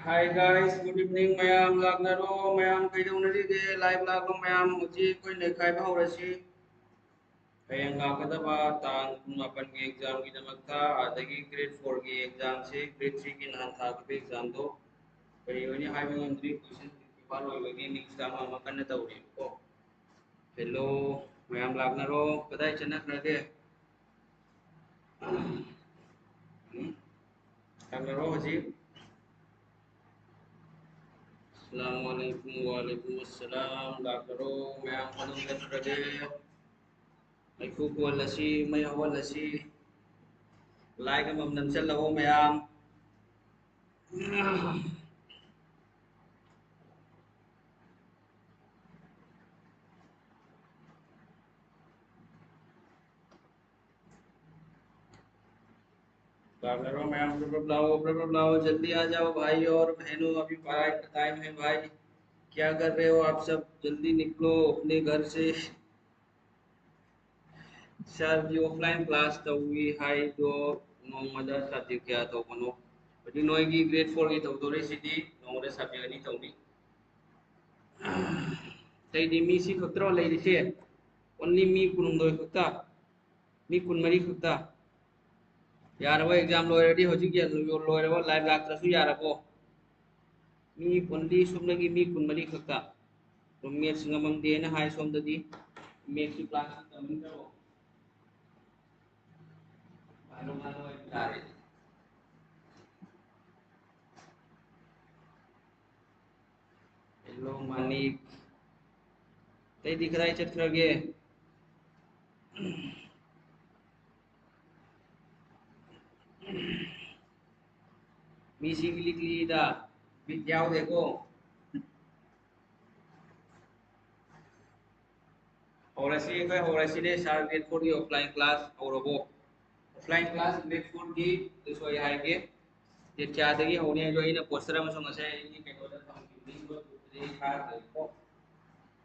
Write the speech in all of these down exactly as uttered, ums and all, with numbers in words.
Hi guys, good evening. ꯃꯌꯥꯝ ꯂꯥꯛꯅꯔꯣ, ꯃꯌꯥꯝ ꯀꯩꯗꯧꯅꯔꯤꯒꯦ? Live ꯂꯥꯛꯄ ꯃꯌꯥꯝ ꯍꯧꯖꯤꯛ ꯑꯩꯈꯣꯏ ꯅꯩꯈꯥꯏꯕ ꯍꯧꯔꯁꯤ꯫ ꯍꯌꯦꯡ ꯂꯥꯛꯀꯗꯕ ꯇꯥꯡ ꯀꯨꯟ ꯃꯥꯄꯟꯒꯤ examꯒꯤꯗꯃꯛꯇ, ꯑꯗꯒꯤ grade fourꯒꯤ examꯁꯦ, grade threeꯒꯤ ꯅꯍꯥꯟ ꯊꯥꯈꯤꯕ examꯗꯣ ꯀꯔꯤ ꯑꯣꯏꯅꯤ ꯍꯥꯏꯕ ꯉꯝꯗ꯭ꯔꯤ, question paper ꯑꯣꯏꯕꯒꯤ mix ꯑꯃ ꯑꯃ ꯀꯟꯅ ꯇꯧꯔꯤꯕꯀꯣ꯫ Hello, ꯃꯌꯥꯝ ꯂꯥꯛꯅꯔꯣ, ꯀꯗꯥꯏ ꯆꯠꯅꯈ꯭ꯔꯒꯦ? ꯎꯝ? ꯂꯥꯛꯅꯔꯣ ꯍꯧꯖꯤꯛ꯫ ꯑꯁꯂꯥꯃꯨ ꯑꯂꯩꯀꯨꯝ, ꯋꯥꯂꯩꯀꯨꯝ ꯑꯁꯂꯥꯝ꯫ ꯂꯥꯛꯅꯔꯣ, ꯃꯌꯥꯝ ꯃꯅꯨꯡ ꯆꯠꯈ꯭ꯔꯒꯦ꯫ ꯃꯩꯈꯨ ꯀꯣꯜꯂꯁꯤ, ꯃꯩ ꯍꯧꯍꯜꯂꯁꯤ꯫ Like ꯑꯃꯃꯝ ꯅꯝꯁꯤꯜꯂꯛꯑꯣ ꯃꯌꯥꯝ꯫ लाओ, प्रभु लाओ, प्रभु लाओ, जल्दी आ जाओ भाई और बहनों, अभी पढ़ाई का टाइम है भाई। क्या कर रहे हो आप सब? जल्दी निकलो अपने घर से। Sirꯒꯤ offline class ꯇꯧꯏ ꯍꯥꯏꯗꯣ ꯅꯣꯡꯃꯗ subject ꯀꯌꯥ ꯇꯧꯕꯅꯣ? ꯍꯧꯖꯤꯛ ꯅꯣꯏꯒꯤ grade fourꯒꯤ ꯇꯧꯗꯣꯔꯤꯁꯤꯗꯤ ꯅꯣꯡꯃꯗ subject ꯑꯅꯤ ꯇꯧꯅꯤ꯫ ꯑꯇꯩꯗꯤ ꯃꯤ ꯁꯤ ꯈꯛꯇꯔꯣ ꯂꯩꯔꯤꯁꯦ? Only ꯃꯤ ꯀꯨꯟꯍꯨꯝꯗꯣꯏ ꯈꯛꯇ? ꯃꯤ ꯀꯨꯟꯃꯔꯤ ꯈꯛꯇ? ꯌꯥꯔꯕꯣ? Exam ꯂꯣꯏꯔꯗꯤ ꯍꯧꯖꯤꯛ ꯌꯦꯜ-, ꯂꯣꯏꯔꯕꯣ? Live ꯂꯥꯛꯇ꯭ꯔꯁꯨ ꯌꯥꯔꯕꯣ? ꯃꯤ only ꯁꯣꯝꯗꯒꯤ ꯃꯤ ꯀꯨꯟꯃꯔꯤ ꯈꯛꯇ꯫ ꯑꯗꯨꯝ maths ꯉꯝꯃꯝꯗꯦꯅ ꯍꯥꯏ ꯁꯣꯝꯗꯗꯤ꯫ Mathsꯀꯤ class ꯇꯧꯅꯤꯡꯗ꯭ꯔꯕꯣ? ꯍꯜꯂꯣ, ꯍꯜꯂꯣ ꯍꯥꯏꯕ ꯇꯥꯔꯦ꯫ Hello, ꯃꯅꯤꯛ꯫ ꯑꯇꯩꯗꯤ ꯀꯗꯥꯏ ꯆꯠꯈ꯭ꯔꯒꯦ? ꯃꯤꯁꯤ ꯏꯂꯤꯛ ꯂꯤꯛꯏꯗ, ꯕꯤꯠ ꯌꯥꯎꯗꯦꯀꯣ꯫ ꯍꯧꯔꯁꯤ, ꯑꯩꯈꯣꯏ ꯍꯧꯔꯁꯤꯅꯦ꯫ Sir, grade fourꯒꯤ offline class ꯍꯧꯔꯕꯣ? Offline class grade fourꯒꯤ ꯑꯗꯨꯁꯨ ꯑꯩ ꯍꯥꯏꯒꯦ꯫ Date ꯀꯌꯥꯗꯒꯤ ꯍꯧꯅꯤ ꯍꯥꯏꯗꯣ ꯑꯩꯅ poster ꯑꯃꯁꯨ ꯉꯁꯥꯏ ꯑꯩꯒꯤ ꯀꯩꯅꯣꯗ ꯊꯝꯈꯤꯕꯅꯤ, ꯑꯩ ꯊꯥꯈ꯭ꯔꯦꯀꯣ꯫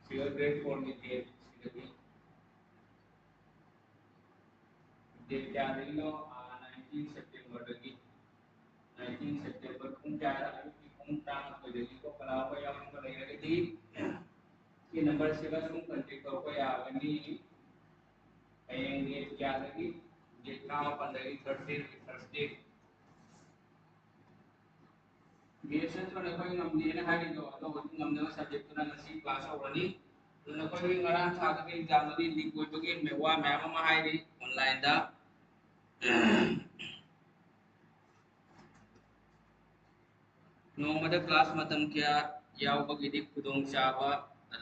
ꯁꯤꯒ grade fourꯒꯤ date ꯁꯤꯒꯗꯤ꯫ Date ꯀꯌꯥꯗꯒꯤꯅꯣ? ꯑꯥ, nineteen Septemberꯗꯒꯤ꯫ Nineteen September ꯄꯨꯡ ꯀꯌꯥꯗ? ꯑꯌꯨꯛꯀꯤ ꯄꯨꯡ ꯇꯔꯥꯃꯥꯊꯣꯏꯗꯒꯤꯀꯣ꯫ ꯀꯅꯥꯒꯨꯝꯕ ꯌꯥꯎꯅꯤꯡꯕ ꯂꯩꯔꯒꯗꯤ ꯁꯤ ꯅꯝꯕꯔꯁꯤꯗ ꯁꯨꯝ ꯀꯟꯇꯦꯛ ꯇꯧꯔꯛꯄ ꯌꯥꯒꯅꯤ꯫ ꯍꯌꯦꯡ ꯗꯦꯠ ꯀꯌꯥꯗꯒꯤ? ꯗꯦꯠ ꯇꯔꯥꯃꯥꯄꯟꯗꯒꯤ, ꯊꯔꯁꯗꯦ, ꯊꯔꯁꯗꯦ꯫ ꯕꯤ ꯑꯦꯁ ꯑꯦꯁ ꯅꯈꯣꯏ ꯉꯝꯗꯦꯅ ꯍꯥꯏꯔꯤꯗꯣ, ꯑꯗꯣ ꯍꯧꯖꯤꯛ ꯉꯝꯅꯕ ꯁꯕꯖꯦꯛꯇꯨꯅ ꯉꯁꯤ ꯀ꯭ꯂꯥꯁ ꯍꯧꯔꯅꯤ꯫ ꯑꯗꯨ ꯅꯈꯣꯏꯒꯤ ꯉꯔꯥꯡ ꯊꯥꯗꯕ ꯑꯦꯛꯖꯥꯝꯗꯨꯗꯤ ꯂꯤꯛ ꯑꯣꯏꯕꯒꯤ ꯋꯥ ꯃꯌꯥꯝ ꯑꯃ ꯍꯥꯏꯔꯤ ꯑꯣꯟꯂꯥꯏꯟꯗ꯫ ꯅꯣꯡꯃꯗ ꯀ꯭ꯂꯥꯁ ꯃꯇꯝ ꯀꯌꯥ ꯌꯥꯎꯕꯒꯤꯗꯤ ꯈꯨꯗꯣꯡꯆꯥꯕ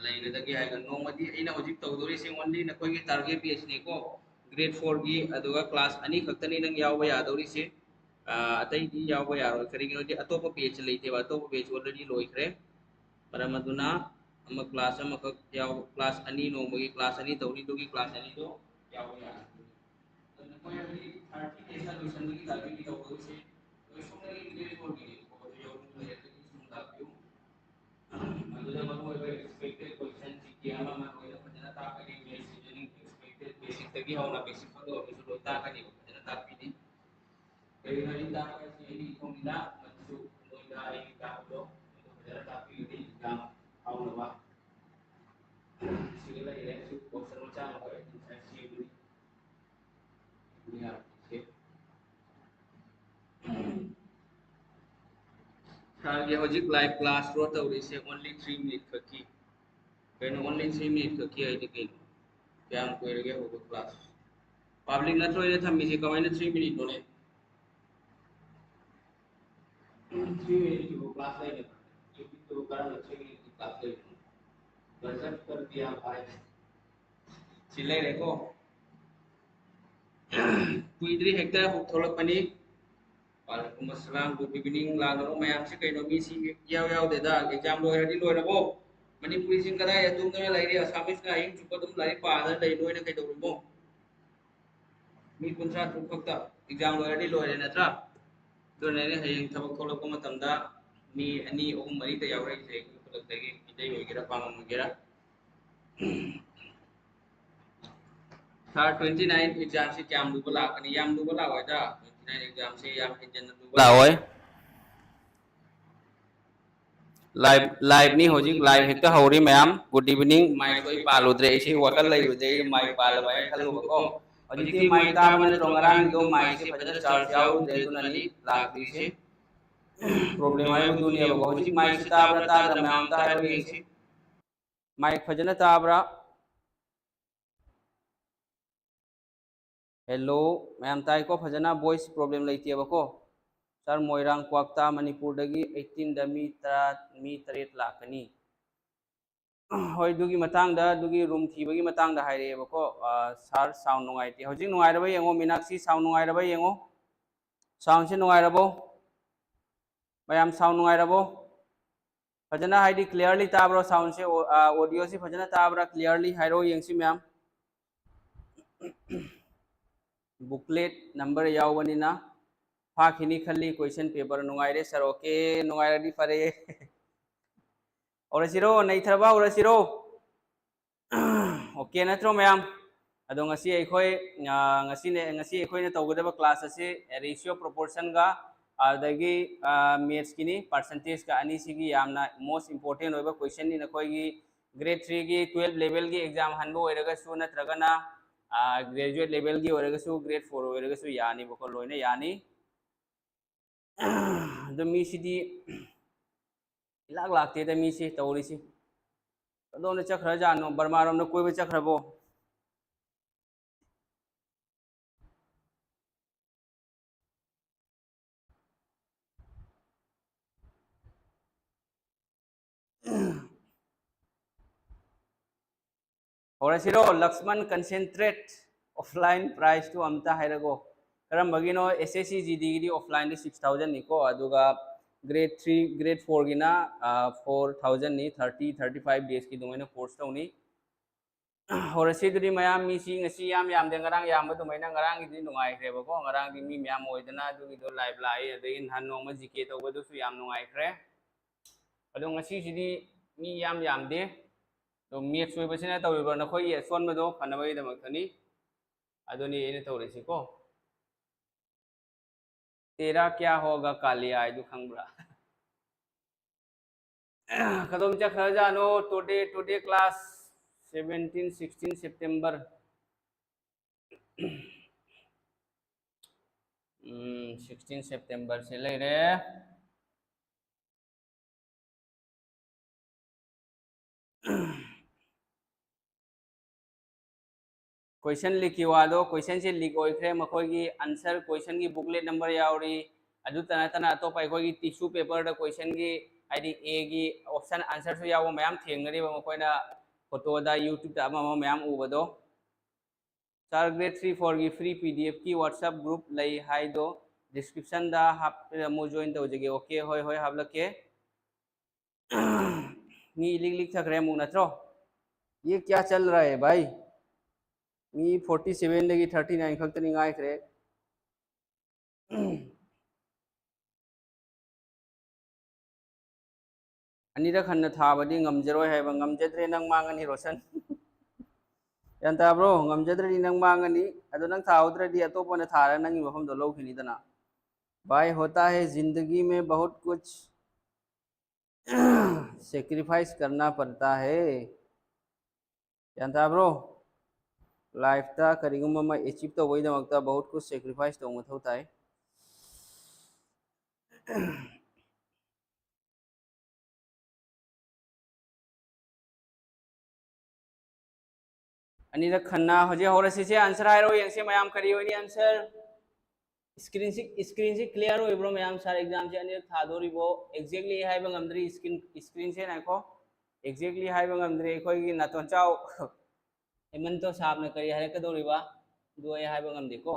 ꯂꯩꯒꯗꯒꯦ ꯍꯥꯏꯔꯒ, ꯅꯣꯡꯃꯗꯤ ꯑꯩꯅ ꯍꯧꯖꯤꯛ ꯇꯧꯗꯣꯔꯤꯁꯦ ꯑꯣꯟꯂꯤ ꯅꯈꯣꯏꯒꯤ ꯇꯥꯔꯒꯦꯠ ꯕꯦꯆꯅꯤꯀꯣ, ꯒ꯭ꯔꯦꯗ ꯐꯣꯔꯒꯤ, ꯑꯗꯨꯒ ꯀ꯭ꯂꯥꯁ ꯑꯅꯤ ꯈꯛꯇꯅꯤ ꯅꯪ ꯌꯥꯎꯕ ꯌꯥꯗꯧꯔꯤꯁꯦ꯫ ꯑꯥ, ꯑꯇꯩꯗꯤ ꯌꯥꯎꯕ ꯌꯥꯔꯣꯏ꯫ ꯀꯔꯤꯒꯤꯅꯣꯗꯤ ꯑꯇꯣꯞꯄ ꯕꯦꯆ ꯂꯩꯇꯦꯕ, ꯑꯇꯣꯞꯄ ꯕꯦꯆ ꯑꯣꯜꯔꯦꯗꯤ ꯂꯣꯏꯈ꯭ꯔꯦ꯫ ꯃꯔꯝ ꯑꯗꯨꯅ ꯑꯃ ꯀ꯭ꯂꯥꯁ ꯑꯃꯈꯛ ꯌꯥꯎ, ꯀ꯭ꯂꯥꯁ ꯑꯅꯤ, ꯅꯣꯡꯃꯒꯤ ꯀ꯭ꯂꯥꯁ ꯑꯅꯤ ꯇꯧꯔꯤꯗꯨꯒꯤ ꯀ꯭ꯂꯥꯁ ꯑꯅꯤꯗꯣ ꯌꯥꯎꯕ ꯌꯥꯔꯣꯏ꯫ ꯑꯗꯨ ꯅꯈꯣꯏ ꯍꯧꯖꯤꯛ ꯊꯥꯔꯇꯤ ꯗꯦꯖꯇ ꯂꯣꯏꯁꯤꯟꯕꯒꯤ ꯇꯥꯔꯒꯦꯠꯀꯤ ꯇꯧꯗꯧꯔꯤꯁꯦ, ꯂꯣꯏꯁꯤꯟꯕꯒꯤ ꯒ꯭ꯔꯦꯗ ꯐꯣꯔꯒꯤꯅꯦꯕꯀꯣ꯫ ꯑꯗꯨ ꯌꯧꯅꯤꯡꯕ ꯂꯩꯔꯒꯗꯤ ꯁꯨꯝ ꯂꯥꯛꯄꯤꯌꯨ꯫ ꯑꯗꯨꯗ ꯃꯔꯨꯑꯣꯏꯕ ꯑꯦꯛꯁꯄꯦꯛꯇꯦꯠ ꯀꯣꯏꯁꯟ ꯖꯤ ꯀꯦ ꯑꯃ ꯑꯃ ꯂꯣꯏꯅ ꯐꯖꯅ ꯇꯥꯛꯀꯅꯤ꯫ ꯃꯦꯠꯁ ꯔꯤꯖꯅꯤꯡ ꯑꯦꯛꯁꯄꯦꯛꯇꯦꯠ ꯕꯦꯁꯤꯛꯇꯒꯤ ꯍꯧꯅ, ꯕꯦꯁꯤꯛ ꯐꯥꯎꯗ ꯑꯣꯏꯔꯁꯨ ꯂꯣꯏ ꯇꯥꯛꯀꯅꯤꯕ, ꯐꯖꯅ ꯇꯥꯛꯄꯤꯅꯤ꯫ ꯀꯔꯤꯒꯤꯅꯣ ꯑꯩꯅ ꯇꯥꯛꯄ ꯍꯥꯏꯁꯤ? ꯑꯩꯒꯤ ꯏꯊꯧꯅꯤꯅ, ꯃꯗꯨꯁꯨ ꯅꯣꯏꯗ ꯑꯩꯒꯤ ꯇꯥꯛꯄꯗꯣ ꯐꯖꯅ ꯇꯥꯛꯄꯤꯔꯗꯤ ꯑꯦꯛꯖꯥꯝ ꯐꯥꯎꯅꯕ꯫ ꯁꯤꯗ ꯂꯩꯔꯦ, ꯁꯤ ꯀꯣꯏꯁꯟ ꯃꯆꯥ ꯑꯃ ꯑꯩ ꯉꯁꯥꯏ ꯁꯦꯝꯕꯅꯤ꯫ ꯁꯥꯔꯒꯤ ꯍꯧꯖꯤꯛ ꯂꯥꯏꯚ ꯀ꯭ꯂꯥꯁꯔꯣ ꯇꯧꯔꯤꯁꯦ? ꯑꯣꯟꯂꯤ ꯊ꯭ꯔꯤ ꯃꯤꯅꯤꯠ ꯈꯛꯀꯤ꯫ ꯀꯩꯅꯣ ꯑꯣꯟꯂꯤ ꯊ꯭ꯔꯤ ꯃꯤꯅꯤꯠ ꯈꯛꯀꯤ ꯍꯥꯏꯗꯤ ꯀꯩꯅꯣ? ꯀꯌꯥꯝ ꯀꯨꯏꯔꯒꯦ ꯍꯧꯕ ꯀ꯭ꯂꯥꯁ? ꯄꯥꯕ꯭ꯂꯤꯛ ꯅꯠꯇ꯭ꯔꯣ ꯑꯩꯅ ꯊꯝꯃꯤꯁꯦ? ꯀꯃꯥꯏꯅ ꯊ꯭ꯔꯤ ꯃꯤꯅꯤꯠꯅꯣꯅꯦ? ꯊ꯭ꯔꯤ ꯃꯤꯅꯤꯠꯀꯤꯕꯨ ꯀ꯭ꯂꯥꯁ ꯂꯩꯒꯗ꯭ꯔꯥ? ꯌꯨꯇ꯭ꯌꯨꯕꯇꯕꯨ ꯀꯔꯝꯕ ꯊ꯭ꯔꯤ ꯃꯤꯅꯤꯠꯀꯤ ꯀ꯭ꯂꯥꯁ ꯂꯩꯕꯅꯣ? ꯒꯖꯕ ꯀꯔ ꯗꯤꯌꯥ ꯚꯥꯏ꯫ ꯁꯤ ꯂꯩꯔꯦꯀꯣ꯫ ꯀꯨꯏꯗ꯭ꯔꯤ, ꯍꯦꯛꯇ ꯊꯣꯛꯂꯛꯄꯅꯤ꯫ ꯋꯥꯂꯦꯀꯨꯝ ꯑꯁꯂꯥꯝ, ꯒꯨꯗ ꯏꯚꯤꯅꯤꯡ꯫ ꯂꯥꯛꯅꯔꯣ ꯃꯌꯥꯝꯁꯤ ꯀꯩꯅꯣ, ꯃꯤꯁꯤ ꯏꯌꯥꯎ ꯌꯥꯎꯗꯦꯗ꯫ ꯑꯦꯛꯖꯥꯝ ꯂꯣꯏꯔꯗꯤ ꯂꯣꯏꯔꯕꯣ? ꯃꯅꯤꯄꯨꯔꯤꯁꯤꯡ ꯀꯗꯥꯏꯗ ꯇꯨꯝꯗꯅ ꯂꯩꯔꯤ? ꯑꯁꯥꯃꯤꯁꯅ ꯑꯍꯤꯡ ꯆꯨꯞꯄ ꯑꯗꯨꯝ ꯂꯥꯏꯔꯤꯛ ꯄꯥꯗꯅ ꯂꯩ, ꯅꯣꯏꯅ ꯀꯩꯗꯧꯔꯤꯃꯣ? ꯃꯤ ꯀꯨꯟꯊ꯭ꯔꯥ ꯇꯔꯨꯛ ꯈꯛꯇ꯫ ꯑꯦꯛꯖꯥꯝ ꯂꯣꯏꯔꯗꯤ ꯂꯣꯏꯔꯦ ꯅꯠꯇ꯭ꯔꯥ? ꯑꯗꯨꯅ ꯑꯩꯅ ꯍꯌꯦꯡ ꯊꯕꯛ ꯊꯣꯛꯂꯛꯄ ꯃꯇꯝꯗ ꯃꯤ ꯑꯅꯤ ꯑꯍꯨꯝ ꯃꯔꯤꯗ ꯌꯥꯎꯔꯛꯏꯁꯦ, ꯑꯩꯈꯣꯏ ꯈꯨꯂꯛꯇꯒꯤ, ꯃꯤꯇꯩ ꯑꯣꯏꯒꯦꯔꯥ, ꯄꯥꯉꯜ ꯑꯣꯏꯒꯦꯔꯥ꯫ ꯁꯥꯔ, ꯇ꯭ꯋꯦꯟꯇꯤ ꯅꯥꯏꯟ ꯑꯦꯛꯖꯥꯝꯁꯤ ꯀꯌꯥꯝ ꯂꯨꯕ ꯂꯥꯛꯀꯅꯤ? ꯌꯥꯝ ꯂꯨꯕ ꯂꯥꯛꯑꯣꯏꯗ꯫ ꯇ꯭ꯋꯦꯟꯇꯤ ꯅꯥꯏꯟ ꯑꯦꯛꯖꯥꯝꯁꯤ ꯌꯥꯝ ꯍꯦꯟꯖꯟꯅ ꯂꯨꯕ ꯂꯥꯛꯑꯣꯏ꯫ Live, live ꯅꯤ ꯍꯧꯖꯤꯛ, live ꯍꯦꯛꯇ ꯍꯧꯔꯤ ꯃꯌꯥꯝ꯫ Good evening꯫ Mic ꯁꯨ ꯑꯩ ꯄꯥꯜꯂꯨꯗ꯭ꯔꯦ, ꯑꯩꯁꯦ ꯋꯥꯈꯜ ꯂꯩꯔꯨꯗ꯭ꯔꯦ, ꯑꯩ mic ꯄꯥꯜꯂꯕ ꯍꯥꯏꯅ ꯈꯜꯂꯨꯕꯀꯣ꯫ ꯍꯧꯖꯤꯛꯇꯤ mic ꯇꯥꯕ ꯅꯠꯇ꯭ꯔꯣ? ꯉꯔꯥꯡꯒꯤꯗꯣ mic ꯁꯦ ꯐꯖꯅ charge ꯌꯥꯎꯔꯨꯗ꯭ꯔꯦ, ꯑꯗꯨꯅꯅꯤ ꯂꯥꯛꯇ꯭ꯔꯤꯁꯦ꯫ Problem ꯍꯥꯏꯕꯗꯨꯅꯦꯕꯀꯣ꯫ ꯍꯧꯖꯤꯛ mic ꯁꯦ ꯇꯥꯕ꯭ꯔꯥ ꯇꯥꯗꯕ꯭ꯔꯥ ꯃꯌꯥꯝ ꯑꯝꯇ ꯍꯥꯏꯔꯣ ꯌꯦꯡꯁꯤ꯫ Mic ꯐꯖꯅ ꯇꯥꯕ꯭ꯔꯥ? Hello, ꯃꯌꯥꯝ ꯇꯥꯏꯀꯣ? ꯐꯖꯅ voice problem ꯂꯩꯇꯦꯕꯀꯣ꯫ Sir, ꯃꯣꯏꯔꯥꯡ ꯀ꯭ꯋꯥꯛꯇꯥ ꯃꯅꯤꯄꯨꯔꯗꯒꯤ eighteen ꯗ ꯃꯤ ꯇꯔꯥ, ꯃꯤ ꯇꯔꯦꯠ ꯂꯥꯛꯀꯅꯤ꯫ ꯍꯣꯏ, ꯑꯗꯨꯒꯤ ꯃꯇꯥꯡꯗ, ꯑꯗꯨꯒꯤ room ꯊꯤꯕꯒꯤ ꯃꯇꯥꯡꯗ ꯍꯥꯏꯔꯛꯑꯦꯕꯀꯣ꯫ ꯑ, sir, sound ꯅꯨꯡꯉꯥꯏꯇꯦ꯫ ꯍꯧꯖꯤꯛ ꯅꯨꯡꯉꯥꯏꯔꯕ ꯌꯦꯡꯉꯣ, ꯃꯤꯅꯥꯛꯁꯤ, sound ꯅꯨꯡꯉꯥꯏꯔꯕ ꯌꯦꯡꯉꯣ꯫ Sound ꯁꯤ ꯅꯨꯡꯉꯥꯏꯔꯕꯣ? ꯃꯌꯥꯝ sound ꯅꯨꯡꯉꯥꯏꯔꯕꯣ? ꯐꯖꯅ ꯍꯥꯏꯗꯤ clearly ꯇꯥꯕ꯭ꯔꯣ sound ꯁꯦ? ꯑꯣ-, ꯑ, audio ꯁꯤ ꯐꯖꯅ ꯇꯥꯕ꯭ꯔꯥ? Clearly ꯍꯥꯏꯔꯛꯑꯣ ꯌꯦꯡꯁꯤ ꯃꯌꯥꯝ꯫ Booklet number ꯌꯥꯎꯕꯅꯤꯅ ꯐꯥꯈꯤꯅꯤ ꯈꯜꯂꯤ question paper꯫ ꯅꯨꯡꯉꯥꯏꯔꯦ sir꯫ Okay, ꯅꯨꯡꯉꯥꯏꯔꯗꯤ ꯐꯔꯦ꯫ ꯍꯧꯔꯁꯤꯔꯣ? ꯅꯩꯊꯕ ꯍꯧꯔꯁꯤꯔꯣ? Okay ꯅꯠꯇ꯭ꯔꯣ ꯃꯌꯥꯝ? ꯑꯗꯣ ꯉꯁꯤ ꯑꯩꯈꯣꯏ, ꯑ, ꯉꯁꯤꯅꯦ, ꯉꯁꯤ ꯑꯩꯈꯣꯏꯅ ꯇꯧꯒꯗꯕ class ꯑꯁꯤ ratio proportion ꯒ ꯑꯗꯒꯤ, ꯑ, maths ꯀꯤꯅꯤ, percentage ꯀ ꯑꯅꯤꯁꯤꯒꯤ ꯌꯥꯝꯅ most important ꯑꯣꯏꯕ question ꯅꯤ꯫ ꯅꯈꯣꯏꯒꯤ grade three ꯒꯤ twelve level ꯒꯤ exam ꯍꯟꯕ ꯑꯣꯏꯔꯒꯁꯨ ꯅꯠꯇ꯭ꯔꯒꯅ, ꯑ, graduate level ꯒꯤ ꯑꯣꯏꯔꯒꯁꯨ, grade four ꯑꯣꯏꯔꯒꯁꯨ ꯌꯥꯅꯤꯕꯀꯣ, ꯂꯣꯏꯅ ꯌꯥꯅꯤ꯫ ꯑꯗꯨ ꯃꯤꯁꯤꯗꯤ ꯏꯂꯥꯛ ꯂꯥꯛꯇꯦꯗ ꯃꯤꯁꯤ ꯇꯧꯔꯤꯁꯤ꯫ ꯀꯗꯣꯝꯗ ꯆꯠꯈ꯭ꯔꯖꯥꯠꯅꯣ? ꯕꯔꯃꯥꯔꯣꯝꯗ ꯀꯣꯏꯕ ꯆꯠꯈ꯭ꯔꯕꯣ? ꯍꯧꯔꯁꯤꯔꯣ? Lakshman, concentrate, offline price two ꯑꯝꯇ ꯍꯥꯏꯔꯒꯣ꯫ ꯀꯔꯝꯕꯒꯤꯅꯣ? S S C G D ꯒꯤꯗꯤ offline ꯗ six thousand ꯅꯤꯀꯣ, ꯑꯗꯨꯒ grade three, grade four ꯒꯤꯅ, ꯑ, four thousand ꯅꯤ, thirty, thirty five days ꯀꯤ ꯑꯗꯨꯃꯥꯏꯅ course ꯇꯧꯅꯤ꯫ ꯍꯧꯔꯁꯤ ꯑꯗꯨꯗꯤ ꯃꯌꯥꯝ, ꯃꯤꯁꯤ ꯉꯁꯤ ꯌꯥꯝ ꯌꯥꯝꯗꯦ, ꯉꯔꯥꯡ ꯌꯥꯝꯕ ꯑꯗꯨꯃꯥꯏꯅ꯫ ꯉꯔꯥꯡꯒꯤꯗꯤ ꯅꯨꯡꯉꯥꯏꯈ꯭ꯔꯦꯕꯀꯣ, ꯉꯔꯥꯡꯗꯤ ꯃꯤ ꯃꯌꯥꯝ ꯑꯣꯏꯗꯅ ꯑꯗꯨꯒꯤꯗꯣ live ꯂꯥꯛꯏ, ꯑꯗꯒꯤ ꯅꯍꯥꯟ ꯅꯣꯡꯃ G K ꯇꯧꯕꯗꯨꯁꯨ ꯌꯥꯝ ꯅꯨꯡꯉꯥꯏꯈ꯭ꯔꯦ꯫ ꯑꯗꯣ ꯉꯁꯤꯁꯤꯗꯤ ꯃꯤ ꯌꯥꯝ ꯌꯥꯝꯗꯦ꯫ ꯑꯗꯣ maths ꯑꯣꯏꯕꯁꯤꯅ ꯇꯧꯔꯤꯕ꯭ꯔꯣ? ꯅꯈꯣꯏꯒꯤ ꯑꯁꯣꯟꯕꯗꯣ ꯐꯅꯕꯒꯤꯗꯃꯛꯇꯅꯤ꯫ ꯑꯗꯨꯅꯤ ꯑꯩꯅ ꯇꯧꯔꯤꯁꯤꯀꯣ꯫ Tera kya hoga ꯀꯥꯂꯤꯌꯥ ꯍꯥꯏꯗꯨ ꯈꯪꯕ꯭ꯔꯥ? ꯀꯗꯣꯝ ꯆꯠꯈ꯭ꯔꯖꯥꯠꯅꯣ? Today, today class seventeen, sixteen September. ꯎꯝ, sixteen September ꯁꯦ ꯂꯩꯔꯦ꯫ Question leak ꯀꯤ ꯋꯥꯗꯣ, question ꯁꯦ leak ꯑꯣꯏꯈ꯭ꯔꯦ꯫ ꯃꯈꯣꯏꯒꯤ answer, question ꯒꯤ booklet number ꯌꯥꯎꯔꯤ꯫ ꯑꯗꯨꯇ ꯅꯠꯇꯅ ꯑꯇꯣꯞꯄ ꯑꯩꯈꯣꯏꯒꯤ tissue paper ꯗ question ꯒꯤ, ꯍꯥꯏꯗꯤ A ꯒꯤ option answer ꯁꯨ ꯌꯥꯎꯕ ꯃꯌꯥꯝ ꯊꯦꯡꯅꯔꯤꯕ, ꯃꯈꯣꯏꯅ photo ꯗ, YouTube ꯇ ꯑꯃ ꯑꯃ ꯃꯌꯥꯝ ꯎꯕꯗꯣ꯫ Sir, grade three four ꯒꯤ free P D F ꯀꯤ WhatsApp group ꯂꯩ ꯍꯥꯏꯗꯣ description ꯗ ꯍꯥꯞꯄꯤꯔꯝꯃꯨ, join ꯇꯧꯖꯒꯦ꯫ Okay, ꯍꯣꯏ, ꯍꯣꯏ, ꯍꯥꯞꯂꯛꯀꯦ꯫ ꯃꯤ ꯏꯂꯤꯛ ꯂꯤꯛꯊꯈ꯭ꯔꯦ ꯑꯃꯨꯛ, ꯅꯠꯇ꯭ꯔꯣ? ये क्या चल रहा है भाई? ꯃꯤ forty seven ꯗꯒꯤ thirty nine ꯈꯛꯇꯅꯤ ꯉꯥꯏꯈ꯭ꯔꯦ꯫ ꯑꯅꯤꯔꯛ ꯍꯟꯅ ꯊꯥꯕꯗꯤ ꯉꯝꯖꯔꯣꯏ ꯍꯥꯏꯕ꯫ ꯉꯝꯖꯗ꯭ꯔꯦ, ꯅꯪ ꯃꯥꯡꯉꯅꯤ, ꯔꯣꯁꯟ꯫ ꯒ꯭ꯌꯥꯟ ꯇꯥꯕ꯭ꯔꯣ? ꯉꯝꯖꯗ꯭ꯔꯗꯤ ꯅꯪ ꯃꯥꯡꯉꯅꯤ꯫ ꯑꯗꯣ ꯅꯪ ꯊꯥꯍꯧꯗ꯭ꯔꯗꯤ ꯑꯇꯣꯞꯄꯅ ꯊꯥꯔꯒ ꯅꯪꯒꯤ ꯃꯐꯝꯗꯣ ꯂꯧꯈꯤꯅꯤꯗꯅ꯫ भाई, होता है जिंदगी में बहुत कुछ sacrifice करना पड़ता है। ꯒ꯭ꯌꯥꯟ ꯇꯥꯕ꯭ꯔꯣ? Life ꯇ ꯀꯔꯤꯒꯨꯝꯕ ꯑꯃ achieve ꯇꯧꯕꯒꯤꯗꯃꯛꯇ बहुत कुछ sacrifice ꯇꯧꯕ ꯃꯊꯧ ꯇꯥꯏ꯫ ꯑꯅꯤꯔꯛ ꯍꯟꯅ ꯍꯧꯖꯤꯛ ꯍꯧꯔꯁꯤꯁꯦ꯫ Answer ꯍꯥꯏꯔꯣ ꯌꯦꯡꯁꯦ ꯃꯌꯥꯝ, ꯀꯔꯤ ꯑꯣꯏꯅꯤ answer? Screen ꯁꯤ, screen ꯁꯤ clear ꯑꯣꯏꯕ꯭ꯔꯣ ꯃꯌꯥꯝ? Sir, exam ꯁꯦ ꯑꯅꯤꯔꯛ ꯊꯥꯗꯣꯔꯤꯕꯣ? Exactly ꯍꯥꯏꯕ ꯉꯝꯗ꯭ꯔꯤ꯫ Screen, screen ꯁꯦ ꯉꯥꯏꯈꯣ, exactly ꯍꯥꯏꯕ ꯉꯝꯗ꯭ꯔꯤ꯫ ꯑꯩꯈꯣꯏꯒꯤ ꯅꯥꯇꯣꯟ ꯆꯥꯎ ꯍꯦꯃꯟꯇꯣ ꯁꯥꯕꯅ ꯀꯔꯤ ꯍꯥꯏꯔꯛꯀꯗꯧꯔꯤꯕ? ꯑꯗꯨ ꯑꯩ ꯍꯥꯏꯕ ꯉꯝꯗꯦꯀꯣ꯫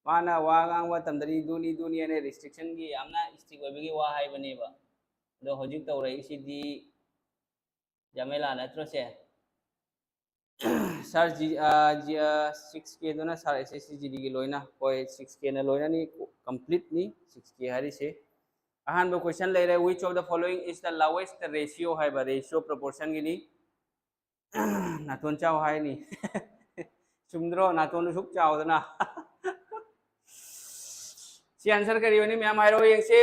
ꯃꯥꯅ ꯋꯥ ꯉꯥꯡꯕ ꯃꯇꯝꯗꯗꯤ ꯗꯨꯅꯤ ꯗꯨꯅꯤ ꯍꯥꯏꯅ restriction ꯒꯤ ꯌꯥꯝꯅ strict ꯑꯣꯏꯕꯒꯤ ꯋꯥ ꯍꯥꯏꯕꯅꯦꯕ꯫ ꯑꯗꯣ ꯍꯧꯖꯤꯛ ꯇꯧꯔꯛꯏꯁꯤꯗꯤ ꯖꯃꯦꯂꯥ ꯅꯠꯇ꯭ꯔꯣ ꯁꯦ? Sir, ꯖꯤ-, ꯑ, ꯖꯤ-, ꯑ, six K ꯗꯨꯅ sir S S C G D ꯒꯤ ꯂꯣꯏꯅ? ꯍꯣꯏ, six K ꯅ ꯂꯣꯏꯅꯅꯤ, complete ꯅꯤ six K ꯍꯥꯏꯔꯤꯁꯦ꯫ ꯑꯍꯥꯟꯕ question ꯂꯩꯔꯦ, which of the following is the lowest ratio ꯍꯥꯏꯕ, ratio proportion ꯒꯤꯅꯤ꯫ ꯅꯥꯇꯣꯟ ꯆꯥꯎ ꯍꯥꯏꯅꯤ꯫ ꯆꯨꯝꯗ꯭ꯔꯣ? ꯅꯥꯇꯣꯟꯗꯨ ꯁꯨꯛ ꯆꯥꯎꯗꯅ꯫ ꯁꯤ answer ꯀꯔꯤ ꯑꯣꯏꯅꯤ ꯃꯌꯥꯝ ꯍꯥꯏꯔꯛꯑꯣ ꯌꯦꯡꯁꯤ꯫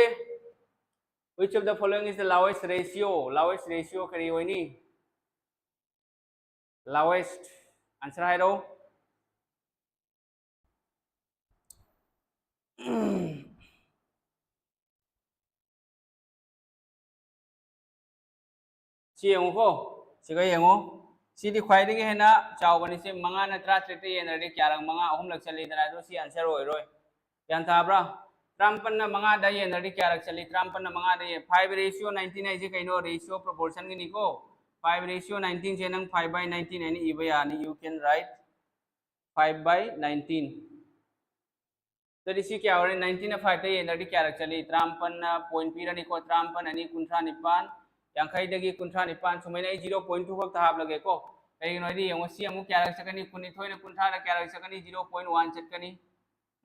Which of the following is the lowest ratio? Lowest ratio ꯀꯔꯤ ꯑꯣꯏꯅꯤ? Lowest answer ꯍꯥꯏꯔꯣ꯫ ꯁꯤ ꯌꯦꯡꯉꯨꯀꯣ, ꯁꯤꯒ ꯌꯦꯡꯉꯣ꯫ ꯁꯤꯗꯤ ꯈ꯭ꯋꯥꯏꯗꯒꯤ ꯍꯦꯟꯅ ꯆꯥꯎꯕꯅꯤ꯫ ꯁꯤ ꯃꯉꯥꯅ ꯇꯔꯥꯇꯔꯦꯠꯇ ꯌꯦꯟꯅꯔꯗꯤ ꯀꯌꯥꯔꯛ? ꯃꯉꯥ ꯑꯍꯨꯝꯂꯛ ꯆꯠꯂꯤꯗꯅ, ꯑꯗꯣ ꯁꯤ answer ꯑꯣꯏꯔꯣꯏ꯫ ꯒ꯭ꯌꯥꯟ ꯇꯥꯕ꯭ꯔꯥ? ꯇꯔꯥꯃꯥꯄꯟꯅ ꯃꯉꯥꯗ ꯌꯦꯟꯅꯔꯗꯤ ꯀꯌꯥꯔꯛ ꯆꯠꯂꯤ? ꯇꯔꯥꯃꯥꯄꯟꯅ ꯃꯉꯥꯗ ꯌꯦꯟ-, five ratio nineteen ꯍꯥꯏꯁꯦ ꯀꯩꯅꯣ? Ratio proportion ꯒꯤꯅꯤꯀꯣ꯫ Five ratio nineteen ꯁꯦ ꯅꯪ five by nineteen ꯍꯥꯏꯅ ꯏꯕ ꯌꯥꯅꯤ, you can write five by nineteen꯫ ꯑꯗꯨꯗꯤ ꯁꯤ ꯀꯌꯥ ꯑꯣꯏꯔꯦ? Nineteen ꯅ five ꯇ ꯌꯦꯟꯅꯔꯗꯤ ꯀꯌꯥꯔꯛ ꯆꯠꯂꯤ? ꯇꯔꯥꯃꯥꯄꯟꯅ point ꯄꯤꯔꯅꯤꯀꯣ, ꯇꯔꯥꯃꯥꯄꯟ ꯑꯅꯤ ꯀꯨꯟꯊ꯭ꯔꯥ ꯅꯤꯄꯥꯟ, ꯌꯥꯡꯈꯩꯗꯒꯤ ꯀꯨꯟꯊ꯭ꯔꯥ ꯅꯤꯄꯥꯟ, ꯁꯨꯃꯥꯏꯅ ꯑꯩ zero point two ꯈꯛꯇ ꯍꯥꯞꯂꯒꯦꯀꯣ꯫ ꯀꯩꯒꯤꯅꯣ ꯍꯥꯏꯗꯤ ꯌꯦꯡꯉꯣ, ꯁꯤ ꯑꯃꯨꯛ ꯀꯌꯥꯔꯛ ꯆꯠꯀꯅꯤ? ꯀꯨꯟꯅꯤꯊꯣꯏꯅ ꯀꯨꯟꯊ꯭ꯔꯥꯗ ꯀꯌꯥꯔꯛ ꯆꯠꯀꯅꯤ? Zero point one ꯆꯠꯀꯅꯤ꯫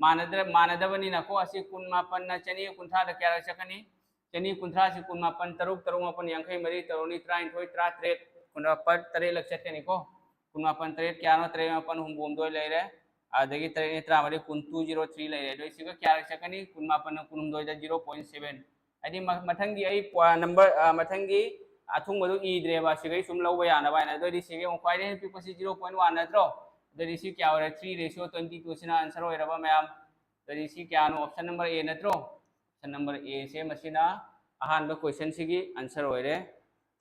ꯃꯥꯟꯅꯗ꯭ꯔ-, ꯃꯥꯟꯅꯗꯕꯅꯤꯅꯀꯣ꯫ ꯑꯁꯤ ꯀꯨꯟꯃꯥꯄꯟꯅ ꯆꯅꯤ ꯀꯨꯟꯊ꯭ꯔꯥꯗ ꯀꯌꯥꯔꯛ ꯆꯠꯀꯅꯤ? ꯆꯅꯤ ꯀꯨꯟꯊ꯭ꯔꯥꯁꯤ ꯀꯨꯟꯃꯥꯄꯟ, ꯇꯔꯨꯛ, ꯇꯔꯨꯛ ꯃꯥꯄꯟ ꯌꯥꯡꯈꯩ ꯃꯔꯤ, ꯇꯔꯨꯛꯅꯤ ꯇꯔꯥꯅꯤꯊꯣꯏ, ꯇꯔꯥꯇꯔꯦꯠ, ꯀꯨꯟꯃꯥꯄꯟ, ꯇꯔꯦꯠꯂꯛ ꯆꯠꯀꯅꯤꯀꯣ꯫ ꯀꯨꯟꯃꯥꯄꯟ ꯇꯔꯦꯠ ꯀꯌꯥꯅꯣ? ꯇꯔꯦꯠ ꯃꯥꯄꯟ ꯍꯨꯝꯐꯨ ꯍꯨꯝꯗꯣꯏ ꯂꯩꯔꯦ꯫ ꯑꯗꯒꯤ ꯇꯔꯦꯠꯅꯤ ꯇꯔꯥꯃꯔꯤ, ꯀꯨꯟ, two zero three ꯂꯩꯔꯦ꯫ ꯑꯗꯣ ꯁꯤꯒ ꯀꯌꯥꯔꯛ ꯆꯠꯀꯅꯤ? ꯀꯨꯟꯃꯥꯄꯟꯅ ꯀꯨꯟꯍꯨꯝꯗꯣꯏꯗ zero point seven꯫ ꯍꯥꯏꯗꯤ ꯃ-, ꯃꯊꯪꯒꯤ ꯑꯩ ꯄꯣ-, number, ꯑ, ꯃꯊꯪꯒꯤ ꯑꯊꯨꯡꯕꯗꯨ ꯏꯗ꯭ꯔꯦꯕ, ꯁꯤꯒꯩ ꯁꯨꯝ ꯂꯧꯕ ꯌꯥꯅꯕ ꯍꯥꯏꯅ꯫ ꯑꯗꯨ ꯑꯣꯏꯗꯤ ꯁꯤꯒꯤ ꯑꯃꯨꯛ ꯈ꯭ꯋꯥꯏꯗꯒꯤ ꯍꯦꯟꯅ ꯄꯤꯛꯄꯁꯤ zero point one ꯅꯠꯇ꯭ꯔꯣ? ꯑꯗꯨꯗꯤ ꯁꯤ ꯀꯌꯥ ꯑꯣꯏꯔꯦ? Three ratio twenty two ꯁꯤꯅ answer ꯑꯣꯏꯔꯕ ꯃꯌꯥꯝ꯫ ꯑꯗꯨꯗꯤ ꯁꯤ ꯀꯌꯥꯅꯣ? Option number A ꯅꯠꯇ꯭ꯔꯣ? Option number A ꯁꯦ ꯃꯁꯤꯅ ꯑꯍꯥꯟꯕ question ꯁꯤꯒꯤ answer ꯑꯣꯏꯔꯦ꯫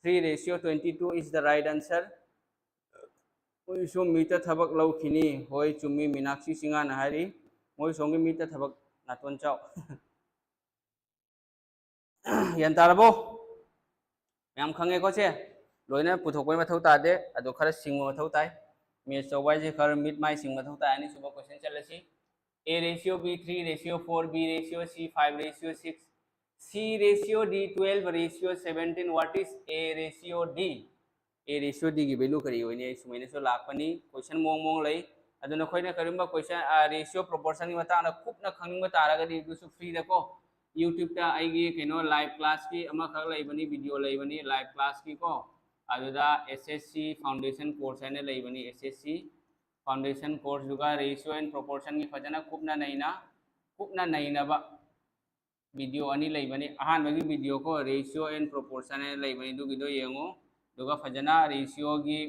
Three ratio twenty two is the right answer꯫ ꯃꯣꯏꯁꯨ ꯃꯤꯠꯇ ꯊꯕꯛ ꯂꯧꯈꯤꯅꯤ꯫ ꯍꯣꯏ, ꯆꯨꯝꯃꯤ, ꯃꯤꯅꯥꯛꯁꯤ ꯆꯤꯡꯉꯥꯅ ꯍꯥꯏꯔꯤ꯫ ꯃꯣꯏ ꯁꯣꯝꯒꯤ ꯃꯤꯠꯇ ꯊꯕꯛ ꯅꯥꯇꯣꯟ ꯆꯥꯎ꯫ ꯒ꯭ꯌꯥꯟ ꯇꯥꯔꯕꯣ? ꯃꯌꯥꯝ ꯈꯪꯉꯦꯀꯣ ꯁꯦ? ꯂꯣꯏꯅ ꯄꯨꯊꯣꯛꯄꯩ ꯃꯊꯧ ꯇꯥꯗꯦ, ꯑꯗꯣ ꯈꯔ ꯁꯤꯡꯕ ꯃꯊꯧ ꯇꯥꯏ꯫ Maths ꯇꯧꯕ ꯍꯥꯏꯁꯦ ꯈꯔ ꯃꯤꯠ ꯃꯥꯏ ꯁꯤꯡꯕ ꯃꯊꯧ ꯇꯥꯏ꯫ ꯑꯅꯤꯁꯨꯕ question ꯆꯠꯂꯁꯤ꯫ A ratio, B three ratio, four B ratio, C five ratio six, C ratio D twelve ratio seventeen, what is A ratio D? A ratio D ꯒꯤ value ꯀꯔꯤ ꯑꯣꯏꯅꯤ? ꯑꯩ ꯁꯨꯃꯥꯏꯅꯁꯨ ꯂꯥꯛꯄꯅꯤ, question ꯃꯑꯣꯡ ꯃꯑꯣꯡ ꯂꯩ꯫ ꯑꯗꯨ ꯅꯈꯣꯏꯅ ꯀꯔꯤꯒꯨꯝꯕ question, ꯑ, ratio proportion ꯒꯤ ꯃꯇꯥꯡꯗ ꯀꯨꯞꯅ ꯈꯪꯅꯤꯡꯕ ꯇꯥꯔꯒꯗꯤ ꯑꯗꯨꯁꯨ free ꯗꯀꯣ, YouTube ꯇ ꯑꯩꯒꯤ ꯀꯩꯅꯣ live class ꯀꯤ ꯑꯃꯈꯛ ꯂꯩꯕꯅꯤ, video ꯂꯩꯕꯅꯤ live class ꯀꯤ ꯀꯣ, ꯑꯗꯨꯗ S S C foundation course ꯍꯥꯏꯅ ꯂꯩꯕꯅꯤ, S S C foundation course ꯇꯨꯒ ratio and proportion ꯒꯤ ꯐꯖꯅ ꯀꯨꯞꯅ ꯅꯩꯅ, ꯀꯨꯞꯅ ꯅꯩꯅꯕ ꯚꯤꯗꯤꯑꯣ ꯑꯅꯤ ꯂꯩꯕꯅꯤ꯫ ꯑꯍꯥꯟꯕꯒꯤ ꯚꯤꯗꯤꯑꯣ ꯀꯣ, ꯔꯦꯁꯤꯑꯣ ꯑꯦꯟ ꯄ꯭ꯔꯣꯄꯣꯔꯁꯟ ꯍꯥꯏꯅ ꯂꯩꯕꯅꯤ, ꯑꯗꯨꯒꯤꯗꯣ ꯌꯦꯡꯉꯨ꯫ ꯑꯗꯨꯒ ꯐꯖꯅ ꯔꯦꯁꯤꯑꯣꯒꯤ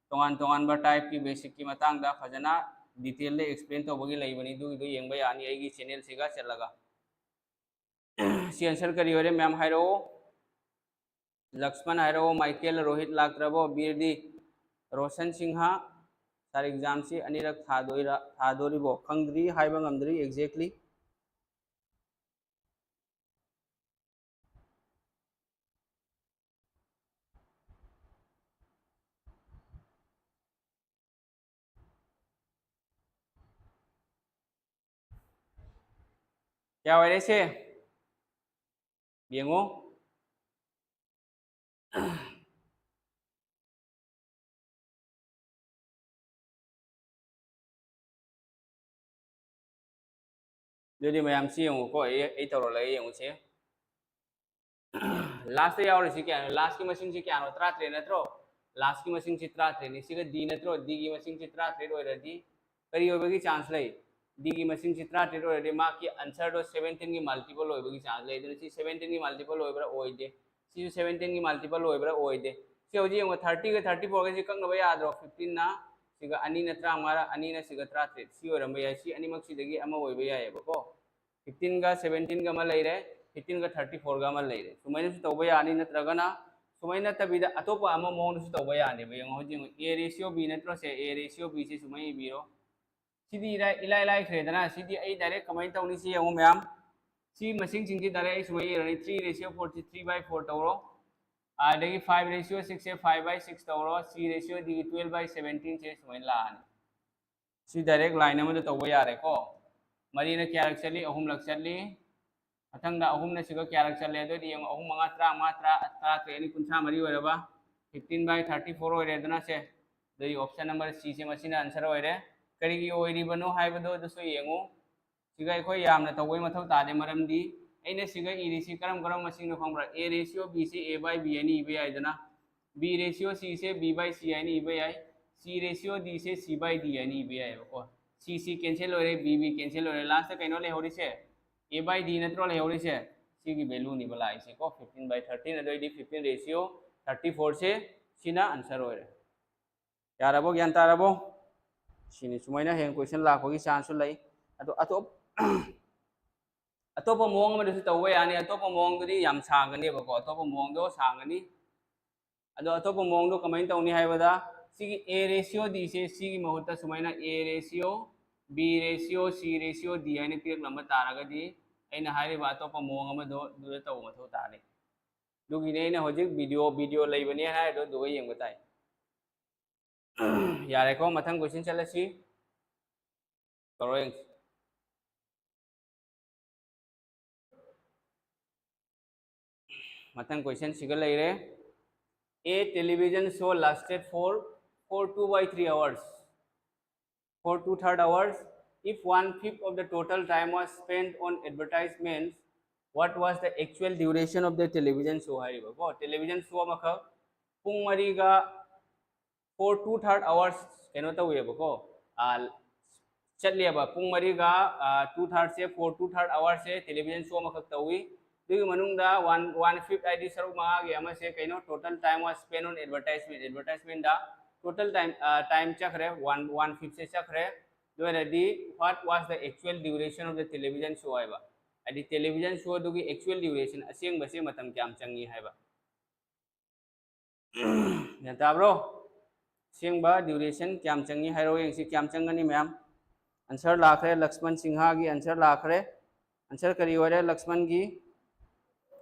ꯇꯣꯉꯥꯟ ꯇꯣꯉꯥꯟꯕ ꯇꯥꯏꯞꯀꯤ ꯕꯦꯁꯤꯛꯀꯤ ꯃꯇꯥꯡꯗ ꯐꯖꯅ ꯗꯤꯇꯦꯜꯗ ꯑꯦꯛꯁꯄ꯭ꯂꯦꯟ ꯇꯧꯕꯒꯤ ꯂꯩꯕꯅꯤ, ꯑꯗꯨꯒꯤꯗꯣ ꯌꯦꯡꯕ ꯌꯥꯅꯤ ꯑꯩꯒꯤ ꯆꯦꯅꯦꯜꯁꯤꯒ ꯆꯠꯂꯒ꯫ ꯁꯤ ꯑꯟꯁꯔ ꯀꯔꯤ ꯑꯣꯏꯔꯦ ꯃꯌꯥꯝ ꯍꯥꯏꯔꯛꯑꯣ꯫ ꯂꯛꯁꯃꯟ ꯍꯥꯏꯔꯛꯑꯣ, ꯃꯥꯏꯀꯦꯜ ꯔꯣꯍꯤꯠ ꯂꯥꯛꯇ꯭ꯔꯕꯣ? ꯕꯤꯔꯗꯤ ꯔꯣꯁꯟ ꯁꯤꯡꯍ, ꯁꯥꯔ ꯑꯦꯛꯖꯥꯝꯁꯤ ꯑꯅꯤꯔꯛ ꯊꯥꯗꯣꯏꯔꯥ ꯊꯥꯗꯣꯔꯤꯕꯣ? ꯈꯪꯗ꯭ꯔꯤ, ꯍꯥꯏꯕ ꯉꯝꯗ꯭ꯔꯤ exactly꯫ ꯀꯌꯥ ꯑꯣꯏꯔꯦ ꯁꯦ? ꯌꯦꯡꯉꯣ꯫ ꯑꯗꯨꯗꯤ ꯃꯌꯥꯝ ꯁꯤ ꯌꯦꯡꯉꯨꯀꯣ, ꯑꯩ ꯑꯩ ꯇꯧꯔꯛꯂꯒ ꯌꯦꯡꯉꯨꯁꯦ꯫ ꯂꯥꯁꯇ ꯌꯥꯎꯔꯤꯁꯤ ꯀꯌꯥꯅꯣ? ꯂꯥꯁꯀꯤ ꯃꯁꯤꯡꯁꯤ ꯀꯌꯥꯅꯣ? ꯇꯔꯥꯇꯔꯦꯠ ꯅꯠꯇ꯭ꯔꯣ? ꯂꯥꯁꯀꯤ ꯃꯁꯤꯡꯁꯤ ꯇꯔꯥꯇꯔꯦꯠꯅꯤ꯫ ꯁꯤꯒ ꯗꯤ ꯅꯠꯇ꯭ꯔꯣ? ꯗꯤꯒꯤ ꯃꯁꯤꯡꯁꯤ ꯇꯔꯥꯇꯔꯦꯠ ꯑꯣꯏꯔꯗꯤ ꯀꯔꯤ ꯑꯣꯏꯕꯒꯤ ꯆꯥꯟꯁ ꯂꯩ? ꯗꯤꯒꯤ ꯃꯁꯤꯡꯁꯤ ꯇꯔꯥꯇꯔꯦꯠ ꯑꯣꯏꯔꯗꯤ ꯃꯥꯒꯤ ꯑꯟꯁꯔꯗꯣ ꯁꯕꯦꯟꯇꯤꯟꯒꯤ ꯃꯜꯇꯤꯄꯜ ꯑꯣꯏꯕꯒꯤ ꯆꯥꯟꯁ ꯂꯩ꯫ ꯑꯗꯨꯅ ꯁꯤ ꯁꯕꯦꯟꯇꯤꯟꯒꯤ ꯃꯜꯇꯤꯄꯜ ꯑꯣꯏꯕ꯭ꯔꯥ? ꯑꯣꯏꯗꯦ꯫ ꯁꯤꯁꯨ ꯁꯕꯦꯟꯇꯤꯟꯒꯤ ꯃꯜꯇꯤꯄꯜ ꯑꯣꯏꯕ꯭ꯔꯥ? ꯑꯣꯏꯗꯦ꯫ ꯁꯤ ꯍꯧꯖꯤꯛ ꯌꯦꯡꯉꯣ, ꯊꯥꯔꯇꯤꯒ ꯊꯥꯔꯇꯤ ꯐꯣꯔꯒꯁꯤ ꯀꯛꯅꯕ ꯌꯥꯗ꯭ꯔꯣ? ꯐꯤꯐꯇꯤꯟꯅ ꯁꯤꯒ, ꯑꯅꯤꯅ ꯇꯔꯥꯃꯉꯥꯔ, ꯑꯅꯤꯅ ꯁꯤꯒ ꯇꯔꯥꯇꯔꯦꯠ꯫ ꯁꯤ ꯑꯣꯏꯔꯝꯕ ꯌꯥꯏ꯫ ꯁꯤ ꯑꯅꯤꯃꯛꯁꯤꯗꯒꯤ ꯑꯃ ꯑꯣꯏꯕ ꯌꯥꯏꯑꯕꯀꯣ꯫ ꯐꯤꯐꯇꯤꯟꯒ ꯁꯕꯦꯟꯇꯤꯟꯒ ꯑꯃ ꯂꯩꯔꯦ, ꯐꯤꯐꯇꯤꯟꯒ ꯊꯥꯔꯇꯤ ꯐꯣꯔꯒ ꯑꯃ ꯂꯩꯔꯦ꯫ ꯁꯨꯃꯥꯏꯅꯁꯨ ꯇꯧꯕ ꯌꯥꯅꯤ, ꯅꯠꯇ꯭ꯔꯒꯅ ꯁꯨꯃꯥꯏꯅ ꯅꯠꯇꯕꯤꯗ ꯑꯇꯣꯞꯄ ꯑꯃ ꯃꯑꯣꯡꯗꯁꯨ ꯇꯧꯕ ꯌꯥꯅꯦꯕ꯫ ꯌꯦꯡꯉꯣ, ꯍꯧꯖꯤꯛ ꯌꯦꯡꯉꯣ, ꯑꯦ ꯔꯦꯁꯤꯌꯣ ꯕꯤ ꯅꯠꯇ꯭ꯔꯣ? ꯁꯦ, ꯑꯦ ꯔꯦꯁꯤꯌꯣ ꯕꯤꯁꯦ ꯁꯨꯃꯥꯏꯅ ꯏꯕꯤꯔꯣ꯫ ꯁꯤꯗꯤ ꯏꯔꯥꯏ, ꯏꯂꯥꯏ ꯂꯥꯏꯈ꯭ꯔꯦꯗꯅ꯫ ꯁꯤꯗꯤ ꯑꯩ ꯗꯥꯏꯔꯦꯛ ꯀꯃꯥꯏꯅ ꯇꯧꯅꯤ? ꯁꯤ ꯌꯦꯡꯉꯣ ꯃꯌꯥꯝ, ꯁꯤ ꯃꯁꯤꯡꯁꯤꯡꯁꯤ ꯗꯥꯏꯔꯦꯛ ꯑꯩ ꯁꯨꯃꯥꯏꯅ ꯏꯔꯅꯤ꯫ ꯊ꯭ꯔꯤ ꯔꯦꯁꯤꯌꯣ ꯐꯣꯔꯁꯤ ꯊ꯭ꯔꯤ ꯕꯥꯏ ꯐꯣꯔ ꯇꯧꯔꯣ, ꯑꯗꯒꯤ ꯐꯥꯏꯚ ꯔꯦꯁꯤꯌꯣ ꯁꯤꯛꯁꯁꯦ ꯐꯥꯏꯚ ꯕꯥꯏ ꯁꯤꯛꯁ ꯇꯧꯔꯣ, ꯁꯤ ꯔꯦꯁꯤꯌꯣ ꯗꯤꯒꯤ ꯇꯨꯋꯦꯜꯚ ꯕꯥꯏ ꯁꯕꯦꯟꯇꯤꯟꯁꯦ ꯁꯨꯃꯥꯏꯅ ꯂꯥꯛꯑꯅꯤ꯫ ꯁꯤ ꯗꯥꯏꯔꯦꯛ ꯂꯥꯏꯟ ꯑꯃꯗ ꯇꯧꯕ ꯌꯥꯔꯦꯀꯣ꯫ ꯃꯔꯤꯅ ꯀꯌꯥꯔꯛ ꯆꯠꯂꯤ? ꯑꯍꯨꯝꯂꯛ ꯆꯠꯂꯤ꯫ ꯃꯊꯪꯗ ꯑꯍꯨꯝꯅ ꯁꯤꯒ ꯀꯌꯥꯔꯛ ꯆꯠꯂꯦ? ꯑꯗꯨꯑꯣꯏꯗꯤ ꯌꯦꯡꯉꯣ, ꯑꯍꯨꯝ ꯃꯉꯥ ꯇꯔꯥꯃꯉꯥ, ꯇꯔꯥ, ꯇꯔꯥꯇꯔꯦꯠ ꯑꯅꯤ ꯀꯨꯟꯊ꯭ꯔꯥ ꯃꯔꯤ ꯑꯣꯏꯔꯕ, ꯐꯤꯐꯇꯤꯟ ꯕꯥꯏ ꯊꯥꯔꯇꯤ ꯐꯣꯔ ꯑꯣꯏꯔꯦꯗꯅ꯫ ꯁꯦ, ꯑꯗꯨꯗꯤ ꯑꯣꯞꯁꯟ ꯅꯝꯕꯔ ꯁꯤꯁꯦ ꯃꯁꯤꯅ ꯑꯟꯁꯔ ꯑꯣꯏꯔꯦ꯫ ꯀꯔꯤꯒꯤ ꯑꯣꯏꯔꯤꯕꯅꯣ ꯍꯥꯏꯕꯗꯣ ꯑꯗꯨꯁꯨ ꯌꯦꯡꯉꯨ꯫ ꯁꯤꯒ ꯑꯩꯈꯣꯏ ꯌꯥꯝꯅ ꯇꯧꯕꯒꯤ ꯃꯊꯧ ꯇꯥꯗꯦ, ꯃꯔꯝꯗꯤ ꯑꯩꯅ ꯁꯤꯒ ꯏꯔꯤꯁꯤ ꯀꯔꯝ ꯀꯔꯝꯕ ꯃꯁꯤꯡꯅꯣ ꯈꯪꯕ꯭ꯔꯥ? ꯑꯦ ꯔꯦꯁꯤꯌꯣ ꯕꯤꯁꯤ ꯑꯦ ꯕꯥꯏ ꯕꯤ ꯍꯥꯏꯅ ꯏꯕ ꯌꯥꯏꯗꯅ, ꯕꯤ ꯔꯦꯁꯤꯌꯣ ꯁꯤꯁꯦ ꯕꯤ ꯕꯥꯏ ꯁꯤ ꯍꯥꯏꯅ ꯏꯕ ꯌꯥꯏ, ꯁꯤ ꯔꯦꯁꯤꯌꯣ ꯗꯤꯁꯦ ꯁꯤ ꯕꯥꯏ ꯗꯤ ꯍꯥꯏꯅ ꯏꯕ ꯌꯥꯏꯑꯕꯀꯣ꯫ ꯁꯤ ꯁꯤ ꯀꯦꯟꯁꯦꯜ ꯑꯣꯏꯔꯦ, ꯕꯤ ꯕꯤ ꯀꯦꯟꯁꯦꯜ ꯑꯣꯏꯔꯦ, ꯂꯥꯁꯇ ꯀꯩꯅꯣ ꯂꯩꯍꯧꯔꯤꯁꯦ? A by D ꯅꯠꯇ꯭ꯔꯣ ꯂꯩꯍꯧꯔꯤꯁꯦ? ꯁꯤꯒꯤ value ꯅꯤꯕ ꯂꯥꯛꯏꯁꯦ ꯀꯣ, fifteen by thirteen, ꯑꯗꯨ ꯑꯣꯏꯗꯤ fifteen ratio thirty four ꯁꯦ ꯁꯤꯅ answer ꯑꯣꯏꯔꯦ꯫ ꯌꯥꯔꯕꯣ? ꯒ꯭ꯌꯥꯟ ꯇꯥꯔꯕꯣ? ꯁꯤꯅꯤ, ꯁꯨꯃꯥꯏꯅ ꯍꯌꯦꯡ question ꯂꯥꯛꯄꯒꯤ chance ꯁꯨ ꯂꯩ꯫ ꯑꯗꯣ ꯑꯇꯣꯞ ꯑꯇꯣꯞꯄ ꯃꯑꯣꯡ ꯑꯃꯗꯁꯨ ꯇꯧꯕ ꯌꯥꯅꯤ꯫ ꯑꯇꯣꯞꯄ ꯃꯑꯣꯡꯗꯨꯗꯤ ꯌꯥꯝ ꯁꯥꯡꯒꯅꯦꯕꯀꯣ, ꯑꯇꯣꯞꯄ ꯃꯑꯣꯡꯗꯣ ꯁꯥꯡꯒꯅꯤ꯫ ꯑꯗꯣ ꯑꯇꯣꯞꯄ ꯃꯑꯣꯡꯗꯣ ꯀꯃꯥꯏꯅ ꯇꯧꯅꯤ ꯍꯥꯏꯕꯗ, ꯁꯤꯒꯤ A ratio D ꯁꯦ ꯁꯤꯒꯤ ꯃꯍꯨꯠꯇ ꯁꯨꯃꯥꯏꯅ A ratio, B ratio, C ratio, D ꯍꯥꯏꯅ ꯄꯤꯔꯛꯂꯝꯕ ꯇꯥꯔꯒꯗꯤ, ꯑꯩꯅ ꯍꯥꯏꯔꯤꯕ ꯑꯇꯣꯞꯄ ꯃꯑꯣꯡ ꯑꯃꯗꯣ ꯑꯗꯨꯗ ꯇꯧꯕ ꯃꯊꯧ ꯇꯥꯅꯤ꯫ ꯑꯗꯨꯒꯤꯅꯦ ꯑꯩꯅ ꯍꯧꯖꯤꯛ video, video ꯂꯩꯕꯅꯦ ꯍꯥꯏꯔꯤꯗꯣ, ꯑꯗꯨꯒ ꯌꯦꯡꯕ ꯇꯥꯏ꯫ ꯌꯥꯔꯦꯀꯣ, ꯃꯊꯪ question ꯆꯠꯂꯁꯤ꯫ ꯇꯧꯔꯣ ꯌꯦꯡꯁꯤ꯫ ꯃꯊꯪ question ꯁꯤꯒ ꯂꯩꯔꯦ꯫ A television show lasted for four two by three hours, four two third hours. If one fifth of the total time was spent on advertisements, what was the actual duration of the television show? ꯍꯥꯏꯔꯤꯕꯀꯣ, television show ꯑꯃꯈꯛ ꯄꯨꯡ ꯃꯔꯤꯒ four two third hours ꯀꯩꯅꯣ ꯇꯧꯋꯦꯕꯀꯣ, ꯆꯠꯂꯦꯕ꯫ ꯄꯨꯡ ꯃꯔꯤꯒ two third ꯁꯦ, four two third hour ꯁꯦ television show ꯑꯃꯈꯛ ꯇꯧꯏ꯫ ꯑꯗꯨꯒꯤ ꯃꯅꯨꯡꯗ one, one fifth ꯍꯥꯏꯗꯤ ꯁꯔꯨꯛ ꯃꯉꯥꯒꯤ ꯑꯃꯁꯦ ꯀꯩꯅꯣ, total time was spent on advertisement, advertisement the total time, time ꯆꯠꯈ꯭ꯔꯦ, one, one fifth ꯁꯦ ꯆꯠꯈ꯭ꯔꯦ꯫ ꯑꯗꯨ ꯑꯣꯏꯔꯗꯤ, what was the actual duration of the television show ꯍꯥꯏꯕ? ꯍꯥꯏꯗꯤ television show ꯑꯗꯨꯒꯤ actual duration, ꯑꯁꯦꯡꯕꯁꯦ ꯃꯇꯝ ꯀꯌꯥꯝ ꯆꯪꯉꯤ ꯍꯥꯏꯕ꯫ ꯒ꯭ꯌꯥꯟ ꯇꯥꯕ꯭ꯔꯣ? ꯑꯁꯦꯡꯕ duration ꯀꯌꯥꯝ ꯆꯪꯉꯤ ꯍꯥꯏꯔꯣ ꯌꯦꯡꯁꯤ, ꯀꯌꯥꯝ ꯆꯪꯒꯅꯤ ꯃꯌꯥꯝ? Answer ꯂꯥꯛꯈ꯭ꯔꯦ, ꯂꯛꯁꯃꯟ ꯁꯤꯡꯍꯒꯤ answer ꯂꯥꯛꯈ꯭ꯔꯦ꯫ Answer ꯀꯔꯤ ꯑꯣꯏꯔꯦ ꯂꯛꯁꯃꯟꯒꯤ?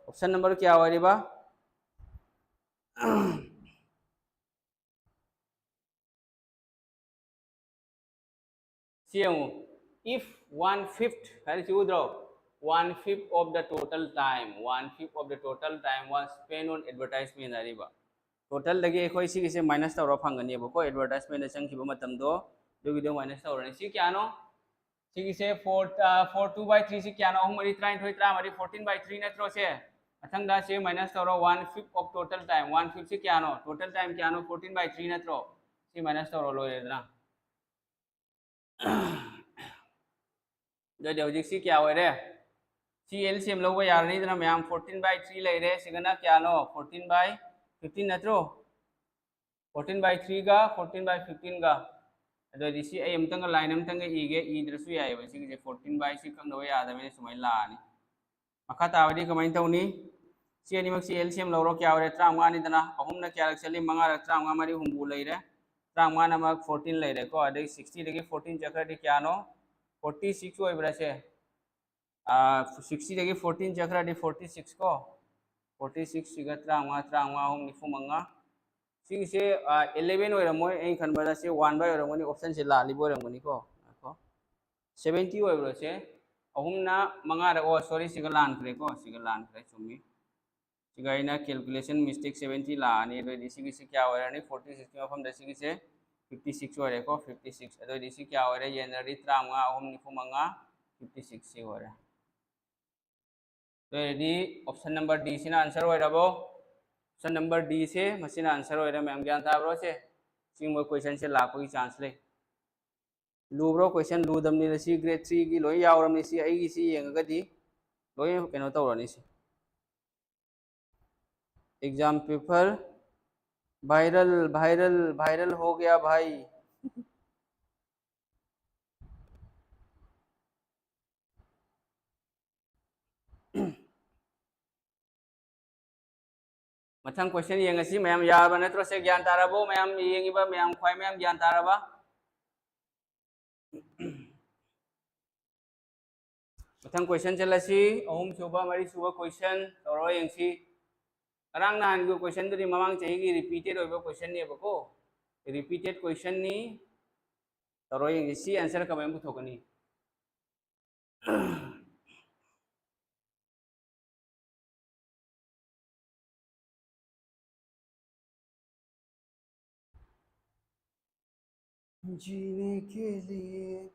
Option number ꯀꯌꯥ ꯑꯣꯏꯔꯤꯕ? ꯁꯤ ꯌꯦꯡꯉꯨ, if one fifth ꯍꯥꯏꯔꯤꯁꯤ ꯎꯗ꯭ꯔꯣ? One fifth of the total time, one fifth of the total time was spent on advertisement ꯍꯥꯏꯔꯤꯕ꯫ Total ꯗꯒꯤ ꯑꯩꯈꯣꯏ ꯁꯤꯒꯤꯁꯦ minus ꯇꯧꯔ ꯐꯪꯒꯅꯦꯕꯀꯣ, advertisement ꯗ ꯆꯪꯈꯤꯕ ꯃꯇꯝꯗꯣ, ꯑꯗꯨꯒꯤꯗꯣ minus ꯇꯧꯔꯅꯤ꯫ ꯁꯤ ꯀꯌꯥꯅꯣ? ꯁꯤꯒꯤꯁꯦ four, four two by three ꯁꯤ ꯀꯌꯥꯅꯣ? ꯑꯍꯨꯝ ꯃꯔꯤ ꯇꯔꯥꯅꯤꯊꯣꯏ, ꯇꯔꯥꯃꯔꯤ, fourteen by three ꯅꯠꯇ꯭ꯔꯣ ꯁꯦ? ꯃꯊꯪꯗ ꯁꯤ minus ꯇꯧꯔꯣ, one fifth of total time, one fifth ꯁꯤ ꯀꯌꯥꯅꯣ? Total time ꯀꯌꯥꯅꯣ? Fourteen by three ꯅꯠꯇ꯭ꯔꯣ? ꯁꯤ minus ꯇꯧꯔꯣ, ꯂꯣꯏꯔꯦꯗꯅ꯫ ꯑꯗꯨꯗꯤ ꯍꯧꯖꯤꯛꯁꯤ ꯀꯌꯥ ꯑꯣꯏꯔꯦ? ꯁꯤ L C M ꯂꯧꯕ ꯌꯥꯔꯅꯤꯗꯅ ꯃꯌꯥꯝ, fourteen by three ꯂꯩꯔꯦ, ꯁꯤꯒꯅ ꯀꯌꯥꯅꯣ? Fourteen by fifteen ꯅꯠꯇ꯭ꯔꯣ? Fourteen by three ꯒ fourteen by fifteen ꯒ꯫ ꯑꯗꯨꯑꯣꯏꯗꯤ ꯁꯤ ꯑꯩ ꯑꯃꯇꯪꯒ, line ꯑꯃꯇꯪꯒ ꯏꯒꯦ, ꯏꯗ꯭ꯔꯁꯨ ꯌꯥꯏꯑꯕ꯫ ꯁꯤꯒꯤꯁꯦ fourteen by ꯁꯤ ꯀꯛꯅꯕ ꯌꯥꯗꯕꯅꯤꯅ ꯁꯨꯃꯥꯏꯅ ꯂꯥꯛꯑꯅꯤ꯫ ꯃꯈꯥ ꯇꯥꯕꯗꯤ ꯀꯃꯥꯏꯅ ꯇꯧꯅꯤ? ꯁꯤ ꯑꯅꯤꯃꯛꯁꯤ L C M ꯂꯧꯔꯣ, ꯀꯌꯥ ꯑꯣꯏꯔꯦ? ꯇꯔꯥꯃꯉꯥꯅꯤꯗꯅ꯫ ꯑꯍꯨꯝꯅ ꯀꯌꯥꯔꯛ ꯆꯠꯂꯤ? ꯃꯉꯥꯔꯛ꯫ ꯇꯔꯥꯃꯉꯥ ꯃꯔꯤ ꯍꯨꯝꯐꯨ ꯂꯩꯔꯦ꯫ ꯇꯔꯥꯃꯉꯥꯅ ꯑꯃ fourteen ꯂꯩꯔꯦꯀꯣ꯫ ꯑꯗꯩ sixty ꯗꯒꯤ fourteen ꯆꯠꯈ꯭ꯔꯗꯤ ꯀꯌꯥꯅꯣ? Forty six ꯑꯣꯏꯕ꯭ꯔꯥ ꯁꯦ? Sixty ꯗꯒꯤ fourteen ꯆꯠꯈ꯭ꯔꯗꯤ forty six ꯀꯣ꯫ Forty six ꯁꯤꯒ ꯇꯔꯥꯃꯉꯥ, ꯇꯔꯥꯃꯉꯥ ꯑꯍꯨꯝ ꯅꯤꯐꯨ ꯃꯉꯥ꯫ ꯁꯤꯒꯤꯁꯦ eleven ꯑꯣꯏꯔꯝꯃꯣꯏ, ꯑꯩꯅ ꯈꯟꯕꯗ ꯁꯤ one by ꯑꯣꯏꯔꯝꯒꯅꯤ, option ꯁꯦ ꯂꯥꯜꯂꯤꯕ ꯑꯣꯏꯔꯝꯒꯅꯤꯀꯣ꯫ ꯉꯥꯏꯈꯣ꯫ Seventy ꯑꯣꯏꯕ꯭ꯔꯣ ꯁꯦ? ꯑꯍꯨꯝꯅ ꯃꯉꯥꯔꯛ, ꯑꯣ, sorry, ꯁꯤꯒ ꯂꯥꯟꯈ꯭ꯔꯦꯀꯣ, ꯁꯤꯒ ꯂꯥꯟꯈ꯭ꯔꯦ, ꯆꯨꯝꯃꯤ꯫ ꯁꯤꯒ ꯑꯩꯅ calculation mistake, seventy ꯂꯥꯛꯑꯅꯤ꯫ ꯑꯗꯨ ꯑꯣꯏꯗꯤ ꯁꯤꯒꯤꯁꯤ ꯀꯌꯥ ꯑꯣꯏꯔꯅꯤ? Forty six ꯀꯤ ꯃꯐꯝꯗ ꯁꯤꯒꯤꯁꯦ fifty six ꯑꯣꯏꯔꯦꯀꯣ, fifty six꯫ ꯑꯗꯨ ꯑꯣꯏꯗꯤ ꯁꯤ ꯀꯌꯥ ꯑꯣꯏꯔꯦ? ꯌꯦꯟꯅꯔꯗꯤ ꯇꯔꯥꯃꯉꯥ ꯑꯍꯨꯝ ꯅꯤꯐꯨ ꯃꯉꯥ, fifty six ꯁꯤ ꯑꯣꯏꯔꯦ꯫ ꯑꯗꯨ ꯑꯣꯏꯔꯗꯤ option number D ꯁꯤꯅ answer ꯑꯣꯏꯔꯕꯣ? Option number D ꯁꯦ ꯃꯁꯤꯅ answer ꯑꯣꯏꯔꯦ꯫ ꯃꯌꯥꯝ ꯒ꯭ꯌꯥꯟ ꯇꯥꯕ꯭ꯔꯣ ꯁꯦ? ꯁꯤꯒꯨꯝꯕ question ꯁꯦ ꯂꯥꯛꯄꯒꯤ chance ꯂꯩ꯫ ꯂꯨꯕ꯭ꯔꯣ question? ꯂꯨꯗꯕꯅꯤꯅ ꯁꯤ grade three ꯒꯤ ꯂꯣꯏ ꯌꯥꯎꯔꯕꯅꯤ꯫ ꯁꯤ ꯑꯩꯒꯤ ꯁꯤ ꯌꯦꯡꯉꯒꯗꯤ ꯂꯣꯏ ꯀꯩꯅꯣ ꯇꯧꯔꯅꯤ ꯁꯤ꯫ Exam paper viral, viral, viral हो गया भाई। ꯃꯊꯪ question ꯌꯦꯡꯉꯁꯤ꯫ ꯃꯌꯥꯝ ꯌꯥꯔꯕ ꯅꯠꯇ꯭ꯔꯣ? ꯁꯦ ꯒ꯭ꯌꯥꯟ ꯇꯥꯔꯕꯣ? ꯃꯌꯥꯝ ꯌꯦꯡꯉꯤꯕ ꯃꯌꯥꯝ, ꯈ꯭ꯋꯥꯏ ꯃꯌꯥꯝ ꯒ꯭ꯌꯥꯟ ꯇꯥꯔꯕ? ꯃꯊꯪ question ꯆꯠꯂꯁꯤ꯫ ꯑꯍꯨꯝꯁꯨꯕ, ꯃꯔꯤꯁꯨꯕ question ꯇꯧꯔꯒ ꯌꯦꯡꯁꯤ꯫ ꯉꯔꯥꯡ ꯅꯍꯥꯟꯒꯤ question ꯗꯨꯗꯤ ꯃꯃꯥꯡ ꯆꯍꯤꯒꯤ repeated ꯑꯣꯏꯕ question ꯅꯦꯕꯀꯣ꯫ Repeated question ꯅꯤ꯫ ꯇꯧꯔꯒ ꯌꯦꯡꯁꯤ꯫ ꯁꯤ answer ꯀꯃꯥꯏꯅ ꯄꯨꯊꯣꯛꯀꯅꯤ? जीने के लिए।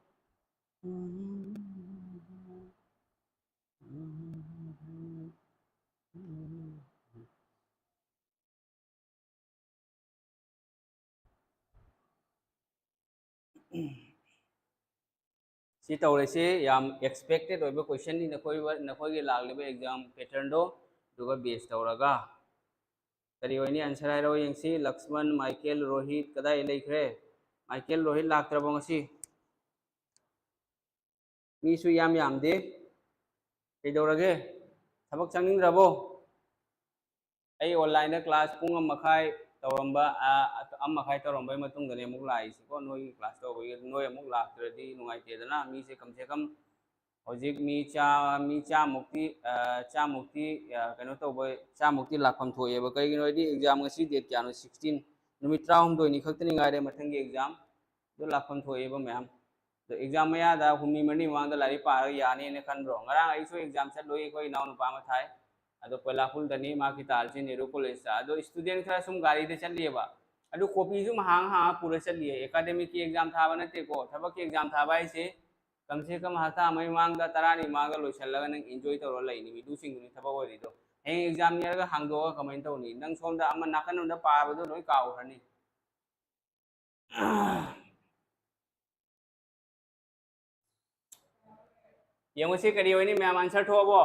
ꯁꯤ ꯁꯤ ꯇꯧꯔꯤꯁꯤ ꯌꯥꯝ expected ꯑꯣꯏꯕ questionꯅꯤ ꯅꯈꯣꯏ ꯅꯈꯣꯏꯒꯤ ꯂꯥꯛꯂꯤꯕ exam patternꯗꯣ ꯑꯗꯨꯒ base ꯇꯧꯔꯒ꯫ ꯀꯔꯤ ꯑꯣꯏꯅꯤ answer ꯍꯥꯏꯔꯛꯑꯣ ꯌꯦꯡꯁꯤ꯫ ꯂꯛꯁꯃꯟ, ꯃꯥꯏꯀꯦꯜ, ꯔꯣꯍꯤꯠ ꯀꯗꯥꯏ ꯂꯩꯈ꯭ꯔꯦ? ꯃꯥꯏꯀꯦꯜ, ꯔꯣꯍꯤꯠ ꯂꯥꯛꯇ꯭ꯔꯕꯣ ꯉꯁꯤ? ꯃꯤꯁꯨ ꯌꯥꯝ ꯌꯥꯝꯗꯦ꯫ ꯀꯩꯗꯧꯔꯒꯦ? ꯊꯕꯛ ꯆꯪꯅꯤꯡꯗ꯭ꯔꯕꯣ? ꯑꯩ online class ꯄꯨꯡ ꯑꯃ ꯃꯈꯥꯏ ꯇꯧꯔꯝꯕ, ꯑ, ꯑꯃ ꯃꯈꯥꯏ ꯇꯧꯔꯝꯕꯩ ꯃꯇꯨꯡꯗꯅꯦ ꯑꯃꯨꯛ ꯂꯥꯛꯏꯁꯤꯀꯣ꯫ ꯅꯣꯏꯒꯤ class ꯇꯧꯕꯒꯤ ꯅꯣꯏ ꯑꯃꯨꯛ ꯂꯥꯛꯇ꯭ꯔꯗꯤ ꯅꯨꯡꯉꯥꯏꯇꯦꯗꯅ꯫ ꯃꯤꯁꯦ ꯀꯝ ꯁꯦ ꯀꯝ ꯍꯧꯖꯤꯛ ꯃꯤ ꯆꯥ-, ꯃꯤ ꯆꯥꯃꯨꯛꯇꯤ, ꯑ, ꯆꯥꯃꯨꯛꯇꯤ, ꯑ, ꯀꯩꯅꯣ ꯇꯧꯕ, ꯆꯥꯃꯨꯛꯇꯤ ꯂꯥꯛꯐꯝ ꯊꯣꯛꯑꯦꯕ꯫ ꯀꯩꯒꯤꯅꯣ ꯍꯥꯏꯗꯤ exam ꯉꯁꯤ date ꯀꯌꯥꯅꯣ? Sixteen, ꯅꯨꯃꯤꯠ ꯇꯔꯥꯍꯨꯝꯗꯣꯏꯅꯤ ꯈꯛꯇꯅꯤ ꯉꯥꯏꯔꯦ ꯃꯊꯪꯒꯤ exam꯫ ꯑꯗꯨ ꯂꯥꯛꯐꯝ ꯊꯣꯛꯑꯦꯕ ꯃꯌꯥꯝ꯫ ꯑꯗꯣ exam ꯃꯌꯥꯗ ꯍꯨꯝꯅꯤ ꯃꯔꯤ ꯃꯃꯥꯡꯗ ꯂꯥꯏꯔꯤꯛ ꯄꯥꯔꯒ ꯌꯥꯅꯤꯅ ꯈꯟꯕ꯭ꯔꯣ? ꯉꯔꯥꯡ ꯑꯩꯁꯨ exam ꯆꯠꯂꯨꯏ, ꯑꯩꯈꯣꯏ ꯏꯅꯥꯎꯅꯨꯄꯥ ꯑꯃ ꯊꯥꯏ꯫ ꯑꯗꯣ ꯀꯣꯏꯂꯥꯄꯨꯜꯗꯅꯤ, ꯃꯥꯒꯤ ꯇꯥꯜꯁꯤ ꯅꯦꯍꯔꯨ ꯀꯣꯂꯦꯖꯇ꯫ ꯑꯗꯣ student ꯈꯔ ꯁꯨꯝ ꯒꯥꯔꯤꯗ ꯆꯠꯂꯤꯑꯕ꯫ ꯑꯗꯨ copy ꯁꯨꯝ ꯍꯥꯡ ꯍꯥꯡꯉ ꯄꯨꯔ ꯆꯠꯂꯤꯌꯦ꯫ Academic ꯀꯤ exam ꯊꯥꯕ ꯅꯠꯇꯦꯀꯣ, ꯊꯕꯛꯀꯤ exam ꯊꯥꯕ ꯍꯥꯏꯁꯦ ꯀꯝ ꯁꯦ ꯀꯝ ꯍꯞꯇꯥ ꯑꯃꯒꯤ ꯃꯃꯥꯡꯗ, ꯇꯔꯥꯅꯤ ꯃꯃꯥꯡꯗ ꯂꯣꯏꯁꯤꯜꯂꯒ ꯅꯪ enjoy ꯇꯧꯔ ꯂꯩꯅꯤ, ꯑꯗꯨꯁꯤꯡꯗꯨꯅꯤ ꯊꯕꯛ ꯑꯣꯏꯔꯤꯗꯣ꯫ ꯍꯌꯦꯡ exam ꯅꯦꯔꯒ ꯍꯥꯡꯗꯣꯛꯑꯒ ꯀꯃꯥꯏꯅ ꯇꯧꯅꯤ? ꯅꯪ ꯁꯣꯝꯗ ꯑꯃ ꯅꯥꯀꯟ ꯑꯃꯗ ꯄꯥꯕꯗꯣ ꯂꯣꯏ ꯀꯥꯎꯈ꯭ꯔꯅꯤ꯫ ꯌꯦꯡꯉꯨꯁꯤ ꯀꯔꯤ ꯑꯣꯏꯅꯤ ꯃꯌꯥꯝ, answer ꯊꯣꯛꯑꯕꯣ?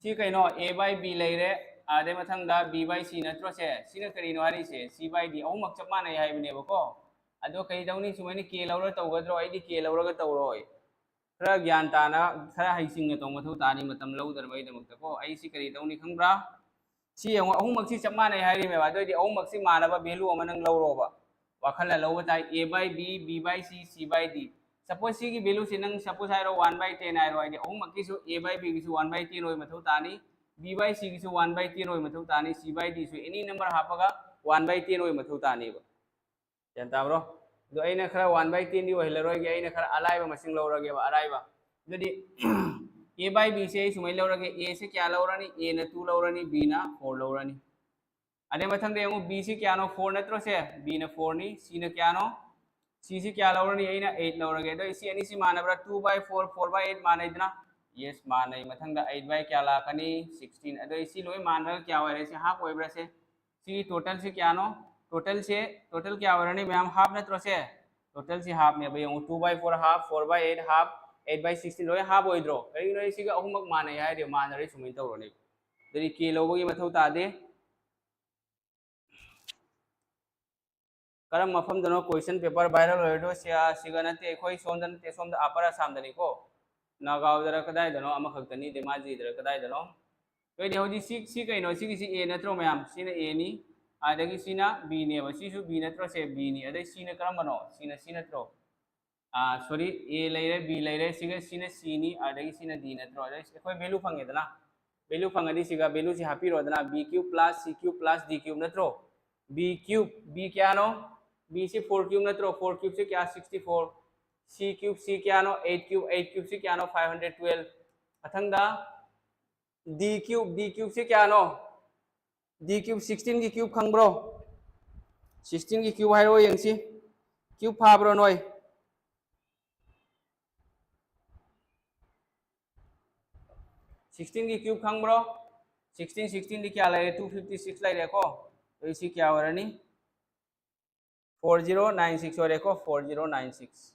ꯁꯤ ꯀꯩꯅꯣ, A by B ꯂꯩꯔꯦ, ꯑꯗꯩ ꯃꯊꯪꯗ B by C ꯅꯠꯇ꯭ꯔꯣ ꯁꯦ? ꯁꯤꯅ ꯀꯔꯤꯅꯣ ꯍꯥꯏꯔꯤꯁꯦ? C by D꯫ ꯑꯍꯨꯝꯃꯛ ꯆꯞ ꯃꯥꯟꯅꯩ ꯍꯥꯏꯕꯅꯦꯕꯀꯣ꯫ ꯑꯗꯣ ꯀꯩꯗꯧꯅꯤ? ꯁꯨꯃꯥꯏꯅ K ꯂꯧꯔ ꯇꯧꯒꯗ꯭ꯔꯣ? ꯑꯩꯗꯤ K ꯂꯧꯔꯒ ꯇꯧꯔꯣꯏ꯫ ꯈꯔ ꯒ꯭ꯌꯥꯟ ꯇꯥꯅ, ꯈꯔ ꯍꯩꯁꯤꯡꯅ ꯇꯧꯕ ꯃꯊꯧ ꯇꯥꯅꯤ, ꯃꯇꯝ ꯂꯧꯗꯅꯕꯒꯤꯗꯃꯛꯇꯀꯣ꯫ ꯑꯩ ꯁꯤ ꯀꯔꯤ ꯇꯧꯅꯤ ꯈꯪꯕ꯭ꯔꯥ? ꯁꯤ ꯌꯦꯡꯉꯣ, ꯑꯍꯨꯝꯃꯛꯁꯤ ꯆꯞ ꯃꯥꯟꯅꯩ ꯍꯥꯏꯔꯤꯃꯦꯕ꯫ ꯑꯗꯨ ꯑꯣꯏꯗꯤ ꯑꯍꯨꯝꯃꯛꯁꯤ ꯃꯥꯟꯅꯕ value ꯑꯃ ꯅꯪ ꯂꯧꯔꯣꯕ꯫ ꯋꯥꯈꯜꯅ ꯂꯧꯕ ꯇꯥꯏ꯫ A by B, B by C, C by D꯫ Suppose ꯁꯤꯒꯤ value ꯁꯤ ꯅꯪ suppose ꯍꯥꯏꯔꯣ, one by ten ꯍꯥꯏꯔꯣ ꯍꯥꯏꯗꯤ, ꯑꯍꯨꯝꯃꯛꯀꯤꯁꯨ A by B ꯒꯤꯁꯨ one by ten ꯑꯣꯏ ꯃꯊꯧ ꯇꯥꯅꯤ, B by C ꯒꯤꯁꯨ one by ten ꯑꯣꯏ ꯃꯊꯧ ꯇꯥꯅꯤ, C by D ꯁꯨ any number ꯍꯥꯞꯄꯒ one by ten ꯑꯣꯏ ꯃꯊꯧ ꯇꯥꯅꯤꯕ꯫ ꯒ꯭ꯌꯥꯟ ꯇꯥꯕ꯭ꯔꯣ? ꯑꯗꯣ ꯑꯩꯅ ꯈꯔ one by ten ꯗꯤ ꯑꯣꯏꯍꯜꯂꯔꯣꯏꯒꯦ, ꯑꯩꯅ ꯈꯔ ꯑꯂꯥꯏꯕ ꯃꯁꯤꯡ ꯂꯧꯔꯒꯦꯕ, ꯑꯔꯥꯏꯕ꯫ ꯑꯗꯨꯗꯤ A by B ꯁꯦ ꯑꯩ ꯁꯨꯃꯥꯏꯅ ꯂꯧꯔꯒꯦ, A ꯁꯦ ꯀꯌꯥ ꯂꯧꯔꯅꯤ? A ꯅ two ꯂꯧꯔꯅꯤ, B ꯅ four ꯂꯧꯔꯅꯤ꯫ ꯑꯗꯩ ꯃꯊꯪꯗ ꯌꯦꯡꯉꯨ, B ꯁꯤ ꯀꯌꯥꯅꯣ? Four ꯅꯠꯇ꯭ꯔꯣ ꯁꯦ? B ꯅ four ꯅꯤ꯫ C ꯅ ꯀꯌꯥꯅꯣ? C ꯁꯤ ꯀꯌꯥ ꯂꯧꯔꯅꯤ? ꯑꯩꯅ eight ꯂꯧꯔꯒꯦ꯫ ꯑꯗꯣ ꯁꯤ ꯑꯅꯤꯁꯤ ꯃꯥꯟꯅꯕ꯭ꯔꯥ? Two by four, four by eight ꯃꯥꯟꯅꯩꯗꯅ? Yes, ꯃꯥꯟꯅꯩ꯫ ꯃꯊꯪꯗ eight by ꯀꯌꯥ ꯂꯥꯛꯀꯅꯤ? Sixteen꯫ ꯑꯗꯣ ꯁꯤ ꯂꯣꯏ ꯃꯥꯟꯅꯔꯒ ꯀꯌꯥ ꯑꯣꯏꯔꯦ? ꯁꯤ half ꯑꯣꯏꯕ꯭ꯔꯥ ꯁꯦ? ꯁꯤꯒꯤ total ꯁꯤ ꯀꯌꯥꯅꯣ? Total ꯁꯦ, total ꯀꯌꯥ ꯑꯣꯏꯔꯅꯤ ꯃꯌꯥꯝ? Half ꯅꯠꯇ꯭ꯔꯣ ꯁꯦ? Total ꯁꯤ half ꯅꯦꯕ꯫ ꯌꯦꯡꯉꯨ, two by four half, four by eight half, eight by sixteen ꯂꯣꯏ half ꯑꯣꯏꯗ꯭ꯔꯣ? ꯀꯔꯤꯒꯤꯅꯣ ꯑꯩ ꯁꯤꯒ ꯑꯍꯨꯝꯃꯛ ꯃꯥꯟꯅꯩ ꯍꯥꯏꯔꯗꯤ? ꯃꯥꯟꯅꯔꯦ, ꯁꯨꯃꯥꯏꯅ ꯇꯧꯔꯅꯤ꯫ ꯑꯗꯨꯗꯤ K ꯂꯧꯕꯒꯤ ꯃꯊꯧ ꯇꯥꯗꯦ꯫ ꯀꯔꯝꯕ ꯃꯐꯝꯗꯅꯣ question paper viral ꯑꯣꯏꯔꯤꯗꯣ? ꯁꯤ-, ꯁꯤꯒ ꯅꯠꯇꯦ, ꯑꯩꯈꯣꯏ ꯁꯣꯝꯗ ꯅꯠꯇꯦ, ꯁꯣꯝꯗ Upper Assam ꯗꯅꯤꯀꯣ꯫ ꯅꯥꯒꯥꯎꯗꯔ ꯀꯗꯥꯏꯗꯅꯣ ꯑꯃꯈꯛꯇꯅꯤ, ꯙꯦꯃꯥꯖꯤꯗꯔ ꯀꯗꯥꯏꯗꯅꯣ꯫ ꯑꯗꯨꯗꯤ ꯍꯧꯖꯤꯛ ꯁꯤ, ꯁꯤ ꯀꯩꯅꯣ? ꯁꯤꯒꯤꯁꯤ A ꯅꯠꯇ꯭ꯔꯣ ꯃꯌꯥꯝ? ꯁꯤꯅ A ꯅꯤ, ꯑꯗꯒꯤ ꯁꯤꯅ B ꯅꯦꯕ, ꯁꯤꯁꯨ B ꯅꯠꯇ꯭ꯔꯣ? ꯁꯦ B ꯅꯤ꯫ ꯑꯗꯩ C ꯅ ꯀꯔꯝꯕꯅꯣ? C ꯅ C ꯅꯠꯇ꯭ꯔꯣ? ꯑꯥ, sorry, A ꯂꯩꯔꯦ, B ꯂꯩꯔꯦ, ꯁꯤꯒ ꯁꯤꯅ C ꯅꯤ, ꯑꯗꯒꯤ ꯁꯤꯅ D ꯅꯠꯇ꯭ꯔꯣ? ꯑꯗꯩ ꯑꯩꯈꯣꯏ value ꯐꯪꯉꯦꯗꯅ, value ꯐꯪꯉꯗꯤ ꯁꯤꯒ value ꯁꯤ ꯍꯥꯞꯄꯤꯔꯣꯗꯅ, B cube plus C cube plus D cube ꯅꯠꯇ꯭ꯔꯣ? B cube, B ꯀꯌꯥꯅꯣ? B ꯁꯤ four cube ꯅꯠꯇ꯭ꯔꯣ? Four cube ꯁꯤ ꯀꯌꯥ? Sixty four꯫ C cube, C ꯀꯌꯥꯅꯣ? Eight cube, eight cube ꯁꯤ ꯀꯌꯥꯅꯣ? Five hundred twelve꯫ ꯃꯊꯪꯗ D cube, D cube ꯁꯤ ꯀꯌꯥꯅꯣ? D cube, sixteen ꯒꯤ cube ꯈꯪꯕ꯭ꯔꯣ? Sixteen ꯒꯤ cube ꯍꯥꯏꯔꯛꯑꯣ ꯌꯦꯡꯁꯤ꯫ Cube ꯐꯥꯕ꯭ꯔꯣ ꯅꯣꯏ? Sixteen ꯒꯤ cube ꯈꯪꯕ꯭ꯔꯣ? Sixteen, sixteen ꯗꯤ ꯀꯌꯥ ꯂꯩꯔꯦ? Two fifty six ꯂꯩꯔꯦꯀꯣ꯫ ꯑꯗꯨ ꯁꯤ ꯀꯌꯥ ꯑꯣꯏꯔꯅꯤ? Four zero nine six ꯑꯣꯏꯔꯦꯀꯣ, four zero nine six꯫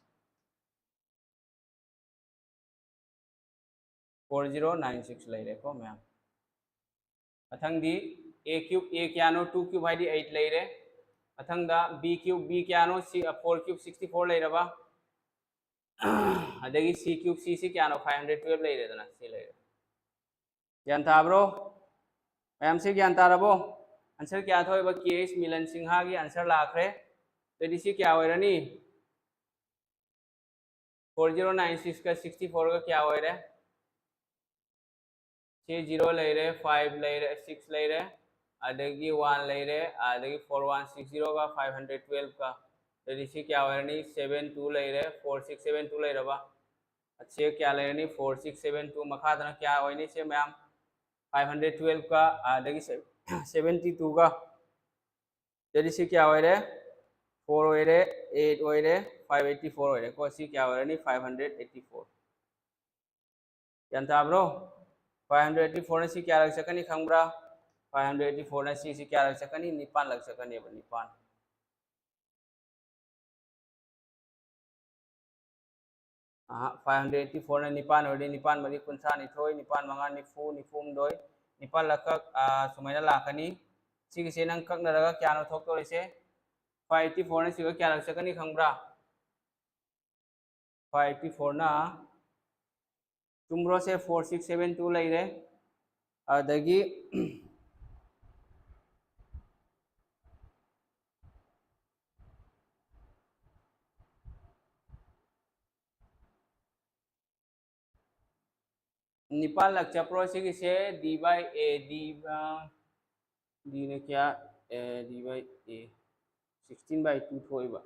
Four zero nine six ꯂꯩꯔꯦꯀꯣ ꯃꯌꯥꯝ꯫ ꯃꯊꯪꯗꯤ A cube, A ꯀꯌꯥꯅꯣ? Two cube ꯍꯥꯏꯗꯤ eight ꯂꯩꯔꯦ꯫ ꯃꯊꯪꯗ B cube, B ꯀꯌꯥꯅꯣ? ꯁꯤ, four cube, sixty four ꯂꯩꯔꯕ? ꯑꯗꯒꯤ C cube, C ꯁꯤ ꯀꯌꯥꯅꯣ? Five hundred twelve ꯂꯩꯔꯦꯗꯅ, ꯁꯤ ꯂꯩꯔꯦ꯫ ꯒ꯭ꯌꯥꯟ ꯇꯥꯕ꯭ꯔꯣ? ꯃꯌꯥꯝꯁꯤ ꯒ꯭ꯌꯥꯟ ꯇꯥꯔꯕꯣ? Answer ꯀꯌꯥ ꯊꯣꯛꯏꯕ? K H ꯃꯤꯂꯟ ꯁꯤꯡꯍꯒꯤ answer ꯂꯥꯛꯈ꯭ꯔꯦ꯫ ꯑꯗꯨꯗꯤ ꯁꯤ ꯀꯌꯥ ꯑꯣꯏꯔꯅꯤ? Four zero nine six ꯀ sixty four ꯒ ꯀꯌꯥ ꯑꯣꯏꯔꯦ? ꯁꯤ zero ꯂꯩꯔꯦ, five ꯂꯩꯔꯦ, six ꯂꯩꯔꯦ, ꯑꯗꯒꯤ one ꯂꯩꯔꯦ, ꯑꯗꯒꯤ four one six zero ꯒ five hundred twelve ꯀ, ꯑꯗꯨꯗꯤ ꯁꯤ ꯀꯌꯥ ꯑꯣꯏꯔꯅꯤ? Seven two ꯂꯩꯔꯦ, four six seven two ꯂꯩꯔꯕ? ꯑꯁꯤ ꯀꯌꯥ ꯂꯩꯔꯅꯤ? Four six seven two꯫ ꯃꯈꯥꯗꯅ ꯀꯌꯥ ꯑꯣꯏꯅꯤ? ꯁꯤ ꯃꯌꯥꯝ five hundred twelve ꯀ, ꯑꯗꯒꯤ seventy two ꯒ, ꯑꯗꯨꯗꯤ ꯁꯤ ꯀꯌꯥ ꯑꯣꯏꯔꯦ? Four ꯑꯣꯏꯔꯦ, eight ꯑꯣꯏꯔꯦ, five eighty four ꯑꯣꯏꯔꯦꯀꯣ꯫ ꯁꯤ ꯀꯌꯥ ꯑꯣꯏꯔꯅꯤ? Five hundred eighty four꯫ ꯒ꯭ꯌꯥꯟ ꯇꯥꯕ꯭ꯔꯣ? Five hundred eighty four ꯅ ꯁꯤ ꯀꯌꯥꯔꯛ ꯆꯠꯀꯅꯤ ꯈꯪꯕ꯭ꯔꯥ? Five hundred eighty four ꯅ ꯁꯤ, ꯁꯤ ꯀꯌꯥꯔꯛ ꯆꯠꯀꯅꯤ? ꯅꯤꯄꯥꯟꯂꯛ ꯆꯠꯀꯅꯦꯕ, ꯅꯤꯄꯥꯟ꯫ ꯑꯍꯥ, five hundred eighty fourꯅ ꯅꯤꯄꯥꯟ ꯑꯣꯏꯔꯗꯤ, ꯅꯤꯄꯥꯟ ꯃꯔꯤ ꯀꯨꯟꯊ꯭ꯔꯥ ꯅꯤꯊꯣꯏ, ꯅꯤꯄꯥꯟ ꯃꯉꯥ ꯅꯤꯐꯨ, ꯅꯤꯐꯨ ꯍꯨꯝꯗꯣꯏ, ꯅꯤꯄꯥꯜ ꯂꯛꯀꯛ, ꯑꯥ, ꯁꯨꯃꯥꯏꯅ ꯂꯥꯛꯀꯅꯤ꯫ ꯁꯤꯒꯤꯁꯦ ꯅꯪ ꯀꯛꯅꯔꯒ ꯀꯌꯥꯅꯣ ꯊꯣꯛꯇꯣꯔꯤꯁꯦ? Five eighty fourꯅ ꯁꯤꯒ ꯀꯌꯥꯔꯛ ꯆꯠꯀꯅꯤ ꯈꯪꯕ꯭ꯔꯥ? Five eighty fourꯅ, ꯆꯨꯝꯕ꯭ꯔꯣ? ꯁꯦ four six seven two ꯂꯩꯔꯦ꯫ ꯑꯗꯒꯤ ꯅꯤꯄꯥꯜ ꯂꯛ ꯆꯠꯄ꯭ꯔꯣ ꯁꯤꯒꯤꯁꯦ? D by A, D by, D ꯅ ꯀꯌꯥ? ꯑꯦ, D by A, sixteen by two ꯊꯣꯛꯏꯕ꯫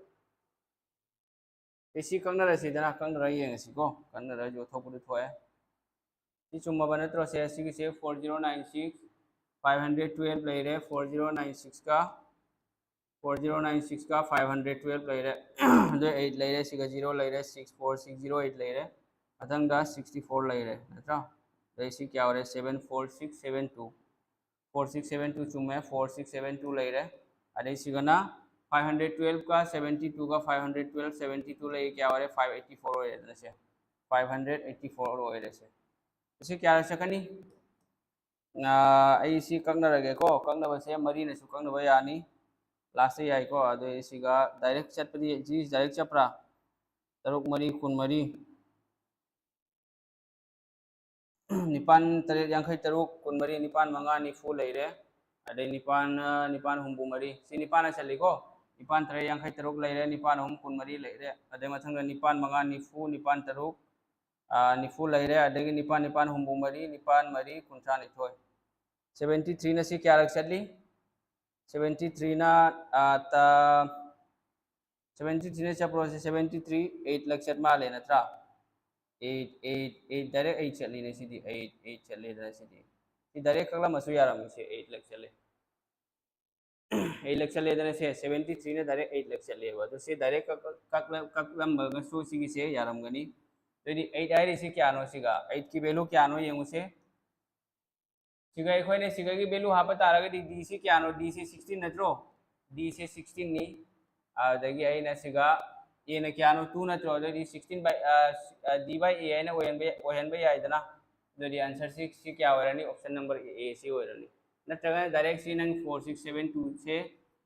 ꯑꯦ, ꯁꯤ ꯀꯛꯅꯔꯁꯤꯗꯅ, ꯀꯛꯅꯔ ꯌꯦꯡꯉꯁꯤꯀꯣ꯫ ꯀꯛꯅꯔ ꯌꯣꯠꯊꯣꯛꯄꯗ ꯊꯣꯛꯑꯦ꯫ ꯁꯤ ꯆꯨꯝꯃꯕ ꯅꯠꯇ꯭ꯔꯣ? ꯁꯦ, ꯁꯤꯒꯤꯁꯦ four zero nine six, five hundred twelve ꯂꯩꯔꯦ, four zero nine sixꯀ, four zero nine sixꯀ five hundred twelve ꯂꯩꯔꯦ꯫ ꯑꯗꯨ eight ꯂꯩꯔꯦ, ꯁꯤꯒ zero ꯂꯩꯔꯦ, six four six zero eight ꯂꯩꯔꯦ꯫ ꯃꯊꯪꯗ sixty four ꯂꯩꯔꯦ, ꯅꯠꯇ꯭ꯔꯥ? ꯑꯗꯩ ꯁꯤ ꯀꯌꯥ ꯑꯣꯏꯔꯦ? Seven four six seven two꯫ Four six seven two ꯆꯨꯝꯃꯦ, four six seven two ꯂꯩꯔꯦ꯫ ꯑꯗꯩ ꯁꯤꯒꯅ five hundred twelveꯀ seventy twoꯒ, five hundred twelve, seventy two ꯂꯩ, ꯀꯌꯥ ꯑꯣꯏꯔꯦ? Five eighty four ꯑꯣꯏꯔꯦꯗꯅ ꯁꯦ꯫ Five hundred eighty four ꯑꯣꯏꯔꯦ ꯁꯦ꯫ ꯑꯁꯤ ꯀꯌꯥꯔꯛ ꯆꯠꯀꯅꯤ? ꯑꯥ, ꯑꯩ ꯁꯤ ꯀꯛꯅꯔꯒꯦꯀꯣ꯫ ꯀꯛꯅꯕꯁꯦ ꯃꯔꯤꯅꯁꯨ ꯀꯛꯅꯕ ꯌꯥꯅꯤ꯫ Lastꯇ ꯌꯥꯏꯀꯣ꯫ ꯑꯗꯨ ꯑꯩ ꯁꯤꯒ direct ꯆꯠꯄꯗꯤ, ꯁꯤ direct ꯆꯠꯄ꯭ꯔꯥ? ꯇꯔꯨꯛ ꯃꯔꯤ ꯀꯨꯟꯃꯔꯤ꯫ ꯅꯤꯄꯥꯟ ꯇꯔꯦꯠ ꯌꯥꯡꯈꯩ ꯇꯔꯨꯛ, ꯀꯨꯟꯃꯔꯤ, ꯅꯤꯄꯥꯟ ꯃꯉꯥ ꯅꯤꯐꯨ ꯂꯩꯔꯦ꯫ ꯑꯗꯩ ꯅꯤꯄꯥꯟ, ꯑ, ꯅꯤꯄꯥꯟ ꯍꯨꯝꯐꯨ ꯃꯔꯤ꯫ ꯁꯤ ꯅꯤꯄꯥꯟꯅ ꯆꯠꯂꯤꯀꯣ꯫ ꯅꯤꯄꯥꯟ ꯇꯔꯦꯠ ꯌꯥꯡꯈꯩ ꯇꯔꯨꯛ ꯂꯩꯔꯦ, ꯅꯤꯄꯥꯟ ꯑꯍꯨꯝ ꯀꯨꯟꯃꯔꯤ ꯂꯩꯔꯦ꯫ ꯑꯗꯩ ꯃꯊꯪꯗ ꯅꯤꯄꯥꯟ ꯃꯉꯥ ꯅꯤꯐꯨ, ꯅꯤꯄꯥꯟ ꯇꯔꯨꯛ, ꯑ, ꯅꯤꯐꯨ ꯂꯩꯔꯦ꯫ ꯑꯗꯒꯤ ꯅꯤꯄꯥꯟ ꯅꯤꯄꯥꯟ ꯍꯨꯝꯐꯨ ꯃꯔꯤ, ꯅꯤꯄꯥꯟ ꯃꯔꯤ ꯀꯨꯟꯊ꯭ꯔꯥ ꯅꯤꯊꯣꯏ꯫ Seventy threeꯅ ꯁꯤ ꯀꯌꯥꯔꯛ ꯆꯠꯂꯤ? Seventy threeꯅ, ꯑ, ꯇ-, Seventy threeꯅ ꯆꯠꯄ꯭ꯔꯣ? ꯁꯤ seventy three eight ꯂꯛ ꯆꯠ ꯃꯥꯜꯂꯦ, ꯅꯠꯇ꯭ꯔꯥ? Eight, eight, eight, direct eight ꯆꯠꯂꯤꯅꯦ ꯁꯤꯗꯤ꯫ Eight, eight ꯆꯠꯂꯦꯗꯅ ꯁꯤꯗꯤ꯫ ꯁꯤ direct ꯀꯛꯂꯝꯃꯁꯨ ꯌꯥꯔꯝꯃꯤ, ꯁꯤ eight ꯂꯛ ꯆꯠꯂꯦ꯫ Eight ꯂꯛ ꯆꯠꯂꯦꯗꯅ ꯁꯦ, seventy threeꯅ direct eight ꯂꯛ ꯆꯠꯂꯦꯕ꯫ ꯑꯗꯣ ꯁꯤ direct ꯀꯛ-, ꯀꯛ-, ꯀꯛꯂꯝꯃꯒꯁꯨ ꯁꯤꯒꯤꯁꯦ ꯌꯥꯔꯝꯒꯅꯤ꯫ ꯑꯗꯨꯗꯤ eight ꯍꯥꯏꯔꯤꯁꯤ ꯀꯌꯥꯅꯣ ꯁꯤꯒ? Eightꯀꯤ value ꯀꯌꯥꯅꯣ ꯌꯦꯡꯉꯨꯁꯦ꯫ ꯁꯤꯒ ꯑꯩꯈꯣꯏꯅ ꯁꯤꯒꯒꯤ value ꯍꯥꯞꯄ ꯇꯥꯔꯒꯗꯤ D ꯁꯤ ꯀꯌꯥꯅꯣ? D ꯁꯤ sixteen ꯅꯠꯇ꯭ꯔꯣ? D ꯁꯤ sixteenꯅꯤ꯫ ꯑꯗꯨꯗꯒꯤ ꯑꯩꯅ ꯁꯤꯒ ꯑꯦꯅ ꯀꯌꯥꯅꯣ? ꯇꯨ ꯅꯠꯇ꯭ꯔꯣ? ꯑꯗꯨꯗꯤ sixteen by, D by A ꯍꯥꯏꯅ ꯑꯣꯏꯍꯟꯕ, ꯑꯣꯏꯍꯟꯕ ꯌꯥꯏꯗꯅ꯫ ꯑꯗꯨꯗꯤ answer ꯁꯤ, ꯁꯤ ꯀꯌꯥ ꯑꯣꯏꯔꯅꯤ? Option number A ꯁꯤ ꯑꯣꯏꯔꯅꯤ꯫ ꯅꯠꯇ꯭ꯔꯒꯅ direct ꯁꯤ ꯅꯪ four six seven two ꯁꯦ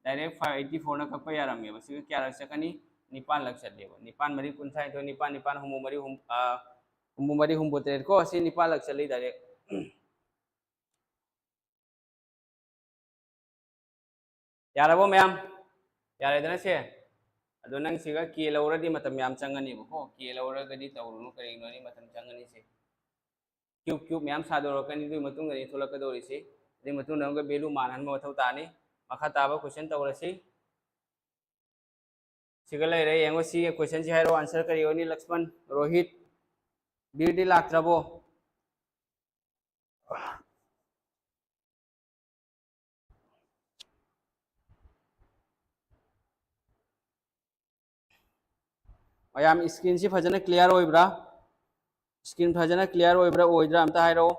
direct five eighty fourꯅ ꯀꯛꯄ ꯌꯥꯔꯝꯃꯦꯕ꯫ ꯁꯤꯒ ꯀꯌꯥꯔꯛ ꯆꯠꯀꯅꯤ? ꯅꯤꯄꯥꯟꯂꯛ ꯆꯠꯂꯦꯕ꯫ ꯅꯤꯄꯥꯟ ꯃꯔꯤ ꯀꯨꯟꯊ꯭ꯔꯥꯅꯤꯊꯣꯏ, ꯅꯤꯄꯥꯟ ꯅꯤꯄꯥꯟ ꯍꯨꯝꯐꯨ ꯃꯔꯤ, ꯍꯨꯝ-, ꯑ, ꯍꯨꯝꯐꯨ ꯃꯔꯤ, ꯍꯨꯝꯐꯨ ꯇꯔꯦꯠ ꯀꯣ, ꯁꯤ ꯅꯤꯄꯥꯟꯂꯛ ꯆꯠꯂꯤ direct꯫ ꯌꯥꯔꯕꯣ ꯃꯌꯥꯝ? ꯌꯥꯔꯦꯗꯅ ꯁꯦ? ꯑꯗꯣ ꯅꯪ ꯁꯤꯒ K ꯂꯧꯔꯗꯤ ꯃꯇꯝ ꯌꯥꯝ ꯆꯪꯒꯅꯦꯕꯀꯣ꯫ K ꯂꯧꯔꯒꯗꯤ ꯇꯧꯔꯨꯅꯨ, ꯀꯔꯤꯒꯤꯅꯣ ꯍꯥꯏꯗꯤ ꯃꯇꯝ ꯆꯪꯒꯅꯤ ꯁꯦ꯫ Cube, cube ꯃꯌꯥꯝ ꯁꯥꯗꯣꯔꯛꯀꯅꯤ, ꯑꯗꯨꯒꯤ ꯃꯇꯨꯡꯗꯅꯤ ꯊꯣꯛꯂꯛꯀꯗꯧꯔꯤꯁꯤ꯫ ꯑꯗꯨꯒꯤ ꯃꯇꯨꯡꯗ ꯑꯃꯨꯛꯀ value ꯃꯥꯟꯍꯟꯕ ꯃꯊꯧ ꯇꯥꯅꯤ꯫ ꯃꯈꯥ ꯇꯥꯕ question ꯇꯧꯔꯁꯤ꯫ ꯁꯤꯒ ꯂꯩꯔꯦ, ꯌꯦꯡꯉꯣ ꯁꯤꯒꯤ questionꯁꯤ ꯍꯥꯏꯔꯣ, answer ꯀꯔꯤ ꯑꯣꯏꯅꯤ? ꯂꯛꯁꯃꯟ, ꯔꯣꯍꯤꯠ, ꯕꯤꯔꯗꯤ ꯂꯥꯛꯇ꯭ꯔꯕꯣ? ꯃꯌꯥꯝ screenꯁꯤ ꯐꯖꯅ clear ꯑꯣꯏꯕ꯭ꯔꯥ? Screen ꯐꯖꯅ clear ꯑꯣꯏꯕ꯭ꯔꯥ ꯑꯣꯏꯗ꯭ꯔꯥ ꯑꯝꯇ ꯍꯥꯏꯔꯛꯑꯣ꯫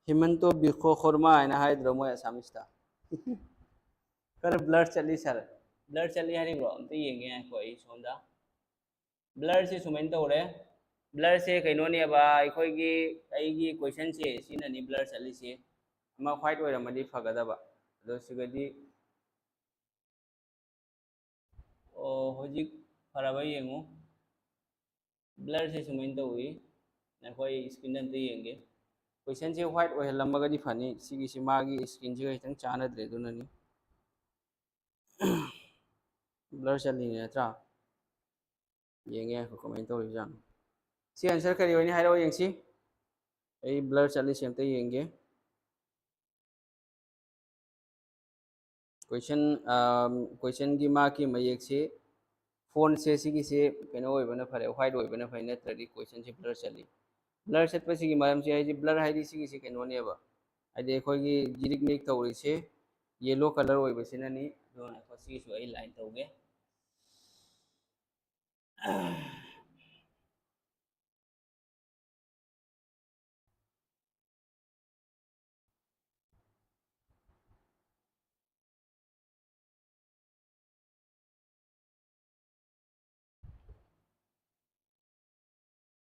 ꯍꯤꯃꯟꯇꯣ ꯕꯤꯈꯣ ꯈꯣꯔꯃꯥ ꯍꯥꯏꯅ ꯍꯥꯏꯗ꯭ꯔꯣ ꯃꯣꯏ ꯑꯁꯥꯃꯤꯁꯇ? ꯈꯔ blur ꯆꯠꯂꯤ sir꯫ Blur ꯆꯠꯂꯤ ꯍꯥꯏꯔꯤꯕ꯭ꯔꯣ? ꯑꯝꯇ ꯌꯦꯡꯒꯦ, ꯉꯥꯏꯈꯣ, ꯑꯩ ꯁꯣꯝꯗ꯫ Blurꯁꯦ ꯁꯨꯃꯥꯏꯅ ꯇꯧꯔꯦ꯫ Blurꯁꯦ ꯀꯩꯅꯣꯅꯦꯕ, ꯑꯩꯈꯣꯏꯒꯤ, ꯑꯩꯒꯤ questionꯁꯦ ꯁꯤꯅꯅꯤ blur ꯆꯠꯂꯤꯁꯦ꯫ ꯑꯃ white ꯑꯣꯏꯔꯝꯃꯗꯤ ꯐꯒꯗꯕ꯫ ꯑꯗꯣ ꯁꯤꯒꯗꯤ ꯑꯣ, ꯍꯧꯖꯤꯛ ꯐꯔꯕ ꯌꯦꯡꯉꯨ꯫ Blurꯁꯦ ꯁꯨꯃꯥꯏꯅ ꯇꯧꯏ꯫ ꯉꯥꯏꯈꯣ, ꯑꯩ screenꯗ ꯑꯝꯇ ꯌꯦꯡꯒꯦ꯫ Questionꯁꯦ white ꯑꯣꯏꯍꯜꯂꯝꯃꯒꯗꯤ ꯐꯅꯤ꯫ ꯁꯤꯒꯤꯁꯤ ꯃꯥꯒꯤ screenꯁꯤꯒ ꯈꯤꯇꯪ ꯆꯥꯟꯅꯗ꯭ꯔꯦ, ꯑꯗꯨꯅꯅꯤ꯫ Blur ꯆꯠꯂꯤꯅꯦ ꯅꯠꯇ꯭ꯔꯥ? ꯌꯦꯡꯒꯦ ꯉꯥꯏꯈꯣ, ꯀꯃꯥꯏꯅ ꯇꯧꯔꯤꯕꯖꯥꯠꯅꯣ꯫ ꯁꯤ answer ꯀꯔꯤ ꯑꯣꯏꯅꯤ ꯍꯥꯏꯔꯛꯑꯣ ꯌꯦꯡꯁꯤ꯫ ꯑꯩ blur ꯆꯠꯂꯤꯁꯦ ꯑꯝꯇ ꯌꯦꯡꯒꯦ꯫ Question, ꯑꯝ, questionꯒꯤ ꯃꯥꯒꯤ ꯃꯌꯦꯛꯁꯤ, fontꯁꯦ ꯁꯤꯒꯤꯁꯦ ꯀꯩꯅꯣ ꯑꯣꯏꯕꯅ ꯐꯔꯦ, white ꯑꯣꯏꯕꯅ ꯐꯩ, ꯅꯠꯇ꯭ꯔꯗꯤ questionꯁꯦ blur ꯆꯠꯂꯤ꯫ ꯕ꯭ꯂꯔ ꯆꯠꯄꯁꯤꯒꯤ ꯃꯔꯝꯁꯦ ꯍꯥꯏꯗꯤ ꯕ꯭ꯂꯔ ꯍꯥꯏꯗꯤ ꯁꯤꯒꯤꯁꯦ ꯀꯩꯅꯣꯅꯦꯕ, ꯍꯥꯏꯗꯤ ꯑꯩꯈꯣꯏꯒꯤ ꯖꯤꯔꯤꯛ ꯃꯤꯔꯤꯛ ꯇꯧꯔꯤꯁꯦ ꯌꯦꯂꯣ ꯀꯂꯔ ꯑꯣꯏꯕꯁꯤꯅꯅꯤ꯫ ꯑꯗꯨꯅ ꯑꯩꯈꯣꯏ ꯁꯤꯒꯤꯁꯨ ꯑꯩ ꯂꯥꯏꯟ ꯇꯧꯒꯦ꯫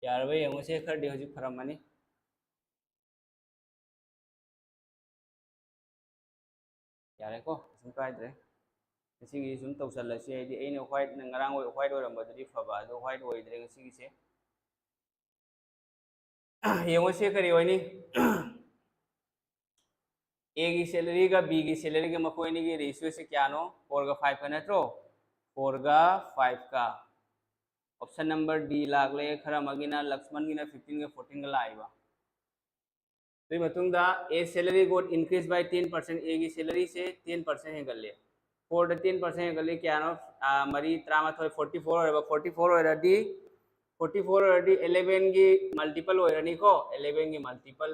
ꯌꯥꯔꯕ ꯌꯦꯡꯉꯨꯁꯦ, ꯈꯔꯗꯤ ꯍꯧꯖꯤꯛ ꯐꯔꯝꯃꯅꯤ꯫ ꯌꯥꯔꯦꯀꯣ, ꯀꯩꯁꯨꯝ ꯀꯥꯏꯗ꯭ꯔꯦ꯫ ꯉꯁꯤꯒꯤ ꯁꯨꯝ ꯇꯧꯁꯜꯂꯁꯤ, ꯍꯥꯏꯗꯤ ꯑꯩꯅ ꯋꯥꯏꯠꯅ ꯉꯔꯥꯡ ꯋꯥꯏꯠ ꯑꯣꯏꯔꯝꯕꯗꯨꯗꯤ ꯐꯕ, ꯑꯗꯣ ꯋꯥꯏꯠ ꯑꯣꯏꯗ꯭ꯔꯦ ꯉꯁꯤꯒꯤꯁꯦ꯫ ꯌꯦꯡꯉꯨꯁꯦ ꯀꯔꯤ ꯑꯣꯏꯅꯤ꯫ ꯑꯦꯒꯤ ꯁꯦꯂꯔꯤꯒ ꯕꯤꯒꯤ ꯁꯦꯂꯔꯤꯒ ꯃꯈꯣꯏ ꯑꯅꯤꯒꯤ ꯔꯦꯁꯤꯑꯣꯁꯦ ꯀꯌꯥꯅꯣ? ꯐꯣꯔꯒ ꯐꯥꯏꯚꯀ ꯅꯠꯇ꯭ꯔꯣ? ꯐꯣꯔꯒ ꯐꯥꯏꯚꯀ꯫ ꯑꯣꯞꯁꯟ ꯅꯝꯕꯔ ꯗꯤ ꯂꯥꯛꯂꯦ, ꯈꯔ ꯑꯃꯒꯤꯅ, ꯂꯛꯁꯃꯟꯒꯤꯅ ꯐꯤꯐꯇꯤꯟꯒ ꯐꯣꯔꯇꯤꯟꯒ ꯂꯥꯛꯏꯕ꯫ ꯑꯗꯨꯒꯤ ꯃꯇꯨꯡꯗ, A salary got increase by ten percent, ꯑꯦꯒꯤ ꯁꯦꯂꯔꯤꯁꯦ ꯇꯦꯟ ꯄꯥꯔꯁꯦꯟ ꯍꯦꯟꯒꯠꯂꯦ꯫ ꯐꯣꯔꯗ ꯇꯦꯟ ꯄꯥꯔꯁꯦꯟ ꯍꯦꯟꯒꯠꯂꯤ, ꯀꯌꯥꯅꯣ? ꯑꯥ, ꯃꯔꯤ, ꯇꯔꯥꯃꯥꯊꯣꯏ, ꯐꯣꯔꯇꯤ ꯐꯣꯔ ꯑꯣꯏꯔꯕ, ꯐꯣꯔꯇꯤ ꯐꯣꯔ ꯑꯣꯏꯔꯗꯤ, ꯐꯣꯔꯇꯤ ꯐꯣꯔ ꯑꯣꯏꯔꯗꯤ ꯑꯦꯂꯦꯚꯦꯟꯒꯤ ꯃꯜꯇꯤꯄꯜ ꯑꯣꯏꯔꯅꯤꯀꯣ, ꯑꯦꯂꯦꯚꯦꯟꯒꯤ ꯃꯜꯇꯤꯄꯜ꯫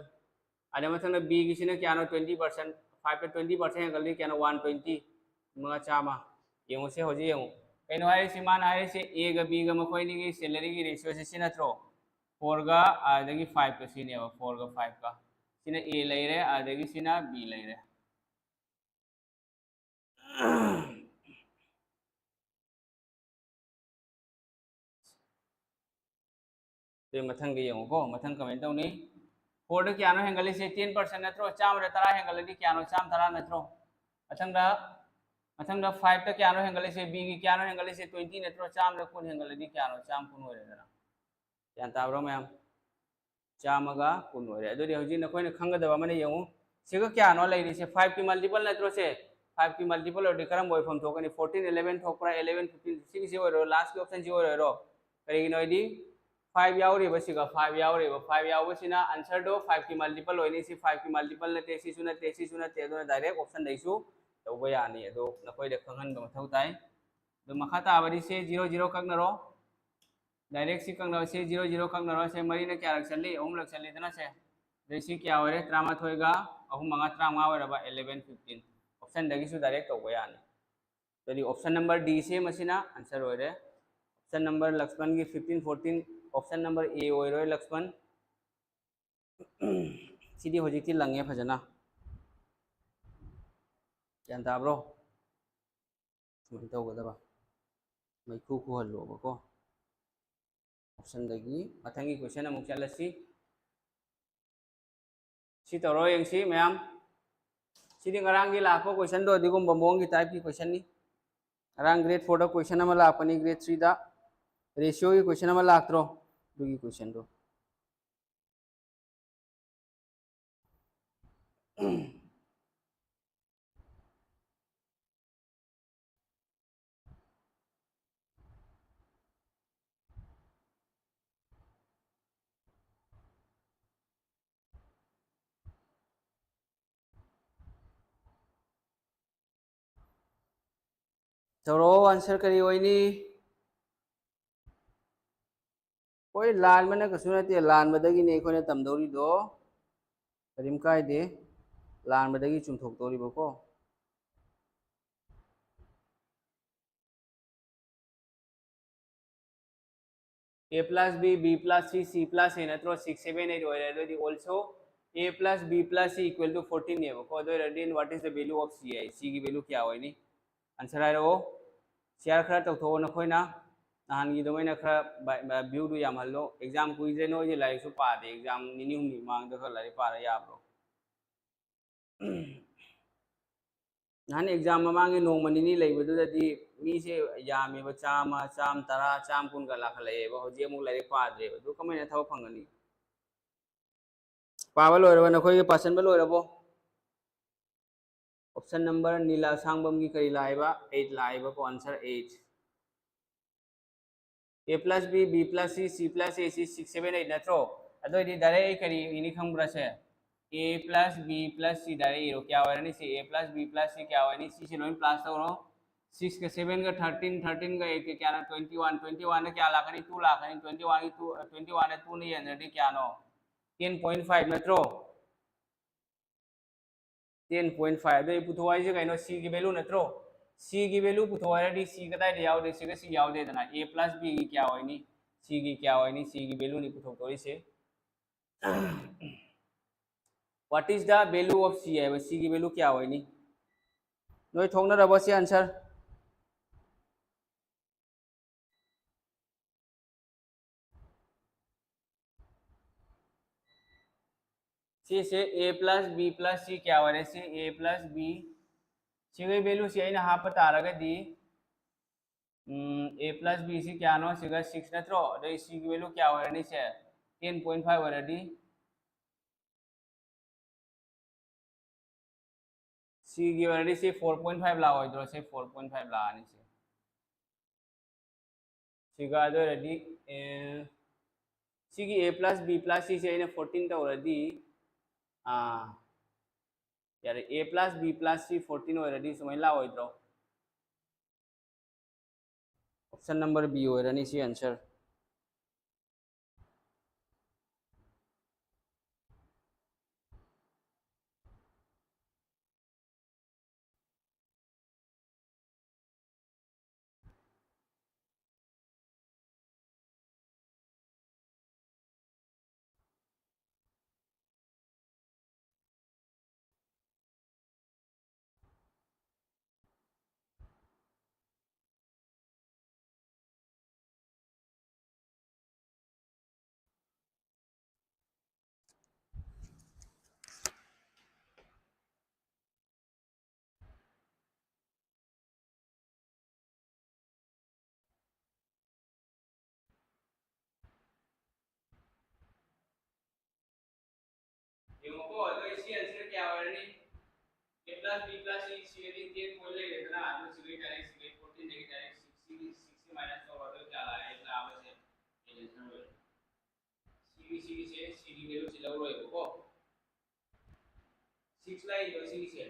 ꯑꯗ ꯃꯊꯪꯗ ꯕꯤꯒꯤꯁꯤꯅ ꯀꯌꯥꯅꯣ? Twenty percent. ꯐꯥꯏꯚꯇ ꯇ꯭ꯋꯦꯟꯇꯤ ꯄꯥꯔꯁꯦꯟ ꯍꯦꯟꯒꯠꯂꯤ, ꯀꯌꯥꯅꯣ? ꯋꯥꯟ ꯇ꯭ꯋꯦꯟꯇꯤ, ꯃꯉꯥ ꯆꯥꯝꯃ꯫ ꯌꯦꯡꯉꯨꯁꯦ, ꯍꯧꯖꯤꯛ ꯌꯦꯡꯉꯨ꯫ ꯀꯩꯅꯣ ꯍꯥꯏꯔꯤꯁꯤ? ꯃꯥꯅ ꯍꯥꯏꯔꯤꯁꯦ ꯑꯦꯒ ꯕꯤꯒ ꯃꯈꯣꯏ ꯑꯅꯤꯒꯤ ꯁꯦꯂꯔꯤꯒꯤ ꯔꯦꯁꯤꯑꯣꯁꯦ ꯁꯤ ꯅꯠꯇ꯭ꯔꯣ? ꯐꯣꯔꯒ ꯑꯗꯒꯤ ꯐꯥꯏꯚꯀ ꯁꯤꯅꯦꯕ, ꯐꯣꯔꯒ ꯐꯥꯏꯚꯀ꯫ ꯁꯤꯅ ꯑꯦ ꯂꯩꯔꯦ, ꯑꯗꯒꯤ ꯁꯤꯅ ꯕꯤ ꯂꯩꯔꯦ꯫ ꯑꯗꯨ ꯃꯊꯪꯗ ꯌꯦꯡꯉꯨꯀꯣ, ꯃꯊꯪ ꯀꯃꯥꯏꯅ ꯇꯧꯅꯤ? ꯐꯣꯔꯗ ꯀꯌꯥꯅꯣ ꯍꯦꯟꯒꯠꯂꯤꯁꯦ? ꯇꯦꯟ ꯄꯥꯔꯁꯦꯟ ꯅꯠꯇ꯭ꯔꯣ? ꯆꯥꯝꯃꯗ ꯇꯔꯥ ꯍꯦꯟꯒꯠꯂꯗꯤ ꯀꯌꯥꯅꯣ? ꯆꯥꯝꯃ ꯇꯔꯥ ꯅꯠꯇ꯭ꯔꯣ? ꯃꯊꯪꯗ, ꯃꯊꯪꯗ ꯐꯥꯏꯚꯇ ꯀꯌꯥꯅꯣ ꯍꯦꯟꯒꯠꯂꯤꯁꯦ? ꯕꯤꯒꯤ ꯀꯌꯥꯅꯣ ꯍꯦꯟꯒꯠꯂꯤꯁꯦ? ꯇ꯭ꯋꯦꯟꯇꯤ ꯅꯠꯇ꯭ꯔꯣ? ꯆꯥꯝꯃꯗ ꯀꯨꯟ ꯍꯦꯟꯒꯠꯂꯗꯤ ꯀꯌꯥꯅꯣ? ꯆꯥꯝꯃ ꯀꯨꯟ ꯑꯣꯏꯔꯦꯗꯅ꯫ ꯒ꯭ꯌꯥꯟ ꯇꯥꯕ꯭ꯔꯣ ꯃꯌꯥꯝ? ꯆꯥꯝꯃꯒ ꯀꯨꯟ ꯑꯣꯏꯔꯦ꯫ ꯑꯗꯨꯗꯤ ꯍꯧꯖꯤꯛ ꯅꯈꯣꯏꯅ ꯈꯪꯒꯗꯕ ꯑꯃꯅ ꯌꯦꯡꯉꯨ, ꯁꯤꯒ ꯀꯌꯥꯅꯣ ꯂꯩꯔꯤꯁꯦ? ꯐꯥꯏꯚꯀꯤ ꯃꯜꯇꯤꯄꯜ ꯅꯠꯇ꯭ꯔꯣ ꯁꯦ? ꯐꯥꯏꯚꯀꯤ ꯃꯜꯇꯤꯄꯜ ꯑꯣꯏꯔꯗꯤ ꯀꯔꯝꯕ ꯑꯣꯏꯐꯝ ꯊꯣꯛꯀꯅꯤ? ꯐꯣꯔꯇꯤꯟ, ꯑꯦꯂꯦꯚꯦꯟ ꯊꯣꯛꯄ꯭ꯔꯥ? ꯑꯦꯂꯦꯚꯦꯟ, ꯐꯤꯐꯇꯤꯟ, ꯁꯤꯒꯤꯁꯤ ꯑꯣꯏꯔꯣ, ꯂꯥꯁꯀꯤ ꯑꯣꯞꯁꯟꯁꯤ ꯑꯣꯏꯔꯣꯏꯔꯣ? ꯀꯔꯤꯒꯤꯅꯣ ꯍꯥꯏꯗꯤ ꯐꯥꯏꯚ ꯌꯥꯎꯔꯤꯕ, ꯁꯤꯒ ꯐꯥꯏꯚ ꯌꯥꯎꯔꯤꯕ, ꯐꯥꯏꯚ ꯌꯥꯎꯕꯁꯤꯅ ꯑꯟꯁꯔꯗꯣ ꯐꯥꯏꯚꯀꯤ ꯃꯜꯇꯤꯄꯜ ꯑꯣꯏꯅꯤ꯫ ꯁꯤ ꯐꯥꯏꯚꯀꯤ ꯃꯜꯇꯤꯄꯜ ꯅꯠꯇꯦ, ꯁꯤꯁꯨ ꯅꯠꯇꯦ, ꯁꯤꯁꯨ ꯅꯠꯇꯦ, ꯑꯗꯨꯅ ꯗꯥꯏꯔꯦꯛ ꯑꯣꯞꯁꯟꯗꯩꯁꯨ ꯇꯧꯕ ꯌꯥꯅꯤ꯫ ꯑꯗꯣ ꯅꯈꯣꯏꯗ ꯈꯪꯍꯟꯕ ꯃꯊꯧ ꯇꯥꯏ꯫ ꯑꯗꯣ ꯃꯈꯥ ꯇꯥꯕꯗꯤ ꯁꯦ ꯖꯤꯔꯣ ꯖꯤꯔꯣ ꯀꯛꯅꯔꯣ꯫ Direct ꯁꯤ ꯀꯛꯅꯔꯣ, ꯁꯤ zero zero ꯀꯛꯅꯔꯣ, ꯁꯦ ꯃꯔꯤꯅ ꯀꯌꯥꯔꯛ ꯆꯠꯂꯤ? ꯑꯍꯨꯝꯂꯛ ꯆꯠꯂꯤꯗꯅ ꯁꯦ꯫ ꯑꯗꯩ ꯁꯤ ꯀꯌꯥ ꯑꯣꯏꯔꯦ? ꯇꯔꯥꯃꯥꯊꯣꯏꯒ ꯑꯍꯨꯝ ꯃꯉꯥ ꯇꯔꯥꯃꯉꯥ ꯑꯣꯏꯔꯕ, eleven fifteen꯫ Option ꯗꯒꯤꯁꯨ direct ꯇꯧꯕ ꯌꯥꯅꯤ꯫ ꯑꯗꯨꯗꯤ option number D ꯁꯦ ꯃꯁꯤꯅ answer ꯑꯣꯏꯔꯦ꯫ Option number ꯂꯛꯁꯃꯟꯒꯤ fifteen fourteen, option number A ꯑꯣꯏꯔꯣꯏ ꯂꯛꯁꯃꯟ꯫ ꯁꯤꯗꯤ ꯍꯧꯖꯤꯛꯇꯤ ꯂꯪꯉꯦ ꯐꯖꯅ꯫ ꯒ꯭ꯌꯥꯟ ꯇꯥꯕ꯭ꯔꯣ? ꯁꯨꯃꯥꯏꯅ ꯇꯧꯒꯗꯕ꯫ ꯃꯩꯈꯨ ꯈꯨꯍꯜꯂꯣꯕꯀꯣ꯫ Option ꯗꯒꯤ ꯃꯊꯪꯒꯤ question ꯑꯃꯨꯛ ꯆꯠꯂꯁꯤ꯫ ꯁꯤ ꯇꯧꯔꯣ ꯌꯦꯡꯁꯤ ꯃꯌꯥꯝ꯫ ꯁꯤꯗꯤ ꯉꯔꯥꯡꯒꯤ ꯂꯥꯛꯄ question ꯗꯣ, ꯑꯗꯨꯒꯨꯝꯕ ꯃꯑꯣꯡꯒꯤ type ꯀꯤ question ꯅꯤ꯫ ꯉꯔꯥꯡ grade four ꯗ question ꯑꯃ ꯂꯥꯛꯄꯅꯤ, grade three ꯗ ratio ꯒꯤ question ꯑꯃ ꯂꯥꯛꯇ꯭ꯔꯣ? ꯑꯗꯨꯒꯤ question ꯗꯣ꯫ ꯇꯧꯔꯛꯑꯣ, answer ꯀꯔꯤ ꯑꯣꯏꯅꯤ? ꯍꯣꯏ, ꯂꯥꯟꯕꯅ ꯀꯩꯁꯨ ꯅꯠꯇꯦ, ꯂꯥꯟꯕꯗꯒꯤꯅꯦ ꯑꯩꯈꯣꯏꯅ ꯇꯝꯗꯧꯔꯤꯗꯣ꯫ ꯀꯔꯤꯝ ꯀꯥꯏꯗꯦ, ꯂꯥꯟꯕꯗꯒꯤ ꯆꯨꯝꯊꯣꯛꯇꯧꯔꯤꯕꯀꯣ꯫ A plus B, B plus C, C plus A ꯅꯠꯇ꯭ꯔꯣ? Six, seven, eight ꯑꯣꯏꯔꯦ꯫ ꯑꯗꯨꯑꯣꯏꯗꯤ also A plus B plus C equal to fourteen ꯅꯦꯕꯀꯣ꯫ ꯑꯗꯨ ꯑꯣꯏꯔꯗꯤ what is the value of C high? C ꯒꯤ value ꯀꯌꯥ ꯑꯣꯏꯅꯤ? Answer ꯍꯥꯏꯔꯛꯑꯣ꯫ Share ꯈꯔ ꯇꯧꯊꯣꯛꯑꯣ ꯅꯈꯣꯏꯅ꯫ ꯅꯍꯥꯟꯒꯤ ꯑꯗꯨꯃꯥꯏꯅ ꯈꯔ ꯕ-, ꯕ-, view ꯗꯨ ꯌꯥꯝꯍꯜꯂꯣ꯫ Exam ꯀꯨꯏꯗ꯭ꯔꯦ, ꯅꯣꯏꯗꯤ ꯂꯥꯏꯔꯤꯛꯁꯨ ꯄꯥꯗꯦ꯫ Exam ꯅꯤꯅꯤ ꯍꯨꯝꯅꯤ ꯃꯃꯥꯡꯗ ꯈꯔ ꯂꯥꯏꯔꯤꯛ ꯄꯥꯔ ꯌꯥꯕ꯭ꯔꯣ? ꯅꯍꯥꯟ exam ꯃꯃꯥꯡꯒꯤ ꯅꯣꯡꯃ ꯅꯤꯅꯤ ꯂꯩꯕꯗꯨꯗꯗꯤ ꯃꯤꯁꯦ ꯌꯥꯝꯃꯦꯕ, ꯆꯥꯝꯃ, ꯆꯥꯝ ꯇꯔꯥ, ꯆꯥꯝ ꯀꯨꯟꯒ ꯂꯥꯛꯈꯠꯂꯛꯑꯦꯕ꯫ ꯍꯧꯖꯤꯛ ꯑꯃꯨꯛ ꯂꯥꯏꯔꯤꯛ ꯄꯥꯗ꯭ꯔꯦꯕ꯫ ꯑꯗꯨ ꯀꯃꯥꯏꯅ ꯊꯕꯛ ꯐꯪꯒꯅꯤ? ꯄꯥꯕ ꯂꯣꯏꯔꯕ? ꯅꯈꯣꯏꯒꯤ ꯄꯥꯁꯟꯕ ꯂꯣꯏꯔꯕꯣ? Option number ꯅꯤꯂꯥ ꯁꯥꯡꯕꯝꯒꯤ ꯀꯔꯤ ꯂꯥꯛꯏꯕ? Eight ꯂꯥꯛꯏꯕꯀꯣ, answer eight꯫ A plus B, B plus C, C plus A, C six, seven, eight ꯅꯠꯇ꯭ꯔꯣ? ꯑꯗꯨ ꯑꯣꯏꯗꯤ direct ꯑꯩ ꯀꯔꯤ ꯏꯅꯤ ꯈꯪꯕ꯭ꯔꯥ ꯁꯦ? A plus B plus C direct ꯏꯔꯣ꯫ ꯀꯌꯥ ꯑꯣꯏꯔꯅꯤ ꯁꯤ? A plus B plus C ꯀꯌꯥ ꯑꯣꯏꯔꯅꯤ? ꯁꯤꯁꯦ ꯂꯣꯏ plus ꯇꯧꯔꯣ꯫ ꯁꯤꯛꯁꯀ ꯁꯚꯦꯟꯒ ꯊꯥꯔꯇꯤꯟ, ꯊꯥꯔꯇꯤꯟꯒ ꯑꯩꯠꯀ ꯀꯌꯥꯅꯣ? Twenty one. ꯇ꯭ꯋꯦꯟꯇꯤ ꯋꯥꯟꯗ ꯀꯌꯥ ꯂꯥꯛꯀꯅꯤ? ꯇꯨ ꯂꯥꯛꯀꯅꯤ꯫ ꯇ꯭ꯋꯦꯟꯇꯤ ꯋꯥꯟꯒꯤ ꯇꯨ, ꯇ꯭ꯋꯦꯟꯇꯤ ꯋꯥꯟꯗ ꯇꯨꯅ ꯌꯦꯟꯅꯔꯗꯤ ꯀꯌꯥꯅꯣ? ꯇꯦꯟ ꯄꯣꯏꯟ ꯐꯥꯏꯚ ꯅꯠꯇ꯭ꯔꯣ? Ten point five. ꯑꯗꯨ ꯑꯩ ꯄꯨꯊꯣꯛ ꯍꯥꯏꯁꯦ ꯀꯩꯅꯣ? ꯁꯤꯒꯤ ꯚꯦꯂꯨ ꯅꯠꯇ꯭ꯔꯣ? ꯁꯤꯒꯤ ꯚꯦꯂꯨ ꯄꯨꯊꯣꯛ ꯍꯥꯏꯔꯗꯤ ꯁꯤ ꯀꯗꯥꯏꯗ ꯌꯥꯎꯗꯦ? ꯁꯤꯒ ꯁꯤ ꯌꯥꯎꯗꯦꯗꯅ꯫ ꯑꯦ ꯄ꯭ꯂꯁ ꯕꯤꯒꯤ ꯀꯌꯥ ꯑꯣꯏꯅꯤ? ꯁꯤꯒꯤ ꯀꯌꯥ ꯑꯣꯏꯅꯤ? ꯁꯤꯒꯤ ꯚꯦꯂꯨꯅꯤ ꯄꯨꯊꯣꯛꯇꯣꯔꯤꯁꯦ꯫ What is the value of C ꯍꯥꯏꯕ? ꯁꯤꯒꯤ ꯚꯦꯂꯨ ꯀꯌꯥ ꯑꯣꯏꯅꯤ? ꯅꯣꯏ ꯊꯣꯛꯅꯔꯕꯣ ꯁꯤ ꯑꯟꯁꯔ? ꯁꯤꯁꯦ ꯑꯦ ꯄ꯭ꯂꯁ ꯕꯤ ꯄ꯭ꯂꯁ ꯁꯤ ꯀꯌꯥ ꯑꯣꯏꯔꯦ? ꯁꯤ ꯑꯦ ꯄ꯭ꯂꯁ ꯕꯤ, ꯁꯤꯒꯤ ꯚꯦꯂꯨꯁꯤ ꯑꯩꯅ ꯍꯥꯞꯄ ꯇꯥꯔꯒꯗꯤ, ꯎꯝ, ꯑꯦ ꯄ꯭ꯂꯁ ꯕꯤ ꯁꯤ ꯀꯌꯥꯅꯣ? ꯁꯤꯒ ꯁꯤꯛꯁ ꯅꯠꯇ꯭ꯔꯣ? ꯑꯗꯩ ꯁꯤꯒꯤ ꯚꯦꯂꯨ ꯀꯌꯥ ꯑꯣꯏꯔꯅꯤ? ꯁꯦ ꯇꯦꯟ ꯄꯣꯏꯟ ꯐꯥꯏꯚ ꯑꯣꯏꯔꯗꯤ, ꯁꯤꯒꯤ ꯑꯣꯏꯔꯗꯤ ꯁꯤ ꯐꯣꯔ ꯄꯣꯏꯟ ꯐꯥꯏꯚ ꯂꯥꯛꯑꯣꯏꯗ꯭ꯔꯣ? ꯁꯤ ꯐꯣꯔ ꯄꯣꯏꯟ ꯐꯥꯏꯚ ꯂꯥꯛꯑꯅꯤ ꯁꯤ꯫ ꯁꯤꯒ ꯑꯗꯨ ꯑꯣꯏꯔꯗꯤ, ꯑꯦ, ꯁꯤꯒꯤ ꯑꯦ ꯄ꯭ꯂꯁ ꯕꯤ ꯄ꯭ꯂꯁ ꯁꯤꯁꯦ ꯑꯩꯅ ꯐꯣꯔꯇꯤꯟ ꯇꯧꯔꯗꯤ, ꯑꯥ, ꯌꯥꯔꯦ, ꯑꯦ plus B plus C fourteen ꯑꯣꯏꯔꯗꯤ ꯁꯨꯃꯥꯏꯅ ꯂꯥꯛꯑꯣꯏꯗ꯭ꯔꯣ? Option number B ꯑꯣꯏꯔꯅꯤ ꯁꯤ ꯑꯟꯁꯔ꯫ ꯌꯦꯡꯉꯣꯀꯣ, ꯑꯗꯣ ꯁꯤ ꯑꯟꯁꯔ ꯀꯌꯥ ꯑꯣꯏꯔꯅꯤ? ꯑꯦ plus B plus C, ꯁꯤꯒꯗꯤ ten point ꯂꯩꯔꯦꯗꯅ, ꯑꯗꯨ ꯁꯤꯒꯗꯤ ꯗꯥꯏꯔꯦꯛ ꯁꯤꯒꯗꯤ ꯐꯣꯔꯇꯤꯟꯗꯒꯤ ꯗꯥꯏꯔꯦꯛ ꯁꯤꯛꯁ, ꯁꯤꯒꯤ ꯁꯤꯛꯁꯁꯤ ꯃꯥꯏꯅꯁ ꯇꯧꯔꯣ, ꯑꯗꯨ ꯀꯌꯥ ꯂꯥꯛꯑꯦ? ꯂꯥꯛꯑꯕꯁꯦ ꯑꯦ ꯑꯟꯁꯔ ꯑꯣꯏꯔꯦ꯫ ꯁꯤꯒꯤ, ꯁꯤꯒꯤꯁꯦ, ꯁꯤꯒꯤ ꯚꯦꯂꯨꯁꯦ ꯂꯧꯔꯣꯏꯕꯀꯣ꯫ ꯁꯤꯛꯁ ꯂꯥꯛꯏꯕ ꯁꯤꯒꯤꯁꯦ꯫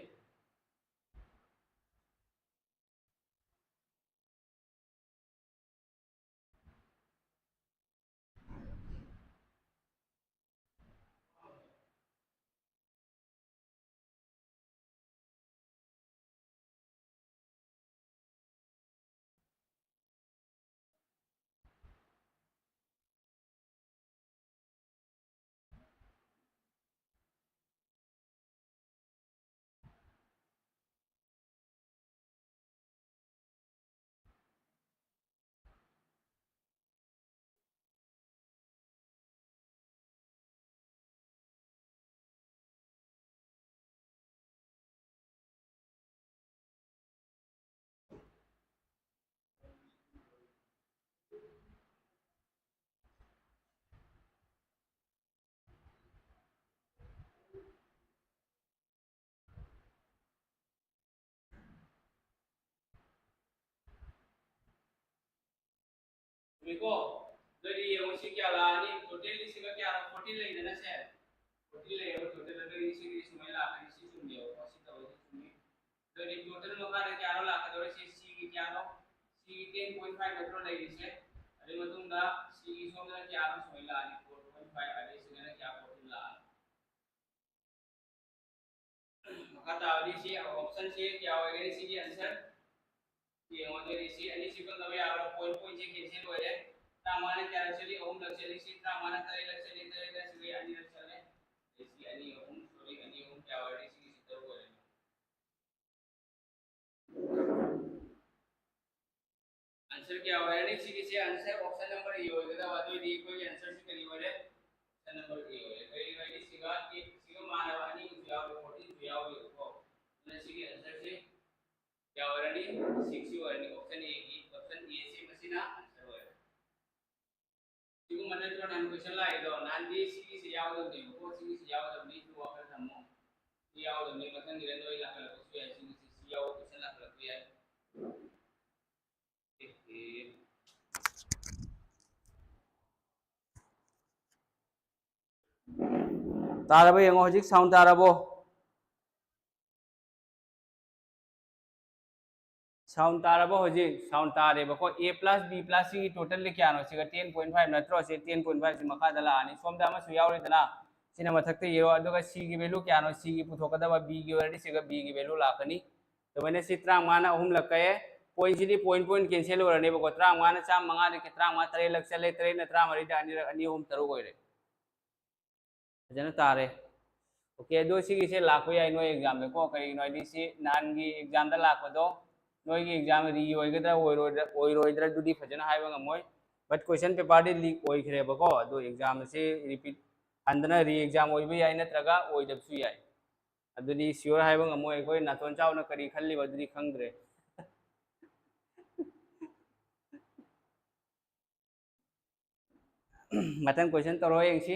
ꯆꯨꯝꯃꯤꯀꯣ? ꯑꯗꯨꯗꯤ ꯌꯦꯡꯉꯣ, ꯁꯤ ꯀꯌꯥ ꯂꯥꯛꯑꯅꯤ? ꯇꯣꯇꯦꯜꯗꯤ ꯁꯤꯒ ꯀꯌꯥꯅꯣ? ꯐꯣꯔꯇꯤꯟ ꯂꯩꯗꯅ ꯁꯦ? ꯐꯣꯔꯇꯤꯟ ꯂꯩꯌꯦꯕ ꯇꯣꯇꯦꯜ꯫ ꯑꯗꯨꯗꯤ ꯁꯤꯒꯤ ꯁꯨꯃꯥꯏꯅ ꯂꯥꯛꯀꯅꯤ꯫ ꯁꯤ ꯆꯨꯝꯃꯦꯕꯀꯣ? ꯁꯤ ꯇꯧꯔꯗꯤ ꯆꯨꯝꯃꯤ꯫ ꯑꯗꯨꯗꯤ ꯇꯣꯇꯦꯜ ꯃꯈꯥꯗ ꯀꯌꯥꯅꯣ ꯂꯥꯛꯀꯗꯧꯔꯤꯁꯦ? ꯁꯤꯒꯤ ꯀꯌꯥꯅꯣ? ꯁꯤꯒꯤ ꯇꯦꯟ ꯄꯣꯏꯟ ꯐꯥꯏꯚ ꯅꯠꯇ꯭ꯔꯣ ꯂꯩꯔꯤꯁꯦ? ꯑꯗꯨꯒꯤ ꯃꯇꯨꯡꯗ ꯁꯤꯒꯤ ꯁꯣꯝꯗꯅ ꯀꯌꯥꯅꯣ? ꯁꯨꯃꯥꯏꯅ ꯂꯥꯛꯑꯅꯤ, ꯐꯣꯔ ꯄꯣꯏꯟ ꯐꯥꯏꯚ꯫ ꯑꯗꯩ ꯁꯤꯗꯅ ꯀꯌꯥ? ꯐꯣꯔꯇꯤꯟ ꯂꯥꯛꯑꯅꯤ꯫ ꯃꯈꯥ ꯇꯥꯕꯗꯤ ꯁꯤ ꯑꯣꯞꯁꯟꯁꯤ ꯀꯌꯥ ꯑꯣꯏꯒꯅꯤ? ꯁꯤꯒꯤ ꯑꯟꯁꯔ ꯌꯦꯡꯉꯣ꯫ ꯑꯗꯨꯗꯤ ꯁꯤ ꯑꯅꯤꯁꯤ ꯀꯛꯅꯕ ꯌꯥꯔꯣꯏ꯫ ꯄꯣꯏꯟ ꯄꯣꯏꯟꯁꯤ ꯀꯦꯟꯁꯦꯜ ꯑꯣꯏꯔꯦ꯫ ꯇꯔꯥꯃꯉꯥꯅ ꯀꯌꯥꯔꯛ ꯆꯠꯂꯤ? ꯑꯍꯨꯝꯂꯛ ꯆꯠꯂꯤ꯫ ꯁꯤ ꯇꯔꯥꯃꯉꯥꯅ ꯇꯔꯦꯠꯂꯛ ꯆꯠꯂꯤ꯫ ꯇꯔꯦꯠꯂꯛ ꯁꯤꯒ ꯑꯅꯤꯔꯛ ꯆꯠꯂꯦ꯫ ꯑꯗꯩ ꯁꯤ ꯑꯅꯤ, ꯑꯍꯨꯝ, ꯁꯣꯔꯤ, ꯑꯅꯤ, ꯑꯍꯨꯝ ꯀꯌꯥ ꯑꯣꯏꯔꯦ? ꯁꯤꯒꯤꯁꯤ ꯇꯔꯨꯛ ꯑꯣꯏꯔꯦ꯫ ꯑꯟꯁꯔ ꯀꯌꯥ ꯑꯣꯏꯔꯅꯤ? ꯁꯤꯒꯤꯁꯦ ꯑꯟꯁꯔ ꯑꯣꯞꯁꯟ ꯅꯝꯕꯔ ꯑꯦ ꯑꯣꯏꯒꯗꯕ꯫ ꯑꯗꯨ ꯑꯣꯏꯗꯤ ꯑꯩꯈꯣꯏꯒꯤ ꯑꯟꯁꯔꯁꯤ ꯀꯔꯤ ꯑꯣꯏꯔꯦ? ꯑꯣꯞꯁꯟ ꯅꯝꯕꯔ ꯑꯦ ꯑꯣꯏꯔꯦ꯫ ꯀꯔꯤ ꯑꯣꯏꯔꯅꯤ? ꯁꯤꯒ ꯑꯦꯠ, ꯁꯤꯒ ꯃꯥꯟꯅꯕ ꯑꯅꯤ ꯑꯃꯁꯨ ꯌꯥꯎꯔꯤ, ꯐꯣꯔꯇꯤꯟꯁꯨ ꯌꯥꯎꯔꯤꯕꯀꯣ꯫ ꯑꯗꯨꯅ ꯁꯤꯒꯤ ꯑꯟꯁꯔꯁꯤ ꯀꯌꯥ ꯑꯣꯏꯔꯅꯤ? ꯁꯤꯛꯁ ꯑꯣꯏꯔꯅꯤ꯫ ꯑꯣꯞꯁꯟ ꯑꯦꯒꯤ, ꯑꯣꯞꯁꯟ ꯑꯦꯁꯤ ꯃꯁꯤꯅ ꯑꯟꯁꯔ ꯑꯣꯏꯔꯦ꯫ ꯁꯤꯒꯨꯝꯕ ꯅꯠꯇ꯭ꯔꯣ ꯅꯍꯥꯟ ꯀꯣꯏꯁꯟ ꯂꯥꯛꯏꯗꯣ? ꯅꯍꯥꯟꯗꯤ ꯁꯤꯒꯤꯁꯤ ꯌꯥꯎꯗꯕꯅꯦꯕꯀꯣ, ꯁꯤꯒꯤꯁꯤ ꯌꯥꯎꯗꯕꯅꯤ, ꯑꯗꯨ ꯋꯥꯈꯜ ꯊꯝꯃꯣ꯫ ꯁꯤ ꯌꯥꯎꯗꯕꯅꯤ, ꯃꯊꯪꯒꯤꯗ ꯅꯣꯏ ꯂꯥꯛꯀꯠꯂꯛꯄꯁꯨ ꯌꯥꯏ꯫ ꯁꯤꯒꯤꯁꯤ, ꯁꯤ ꯌꯥꯎꯕ ꯀꯣꯏꯁꯟ ꯂꯥꯛꯀꯠꯂꯛꯄ ꯌꯥꯏ꯫ ꯑꯦ, ꯑꯦ꯫ ꯇꯥꯔꯕ ꯌꯦꯡꯉꯣ, ꯍꯧꯖꯤꯛ ꯁꯥꯎꯟ ꯇꯥꯔꯕꯣ? ꯁꯥꯎꯟ ꯇꯥꯔꯕ? ꯍꯧꯖꯤꯛ ꯁꯥꯎꯟ ꯇꯥꯔꯦꯕꯀꯣ꯫ ꯑꯦ ꯄ꯭ꯂꯁ ꯕꯤ ꯄ꯭ꯂꯁ ꯁꯤꯒꯤ ꯇꯣꯇꯦꯜꯗꯤ ꯀꯌꯥꯅꯣ? ꯁꯤꯒ ꯇꯦꯟ ꯄꯣꯏꯟ ꯐꯥꯏꯚ ꯅꯠꯇ꯭ꯔꯣ? ꯁꯤ ꯇꯦꯟ ꯄꯣꯏꯟ ꯐꯥꯏꯚ ꯁꯤ ꯃꯈꯥꯗ ꯂꯥꯛꯑꯅꯤ꯫ ꯁꯣꯝꯗ ꯑꯃꯁꯨ ꯌꯥꯎꯔꯤꯗꯅ, ꯁꯤꯅ ꯃꯊꯛꯇ ꯏꯔꯣ꯫ ꯑꯗꯨꯒ ꯁꯤꯒꯤ ꯚꯦꯂꯨ ꯀꯌꯥꯅꯣ? ꯁꯤꯒꯤ ꯄꯨꯊꯣꯛꯀꯗꯕ ꯕꯤꯒꯤ ꯑꯣꯏꯔꯗꯤ ꯁꯤꯒ ꯕꯤꯒꯤ ꯚꯦꯂꯨ ꯂꯥꯛꯀꯅꯤ꯫ ꯑꯗꯨꯃꯥꯏꯅ ꯁꯤ ꯇꯔꯥꯃꯉꯥꯅ ꯑꯍꯨꯝꯂꯛ ꯀꯛꯑꯦ꯫ ꯄꯣꯏꯟꯁꯤꯗꯤ ꯄꯣꯏꯟ ꯄꯣꯏꯟ ꯀꯦꯟꯁꯦꯜ ꯑꯣꯏꯔꯅꯦꯕꯀꯣ꯫ ꯇꯔꯥꯃꯉꯥꯅ ꯆꯥꯝꯃꯉꯥꯗꯒꯤ ꯇꯔꯥꯃꯉꯥ ꯇꯔꯦꯠꯂꯛ ꯆꯠꯂꯦ, ꯇꯔꯦꯠꯅ ꯇꯔꯥꯃꯔꯤꯗ ꯑꯅꯤꯔꯛ, ꯑꯅꯤ ꯑꯍꯨꯝ ꯇꯔꯨꯛ ꯑꯣꯏꯔꯦ꯫ ꯐꯖꯅ ꯇꯥꯔꯦ꯫ ꯑꯣꯀꯦ, ꯑꯗꯣ ꯁꯤꯒꯤꯁꯦ ꯂꯥꯛꯄ ꯌꯥꯏ ꯅꯣꯏ ꯑꯦꯛꯖꯥꯝꯗꯀꯣ꯫ ꯀꯔꯤꯒꯤꯅꯣ ꯍꯥꯏꯗꯤ ꯁꯤ ꯅꯍꯥꯟꯒꯤ ꯑꯦꯛꯖꯥꯝꯗ ꯂꯥꯛꯄꯗꯣ ꯅꯣꯏꯒꯤ ꯑꯦꯛꯖꯥꯝ ꯔꯤ ꯑꯣꯏꯒꯗ꯭ꯔꯥ ꯑꯣꯏꯔꯣꯏꯗ꯭ꯔꯥ, ꯑꯣꯏꯔꯣꯏꯗ꯭ꯔꯥ ꯑꯗꯨꯗꯤ ꯐꯖꯅ ꯍꯥꯏꯕ ꯉꯝꯃꯣꯏ꯫ ꯕꯠ ꯀꯣꯏꯁꯟ ꯄꯦꯄꯔꯗꯤ ꯂꯤꯛ ꯑꯣꯏꯈ꯭ꯔꯦꯕꯀꯣ꯫ ꯑꯗꯣ ꯑꯦꯛꯖꯥꯝꯁꯦ ꯔꯤꯄꯤꯠ ꯍꯟꯗꯅ ꯔꯤ ꯑꯦꯛꯖꯥꯝ ꯑꯣꯏꯕ ꯌꯥꯏ, ꯅꯠꯇ꯭ꯔꯒ ꯑꯣꯏꯗꯕꯁꯨ ꯌꯥꯏ꯫ ꯑꯗꯨꯗꯤ ꯁꯤꯌꯣꯔ ꯍꯥꯏꯕ ꯉꯝꯃꯣꯏ꯫ ꯑꯩꯈꯣꯏ ꯅꯥꯇꯣꯟ ꯆꯥꯎꯅ ꯀꯔꯤ ꯈꯜꯂꯤꯕ ꯑꯗꯨꯗꯤ ꯈꯪꯗ꯭ꯔꯦ꯫ ꯃꯊꯪ ꯀꯣꯏꯁꯟ ꯇꯧꯔꯣ ꯌꯦꯡꯁꯤ꯫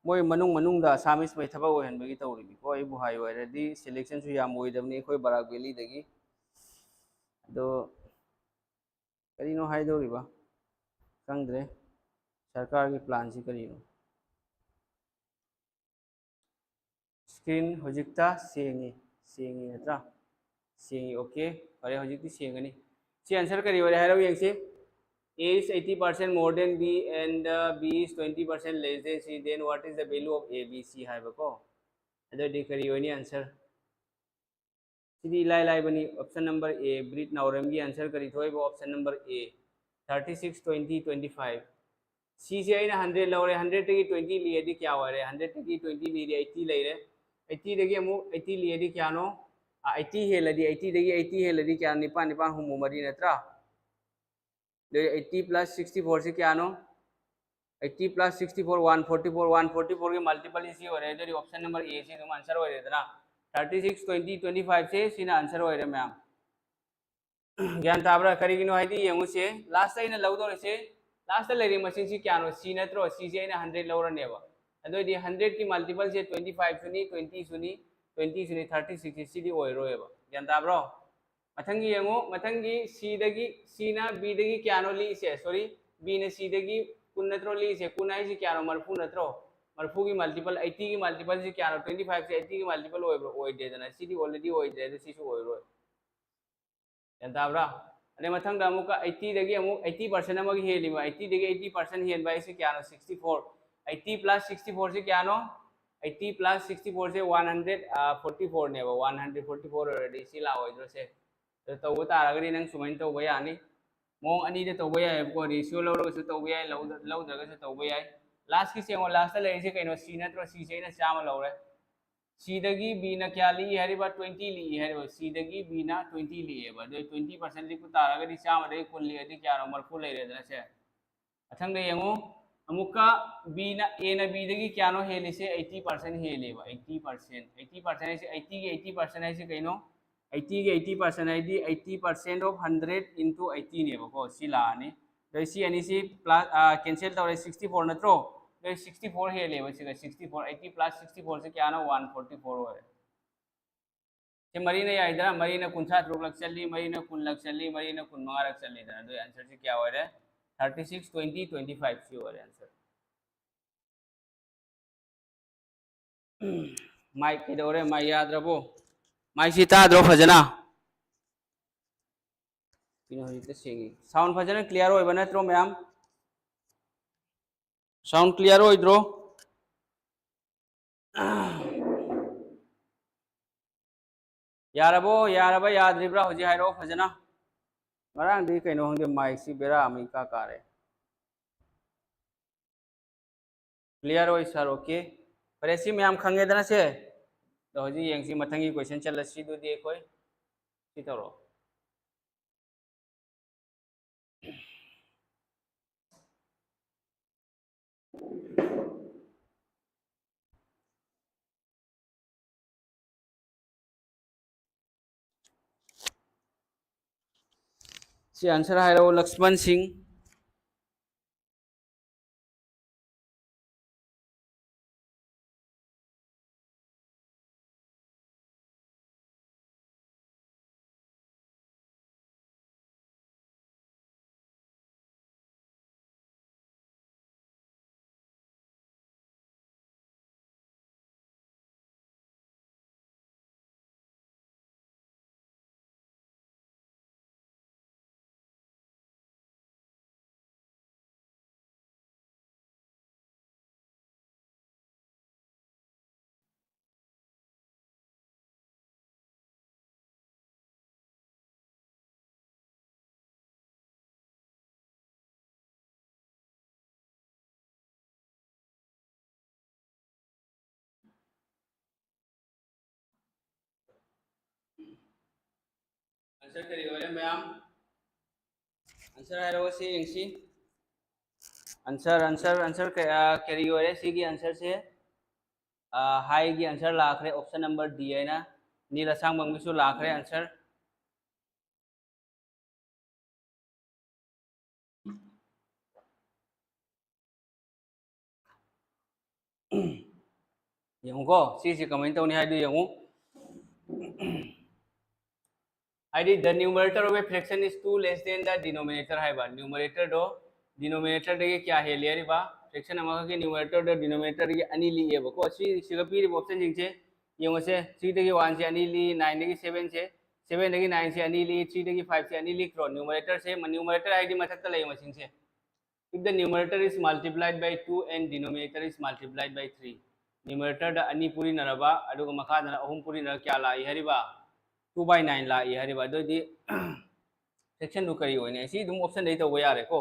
ꯃꯣꯏ ꯃꯅꯨꯡ ꯃꯅꯨꯡꯗ ꯑꯁꯥꯃꯤꯁ ꯃꯩ ꯊꯕꯛ ꯑꯣꯏꯍꯟꯕꯒꯤ ꯇꯧꯔꯤꯅꯤꯀꯣ꯫ ꯑꯩꯕꯨ ꯍꯥꯏꯌꯨ ꯍꯥꯏꯔꯗꯤ selection ꯁꯨ ꯌꯥꯝ ꯑꯣꯏꯗꯕꯅꯤ ꯑꯩꯈꯣꯏ ꯕꯔꯥꯛ ꯚꯦꯂꯤꯗꯒꯤ꯫ ꯑꯗꯣ ꯀꯔꯤꯅꯣ ꯍꯥꯏꯗꯧꯔꯤꯕ? ꯈꯪꯗ꯭ꯔꯦ꯫ ꯁꯔꯀꯥꯔꯒꯤ plan ꯁꯤ ꯀꯔꯤꯅꯣ? Screen ꯍꯧꯖꯤꯛꯇ ꯁꯦꯡꯉꯤ, ꯁꯦꯡꯉꯤ ꯅꯠꯇ꯭ꯔꯥ? ꯁꯦꯡꯉꯤ, okay꯫ ꯐꯔꯦ, ꯍꯧꯖꯤꯛꯇꯤ ꯁꯦꯡꯒꯅꯤ꯫ ꯁꯤ answer ꯀꯔꯤ ꯑꯣꯏꯔꯦ ꯍꯥꯏꯔꯣ ꯌꯦꯡꯁꯤ꯫ A is eighty percent more than B and, uh, B is twenty percent less than C, then what is the value of A B C ꯍꯥꯏꯕꯀꯣ꯫ ꯑꯗꯨꯗꯤ ꯀꯔꯤ ꯑꯣꯏꯅꯤ answer? ꯁꯤꯗꯤ ꯏꯂꯥꯏ ꯂꯥꯏꯕꯅꯤ꯫ Option number A, ꯕ꯭ꯔꯤꯠ ꯅꯥꯎꯔꯦꯝꯒꯤ answer ꯀꯔꯤ ꯊꯣꯛꯏꯕ? Option number A, thirty six, twenty, twenty five꯫ C ꯁꯦ ꯑꯩꯅ hundred ꯂꯧꯔꯦ, hundred ꯇꯒꯤ twenty ꯂꯤꯑꯗꯤ ꯀꯌꯥ ꯑꯣꯏꯔꯦ? Hundred ꯇꯒꯤ twenty ꯂꯤꯗꯤ eighty ꯂꯩꯔꯦ꯫ Eighty ꯗꯒꯤ ꯑꯃꯨꯛ eighty ꯂꯤꯑꯗꯤ ꯀꯌꯥꯅꯣ? ꯑ, eighty ꯍꯦꯜꯂꯗꯤ, eighty ꯗꯒꯤ eighty ꯍꯦꯜꯂꯗꯤ ꯀꯌꯥꯅꯣ? ꯅꯤꯄꯥꯟ, ꯅꯤꯄꯥꯟ, ꯍꯨꯝꯐꯨ ꯃꯔꯤ ꯅꯠꯇ꯭ꯔꯥ? ꯑꯗꯨꯗꯤ eighty plus sixty four ꯁꯤ ꯀꯌꯥꯅꯣ? Eighty plus sixty four, one forty four꯫ One forty four ꯒꯤ multiple ꯁꯤ ꯑꯣꯏꯔꯦ꯫ ꯑꯗꯨꯗꯤ option number A ꯁꯤ ꯑꯗꯨꯝ answer ꯑꯣꯏꯔꯦꯗꯅ꯫ Thirty six, twenty, twenty five ꯁꯦ ꯁꯤꯅ answer ꯑꯣꯏꯔꯦ ꯃꯌꯥꯝ꯫ ꯒ꯭ꯌꯥꯟ ꯇꯥꯕ꯭ꯔꯥ? ꯀꯔꯤꯒꯤꯅꯣ ꯍꯥꯏꯗꯤ ꯌꯦꯡꯉꯨꯁꯦ, last ꯑꯩꯅ ꯂꯧꯗꯧꯔꯤꯁꯦ, last ꯂꯩꯔꯤꯕ ꯃꯁꯤꯡꯁꯤ ꯀꯌꯥꯅꯣ? C ꯅꯠꯇ꯭ꯔꯣ? C ꯁꯦ ꯑꯩꯅ hundred ꯂꯧꯔꯅꯦꯕ꯫ ꯑꯗꯨ ꯑꯣꯏꯗꯤ hundred ꯀꯤ multiple ꯁꯦ twenty five ꯁꯨꯅꯤ, twenty ꯁꯨꯅꯤ, twenty ꯁꯨꯅꯤ, thirty six ꯁꯤꯗꯤ ꯑꯣꯏꯔꯣꯏꯕ꯫ ꯒ꯭ꯌꯥꯟ ꯇꯥꯕ꯭ꯔꯣ? ꯃꯊꯪꯒꯤ ꯌꯦꯡꯉꯨ, ꯃꯊꯪꯒꯤ C ꯗꯒꯤ, C ꯅ B ꯗꯒꯤ ꯀꯌꯥꯅꯣ ꯂꯤꯛꯏꯁꯦ? Sorry, B ꯅ C ꯗꯒꯤ ꯀꯨꯟ ꯅꯠꯇ꯭ꯔꯣ ꯂꯤꯛꯏꯁꯦ? ꯀꯨꯟ ꯍꯥꯏꯁꯤ ꯀꯌꯥꯅꯣ? ꯃꯔꯤꯐꯨ ꯅꯠꯇ꯭ꯔꯣ? ꯃꯔꯤꯐꯨꯒꯤ multiple, eighty ꯒꯤ multiple ꯁꯤ ꯀꯌꯥꯅꯣ? Twenty five ꯁꯦ eighty ꯒꯤ multiple ꯑꯣꯏꯕ꯭ꯔꯣ? ꯑꯣꯏꯗꯦꯗꯅ, ꯁꯤꯗꯤ already ꯑꯣꯏꯗ꯭ꯔꯦ, ꯑꯗꯨ ꯁꯤꯁꯨ ꯑꯣꯏꯔꯣꯏ꯫ ꯒ꯭ꯌꯥꯟ ꯇꯥꯕ꯭ꯔꯥ? ꯑꯗꯩ ꯃꯊꯪꯗ ꯑꯃꯨꯛꯀ eighty ꯗꯒꯤ ꯑꯃꯨꯛ eighty percent ꯑꯃꯒ ꯍꯦꯜꯂꯤꯕ, eighty ꯗꯒꯤ eighty percent ꯍꯦꯟꯕ ꯍꯥꯏꯁꯦ ꯀꯌꯥꯅꯣ? Sixty four꯫ Eighty plus sixty four ꯁꯦ ꯀꯌꯥꯅꯣ? Eighty plus sixty four ꯁꯦ one hundred forty four ꯅꯦꯕ, one hundred forty four ꯑꯣꯏꯔꯗꯤ ꯁꯤ ꯂꯥꯛꯑꯣꯏꯗ꯭ꯔꯣ ꯁꯦ? ꯑꯗꯨ ꯇꯧꯕ ꯇꯥꯔꯒꯗꯤ ꯅꯪ ꯁꯨꯃꯥꯏꯅ ꯇꯧꯕ ꯌꯥꯅꯤ꯫ ꯃꯑꯣꯡ ꯑꯅꯤꯗ ꯇꯧꯕ ꯌꯥꯏꯑꯕꯀꯣ, ratio ꯂꯧꯔꯒꯁꯨ ꯇꯧꯕ ꯌꯥꯏ, ꯂꯧꯗ-, ꯂꯧꯗ꯭ꯔꯒꯁꯨ ꯇꯧꯕ ꯌꯥꯏ꯫ Last ꯀꯤꯁꯦ ꯌꯦꯡꯉꯣ, last ꯂꯩꯔꯤꯁꯦ ꯀꯩꯅꯣ? C ꯅꯠꯇ꯭ꯔꯣ? C ꯁꯦ ꯑꯩꯅ ꯆꯥꯝꯃ ꯂꯧꯔꯦ꯫ C ꯗꯒꯤ B ꯅ ꯀꯌꯥ ꯂꯤꯛꯏ ꯍꯥꯏꯔꯤꯕ? Twenty ꯂꯤꯛꯏ ꯍꯥꯏꯔꯤꯕ꯫ C ꯗꯒꯤ B ꯅ twenty ꯂꯤꯛꯑꯦꯕ꯫ ꯑꯗꯨ twenty percent ꯂꯤꯛꯄ ꯇꯥꯔꯒꯗꯤ ꯆꯥꯝꯃꯗꯒꯤ ꯀꯨꯟ ꯂꯤꯛꯑꯗꯤ ꯀꯌꯥꯅꯣ? ꯃꯔꯤꯐꯨ ꯂꯩꯔꯦꯗꯅ ꯁꯦ꯫ ꯃꯊꯪꯗ ꯌꯦꯡꯉꯨ, ꯑꯃꯨꯛꯀ B ꯅ, A ꯅ B ꯗꯒꯤ ꯀꯌꯥꯅꯣ ꯍꯦꯜꯂꯤꯁꯦ? Eighty percent ꯍꯦꯜꯂꯦꯕ, eighty percent꯫ Eighty percent ꯍꯥꯏꯁꯦ, eighty ꯒꯤ eighty percent ꯍꯥꯏꯁꯦ ꯀꯩꯅꯣ? Eighty ꯒꯤ eighty percent ꯍꯥꯏꯗꯤ eighty percent of hundred into eighty ꯅꯦꯕꯀꯣ, ꯁꯤ ꯂꯥꯛꯑꯅꯤ꯫ ꯑꯗꯩ ꯁꯤ ꯑꯅꯤꯁꯤ plus, ꯑ, cancel ꯇꯧꯔꯦ, sixty four ꯅꯠꯇ꯭ꯔꯣ? ꯁꯤꯛꯁꯇꯤ ꯐꯣꯔ ꯍꯦꯜꯂꯦꯕ ꯁꯤꯒ꯫ Sixty four, eighty plus sixty four ꯁꯤ ꯀꯌꯥꯅꯣ? One forty four ꯑꯣꯏꯔꯦ꯫ ꯁꯤ ꯃꯔꯤꯅ ꯌꯥꯏꯗꯅ? ꯃꯔꯤꯅ ꯀꯨꯟꯊ꯭ꯔꯥ ꯇꯔꯨꯛꯂꯛ ꯆꯠꯂꯤ, ꯃꯔꯤꯅ ꯀꯨꯟꯂꯛ ꯆꯠꯂꯤ, ꯃꯔꯤꯅ ꯀꯨꯟ ꯃꯉꯥꯔꯛ ꯆꯠꯂꯤꯗꯅ꯫ ꯑꯗꯨ answer ꯁꯤ ꯀꯌꯥ ꯑꯣꯏꯔꯦ? Thirty six, twenty, twenty five ꯁꯤ ꯑꯣꯏꯔꯦ answer꯫ ꯃꯥꯏꯛ ꯀꯩꯗꯧꯔꯦ? ꯃꯥꯏꯛ ꯌꯥꯗ꯭ꯔꯕꯣ? ꯃꯥꯏꯛꯁꯤ ꯇꯥꯗ꯭ꯔꯣ ꯐꯖꯅ? ꯀꯩꯅꯣ, ꯍꯧꯖꯤꯛꯇ ꯁꯦꯡꯉꯤ꯫ Sound ꯐꯖꯅ clear ꯑꯣꯏꯕ ꯅꯠꯇ꯭ꯔꯣ ꯃꯌꯥꯝ? Sound clear ꯑꯣꯏꯗ꯭ꯔꯣ? ꯌꯥꯔꯕꯣ? ꯌꯥꯔꯕ ꯌꯥꯗ꯭ꯔꯤꯕ꯭ꯔꯥ? ꯍꯧꯖꯤꯛ ꯍꯥꯏꯔꯛꯑꯣ ꯐꯖꯅ꯫ ꯉꯔꯥꯡꯗꯤ ꯀꯩꯅꯣ ꯈꯪꯗꯦ, ꯃꯥꯏꯛꯁꯤ ꯕꯦꯔꯥ ꯑꯃ ꯏꯀꯥ ꯀꯥꯔꯦ꯫ Clear ꯑꯣꯏ sir, okay꯫ ꯐꯔꯦ, ꯁꯤ ꯃꯌꯥꯝ ꯈꯪꯉꯦꯗꯅ ꯁꯦ꯫ ꯑꯗꯣ ꯍꯧꯖꯤꯛ ꯌꯦꯡꯁꯤ, ꯃꯊꯪꯒꯤ question ꯆꯠꯂꯁꯤ꯫ ꯑꯗꯨꯗꯤ ꯑꯩꯈꯣꯏ ꯁꯤ ꯇꯧꯔꯣ꯫ ꯁꯤ answer ꯍꯥꯏꯔꯛꯑꯣ, ꯂꯛꯁꯃꯟ ꯁꯤꯡ꯫ Answer ꯀꯔꯤ ꯑꯣꯏꯔꯦ ꯃꯌꯥꯝ? Answer ꯍꯥꯏꯔꯛꯑꯣ, ꯁꯤ ꯌꯦꯡꯁꯤ꯫ Answer, answer, answer ꯀ-, ꯑ, ꯀꯔꯤ ꯑꯣꯏꯔꯦ ꯁꯤꯒꯤ answer ꯁꯦ? ꯑ, ꯍꯥꯏꯒꯤ answer ꯂꯥꯛꯈ꯭ꯔꯦ, option number D ꯍꯥꯏꯅ꯫ ꯅꯤꯜ ꯑꯁꯥꯡꯕꯝꯒꯤꯁꯨ ꯂꯥꯛꯈ꯭ꯔꯦ answer꯫ ꯌꯦꯡꯉꯨꯀꯣ, ꯁꯤꯁꯤ ꯀꯃꯥꯏꯅ ꯇꯧꯅꯤ ꯍꯥꯏꯗꯨ ꯌꯦꯡꯉꯨ꯫ ꯍꯥꯏꯗꯤ the numerator of a fraction is two less than the denominator ꯍꯥꯏꯕ, numerator ꯗꯣ denominator ꯗꯒꯤ ꯀꯌꯥ ꯍꯦꯜꯂꯤ ꯍꯥꯏꯔꯤꯕ? Fraction ꯑꯃꯈꯛꯀꯤ numerator ꯗ denominator ꯗꯒꯤ ꯑꯅꯤ ꯂꯤꯛꯑꯦꯕꯀꯣ꯫ ꯁꯤ, ꯁꯤꯒ ꯄꯤꯔꯤꯕ option ꯁꯤꯡꯁꯦ ꯌꯦꯡꯉꯨꯁꯦ, three ꯗꯒꯤ one ꯁꯦ ꯑꯅꯤ ꯂꯤꯛꯏ, nine ꯗꯒꯤ seven ꯁꯦ, seven ꯗꯒꯤ nine ꯁꯦ ꯑꯅꯤ ꯂꯤꯛꯏ, three ꯗꯒꯤ five ꯁꯦ ꯑꯅꯤ ꯂꯤꯛꯇ꯭ꯔꯣ? Numerator ꯁꯦ, numerator ꯍꯥꯏꯗꯤ ꯃꯊꯛꯇ ꯂꯩꯕ ꯃꯁꯤꯡꯁꯦ꯫ If the numerator is multiplied by two and denominator is multiplied by three, numerator ꯗ ꯑꯅꯤ ꯄꯨꯔꯤꯅꯔꯕ, ꯑꯗꯨꯒ ꯃꯈꯥꯗꯅ ꯑꯍꯨꯝ ꯄꯨꯔꯤꯅꯔ ꯀꯌꯥ ꯂꯥꯛꯏ ꯍꯥꯏꯔꯤꯕ? Two by nine ꯂꯥꯛꯏ ꯍꯥꯏꯔꯤꯕ꯫ ꯑꯗꯨꯑꯣꯏꯗꯤ fraction ꯗꯨ ꯀꯔꯤ ꯑꯣꯏꯅꯤ? ꯁꯤ ꯑꯗꯨꯝ option ꯗꯩ ꯇꯧꯕ ꯌꯥꯔꯦꯀꯣ꯫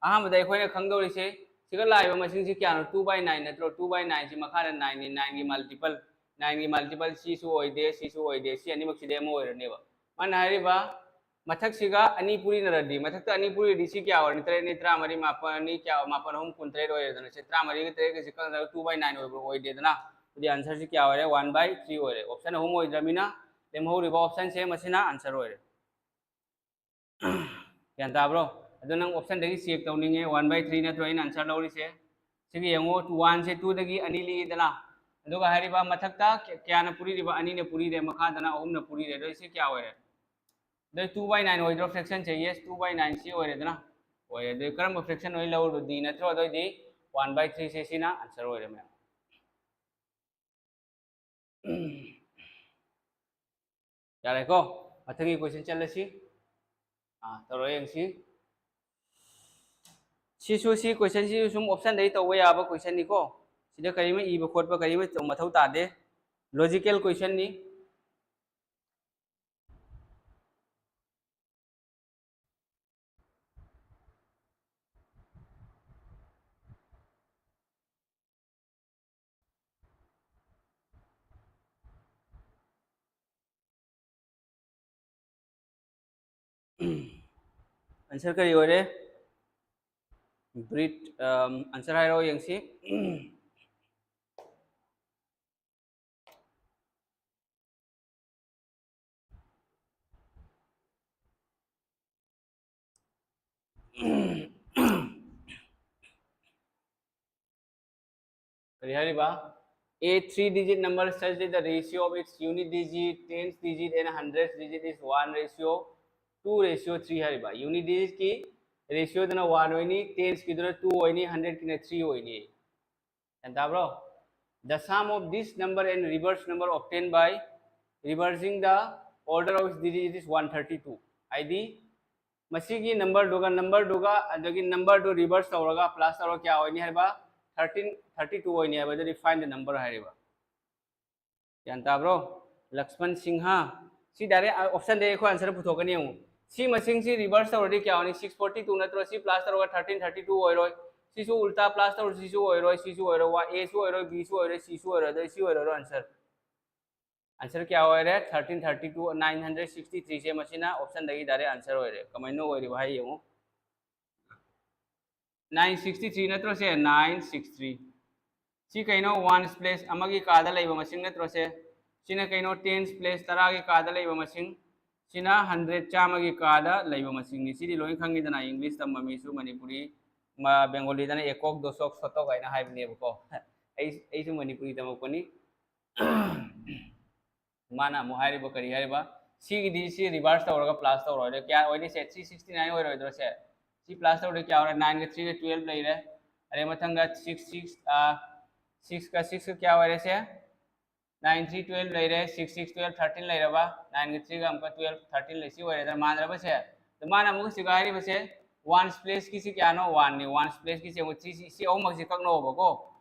ꯑꯍꯥꯟꯕꯗ ꯑꯩꯈꯣꯏꯅ ꯈꯪꯗꯧꯔꯤꯁꯦ, ꯁꯤꯒ ꯂꯥꯛꯏꯕ ꯃꯁꯤꯡꯁꯤ ꯀꯌꯥꯅꯣ? Two by nine ꯅꯠꯇ꯭ꯔꯣ? Two by nine ꯁꯤ ꯃꯈꯥꯗ nine ꯅꯤ, nine ꯒꯤ multiple, nine ꯒꯤ multiple ꯁꯤꯁꯨ ꯑꯣꯏꯗꯦ, ꯁꯤꯁꯨ ꯑꯣꯏꯗꯦ, ꯁꯤ ꯑꯅꯤꯃꯛꯁꯤꯗꯩ ꯑꯃ ꯑꯣꯏꯔꯅꯦꯕ꯫ ꯃꯥꯅ ꯍꯥꯏꯔꯤꯕ ꯃꯊꯛꯁꯤꯒ ꯑꯅꯤ ꯄꯨꯔꯤꯅꯔꯗꯤ, ꯃꯊꯛꯇ ꯑꯅꯤ ꯄꯨꯔꯤꯗꯤ ꯁꯤ ꯀꯌꯥ ꯑꯣꯏꯔꯅꯤ? ꯇꯔꯦꯠꯅꯤ, ꯇꯔꯥꯃꯔꯤ, ꯃꯥꯄꯟ, ꯑꯅꯤ ꯀꯌꯥ, ꯃꯥꯄꯟ ꯑꯍꯨꯝ ꯀꯨꯟꯇꯔꯦꯠ ꯑꯣꯏꯔꯦꯗꯅ꯫ ꯁꯤ ꯇꯔꯥꯃꯔꯤꯒ ꯇꯔꯦꯠꯀꯁꯤ ꯀꯛꯅꯔꯒ two by nine ꯑꯣꯏꯕ꯭ꯔꯣ? ꯑꯣꯏꯗꯦꯗꯅ꯫ ꯑꯗꯨꯗꯤ answer ꯁꯤ ꯀꯌꯥ ꯑꯣꯏꯔꯦ? One by three ꯑꯣꯏꯔꯦ꯫ Option ꯑꯍꯨꯝ ꯑꯣꯏꯗ꯭ꯔꯃꯤꯅ ꯂꯦꯝꯍꯧꯔꯤꯕ option ꯁꯦ ꯃꯁꯤꯅ answer ꯑꯣꯏꯔꯦ꯫ ꯒ꯭ꯌꯥꯟ ꯇꯥꯕ꯭ꯔꯣ? ꯑꯗꯨ ꯅꯪ option ꯗꯒꯤ check ꯇꯧꯅꯤꯡꯉꯦ, one by three ꯅꯠꯇ꯭ꯔꯣ ꯑꯩꯅ answer ꯂꯧꯔꯤꯁꯦ? ꯁꯤꯒ ꯌꯦꯡꯉꯣ, one ꯁꯦ two ꯗꯒꯤ ꯑꯅꯤ ꯂꯤꯛꯏꯗꯅ, ꯑꯗꯨꯒ ꯍꯥꯏꯔꯤꯕ ꯃꯊꯛꯇ ꯀꯌꯥꯅ ꯄꯨꯔꯤꯔꯤꯕ? ꯑꯅꯤꯅ ꯄꯨꯔꯤꯔꯦ, ꯃꯈꯥꯗꯅ ꯑꯍꯨꯝꯅ ꯄꯨꯔꯤꯔꯦ꯫ ꯑꯗꯣ ꯁꯤ ꯀꯌꯥ ꯑꯣꯏꯔꯦ? ꯑꯗꯩ two by nine ꯑꯣꯏꯗ꯭ꯔꯣ fraction say? Yes, two by nine ꯁꯤ ꯑꯣꯏꯔꯦꯗꯅ꯫ ꯑꯣꯏꯔꯦ꯫ ꯑꯗꯩ ꯀꯔꯝꯕ fraction ꯑꯣꯏ ꯂꯧꯔꯗꯤ ꯅꯠꯇ꯭ꯔꯣ? ꯑꯗꯨꯑꯣꯏꯗꯤ one by three ꯁꯦ ꯁꯤꯅ answer ꯑꯣꯏꯔꯦ ꯃꯌꯥꯝ꯫ ꯌꯥꯔꯦꯀꯣ? ꯃꯊꯪꯒꯤ question ꯆꯠꯂꯁꯤ꯫ ꯑꯥ, ꯇꯧꯔ ꯌꯦꯡꯁꯤ꯫ ꯁꯤꯁꯨ, ꯁꯤ question ꯁꯤꯁꯨ ꯁꯨꯝ option ꯗꯒꯤ ꯇꯧꯕ ꯌꯥꯕ question ꯅꯤꯀꯣ꯫ ꯁꯤꯗ ꯀꯔꯤꯃ ꯏꯕ ꯈꯣꯠꯄ ꯀꯔꯤꯃ ꯇꯧ-, ꯃꯊꯧ ꯇꯥꯗꯦ꯫ Logical question ꯅꯤ꯫ Answer ꯀꯔꯤ ꯑꯣꯏꯔꯦ? Bread, um, answer ꯍꯥꯏꯔꯛꯑꯣ ꯌꯦꯡꯁꯤ꯫ ꯀꯔꯤ ꯍꯥꯏꯔꯤꯕ? A three digit number such that the ratio of its unit digit, tens digit and hundreds digit is one ratio two ratio three ꯍꯥꯏꯔꯤꯕ꯫ Unit digit ꯀꯤ ratio ꯗꯨꯅ one ꯑꯣꯏꯅꯤ, tens ꯀꯤꯗꯨꯅ two ꯑꯣꯏꯅꯤ, hundred ꯀꯤꯅ three ꯑꯣꯏꯅꯤ꯫ ꯒ꯭ꯌꯥꯟ ꯇꯥꯕ꯭ꯔꯣ? The sum of this number and reverse number obtained by reversing the order of its digit is one thirty two꯫ ꯍꯥꯏꯗꯤ ꯃꯁꯤꯒꯤ number ꯗꯨꯒ number ꯗꯨꯒ ꯑꯗꯒꯤ number ꯗꯨ reverse ꯇꯧꯔꯒ plus ꯇꯧꯔꯒ ꯀꯌꯥ ꯑꯣꯏꯅꯤ ꯍꯥꯏꯕ? Thirteen thirty two ꯑꯣꯏꯅꯤ ꯍꯥꯏꯕ꯫ ꯑꯗꯨꯗꯤ find the number ꯍꯥꯏꯔꯤꯕ꯫ ꯒ꯭ꯌꯥꯟ ꯇꯥꯕ꯭ꯔꯣ? ꯂꯛꯁꯃꯟ ꯁꯤꯡꯍ꯫ ꯁꯤ direct option ꯗꯒꯤ ꯑꯩꯈꯣꯏ answer ꯄꯨꯊꯣꯛꯀꯅꯤ꯫ ꯌꯦꯡꯉꯨ, ꯁꯤ ꯃꯁꯤꯡꯁꯤ reverse ꯇꯧꯔꯗꯤ ꯀꯌꯥ ꯑꯣꯏꯅꯤ? Six forty two ꯅꯠꯇ꯭ꯔꯣ? ꯁꯤ plus ꯇꯧꯔꯒ thirteen thirty two ꯑꯣꯏꯔꯣꯏ꯫ ꯁꯤꯁꯨ ꯎꯜꯇꯥ plus ꯇꯧꯔꯁꯨ ꯁꯤꯁꯨ ꯑꯣꯏꯔꯣꯏ, ꯁꯤꯁꯨ ꯑꯣꯏꯔꯣꯏ, A ꯁꯨ ꯑꯣꯏꯔꯣꯏ, B ꯁꯨ ꯑꯣꯏꯔꯣꯏ, C ꯁꯨ ꯑꯣꯏꯔꯣꯏ, ꯑꯗꯨꯗꯤ ꯁꯤ ꯑꯣꯏꯔꯔꯣꯏ answer꯫ Answer ꯀꯌꯥ ꯑꯣꯏꯔꯦ? Thirteen thirty two, nine hundred sixty three ꯁꯦ ꯃꯁꯤꯅ option ꯗꯒꯤ direct answer ꯑꯣꯏꯔꯦ꯫ ꯀꯃꯥꯏꯅ ꯑꯣꯏꯔꯤꯕ ꯍꯥꯏ ꯌꯦꯡꯉꯨ꯫ Nine sixty three ꯅꯠꯇ꯭ꯔꯣ ꯁꯦ? Nine six three꯫ ꯁꯤ ꯀꯩꯅꯣ? Ones place ꯑꯃꯒꯤ ꯀꯥꯗ ꯂꯩꯕ ꯃꯁꯤꯡ ꯅꯠꯇ꯭ꯔꯣ ꯁꯦ? ꯁꯤꯅ ꯀꯩꯅꯣ? Tens place ꯇꯔꯥꯒꯤ ꯀꯥꯗ ꯂꯩꯕ ꯃꯁꯤꯡ꯫ ꯁꯤꯅ hundred, ꯆꯥꯝꯃꯒꯤ ꯀꯥꯗ ꯂꯩꯕ ꯃꯁꯤꯡꯅꯤ꯫ ꯁꯤꯗꯤ ꯂꯣꯏ ꯈꯪꯉꯤꯗꯅ, English ꯇꯝꯕ ꯃꯤꯁꯨ, ꯃꯅꯤꯄꯨꯔꯤ, ꯃ-, Bengali ꯗꯅ ꯑꯦꯀꯣꯛ, ꯗꯣꯁꯣꯛ, ꯁꯣꯇꯣꯛ ꯍꯥꯏꯅ ꯍꯥꯏꯕꯅꯦꯕꯀꯣ꯫ ꯑꯩ, ꯑꯩꯁꯨ ꯃꯅꯤꯄꯨꯔꯤ ꯇꯝꯃꯛꯄꯅꯤ꯫ ꯃꯥꯅ ꯑꯃꯨꯛ ꯍꯥꯏꯔꯤꯕ ꯀꯔꯤ ꯍꯥꯏꯔꯤꯕ? ꯁꯤꯒꯤꯗꯤ ꯁꯤ reverse ꯇꯧꯔꯒ plus ꯇꯧꯔꯣꯏꯗ꯭ꯔꯣ? ꯀꯌꯥ ꯑꯣꯏꯅꯤ ꯁꯦ? Three sixty nine ꯑꯣꯏꯔꯣꯏꯗ꯭ꯔꯣ ꯁꯦ? ꯁꯤ plus ꯇꯧꯔꯗꯤ ꯀꯌꯥ ꯑꯣꯏꯔꯦ? Nine ꯒ three ꯒ twelve ꯂꯩꯔꯦ꯫ ꯑꯗꯩ ꯃꯊꯪꯗ six, six, ꯑ, six ꯀ six ꯀ ꯀꯌꯥ ꯑꯣꯏꯔꯦ ꯁꯦ? Nine three twelve ꯂꯩꯔꯦ, six six twelve, thirteen ꯂꯩꯔꯕ, nine ꯒ three ꯒ ꯑꯃꯨꯛꯀ twelve, thirteen ꯂꯩ, ꯁꯤ ꯑꯣꯏꯔꯦꯗꯅ, ꯃꯥꯟꯅꯔꯕ ꯁꯦ? ꯑꯗꯣ ꯃꯥꯅ ꯑꯃꯨꯛꯀ ꯁꯤꯒ ꯍꯥꯏꯔꯤꯕꯁꯦ, ones place ꯀꯤꯁꯤ ꯀꯌꯥꯅꯣ? One ꯅꯤ꯫ Ones place ꯀꯤꯁꯤ ꯑꯃꯨꯛ three, ꯁꯤ, ꯁꯤ ꯑꯍꯨꯝꯃꯛꯁꯤ ꯀꯛꯅꯧꯕꯀꯣ꯫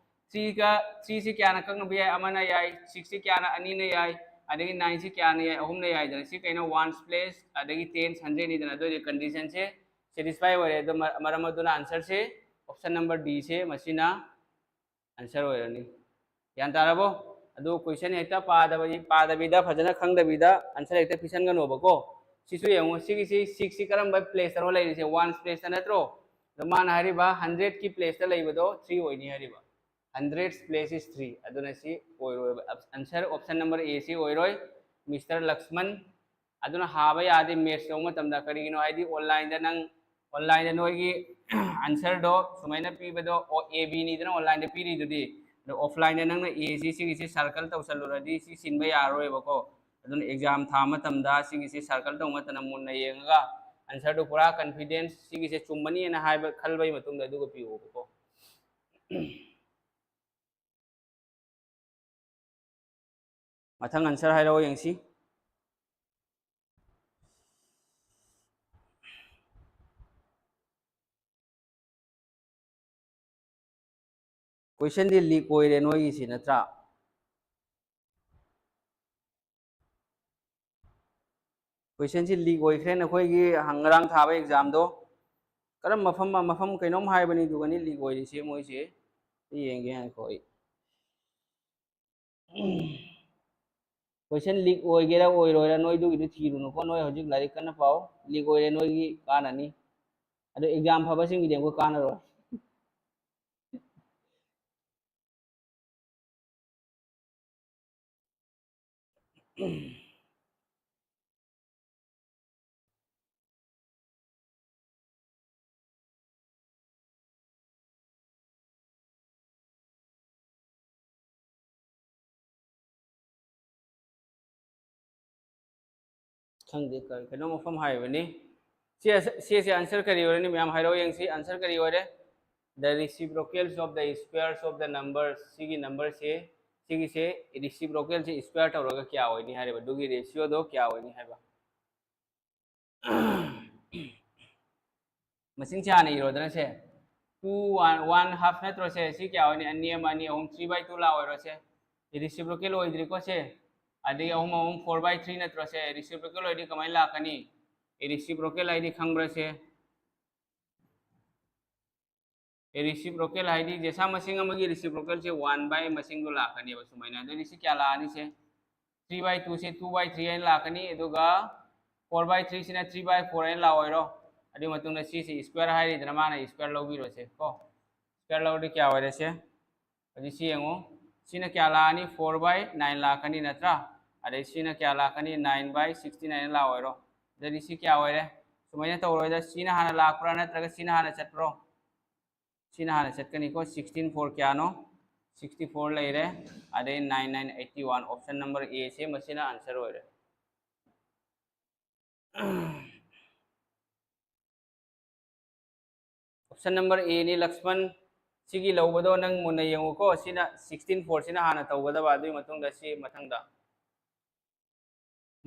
Three ꯒ, three ꯁꯤ ꯀꯌꯥꯅ ꯀꯛꯅꯕ ꯌꯥꯏ? ꯑꯃꯅ ꯌꯥꯏ꯫ Six ꯁꯤ ꯀꯌꯥꯅ? ꯑꯅꯤꯅ ꯌꯥꯏ꯫ ꯑꯗꯒꯤ nine ꯁꯤ ꯀꯌꯥꯅ ꯌꯥꯏ? ꯑꯍꯨꯝꯅ ꯌꯥꯏꯗꯅ꯫ ꯁꯤ ꯀꯩꯅꯣ? Ones place, ꯑꯗꯒꯤ tens, hundred ꯅꯤꯗꯅ꯫ ꯑꯗꯨ ꯑꯣꯏꯔꯗꯤ condition ꯁꯦ satisfy ꯑꯣꯏꯔꯦ꯫ ꯑꯗꯣ ꯃ-, ꯃꯔꯝ ꯑꯗꯨꯅ answer ꯁꯦ option number D ꯁꯦ ꯃꯁꯤꯅ answer ꯑꯣꯏꯔꯅꯤ꯫ ꯒ꯭ꯌꯥꯟ ꯇꯥꯔꯕꯣ? ꯑꯗꯨ question ꯍꯦꯛꯇ ꯄꯥꯗꯕꯤ-, ꯄꯥꯗꯕꯤꯗ, ꯐꯖꯅ ꯈꯪꯗꯕꯤꯗ answer ꯍꯦꯛꯇ ꯄꯤꯁꯟꯒꯅꯣꯕꯀꯣ꯫ ꯁꯤꯁꯨ ꯌꯦꯡꯉꯨ, ꯁꯤꯒꯤꯁꯤ six ꯁꯤ ꯀꯔꯝꯕ place ꯇꯅꯣ ꯂꯩꯔꯤꯁꯦ? Ones place ꯇ ꯅꯠꯇ꯭ꯔꯣ? ꯑꯗꯣ ꯃꯥꯅ ꯍꯥꯏꯔꯤꯕ hundred ꯀꯤ place ꯇ ꯂꯩꯕꯗꯣ three ꯑꯣꯏꯅꯤ ꯍꯥꯏꯔꯤꯕ꯫ Hundred place is three꯫ ꯑꯗꯨꯅ ꯁꯤ ꯑꯣꯏꯔꯣꯏꯕ꯫ Answer option number A ꯁꯤ ꯑꯣꯏꯔꯣꯏ꯫ Mister ꯂꯛꯁꯃꯟ, ꯑꯗꯨꯅ ꯍꯥꯕ ꯌꯥꯗꯦ maths ꯇꯧꯕ ꯃꯇꯝꯗ꯫ ꯀꯔꯤꯒꯤꯅꯣ ꯍꯥꯏꯗꯤ online ꯗ ꯅꯪ, online ꯗ ꯅꯣꯏꯒꯤ answer ꯗꯣ ꯁꯨꯃꯥꯏꯅ ꯄꯤꯕꯗꯣ, ꯑꯣ, A B ꯅꯤꯗꯅ online ꯗ ꯄꯤꯔꯤꯗꯨꯗꯤ, ꯑꯗꯣ ꯑꯣꯐꯂꯥꯏꯟꯗ ꯅꯪꯅ ꯑꯦꯁꯤ ꯁꯤꯒꯤꯁꯦ ꯁꯔꯀꯜ ꯇꯧꯁꯜꯂꯨꯔꯗꯤ ꯁꯤ ꯁꯤꯟꯕ ꯌꯥꯔꯔꯣꯏꯕꯀꯣ꯫ ꯑꯗꯨꯅ ꯑꯦꯛꯖꯥꯝ ꯊꯥ ꯃꯇꯝꯗ ꯁꯤꯒꯤꯁꯦ ꯁꯔꯀꯜ ꯇꯧꯕ ꯃꯇꯝꯗ ꯃꯨꯟꯅ ꯌꯦꯡꯉꯒ ꯑꯟꯁꯔꯗꯨ ꯄꯨꯔꯥ ꯀꯟꯐꯤꯗꯦꯟꯁ ꯁꯤꯒꯤꯁꯦ ꯆꯨꯝꯃꯅꯤꯅ ꯍꯥꯏꯕ ꯈꯜꯕꯒꯤ ꯃꯇꯨꯡꯗ ꯑꯗꯨꯒ ꯄꯤꯌꯣꯕꯀꯣ꯫ ꯃꯊꯪ ꯑꯟꯁꯔ ꯍꯥꯏꯔꯛꯑꯣ ꯌꯦꯡꯁꯤ꯫ ꯀꯣꯏꯁꯟꯗꯤ ꯂꯤꯛ ꯑꯣꯏꯔꯦ ꯅꯣꯏꯒꯤꯁꯤ ꯅꯠꯇ꯭ꯔꯥ? ꯀꯣꯏꯁꯟꯁꯤ ꯂꯤꯛ ꯑꯣꯏꯈ꯭ꯔꯦ ꯅꯈꯣꯏꯒꯤ ꯉꯔꯥꯡ ꯊꯥꯕ ꯑꯦꯛꯖꯥꯝꯗꯣ꯫ ꯀꯔꯝꯕ ꯃꯐꯝ, ꯃꯐꯝ ꯀꯩꯅꯣꯝ ꯍꯥꯏꯕꯅꯤ, ꯑꯗꯨꯒꯅꯤ ꯂꯤꯛ ꯑꯣꯏꯔꯤꯁꯦ ꯃꯣꯏꯁꯦ꯫ ꯑꯩ ꯌꯦꯡꯒꯦ ꯉꯥꯏꯈꯣ ꯑꯩ꯫ ꯀꯣꯏꯁꯟ ꯂꯤꯛ ꯑꯣꯏꯒꯦꯔꯥ ꯑꯣꯏꯔꯣꯏꯔꯥ ꯅꯣꯏꯗꯨꯒꯤꯗꯤ ꯊꯤꯔꯨꯅꯨꯀꯣ, ꯅꯣꯏ ꯍꯧꯖꯤꯛ ꯂꯥꯏꯔꯤꯛ ꯀꯟꯅ ꯄꯥꯎ꯫ ꯂꯤꯛ ꯑꯣꯏꯔꯦ ꯅꯣꯏꯒꯤ ꯀꯥꯟꯅꯅꯤ, ꯑꯗꯣ ꯑꯦꯛꯖꯥꯝ ꯐꯕꯁꯤꯡꯒꯤꯗꯤ ꯑꯃꯨꯛ ꯀꯥꯟꯅꯔꯣꯏ꯫ ꯈꯪꯗꯦ, ꯀꯔꯤ, ꯀꯩꯅꯣ ꯃꯐꯝ ꯍꯥꯏꯕꯅꯤ꯫ ꯁꯤ, ꯁꯤꯁꯦ ꯑꯟꯁꯔ ꯀꯔꯤ ꯑꯣꯏꯔꯅꯤ ꯃꯌꯥꯝ ꯍꯥꯏꯔꯛꯑꯣ ꯌꯦꯡꯁꯤ꯫ ꯑꯟꯁꯔ ꯀꯔꯤ ꯑꯣꯏꯔꯦ? The reciprocals of the squares of the numbers, ꯁꯤꯒꯤ ꯅꯝꯕꯔꯁꯦ, ꯁꯤꯒꯤꯁꯦ ꯔꯤꯁꯤꯄ꯭ꯔꯣꯀꯦꯜꯁꯦ ꯁ꯭ꯀ꯭ꯋꯦꯔ ꯇꯧꯔꯒ ꯀꯌꯥ ꯑꯣꯏꯅꯤ ꯍꯥꯏꯔꯤꯕ? ꯑꯗꯨꯒꯤ ꯔꯦꯁꯤꯌꯣꯗꯣ ꯀꯌꯥ ꯑꯣꯏꯅꯤ ꯍꯥꯏꯕ? ꯃꯁꯤꯡꯁꯦ ꯍꯥꯟꯅ ꯏꯔꯣꯗꯅ ꯁꯦ꯫ Two, one, one half ꯅꯠꯇ꯭ꯔꯣ ꯁꯦ? ꯁꯤ ꯀꯌꯥ ꯑꯣꯏꯅꯤ? ꯑꯅꯤ ꯑꯃ, ꯑꯅꯤ ꯑꯍꯨꯝ, three by two ꯂꯥꯛꯑꯣꯏꯔꯣ ꯁꯦ? ꯔꯤꯁꯤꯄ꯭ꯔꯣꯀꯦꯜ ꯑꯣꯏꯗ꯭ꯔꯤꯀꯣ ꯁꯦ꯫ ꯑꯗꯒꯤ ꯑꯍꯨꯝ ꯑꯍꯨꯝ, four by three ꯅꯠꯇ꯭ꯔꯣ ꯁꯦ? ꯔꯤꯁꯤꯄ꯭ꯔꯣꯀꯦꯜ ꯑꯣꯏꯗꯤ ꯀꯃꯥꯏꯅ ꯂꯥꯛꯀꯅꯤ? ꯔꯤꯁꯤꯄ꯭ꯔꯣꯀꯦꯜ ꯍꯥꯏꯗꯤ ꯈꯪꯕ꯭ꯔꯥ ꯁꯦ? ꯔꯤꯁꯤꯄ꯭ꯔꯣꯀꯦꯜ ꯍꯥꯏꯗꯤ ꯖꯦꯁꯥ ꯃꯁꯤꯡ ꯑꯃꯒꯤ ꯔꯤꯁꯤꯄ꯭ꯔꯣꯀꯦꯜꯁꯦ one by ꯃꯁꯤꯡꯗꯣ ꯂꯥꯛꯀꯅꯦꯕ ꯁꯨꯃꯥꯏꯅ꯫ ꯑꯗꯨꯗꯤ ꯁꯤ ꯀꯌꯥ ꯂꯥꯛꯑꯅꯤ ꯁꯦ? Three by two say two by three ꯍꯥꯏꯅ ꯂꯥꯛꯀꯅꯤ, ꯑꯗꯨꯒ four by three ꯁꯤꯅ three by four ꯍꯥꯏꯅ ꯂꯥꯛꯑꯣꯏꯔꯣ? ꯑꯗꯨꯒꯤ ꯃꯇꯨꯡꯗ ꯁꯤꯁꯦ ꯁ꯭ꯀ꯭ꯋꯦꯔ ꯍꯥꯏꯔꯤꯗꯅ, ꯃꯥꯅ ꯁ꯭ꯀ꯭ꯋꯦꯔ ꯂꯧꯕꯤꯔꯣꯁꯦ ꯀꯣ꯫ ꯁ꯭ꯀ꯭ꯋꯦꯔ ꯂꯧꯔꯗꯤ ꯀꯌꯥ ꯑꯣꯏꯔꯦ ꯁꯦ? ꯍꯧꯖꯤꯛ ꯁꯤ ꯌꯦꯡꯉꯨ, ꯁꯤꯅ ꯀꯌꯥ ꯂꯥꯛꯑꯅꯤ? Four by nine ꯂꯥꯛꯀꯅꯤ ꯅꯠꯇ꯭ꯔꯥ? ꯑꯗꯩ ꯁꯤꯅ ꯀꯌꯥ ꯂꯥꯛꯀꯅꯤ? Nine by sixteen ꯍꯥꯏꯅ ꯂꯥꯛꯑꯣꯏꯔꯣ? ꯑꯗꯨꯗꯤ ꯁꯤ ꯀꯌꯥ ꯑꯣꯏꯔꯦ? ꯁꯨꯃꯥꯏꯅ ꯇꯧꯔꯣꯏꯗ, ꯁꯤꯅ ꯍꯥꯟꯅ ꯂꯥꯛꯄ꯭ꯔꯥ ꯅꯠꯇ꯭ꯔꯒ ꯁꯤꯅ ꯍꯥꯟꯅ ꯆꯠꯄ꯭ꯔꯣ? ꯁꯤꯅ ꯍꯥꯟꯅ ꯆꯠꯀꯅꯤꯀꯣ꯫ Sixteen four ꯀꯌꯥꯅꯣ? ꯁꯤꯛꯁꯇꯤ ꯐꯣꯔ ꯂꯩꯔꯦ꯫ ꯑꯗꯩ nine nine eighty one, option number A ꯁꯦ ꯃꯁꯤꯅ answer ꯑꯣꯏꯔꯦ꯫ Option number A ꯅꯤ, ꯂꯛꯁꯃꯟ꯫ ꯁꯤꯒꯤ ꯂꯧꯕꯗꯣ ꯅꯪ ꯃꯨꯟꯅ ꯌꯦꯡꯉꯨꯀꯣ꯫ ꯁꯤꯅ ꯁꯤꯛꯁꯇꯤꯟ ꯐꯣꯔ ꯁꯤꯅ ꯍꯥꯟꯅ ꯇꯧꯒꯗꯕ, ꯑꯗꯨꯒꯤ ꯃꯇꯨꯡꯗ ꯁꯤ ꯃꯊꯪꯗ꯫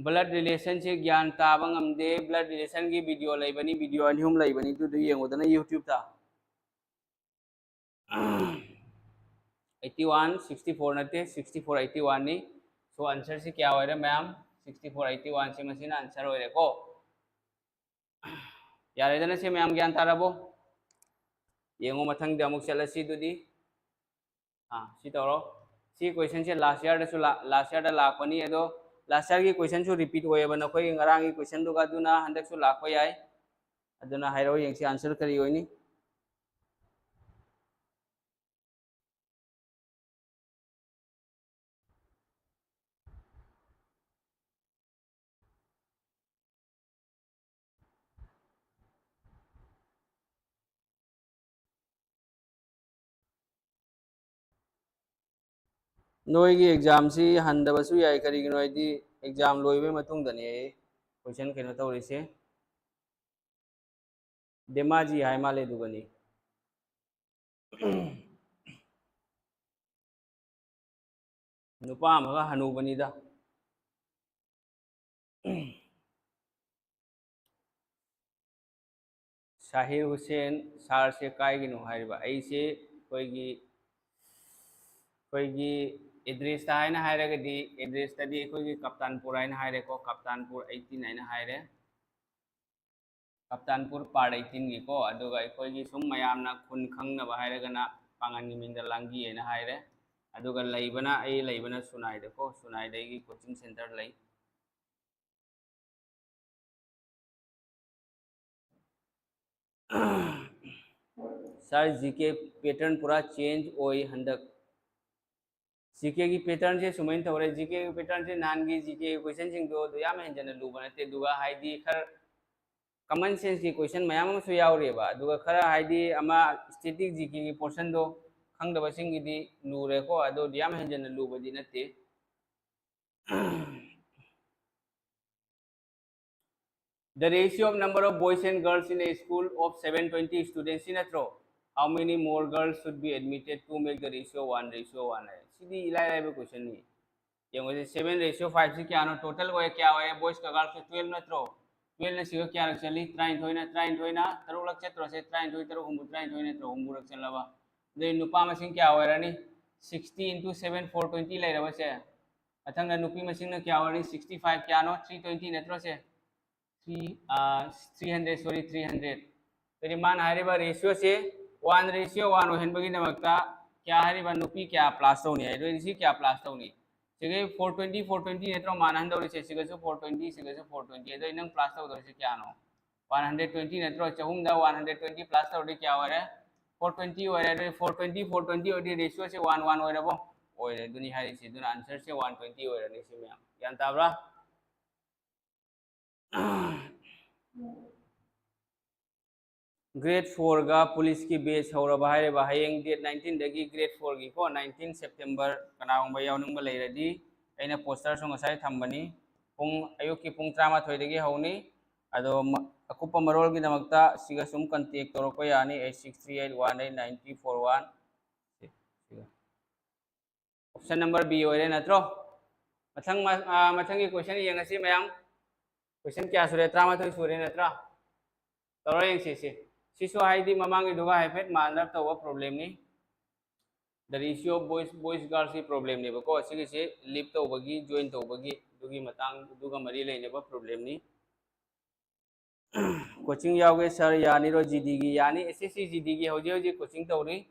Blood relation ꯁꯦ ꯒ꯭ꯌꯥꯟ ꯇꯥꯕ ꯉꯝꯗꯦ꯫ Blood relation ꯒꯤ video ꯂꯩꯕꯅꯤ, video ꯑꯅꯤ ꯑꯍꯨꯝ ꯂꯩꯕꯅꯤ, ꯑꯗꯨꯗꯨ ꯌꯦꯡꯉꯨꯗꯅ YouTube ꯇ꯫ ꯑꯩꯠꯇꯤ ꯋꯥꯟ, ꯁꯤꯛꯁꯇꯤ ꯐꯣꯔ ꯅꯠꯇꯦ, ꯁꯤꯛꯁꯇꯤ ꯐꯣꯔ ꯑꯩꯠꯇꯤ ꯋꯥꯟ ꯅꯤ꯫ So answer ꯁꯤ ꯀꯌꯥ ꯑꯣꯏꯔꯦ ꯃꯌꯥꯝ? ꯁꯤꯛꯁꯇꯤ ꯐꯣꯔ ꯑꯩꯠꯇꯤ ꯋꯥꯟ ꯁꯤ ꯃꯁꯤꯅ answer ꯑꯣꯏꯔꯦꯀꯣ꯫ ꯌꯥꯔꯦꯗꯅ, ꯁꯤ ꯃꯌꯥꯝ ꯒ꯭ꯌꯥꯟ ꯇꯥꯔꯕꯣ? ꯌꯦꯡꯉꯣ, ꯃꯊꯪꯗ ꯑꯃꯨꯛ ꯆꯠꯂꯁꯤ ꯑꯗꯨꯗꯤ꯫ ꯑꯥ, ꯁꯤ ꯇꯧꯔꯣ꯫ ꯁꯤ question ꯁꯦ last year ꯗꯁꯨ ꯂꯥ-, last year ꯗ ꯂꯥꯛꯄꯅꯤ꯫ ꯑꯗꯣ last year ꯒꯤ question ꯁꯨ repeat ꯑꯣꯏꯌꯦꯕ ꯅꯈꯣꯏꯒꯤ ꯉꯔꯥꯡꯒꯤ question ꯗꯨꯒ, ꯑꯗꯨꯅ ꯍꯟꯗꯛꯁꯨ ꯂꯥꯛꯄ ꯌꯥꯏ꯫ ꯑꯗꯨꯅ ꯍꯥꯏꯔꯛꯑꯣ ꯌꯦꯡꯁꯤ, answer ꯀꯔꯤ ꯑꯣꯏꯅꯤ? ꯅꯣꯏꯒꯤ exam ꯁꯤ ꯍꯟꯗꯕꯁꯨ ꯌꯥꯏ, ꯀꯔꯤꯒꯤꯅꯣ ꯍꯥꯏꯗꯤ exam ꯂꯣꯏꯕꯩ ꯃꯇꯨꯡꯗꯅꯦ question ꯀꯩꯅꯣ ꯇꯧꯔꯤꯁꯦ꯫ ꯗꯦꯃꯥꯖꯤ ꯍꯥꯏ ꯃꯥꯜꯂꯦ ꯑꯗꯨꯒꯅꯤ꯫ ꯅꯨꯄꯥ ꯑꯃꯒ ꯍꯅꯨꯕꯅꯤꯗ꯫ ꯁꯥꯍꯤꯔ ꯍꯨꯁꯦꯟ, sir ꯁꯦ ꯀꯥꯏꯒꯤꯅꯣ ꯍꯥꯏꯔꯤꯕ? ꯑꯩꯁꯦ ꯑꯩꯈꯣꯏꯒꯤ, ꯑꯩꯈꯣꯏꯒꯤ address ꯇ ꯍꯥꯏꯅ ꯍꯥꯏꯔꯒꯗꯤ, address ꯇꯗꯤ ꯑꯩꯈꯣꯏꯒꯤ ꯀꯞꯇꯥꯟꯄꯨꯔ ꯍꯥꯏꯅ ꯍꯥꯏꯔꯦꯀꯣ, ꯀꯞꯇꯥꯟꯄꯨꯔ eighteen ꯍꯥꯏꯅ ꯍꯥꯏꯔꯦ꯫ ꯀꯞꯇꯥꯟꯄꯨꯔ part eighteen ꯒꯤꯀꯣ, ꯑꯗꯨꯒ ꯑꯩꯈꯣꯏꯒꯤ ꯁꯨꯝ ꯃꯌꯥꯝꯅ ꯈꯨꯟ ꯈꯪꯅꯕ ꯍꯥꯏꯔꯒꯅ ꯄꯥꯡꯒꯟꯒꯤ ꯃꯤꯡꯗ ꯂꯥꯡꯒꯤ ꯍꯥꯏꯅ ꯍꯥꯏꯔꯦ꯫ ꯑꯗꯨꯒ ꯂꯩꯕꯅ, ꯑꯩ ꯂꯩꯕꯅ ꯁꯨꯅꯥꯏꯗꯀꯣ, ꯁꯨꯅꯥꯏꯗ ꯑꯩꯒꯤ coaching center ꯂꯩ꯫ Sir, G K pattern ꯄꯨꯔꯥ change ꯑꯣꯏ ꯍꯟꯗꯛ꯫ G K ꯒꯤ pattern ꯁꯦ ꯁꯨꯃꯥꯏꯅ ꯇꯧꯔꯦ꯫ G K ꯒꯤ pattern ꯁꯦ ꯅꯍꯥꯟꯒꯤ G K ꯒꯤ question ꯁꯤꯡꯗꯣ ꯑꯗꯨ ꯌꯥꯝ ꯍꯦꯟꯖꯟꯅ ꯂꯨꯕ ꯅꯠꯇꯦ, ꯑꯗꯨꯒ ꯍꯥꯏꯗꯤ ꯈꯔ common sense ꯀꯤ question ꯃꯌꯥꯝ ꯑꯃꯁꯨ ꯌꯥꯎꯔꯤꯑꯕ, ꯑꯗꯨꯒ ꯈꯔ ꯍꯥꯏꯗꯤ ꯑꯃ static G K ꯒꯤ portion ꯗꯣ ꯈꯪꯗꯕꯁꯤꯡꯒꯤꯗꯤ ꯂꯨꯔꯦꯀꯣ, ꯑꯗꯨꯗꯤ ꯌꯥꯝ ꯍꯦꯟꯖꯟꯅ ꯂꯨꯕꯗꯤ ꯅꯠꯇꯦ꯫ The ratio of number of boys and girls in a school of seven twenty students ꯁꯤ ꯅꯠꯇ꯭ꯔꯣ? How many more girls should be admitted to make the ratio one ratio one ꯍꯥꯏ꯫ ꯁꯤꯗꯤ ꯏꯂꯥꯏ ꯂꯥꯏꯕ question ꯅꯤ꯫ ꯌꯦꯡꯉꯨꯁꯦ, seven ratio five ꯁꯤ ꯀꯌꯥꯅꯣ? Total ꯑꯣꯏ ꯀꯌꯥ ꯑꯣꯏꯔꯦ? Boys ꯀ girls ꯀ twelve ꯅꯠꯇ꯭ꯔꯣ? Twelve ꯅ ꯁꯤꯒ ꯀꯌꯥꯔꯛ ꯆꯠꯂꯤ? ꯇꯔꯥꯅꯤꯊꯣꯏꯅ, ꯇꯔꯥꯅꯤꯊꯣꯏꯅ ꯇꯔꯨꯛꯂꯛ ꯆꯠꯇ꯭ꯔꯣ? ꯁꯦ, ꯇꯔꯥꯅꯤꯊꯣꯏ ꯇꯔꯨꯛ ꯍꯨꯝꯐꯨ, ꯇꯔꯥꯅꯤꯊꯣꯏ ꯅꯠꯇ꯭ꯔꯣ? ꯍꯨꯝꯐꯨꯔꯛ ꯆꯠꯂꯕ? ꯑꯗꯩ ꯅꯨꯄꯥ ꯃꯁꯤꯡ ꯀꯌꯥ ꯑꯣꯏꯔꯅꯤ? Sixty into seven, four twenty ꯂꯩꯔꯕꯁꯦ꯫ ꯃꯊꯪꯗ ꯅꯨꯄꯤ ꯃꯁꯤꯡꯅ ꯀꯌꯥ ꯑꯣꯏꯔꯅꯤ? Sixty five ꯀꯌꯥꯅꯣ? Three twenty ꯅꯠꯇ꯭ꯔꯣ ꯁꯦ? Three, ꯑ, three hundred, sorry, three hundred꯫ ꯑꯗꯨꯗꯤ ꯃꯥꯅ ꯍꯥꯏꯔꯤꯕ ratio ꯁꯦ one ratio one ꯑꯣꯏꯍꯟꯕꯒꯤꯗꯃꯛꯇ ꯀꯌꯥ ꯍꯥꯏꯔꯤꯕ ꯅꯨꯄꯤ ꯀꯌꯥ plus ꯇꯧꯅꯤ ꯍꯥꯏ? ꯑꯗꯨꯗꯤ ꯁꯤ ꯀꯌꯥ plus ꯇꯧꯅꯤ? ꯁꯤꯒꯤ four twenty, four twenty ꯅꯠꯇ꯭ꯔꯣ ꯃꯥꯟꯅꯍꯟꯗꯧꯔꯤꯁꯦ? ꯁꯤꯒꯁꯨ four twenty, ꯁꯤꯒꯁꯨ four twenty꯫ ꯑꯗꯣ ꯅꯪ plus ꯇꯧꯗꯧꯔꯤꯁꯦ ꯀꯌꯥꯅꯣ? One hundred twenty ꯅꯠꯇ꯭ꯔꯣ? ꯆꯍꯨꯝꯗ one hundred twenty plus ꯇꯧꯔꯗꯤ ꯀꯌꯥ ꯑꯣꯏꯔꯦ? Four twenty ꯑꯣꯏꯔꯦ꯫ ꯑꯗꯨꯗꯤ four twenty, four twenty ꯑꯣꯏꯔꯗꯤ ratio ꯁꯦ one one ꯑꯣꯏꯔꯕꯣ? ꯑꯣꯏꯔꯦ꯫ ꯑꯗꯨꯅꯤ ꯍꯥꯏꯔꯤꯁꯦ꯫ ꯑꯗꯨꯅ answer ꯁꯦ one twenty ꯑꯣꯏꯔꯅꯤ꯫ ꯁꯤ ꯃꯌꯥꯝ ꯒ꯭ꯌꯥꯟ ꯇꯥꯕ꯭ꯔꯥ? Grade four ꯒ police ꯀꯤ batch ꯍꯧꯔꯕ ꯍꯥꯏꯔꯤꯕ ꯍꯌꯦꯡ date nineteen ꯗꯒꯤ grade four ꯒꯤꯀꯣ, nineteen September꯫ ꯀꯅꯥꯒꯨꯝꯕ ꯌꯥꯎꯅꯤꯡꯕ ꯂꯩꯔꯗꯤ ꯑꯩꯅ poster ꯁꯨ ꯉꯁꯥꯏ ꯊꯝꯕꯅꯤ꯫ ꯄꯨꯡ, ꯑꯌꯨꯛꯀꯤ ꯄꯨꯡ ꯇꯔꯥꯃꯥꯊꯣꯏꯗꯒꯤ ꯍꯧꯅꯤ꯫ ꯑꯗꯣ ꯃ-, ꯑꯀꯨꯞꯄ ꯃꯔꯣꯜꯒꯤꯗꯃꯛꯇ ꯁꯤꯒ ꯁꯨꯝ contact ꯇꯧꯔꯛꯄ ꯌꯥꯅꯤ, eight six three eight one eight nine three four one꯫ ꯁꯤ, ꯁꯤꯒ꯫ Option number B ꯑꯣꯏꯔꯦ ꯅꯠꯇ꯭ꯔꯣ? ꯃꯊꯪ ꯃ-, ꯑ, ꯃꯊꯪꯒꯤ question ꯌꯦꯡꯉꯁꯤ ꯃꯌꯥꯝ꯫ Question ꯀꯌꯥ ꯁꯨꯔꯦ? ꯇꯔꯥꯃꯥꯊꯣꯏ ꯁꯨꯔꯦ ꯅꯠꯇ꯭ꯔꯥ? ꯇꯧꯔ ꯌꯦꯡꯁꯤ ꯁꯤ꯫ ꯁꯤꯁꯨ ꯍꯥꯏꯗꯤ ꯃꯃꯥꯡꯒꯤꯗꯨꯒ ꯍꯥꯏꯐꯦꯠ ꯃꯥꯟꯅ ꯇꯧꯕ problem ꯅꯤ꯫ The ratio of boys, boys girls ꯀꯤ problem ꯅꯦꯕꯀꯣ꯫ ꯁꯤꯒꯤꯁꯤ leave ꯇꯧꯕꯒꯤ, join ꯇꯧꯕꯒꯤ, ꯑꯗꯨꯒꯤ ꯃꯇꯥꯡ, ꯑꯗꯨꯒ ꯃꯔꯤ ꯂꯩꯅꯕ problem ꯅꯤ꯫ Coaching ꯌꯥꯎꯒꯦ sir, ꯌꯥꯅꯤꯔꯣ G D ꯒꯤ? ꯌꯥꯅꯤ꯫ S S C G D ꯒꯤ ꯍꯧꯖꯤꯛ ꯍꯧꯖꯤꯛ coaching ꯇꯧꯔꯤ꯫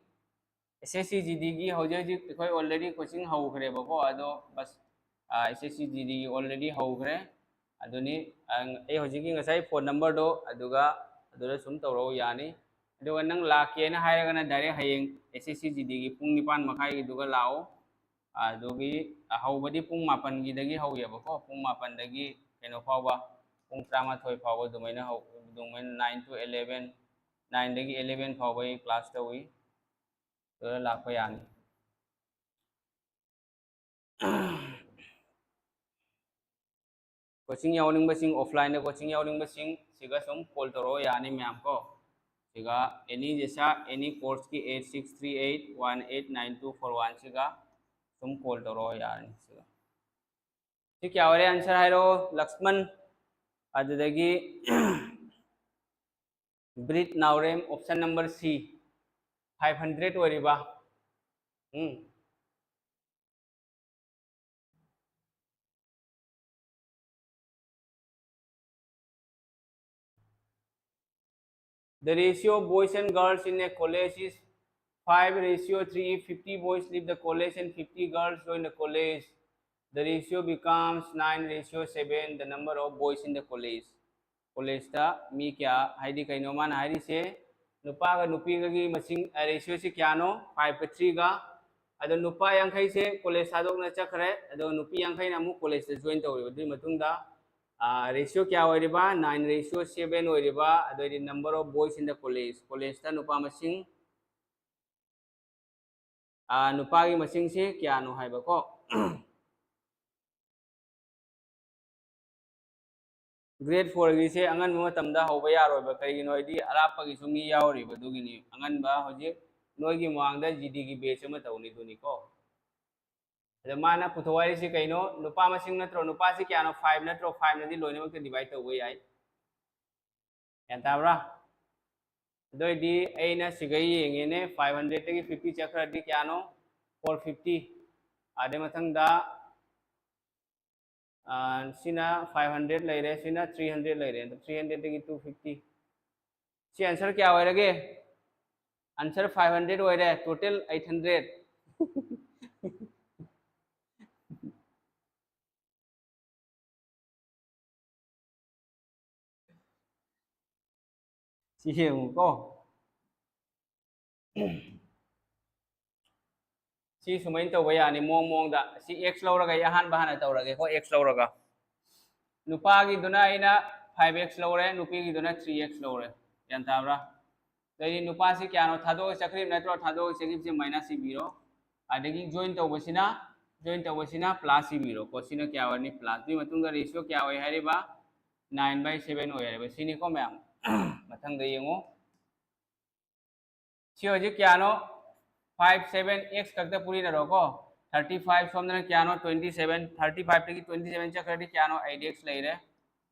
S S C G D ꯒꯤ ꯍꯧꯖꯤꯛ ꯍꯧꯖꯤꯛ ꯑꯩꯈꯣꯏ already coaching ꯍꯧꯈ꯭ꯔꯦꯕꯀꯣ꯫ ꯑꯗꯣ ꯕꯁ, ꯑ, S S C G D ꯒꯤ already ꯍꯧꯈ꯭ꯔꯦ꯫ ꯑꯗꯨꯅꯤ, ꯑ, ꯑꯩ ꯍꯧꯖꯤꯛꯀꯤ ꯉꯁꯥꯏ phone number ꯗꯣ ꯑꯗꯨꯒ ꯑꯗꯨꯗ ꯁꯨꯝ ꯇꯧꯔꯛꯑꯣ, ꯌꯥꯅꯤ꯫ ꯑꯗꯨꯒ ꯅꯪ ꯂꯥꯛꯀꯦꯅ ꯍꯥꯏꯔꯒꯅ direct ꯍꯌꯦꯡ S S C G D ꯒꯤ ꯄꯨꯡ ꯅꯤꯄꯥꯟ ꯃꯈꯥꯏꯒꯤꯗꯨꯒ ꯂꯥꯛꯑꯣ꯫ ꯑꯗꯨꯒꯤ ꯍꯧꯕꯗꯤ ꯄꯨꯡ ꯃꯥꯄꯟꯒꯤꯗꯒꯤ ꯍꯧꯋꯦꯕꯀꯣ, ꯄꯨꯡ ꯃꯥꯄꯟꯗꯒꯤ ꯀꯩꯅꯣ ꯐꯥꯎꯕ, ꯄꯨꯡ ꯇꯔꯥꯃꯥꯊꯣꯏ ꯐꯥꯎꯕ ꯑꯗꯨꯃꯥꯏꯅ ꯍꯧ-, ꯑꯗꯨꯃꯥꯏꯅ nine to eleven, nine ꯗꯒꯤ eleven ꯐꯥꯎꯕ ꯑꯩ class ꯇꯧꯏ꯫ ꯑꯗꯨꯗ ꯂꯥꯛꯄ ꯌꯥꯅꯤ꯫ Coaching ꯌꯥꯎꯅꯤꯡꯕꯁꯤꯡ, offlineꯗ coaching ꯌꯥꯎꯅꯤꯡꯕꯁꯤꯡ ꯁꯤꯒ ꯁꯨꯝ call ꯇꯧꯔꯛꯑꯣ ꯌꯥꯅꯤ ꯃꯌꯥꯝ ꯀꯣ꯫ ꯁꯤꯒ any ꯖꯦꯁꯥ any courseꯀꯤ eight six three eight one eight nine two four one ꯁꯤꯒ ꯁꯨꯝ call ꯇꯧꯔꯛꯑꯣ ꯌꯥꯔꯅꯤ ꯁꯤꯒ꯫ ꯁꯤ ꯀꯌꯥ ꯑꯣꯏꯔꯦ answer ꯍꯥꯏꯔꯛꯑꯣ ꯂꯛꯁꯃꯟ꯫ ꯑꯗꯨꯗꯒꯤ ꯕ꯭ꯔꯤꯠ ꯅꯥꯎꯔꯦꯝ, option number C, five hundred ꯑꯣꯏꯔꯤꯕ꯫ ꯎꯝ꯫ The ratio of boys and girls in a college is five ratio three. If fifty boys leave the college and fifty girls join the college, the ratio becomes nine ratio seven, the number of boys in the college. Collegeꯇ ꯃꯤ ꯀꯌꯥ, ꯍꯥꯏꯗꯤ ꯀꯩꯅꯣ ꯃꯥꯅ ꯍꯥꯏꯔꯤꯁꯦ, ꯅꯨꯄꯥꯒ ꯅꯨꯄꯤꯒꯒꯤ ꯃꯁꯤꯡ, ratioꯁꯤ ꯀꯌꯥꯅꯣ? Fiveꯒ threeꯒ꯫ ꯑꯗꯣ ꯅꯨꯄꯥ ꯌꯥꯡꯈꯩꯁꯦ college ꯊꯥꯗꯣꯛꯅ ꯆꯠꯈ꯭ꯔꯦ, ꯑꯗꯣ ꯅꯨꯄꯤ ꯌꯥꯡꯈꯩꯅ ꯑꯃꯨꯛ collegeꯇ join ꯇꯧꯔꯤꯕ꯫ ꯑꯗꯨꯒꯤ ꯃꯇꯨꯡꯗ ratio ꯀꯌꯥ ꯑꯣꯏꯔꯤꯕ? Nine ratio seven ꯑꯣꯏꯔꯤꯕ꯫ ꯑꯗꯨꯑꯣꯏꯗꯤ number of boys in the college, collegeꯇ ꯅꯨꯄꯥ ꯃꯁꯤꯡ, ꯅꯨꯄꯥꯒꯤ ꯃꯁꯤꯡꯁꯦ ꯀꯌꯥꯅꯣ ꯍꯥꯏꯕꯀꯣ꯫ Grade fourꯒꯤꯁꯦ ꯑꯉꯟꯕ ꯃꯇꯝꯗ ꯍꯧꯕ ꯌꯥꯔꯣꯏꯕ, ꯀꯔꯤꯒꯤꯅꯣ ꯍꯥꯏꯗꯤ ꯑꯔꯥꯞꯄꯒꯤꯁꯨ ꯃꯤ ꯌꯥꯎꯔꯤꯕ, ꯑꯗꯨꯒꯤꯅꯤ꯫ ꯑꯉꯟꯕ ꯍꯧꯖꯤꯛ ꯅꯣꯏꯒꯤ ꯃꯃꯥꯡꯗ GDꯒꯤ batch ꯑꯃ ꯇꯧꯅꯤꯗꯨꯅꯤꯀꯣ꯫ ꯑꯗ ꯃꯥꯅ ꯄꯨꯊꯣꯛ ꯍꯥꯏꯔꯤꯁꯤ ꯀꯩꯅꯣ? ꯅꯨꯄꯥ ꯃꯁꯤꯡ ꯅꯠꯇ꯭ꯔꯣ? ꯅꯨꯄꯥꯁꯤ ꯀꯌꯥꯅꯣ? Five ꯅꯠꯇ꯭ꯔꯣ? Fiveꯅꯗꯤ ꯂꯣꯏꯅꯃꯛꯇ divide ꯇꯧꯕ ꯌꯥꯏ꯫ ꯒ꯭ꯌꯥꯟ ꯇꯥꯕ꯭ꯔꯥ? ꯑꯗꯨ ꯑꯣꯏꯗꯤ ꯑꯩꯅ ꯁꯤꯒ ꯌꯦꯡꯉꯦꯅꯦ, five hundredꯇꯒꯤ fifty ꯆꯠꯈ꯭ꯔꯗꯤ ꯀꯌꯥꯅꯣ? Four fifty꯫ ꯑꯗꯩ ꯃꯊꯪꯗ, ꯑ, ꯁꯤꯅ five hundred ꯂꯩꯔꯦ, ꯁꯤꯅ three hundred ꯂꯩꯔꯦ꯫ ꯑꯗꯣ three hundredꯇꯒꯤ two fifty꯫ ꯁꯤ answer ꯀꯌꯥ ꯑꯣꯏꯔꯒꯦ? Answer five hundred ꯑꯣꯏꯔꯦ, total eight hundred꯫ ꯁꯤ ꯌꯦꯡꯉꯨꯀꯣ꯫ ꯁꯤ ꯁꯨꯃꯥꯏꯅ ꯇꯧꯕ ꯌꯥꯅꯤ ꯃꯑꯣꯡ ꯃꯑꯣꯡꯗ꯫ ꯁꯤ X ꯂꯧꯔꯒ ꯑꯩ ꯑꯍꯥꯟꯕ ꯍꯥꯟꯅ ꯇꯧꯔꯒꯦꯀꯣ, X ꯂꯧꯔꯒ꯫ ꯅꯨꯄꯥꯒꯤꯗꯨꯅ ꯑꯩꯅ five X ꯂꯧꯔꯦ, ꯅꯨꯄꯤꯒꯤꯗꯨꯅ three X ꯂꯧꯔꯦ꯫ ꯒ꯭ꯌꯥꯟ ꯇꯥꯕ꯭ꯔꯥ? ꯑꯗꯩꯗꯤ ꯅꯨꯄꯥꯁꯤ ꯀꯌꯥꯅꯣ ꯊꯥꯗꯣꯛꯑꯒ ꯆꯠꯈ꯭ꯔꯤꯕ ꯅꯠꯇ꯭ꯔꯣ? ꯊꯥꯗꯣꯛꯑꯒ ꯆꯠꯈꯤꯕꯁꯦ minus ꯏꯕꯤꯔꯣ꯫ ꯑꯗꯒꯤ join ꯇꯧꯕꯁꯤꯅ, join ꯇꯧꯕꯁꯤꯅ plus ꯏꯕꯤꯔꯣꯀꯣ꯫ ꯁꯤꯅ ꯀꯌꯥ ꯑꯣꯏꯔꯅꯤ? Plus꯫ ꯑꯗꯨꯒꯤ ꯃꯇꯨꯡꯗ ratio ꯀꯌꯥ ꯑꯣꯏ ꯍꯥꯏꯔꯤꯕ? Nine by seven ꯑꯣꯏ ꯍꯥꯏꯔꯤꯕ꯫ ꯁꯤꯅꯤꯀꯣ ꯃꯌꯥꯝ꯫ ꯃꯊꯪꯗ ꯌꯦꯡꯉꯨ꯫ ꯁꯤ ꯍꯧꯖꯤꯛ ꯀꯌꯥꯅꯣ? Five seven x ꯈꯛꯇ ꯄꯨꯔꯤꯅꯔꯣꯀꯣ꯫ Thirty five ꯁꯣꯝꯗꯅ ꯀꯌꯥꯅꯣ? Twenty seven꯫ Thirty five ꯇꯒꯤ twenty seven ꯆꯠꯈ꯭ꯔꯗꯤ ꯀꯌꯥꯅꯣ? Eight x ꯂꯩꯔꯦ꯫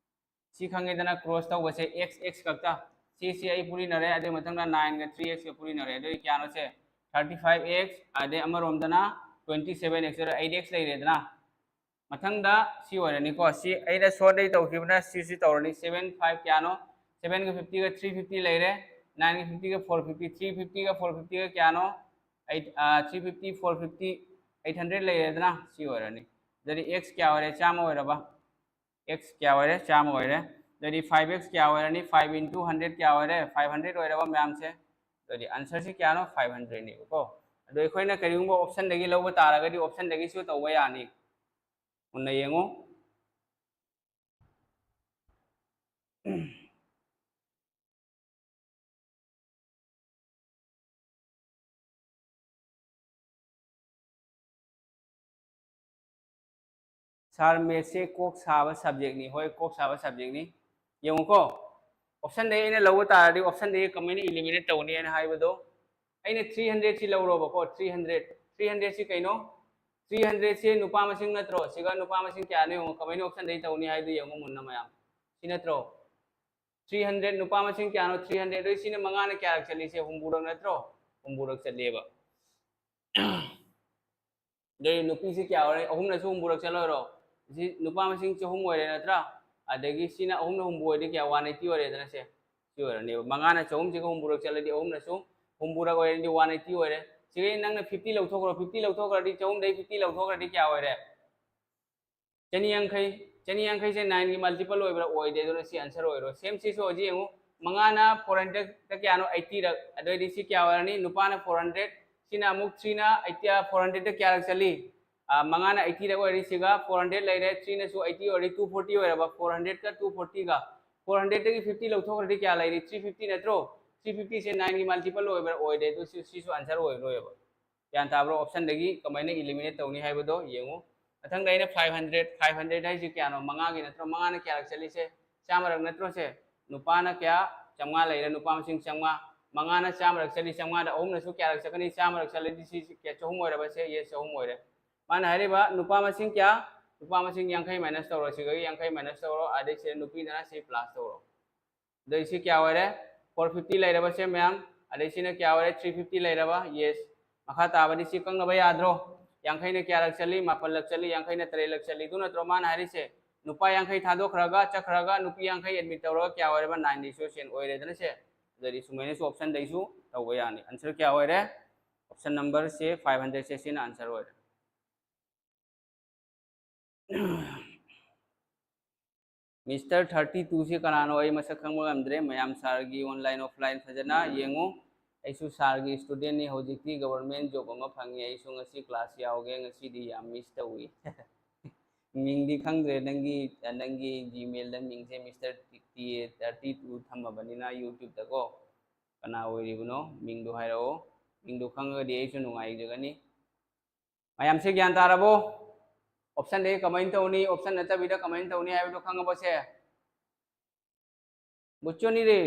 ꯁꯤ ꯈꯪꯉꯦꯗꯅ, cross ꯇꯧꯕꯁꯦ x, x ꯈꯛꯇ꯫ ꯁꯤꯁꯤ ꯑꯩ ꯄꯨꯔꯤꯅꯔꯦ꯫ ꯑꯗꯨꯒꯤ ꯃꯊꯪꯗ nine ꯒ three x ꯒ ꯄꯨꯔꯤꯅꯔꯦ꯫ ꯑꯗꯨꯗꯤ ꯀꯌꯥꯅꯣ ꯁꯦ? Thirty five x, ꯑꯗꯩ ꯑꯃꯔꯣꯝꯗꯅ twenty seven x, eight x ꯂꯩꯔꯦꯗꯅ꯫ ꯃꯊꯪꯗ ꯁꯤ ꯑꯣꯏꯔꯅꯤꯀꯣ꯫ ꯁꯤ ꯑꯩꯅ short ꯗꯒꯤ ꯇꯧꯈꯤꯕꯅ ꯁꯤꯁꯤ ꯇꯧꯔꯅꯤ꯫ Seven five ꯀꯌꯥꯅꯣ? Seven ꯒ fifty ꯒ three fifty ꯂꯩꯔꯦ꯫ Nine ꯒ fifty ꯒ four fifty꯫ Three fifty ꯒ four fifty ꯒ ꯀꯌꯥꯅꯣ? Eight, ꯑ, three fifty, four fifty, eight hundred ꯂꯩꯔꯦꯗꯅ꯫ ꯁꯤ ꯑꯣꯏꯔꯅꯤ꯫ ꯑꯗꯨꯗꯤ x ꯀꯌꯥ ꯑꯣꯏꯔꯦ? ꯆꯥꯝꯃ ꯑꯣꯏꯔꯕ? X ꯀꯌꯥ ꯑꯣꯏꯔꯦ? ꯆꯥꯝꯃ ꯑꯣꯏꯔꯦ꯫ ꯑꯗꯨꯗꯤ five x ꯀꯌꯥ ꯑꯣꯏꯔꯅꯤ? Five into hundred ꯀꯌꯥ ꯑꯣꯏꯔꯦ? Five hundred ꯑꯣꯏꯔꯕ ꯃꯌꯥꯝꯁꯦ? ꯑꯗꯨꯗꯤ answer ꯁꯤ ꯀꯌꯥꯅꯣ? Five hundred ꯅꯦꯕꯀꯣ꯫ ꯑꯗꯣ ꯑꯩꯈꯣꯏꯅ ꯀꯔꯤꯒꯨꯝꯕ option ꯗꯒꯤ ꯂꯧꯕ ꯇꯥꯔꯒꯗꯤ option ꯗꯒꯤꯁꯨ ꯇꯧꯕ ꯌꯥꯅꯤ꯫ ꯃꯨꯟꯅ ꯌꯦꯡꯉꯨ꯫ Sir, maths ꯁꯦ ꯀꯣꯛ ꯁꯥꯕ subject ꯅꯤ꯫ ꯍꯣꯏ, ꯀꯣꯛ ꯁꯥꯕ subject ꯅꯤ꯫ ꯌꯦꯡꯉꯨꯀꯣ, option ꯗꯒꯤ ꯑꯩꯅ ꯂꯧꯕ ꯇꯥꯔꯗꯤ option ꯗꯒꯤ ꯀꯃꯥꯏꯅ eliminate ꯇꯧꯅꯤ ꯍꯥꯏꯅ ꯍꯥꯏꯕꯗꯣ, ꯑꯩꯅ three hundred ꯁꯤ ꯂꯧꯔꯣꯕꯀꯣ, three hundred꯫ Three hundred ꯁꯤ ꯀꯩꯅꯣ? Three hundred ꯁꯤ ꯅꯨꯄꯥ ꯃꯁꯤꯡ ꯅꯠꯇ꯭ꯔꯣ? ꯁꯤꯒ ꯅꯨꯄꯥ ꯃꯁꯤꯡ ꯀꯌꯥꯅꯣ ꯌꯦꯡꯉꯣ, ꯀꯃꯥꯏꯅ option ꯗꯒꯤ ꯇꯧꯅꯤ ꯍꯥꯏꯗꯨ ꯌꯦꯡꯉꯣ ꯃꯨꯟꯅ ꯃꯌꯥꯝ꯫ ꯁꯤ ꯅꯠꯇ꯭ꯔꯣ? Three hundred, ꯅꯨꯄꯥ ꯃꯁꯤꯡ ꯀꯌꯥꯅꯣ? Three hundred꯫ ꯑꯗꯨ ꯁꯤꯅ ꯃꯉꯥꯅ ꯀꯌꯥꯔꯛ ꯆꯠꯂꯤ? ꯁꯦ ꯍꯨꯝꯐꯨꯔꯛ ꯅꯠꯇ꯭ꯔꯣ? ꯍꯨꯝꯐꯨꯔꯛ ꯆꯠꯂꯦꯕ꯫ ꯑꯗꯩ ꯅꯨꯄꯤꯁꯤ ꯀꯌꯥ ꯑꯣꯏꯔꯦ? ꯑꯍꯨꯝꯅꯁꯨ ꯍꯨꯝꯐꯨꯔꯛ ꯆꯠꯂꯣꯏꯔꯣ? ꯁꯤ ꯅꯨꯄꯥ ꯃꯁꯤꯡ ꯆꯍꯨꯝ ꯑꯣꯏꯔꯦ ꯅꯠꯇ꯭ꯔꯥ? ꯑꯗꯒꯤ ꯁꯤꯅ ꯑꯍꯨꯝꯅ ꯍꯨꯝꯐꯨ ꯑꯣꯏꯔꯗꯤ ꯀꯌꯥ? One eighty ꯑꯣꯏꯔꯦꯗꯅ ꯁꯦ꯫ ꯁꯤ ꯑꯣꯏꯔꯅꯦꯕ꯫ ꯃꯉꯥꯅ ꯆꯍꯨꯝꯁꯤꯒ ꯍꯨꯝꯐꯨꯔꯛ ꯆꯠꯂꯗꯤ ꯑꯍꯨꯝꯅꯁꯨ ꯍꯨꯝꯐꯨꯔꯛ ꯑꯣꯏꯔꯗꯤ one eighty ꯑꯣꯏꯔꯦ꯫ ꯁꯤꯒꯤ ꯅꯪꯅ fifty ꯂꯧꯊꯣꯛꯈ꯭ꯔꯣ꯫ Fifty ꯂꯧꯊꯣꯛꯈ꯭ꯔꯗꯤ, ꯆꯍꯨꯝꯗꯩ fifty ꯂꯧꯊꯣꯈ꯭ꯔꯗꯤ ꯀꯌꯥ ꯑꯣꯏꯔꯦ? ꯆꯅꯤꯌꯥꯡꯈꯩ꯫ ꯆꯅꯤꯌꯥꯡꯈꯩꯁꯦ nine ꯒꯤ multiple ꯑꯣꯏꯕ꯭ꯔꯥ? ꯑꯣꯏꯗꯦ꯫ ꯑꯗꯨꯅ ꯁꯤ answer ꯑꯣꯏꯔꯣꯏ꯫ Same ꯁꯤꯁꯨ ꯍꯧꯖꯤꯛ ꯌꯦꯡꯉꯨ, ꯃꯉꯥꯅ four hundred ꯀꯌꯥꯅꯣ? Eighty ꯔꯛ꯫ ꯑꯗꯨ ꯑꯣꯏꯗꯤ ꯁꯤ ꯀꯌꯥ ꯑꯣꯏꯔꯅꯤ? ꯅꯨꯄꯥꯅ four hundred, ꯁꯤꯅ ꯑꯃꯨꯛ three ꯅ eighty, four hundred ꯀꯌꯥꯔꯛ ꯆꯠꯂꯤ? ꯑꯥ, ꯃꯉꯥꯅ eighty ꯔꯛ ꯑꯣꯏꯔꯗꯤ ꯁꯤꯒ four hundred ꯂꯩꯔꯦ, three ꯅꯁꯨ eighty ꯑꯣꯏꯔꯗꯤ two forty ꯑꯣꯏꯔꯕ, four hundred ꯀ two forty ꯒ꯫ Four hundred ꯇꯒꯤ fifty ꯂꯧꯊꯣꯛꯈ꯭ꯔꯗꯤ ꯀꯌꯥ ꯂꯩꯔꯤ? Three fifty ꯅꯠꯇ꯭ꯔꯣ? ꯊ꯭ꯔꯤ ꯐꯤꯐꯇꯤꯁꯦ ꯅꯥꯏꯟꯒꯤ ꯃꯜꯇꯤꯄꯜ ꯑꯣꯏꯕ꯭ꯔꯥ? ꯑꯣꯏꯗꯦ꯫ ꯑꯗꯨ ꯁꯤ, ꯁꯤꯁꯨ ꯑꯟꯁꯔ ꯑꯣꯏꯔꯣꯏꯕ꯫ ꯒ꯭ꯌꯥꯟ ꯇꯥꯕ꯭ꯔꯣ? ꯑꯣꯞꯁꯟꯗꯒꯤ ꯀꯃꯥꯏꯅ ꯏꯂꯤꯃꯤꯅꯦꯠ ꯇꯧꯅꯤ ꯍꯥꯏꯕꯗꯣ ꯌꯦꯡꯉꯨ꯫ ꯃꯊꯪꯗ ꯑꯩꯅ ꯐꯥꯏꯚ ꯍꯟꯗ꯭ꯔꯦꯠ, ꯐꯥꯏꯚ ꯍꯟꯗ꯭ꯔꯦꯠ ꯍꯥꯏꯁꯤ ꯀꯌꯥꯅꯣ? ꯃꯉꯥꯒꯤ ꯅꯠꯇ꯭ꯔꯣ? ꯃꯉꯥꯅ ꯀꯌꯥꯔꯛ ꯆꯠꯂꯤꯁꯦ? ꯆꯥꯝꯃꯔꯛ ꯅꯠꯇ꯭ꯔꯣ ꯁꯦ? ꯅꯨꯄꯥꯅ ꯀꯌꯥ? ꯆꯥꯝꯃꯉꯥ ꯂꯩꯔꯦ, ꯅꯨꯄꯥ ꯃꯁꯤꯡ ꯆꯥꯝꯃꯉꯥ꯫ ꯃꯉꯥꯅ ꯆꯥꯝꯃꯔꯛ ꯆꯠꯂꯤ, ꯆꯥꯝꯃꯉꯥꯗ ꯑꯍꯨꯝꯅꯁꯨ ꯀꯌꯥꯔꯛ ꯆꯠꯀꯅꯤ? ꯆꯥꯝꯃꯔꯛ ꯆꯠꯂꯗꯤ ꯁꯤ ꯀꯌꯥ? ꯆꯍꯨꯝ ꯑꯣꯏꯔꯕ ꯁꯦ? ꯌꯦꯁ, ꯆꯍꯨꯝ ꯑꯣꯏꯔꯦ꯫ ꯃꯥꯅ ꯍꯥꯏꯔꯤꯕ ꯅꯨꯄꯥ ꯃꯁꯤꯡ ꯀꯌꯥ? ꯅꯨꯄꯥ ꯃꯁꯤꯡ ꯌꯥꯡꯈꯩ ꯃꯥꯏꯅꯁ ꯇꯧꯔꯣ, ꯁꯤꯒ ꯌꯥꯡꯈꯩ ꯃꯥꯏꯅꯁ ꯇꯧꯔꯣ, ꯑꯗꯩ ꯁꯤꯗ ꯅꯨꯄꯤꯗꯅ ꯁꯤ ꯄ꯭ꯂꯁ ꯇꯧꯔꯣ꯫ ꯑꯗꯩ ꯁꯤ ꯀꯌꯥ ꯑꯣꯏꯔꯦ? ꯐꯣꯔ ꯐꯤꯐꯇꯤ ꯂꯩꯔꯕꯁꯦ ꯃꯌꯥꯝ꯫ ꯑꯗꯩ ꯁꯤꯅ ꯀꯌꯥ ꯑꯣꯏꯔꯦ? ꯊ꯭ꯔꯤ ꯐꯤꯐꯇꯤ ꯂꯩꯔꯕ꯫ ꯌꯦꯁ꯫ ꯃꯈꯥ ꯇꯥꯕꯗꯤ ꯁꯤ ꯀꯛꯅꯕ ꯌꯥꯗ꯭ꯔꯣ? ꯌꯥꯡꯈꯩꯅ ꯀꯌꯥꯔꯛ ꯆꯠꯂꯤ? ꯃꯥꯄꯜꯂꯛ ꯆꯠꯂꯤ꯫ ꯌꯥꯡꯈꯩꯅ ꯇꯔꯦꯠꯂꯛ ꯆꯠꯂꯤ꯫ ꯑꯗꯨ ꯅꯠꯇ꯭ꯔꯣ ꯃꯥꯅ ꯍꯥꯏꯔꯤꯁꯦ? ꯅꯨꯄꯥ ꯌꯥꯡꯈꯩ ꯊꯥꯗꯣꯛꯈ꯭ꯔꯒ, ꯆꯠꯈ꯭ꯔꯒ, ꯅꯨꯄꯤ ꯌꯥꯡꯈꯩ ꯑꯦꯗꯃꯤꯠ ꯇꯧꯔꯒ ꯀꯌꯥ ꯑꯣꯏꯔꯕ? ꯅꯥꯏꯟ ꯔꯦꯁꯤꯑꯣ ꯁꯦꯟ ꯑꯣꯏꯔꯦꯗꯅ ꯁꯦ꯫ ꯑꯗꯨꯗꯤ ꯁꯨꯃꯥꯏꯅꯁꯨ ꯑꯣꯞꯁꯟꯗꯩꯁꯨ ꯇꯧꯕ ꯌꯥꯅꯤ꯫ ꯑꯟꯁꯔ ꯀꯌꯥ ꯑꯣꯏꯔꯦ? ꯑꯣꯞꯁꯟ ꯅꯝꯕꯔꯁꯦ ꯐꯥꯏꯚ ꯍꯟꯗ꯭ꯔꯦꯠꯁꯦ, ꯁꯤꯅ ꯑꯟꯁꯔ ꯑꯣꯏꯔꯦ꯫ ꯃꯤꯁꯇꯔ ꯊꯥꯔꯇꯤ ꯇꯨꯁꯤ ꯀꯅꯥꯅꯣ? ꯑꯩ ꯃꯁꯛ ꯈꯪꯕ ꯉꯝꯗ꯭ꯔꯦ꯫ ꯃꯌꯥꯝ ꯁꯥꯔꯒꯤ ꯑꯣꯟꯂꯥꯏꯟ ꯑꯣꯐꯂꯥꯏꯟ ꯐꯖꯅ ꯌꯦꯡꯉꯨ꯫ ꯑꯩꯁꯨ ꯁꯥꯔꯒꯤ ꯏꯁꯇꯨꯗꯦꯟꯅꯤ, ꯍꯧꯖꯤꯛꯇꯤ ꯒꯕꯔꯃꯦꯟ ꯖꯣꯕ ꯑꯃ ꯐꯪꯉꯤ꯫ ꯑꯩꯁꯨ ꯉꯁꯤ ꯀ꯭ꯂꯥꯁ ꯌꯥꯎꯒꯦ, ꯉꯁꯤꯗꯤ ꯌꯥꯝ ꯃꯤꯁ ꯇꯧꯏ꯫ ꯃꯤꯡꯗꯤ ꯈꯪꯗ꯭ꯔꯦ, ꯅꯪꯒꯤ, ꯅꯪꯒꯤ ꯖꯤꯃꯦꯜꯗ ꯃꯤꯡꯁꯦ mister T A thirty two ꯊꯝꯃꯕꯅꯤꯅ ꯌꯨꯇ꯭ꯌꯨꯕꯇꯀꯣ꯫ ꯀꯅꯥ ꯑꯣꯏꯔꯤꯕꯅꯣ? ꯃꯤꯡꯗꯣ ꯍꯥꯏꯔꯛꯑꯣ꯫ ꯃꯤꯡꯗꯣ ꯈꯪꯉꯒꯗꯤ ꯑꯩꯁꯨ ꯅꯨꯡꯉꯥꯏꯖꯒꯅꯤ꯫ ꯃꯌꯥꯝꯁꯦ ꯒ꯭ꯌꯥꯟ ꯇꯥꯔꯕꯣ? ꯑꯣꯞꯁꯟꯗꯒꯤ ꯀꯃꯥꯏꯅ ꯇꯧꯅꯤ, ꯑꯣꯞꯁꯟ ꯅꯠꯇꯕꯤꯗ ꯀꯃꯥꯏꯅ ꯇꯧꯅꯤ ꯍꯥꯏꯕꯗꯣ ꯈꯪꯉꯕꯣ ꯁꯦ? ꯕꯨꯆꯣꯅꯤ ꯔꯦ꯫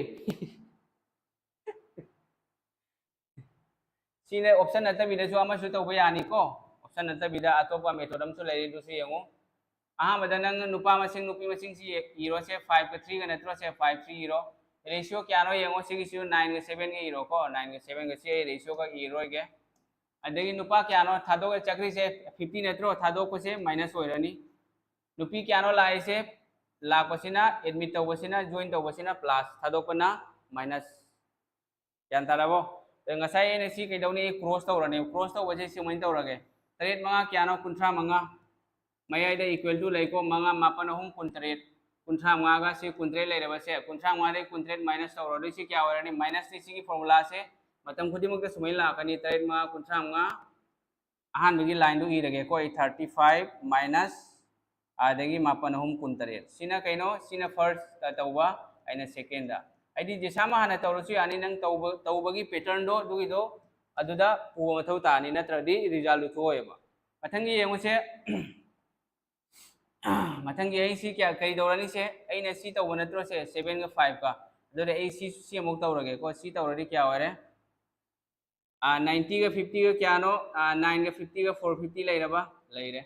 ꯁꯤꯅ ꯑꯣꯞꯁꯟ ꯅꯠꯇꯕꯤꯗꯁꯨ ꯑꯃꯁꯨ ꯇꯧꯕ ꯌꯥꯅꯤꯀꯣ꯫ ꯑꯣꯞꯁꯟ ꯅꯠꯇꯕꯤꯗ ꯑꯇꯣꯞꯄ ꯃꯦꯊꯣꯗ ꯑꯃꯁꯨ ꯂꯩꯔꯤ, ꯑꯗꯨꯁꯨ ꯌꯦꯡꯉꯨ꯫ ꯑꯍꯥꯟꯕꯗ ꯅꯪ ꯅꯨꯄꯥ ꯃꯁꯤꯡ, ꯅꯨꯄꯤ ꯃꯁꯤꯡꯁꯤ ꯏꯔꯣꯁꯦ, ꯐꯥꯏꯚꯀ ꯊ꯭ꯔꯤꯒ ꯅꯠꯇ꯭ꯔꯣ ꯁꯦ? ꯐꯥꯏꯚ ꯊ꯭ꯔꯤ ꯏꯔꯣ꯫ ꯔꯦꯁꯤꯑꯣ ꯀꯌꯥꯅꯣ ꯌꯦꯡꯉꯣ, ꯁꯤꯒꯤꯁꯤꯁꯨ ꯅꯥꯏꯟꯒ ꯁꯦꯚꯦꯟꯒ ꯏꯔꯣꯀꯣ꯫ ꯅꯥꯏꯟꯒ ꯁꯦꯚꯦꯟꯒ ꯁꯤ ꯑꯩ ꯔꯦꯁꯤꯑꯣꯒ ꯏꯔꯣꯏꯒꯦ꯫ ꯑꯗꯒꯤ ꯅꯨꯄꯥ ꯀꯌꯥꯅꯣ ꯊꯥꯗꯣꯛꯑ ꯆꯠꯈ꯭ꯔꯤꯁꯦ? ꯐꯤꯐꯇꯤ ꯅꯠꯇ꯭ꯔꯣ? ꯊꯥꯗꯣꯛꯄꯁꯦ ꯃꯥꯏꯅꯁ ꯑꯣꯏꯔꯅꯤ꯫ ꯅꯨꯄꯤ ꯀꯌꯥꯅꯣ ꯂꯥꯛꯏꯁꯦ? ꯂꯥꯛꯄꯁꯤꯅ, ꯑꯦꯗꯃꯤꯠ ꯇꯧꯕꯁꯤꯅ, ꯖꯣꯏꯟ ꯇꯧꯕꯁꯤꯅ ꯄ꯭ꯂꯁ, ꯊꯥꯗꯣꯛꯄꯅ ꯃꯥꯏꯅꯁ꯫ ꯒ꯭ꯌꯥꯟ ꯇꯥꯔꯕꯣ? ꯑꯗꯣ ꯉꯁꯥꯏ ꯑꯩꯅ ꯁꯤ ꯀꯩꯗꯧꯅꯤ? ꯀ꯭ꯔꯣꯁ ꯇꯧꯔꯅꯤ꯫ ꯀ꯭ꯔꯣꯁ ꯇꯧꯕꯁꯦ ꯁꯨꯃꯥꯏꯅ ꯇꯧꯔꯒꯦ꯫ ꯇꯔꯦꯠ ꯃꯉꯥ ꯀꯌꯥꯅꯣ? ꯀꯨꯟꯊ꯭ꯔꯥ ꯃꯉꯥ꯫ ꯃꯌꯥꯏꯗ ꯏꯀ꯭ꯋꯦꯜ ꯇꯨ ꯂꯩꯀꯣ, ꯃꯉꯥ, ꯃꯥꯄꯟ, ꯑꯍꯨꯝ, ꯀꯨꯟꯇꯔꯦꯠ꯫ ꯀꯨꯟꯊ꯭ꯔꯥ ꯃꯉꯥꯒ ꯁꯤ ꯀꯨꯟꯇꯔꯦꯠ ꯂꯩꯔꯕꯁꯦ, ꯀꯨꯟꯊ꯭ꯔꯥ ꯃꯉꯥꯗꯒꯤ ꯀꯨꯟꯇꯔꯦꯠ ꯃꯥꯏꯅꯁ ꯇꯧꯔꯣ꯫ ꯑꯗꯨꯏ ꯁꯤ ꯀꯌꯥ ꯑꯣꯏꯔꯅꯤ? ꯃꯥꯏꯅꯁꯅꯤ꯫ ꯁꯤꯒꯤ ꯐꯣꯔꯃꯨꯂꯥꯁꯦ ꯃꯇꯝ ꯈꯨꯗꯤꯡꯃꯛꯇ ꯁꯨꯃꯥꯏꯅ ꯂꯥꯛꯀꯅꯤ꯫ ꯇꯔꯦꯠ ꯃꯉꯥ, ꯀꯨꯟꯊ꯭ꯔꯥ ꯃꯉꯥ꯫ ꯑꯍꯥꯟꯕꯒꯤ ꯂꯥꯏꯟꯗꯨ ꯏꯔꯒꯦꯀꯣ ꯑꯩ, ꯊꯥꯔꯇꯤ ꯐꯥꯏꯚ ꯃꯥꯏꯅꯁ ꯑꯗꯒꯤ ꯃꯥꯄꯟ, ꯑꯍꯨꯝ, ꯀꯨꯟꯇꯔꯦꯠ꯫ ꯁꯤꯅ ꯀꯩꯅꯣ? ꯁꯤꯅ ꯐꯥꯔꯁꯇ ꯇꯧꯕ, ꯑꯩꯅ ꯁꯦꯀꯦꯟꯗ꯫ ꯑꯩꯗꯤ ꯖꯦꯁꯥꯃ ꯍꯥꯟꯅ ꯇꯧꯔꯁꯨ ꯌꯥꯅꯤ, ꯅꯪ ꯇꯧꯕ ꯇꯧꯕꯒꯤ pattern ꯗꯣ ꯑꯗꯨꯒꯤꯗꯣ ꯑꯗꯨꯗ ꯄꯨꯕ ꯃꯊꯧ ꯇꯥꯅꯤ, ꯅꯠꯇ꯭ꯔꯗꯤ result ꯗꯨ ꯊꯣꯛꯑꯣꯏꯕ꯫ ꯃꯊꯪꯒꯤ ꯌꯦꯡꯉꯨꯁꯦ꯫ ꯃꯊꯪꯒꯤ ꯑꯩ ꯁꯤ ꯀꯌꯥ ꯀꯩꯗꯧꯔꯅꯤꯁꯦ? ꯑꯩꯅ ꯁꯤ ꯇꯧꯕ ꯅꯠꯇ꯭ꯔꯣ ꯁꯦ? Seven ꯒ five ꯀ꯫ ꯑꯗꯨꯗꯤ ꯑꯩ ꯁꯤ ꯁꯤ ꯑꯃꯨꯛ ꯇꯧꯔꯒꯦꯀꯣ꯫ ꯁꯤ ꯇꯧꯔꯗꯤ ꯀꯌꯥ ꯑꯣꯏꯔꯦ? ꯑꯥ, ninety ꯒ fifty ꯒ ꯀꯌꯥꯅꯣ? ꯑꯥ, nine ꯒ fifty ꯒ four fifty ꯂꯩꯔꯕ? ꯂꯩꯔꯦ꯫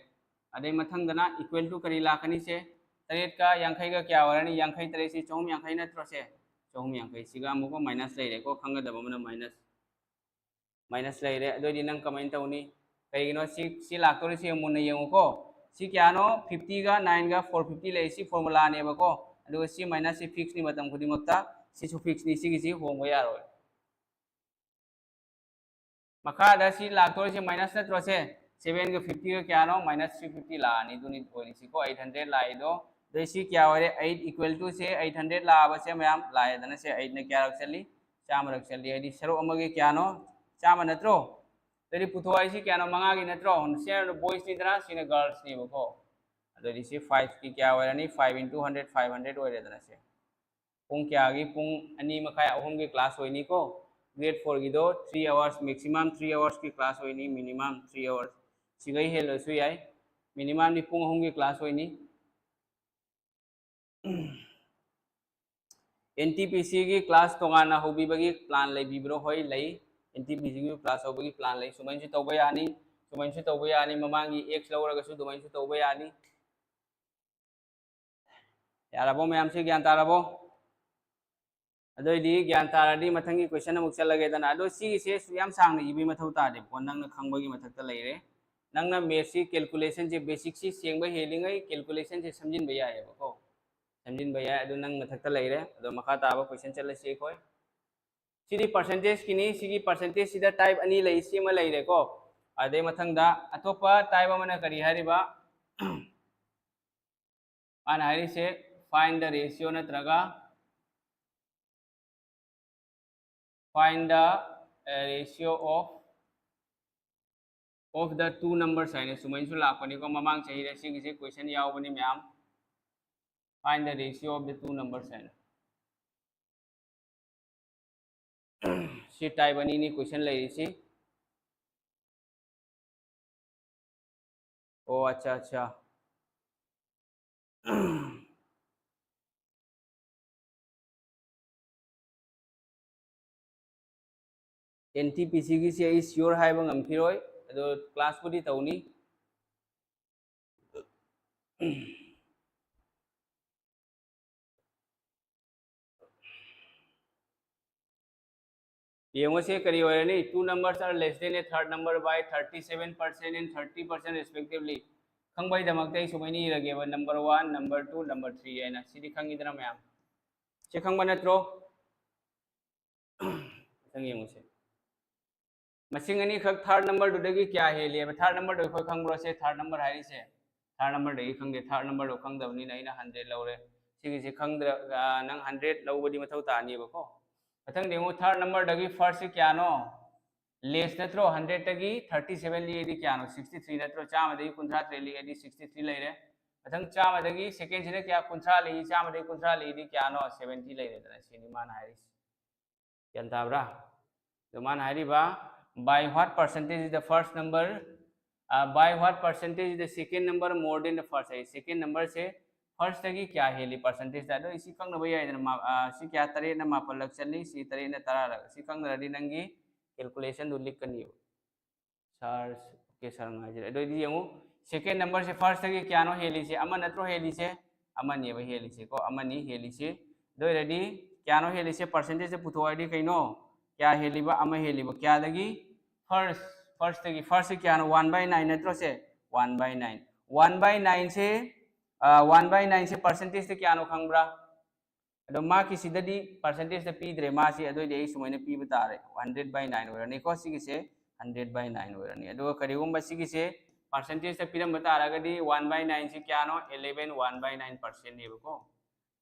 ꯑꯗꯩ ꯃꯊꯪꯗꯅ equal to ꯀꯔꯤ ꯂꯥꯛꯀꯅꯤ ꯁꯦ? ꯇꯔꯦꯠꯀ ꯌꯥꯡꯈꯩꯒ ꯀꯌꯥ ꯑꯣꯏꯔꯅꯤ? ꯌꯥꯡꯈꯩ ꯇꯔꯦꯠꯁꯤ ꯆꯍꯨꯝ ꯌꯥꯡꯈꯩ ꯅꯠꯇ꯭ꯔꯣ ꯁꯦ? ꯆꯍꯨꯝ ꯌꯥꯡꯈꯩ꯫ ꯁꯤꯒ ꯑꯃꯨꯛꯀ minus ꯂꯩꯔꯦꯀꯣ, ꯈꯪꯒꯗꯕ ꯑꯃꯅ minus꯫ Minus ꯂꯩꯔꯦ꯫ ꯑꯗꯨꯑꯣꯏꯗꯤ ꯅꯪ ꯀꯃꯥꯏꯅ ꯇꯧꯅꯤ? ꯀꯩꯒꯤꯅꯣ ꯁꯤ, ꯁꯤ ꯂꯥꯛꯇꯣꯔꯤꯁꯤ ꯃꯨꯟꯅ ꯌꯦꯡꯉꯨꯀꯣ꯫ ꯁꯤ ꯀꯌꯥꯅꯣ? Fifty ꯒ nine ꯒ four fifty ꯂꯩ꯫ ꯁꯤ formula ꯅꯦꯕꯀꯣ꯫ ꯑꯗꯨꯒ ꯁꯤ minus ꯁꯤ fix ꯅꯤ ꯃꯇꯝ ꯈꯨꯗꯤꯡꯃꯛꯇ꯫ ꯁꯤꯁꯨ fix ꯅꯤ꯫ ꯁꯤꯒꯤꯁꯤ ꯍꯣꯡꯕ ꯌꯥꯔꯣꯏ꯫ ꯃꯈꯥꯗ ꯁꯤ ꯂꯥꯛꯇꯣꯔꯤꯁꯦ minus ꯅꯠꯇ꯭ꯔꯣ ꯁꯦ? Seven ꯒ fifty ꯒ ꯀꯌꯥꯅꯣ? Minus three fifty ꯂꯥꯛꯑꯅꯤ꯫ ꯑꯗꯨꯅꯤ ꯑꯣꯏꯔꯤꯁꯤꯀꯣ, eight hundred ꯂꯥꯛꯏꯗꯣ꯫ ꯑꯗꯩ ꯁꯤ ꯀꯌꯥ ꯑꯣꯏꯔꯦ? Eight equal to say eight hundred ꯂꯥꯛꯑꯕꯁꯦ ꯃꯌꯥꯝ ꯂꯥꯛꯑꯦꯗꯅ ꯁꯦ꯫ Eight ꯅ ꯀꯌꯥꯔꯛ ꯆꯠꯂꯤ? ꯆꯥꯝꯃꯔꯛ ꯆꯠꯂꯤ꯫ ꯍꯥꯏꯗꯤ ꯁꯔꯨꯛ ꯑꯃꯒꯤ ꯀꯌꯥꯅꯣ? ꯆꯥꯝꯃ ꯅꯠꯇ꯭ꯔꯣ? ꯑꯗꯩꯗꯤ ꯄꯨꯊꯣꯛ ꯍꯥꯏꯁꯤ ꯀꯌꯥꯅꯣ? ꯃꯉꯥꯒꯤ ꯅꯠꯇ꯭ꯔꯣ? ꯁꯤꯅ boys ꯅꯤꯗꯅ, ꯁꯤꯅ girls ꯅꯦꯕꯀꯣ꯫ ꯑꯗꯨꯗꯤ ꯁꯤ five ꯀꯤ ꯀꯌꯥ ꯑꯣꯏꯔꯅꯤ? Five into hundred, five hundred ꯑꯣꯏꯔꯦꯗꯅ ꯁꯦ꯫ ꯄꯨꯡ ꯀꯌꯥꯒꯤ? ꯄꯨꯡ ꯑꯅꯤ ꯃꯈꯥꯏ, ꯑꯍꯨꯝꯒꯤ class ꯑꯣꯏꯅꯤꯀꯣ꯫ Grade four ꯒꯤꯗꯣ three hours, maximum three hours ꯀꯤ class ꯑꯣꯏꯅꯤ, minimum three hours꯫ ꯁꯤꯒꯩ ꯍꯦꯜꯂꯁꯨ ꯌꯥꯏ, minimum ꯗꯤ ꯄꯨꯡ ꯑꯍꯨꯝꯒꯤ class ꯑꯣꯏꯅꯤ꯫ N T P C ꯒꯤ class ꯇꯣꯉꯥꯟꯅ ꯍꯧꯕꯤꯕꯒꯤ plan ꯂꯩꯕꯤꯕ꯭ꯔꯣ? ꯍꯣꯏ, ꯂꯩ꯫ N T P C ꯒꯤ class ꯍꯧꯕꯒꯤ plan ꯂꯩ꯫ ꯁꯨꯃꯥꯏꯅꯁꯨ ꯇꯧꯕ ꯌꯥꯅꯤ, ꯁꯨꯃꯥꯏꯅꯁꯨ ꯇꯧꯕ ꯌꯥꯅꯤ, ꯃꯃꯥꯡꯒꯤ X ꯂꯧꯔꯒꯁꯨ ꯑꯗꯨꯃꯥꯏꯅꯁꯨ ꯇꯧꯕ ꯌꯥꯅꯤ꯫ ꯌꯥꯔꯕꯣ ꯃꯌꯥꯝꯁꯦ? ꯒ꯭ꯌꯥꯟ ꯇꯥꯔꯕꯣ? ꯑꯗꯨꯑꯣꯏꯗꯤ ꯒ꯭ꯌꯥꯟ ꯇꯥꯔꯗꯤ ꯃꯊꯪꯒꯤ question ꯑꯃꯨꯛ ꯆꯠꯂꯒꯦꯗꯅ꯫ ꯑꯗꯣ ꯁꯤꯒꯤꯁꯦ ꯁꯨꯛ ꯌꯥꯝ ꯁꯥꯡꯅ ꯏꯕꯒꯤ ꯃꯊꯧ ꯇꯥꯗꯦꯕꯀꯣ, ꯅꯪꯅ ꯈꯪꯕꯒꯤ ꯃꯊꯛꯇ ꯂꯩꯔꯦ꯫ ꯅꯪꯅ maths ꯁꯤ calculation ꯁꯦ, basic ꯁꯤ ꯁꯦꯡꯕ ꯍꯦꯜꯂꯤꯉꯩ calculation ꯁꯦ ꯁꯝꯖꯤꯟꯕ ꯌꯥꯏꯑꯕꯀꯣ, ꯁꯝꯖꯤꯟꯕ ꯌꯥꯏ꯫ ꯑꯗꯨ ꯅꯪ ꯃꯊꯛꯇ ꯂꯩꯔꯦ꯫ ꯑꯗꯣ ꯃꯈꯥ ꯇꯥꯕ question ꯆꯠꯂꯁꯤ ꯑꯩꯈꯣꯏ꯫ ꯁꯤꯗꯤ percentage ꯀꯤꯅꯤ꯫ ꯁꯤꯒꯤ percentage ꯁꯤꯗ type ꯑꯅꯤ ꯂꯩ, ꯁꯤ ꯑꯃ ꯂꯩꯔꯦꯀꯣ꯫ ꯑꯗꯩ ꯃꯊꯪꯗ ꯑꯇꯣꯞꯄ type ꯑꯃꯅ ꯀꯔꯤ ꯍꯥꯏꯔꯤꯕ? ꯃꯥꯅ ꯍꯥꯏꯔꯤꯁꯦ find the ratio ꯅꯠꯇ꯭ꯔꯒ find the, uh, ratio of, of the two numbers ꯍꯥꯏꯅ ꯁꯨꯃꯥꯏꯅꯁꯨ ꯂꯥꯛꯄꯅꯤꯀꯣ꯫ ꯃꯃꯥꯡ ꯆꯍꯤꯗ ꯁꯤꯒꯤꯁꯦ question ꯌꯥꯎꯕꯅꯤ ꯃꯌꯥꯝ꯫ Find the ratio of the two numbers ꯍꯥꯏꯅ꯫ ꯁꯤ type ꯑꯅꯤꯅꯤ question ꯂꯩꯔꯤꯁꯤ꯫ ꯑꯣ, ꯑꯠꯆꯥ, ꯑꯠꯆꯥ꯫ NTPCꯒꯤꯁꯤ ꯑꯩ sure ꯍꯥꯏꯕ ꯉꯝꯈꯤꯔꯣꯏ, ꯑꯗꯣ classꯄꯨꯗꯤ ꯇꯧꯅꯤ꯫ ꯌꯦꯡꯉꯨꯁꯦ, ꯀꯔꯤ ꯑꯣꯏꯔꯅꯤ? Two numbers are less than a third number by thirty seven percent and thirty percent respectively. ꯈꯪꯕꯒꯤꯗꯃꯛꯇ ꯑꯩ ꯁꯨꯃꯥꯏꯅ ꯏꯔꯒꯦꯕ, number one, number two, number three ꯍꯥꯏꯅ꯫ ꯁꯤꯗꯤ ꯈꯪꯉꯤꯗꯅ ꯃꯌꯥꯝ? ꯁꯤ ꯈꯪꯕ ꯅꯠꯇ꯭ꯔꯣ? ꯃꯊꯪ ꯌꯦꯡꯉꯨꯁꯦ꯫ ꯃꯁꯤꯡ ꯑꯅꯤꯈꯛ third numberꯗꯨꯗꯒꯤ ꯀꯌꯥ ꯍꯦꯜꯂꯤꯕ? Third numberꯗꯨ ꯑꯩꯈꯣꯏ ꯈꯪꯕ꯭ꯔꯣ? ꯁꯦ third number ꯍꯥꯏꯔꯤꯁꯦ third numberꯗꯒꯤ ꯈꯪꯗꯦ꯫ Third numberꯗꯨ ꯈꯪꯗꯕꯅꯤꯅ ꯑꯩꯅ hundred ꯂꯧꯔꯦ꯫ ꯁꯤꯒꯤꯁꯦ ꯈꯪꯗ꯭ꯔ-, ꯑ, ꯅꯪ hundred ꯂꯧꯕꯗꯤ ꯃꯊꯧ ꯇꯥꯅꯤꯕꯀꯣ꯫ ꯃꯊꯪꯗ ꯌꯦꯡꯉꯨ, third numberꯗꯒꯤ firstꯁꯤ ꯀꯌꯥꯅꯣ? Less ꯅꯠꯇ꯭ꯔꯣ? Hundredꯇꯒꯤ thirty seven ꯂꯤꯛꯑꯗꯤ ꯀꯌꯥꯅꯣ? Sixty three ꯅꯠꯇ꯭ꯔꯣ? ꯆꯥꯝꯃꯗꯒꯤ ꯀꯨꯟꯊ꯭ꯔꯥ ꯇꯔꯦꯠ ꯂꯤꯛꯑꯗꯤ sixty three ꯂꯩꯔꯦ꯫ ꯃꯊꯪ ꯆꯥꯝꯃꯗꯒꯤ secondꯁꯤꯅ ꯀꯌꯥ? ꯀꯨꯟꯊ꯭ꯔꯥ ꯂꯤꯛꯏ꯫ ꯆꯥꯝꯃꯗꯒꯤ ꯀꯨꯟꯊ꯭ꯔꯥ ꯂꯤꯛꯏꯗꯤ ꯀꯌꯥꯅꯣ? Seventy ꯂꯩꯔꯦꯗꯅ꯫ ꯁꯤꯅꯤ ꯃꯥꯅ ꯍꯥꯏꯔꯤꯁꯦ꯫ ꯒ꯭ꯌꯥꯟ ꯇꯥꯕ꯭ꯔꯥ? ꯑꯗꯣ ꯃꯥꯅ ꯍꯥꯏꯔꯤꯕ, by what percentage is the first number, ꯑ, by what percentage is the second number more than the first high. Second numberꯁꯦ firstꯇꯒꯤ ꯀꯌꯥ ꯍꯦꯜꯂꯤ percentageꯇ? ꯑꯗꯣ ꯁꯤ ꯈꯪꯅꯕ ꯌꯥꯏꯗꯅ, ꯃꯥ-, ꯑ, ꯁꯤ ꯀꯌꯥ? ꯇꯔꯦꯠꯅ ꯃꯥꯄꯜꯂꯛ ꯆꯠꯂꯤ, ꯁꯤ ꯇꯔꯦꯠꯅ ꯇꯔꯥꯔꯛ꯫ ꯁꯤ ꯈꯪꯗ꯭ꯔꯗꯤ ꯅꯪꯒꯤ calculationꯗꯨ ꯂꯤꯛꯀꯅꯤꯕ꯫ Sir, okay, sir ꯉꯥꯏꯖꯔꯦ꯫ ꯑꯗꯨ ꯑꯣꯏꯗꯤ ꯌꯦꯡꯉꯨ, second numberꯁꯦ firstꯇꯒꯤ ꯀꯌꯥꯅꯣ ꯍꯦꯜꯂꯤꯁꯦ? ꯑꯃ ꯅꯠꯇ꯭ꯔꯣ ꯍꯦꯜꯂꯤꯁꯦ? ꯑꯃꯅꯦꯕ ꯍꯦꯜꯂꯤꯁꯦ ꯀꯣ, ꯑꯃꯅꯤ ꯍꯦꯜꯂꯤꯁꯦ꯫ ꯑꯗꯨ ꯑꯣꯏꯔꯗꯤ ꯀꯌꯥꯅꯣ ꯍꯦꯜꯂꯤꯁꯦ? Percentageꯇ ꯄꯨꯊꯣꯛꯑꯗꯤ ꯀꯩꯅꯣ? ꯀꯌꯥ ꯍꯦꯜꯂꯤꯕ? ꯑꯃ ꯍꯦꯜꯂꯤꯕ꯫ ꯀꯌꯥꯗꯒꯤ? First, firstꯇꯒꯤ꯫ Firstꯁꯦ ꯀꯌꯥꯅꯣ? One by nine ꯅꯠꯇ꯭ꯔꯣ ꯁꯦ? One by nine꯫ One by nineꯁꯦ, ꯑ, one by nineꯁꯦ percentageꯇ ꯀꯌꯥꯅꯣ ꯈꯪꯕ꯭ꯔꯥ? ꯑꯗꯣ ꯃꯥꯒꯤꯁꯤꯗꯗꯤ percentageꯇ ꯄꯤꯗ꯭ꯔꯦ ꯃꯥꯁꯤ, ꯑꯗꯨ ꯑꯣꯏꯗꯤ ꯑꯩ ꯁꯨꯃꯥꯏꯅ ꯄꯤꯕ ꯇꯥꯔꯦ, hundred by nine ꯑꯣꯏꯔꯅꯤꯀꯣ꯫ ꯁꯤꯒꯤꯁꯦ hundred by nine ꯑꯣꯏꯔꯅꯤ꯫ ꯑꯗꯨꯒ ꯀꯔꯤꯒꯨꯝꯕ ꯁꯤꯒꯤꯁꯦ percentageꯇ ꯄꯤꯔꯝꯕ ꯇꯥꯔꯒꯗꯤ one by nineꯁꯤ ꯀꯌꯥꯅꯣ? Eleven, one by nine percentꯅꯦꯕꯀꯣ꯫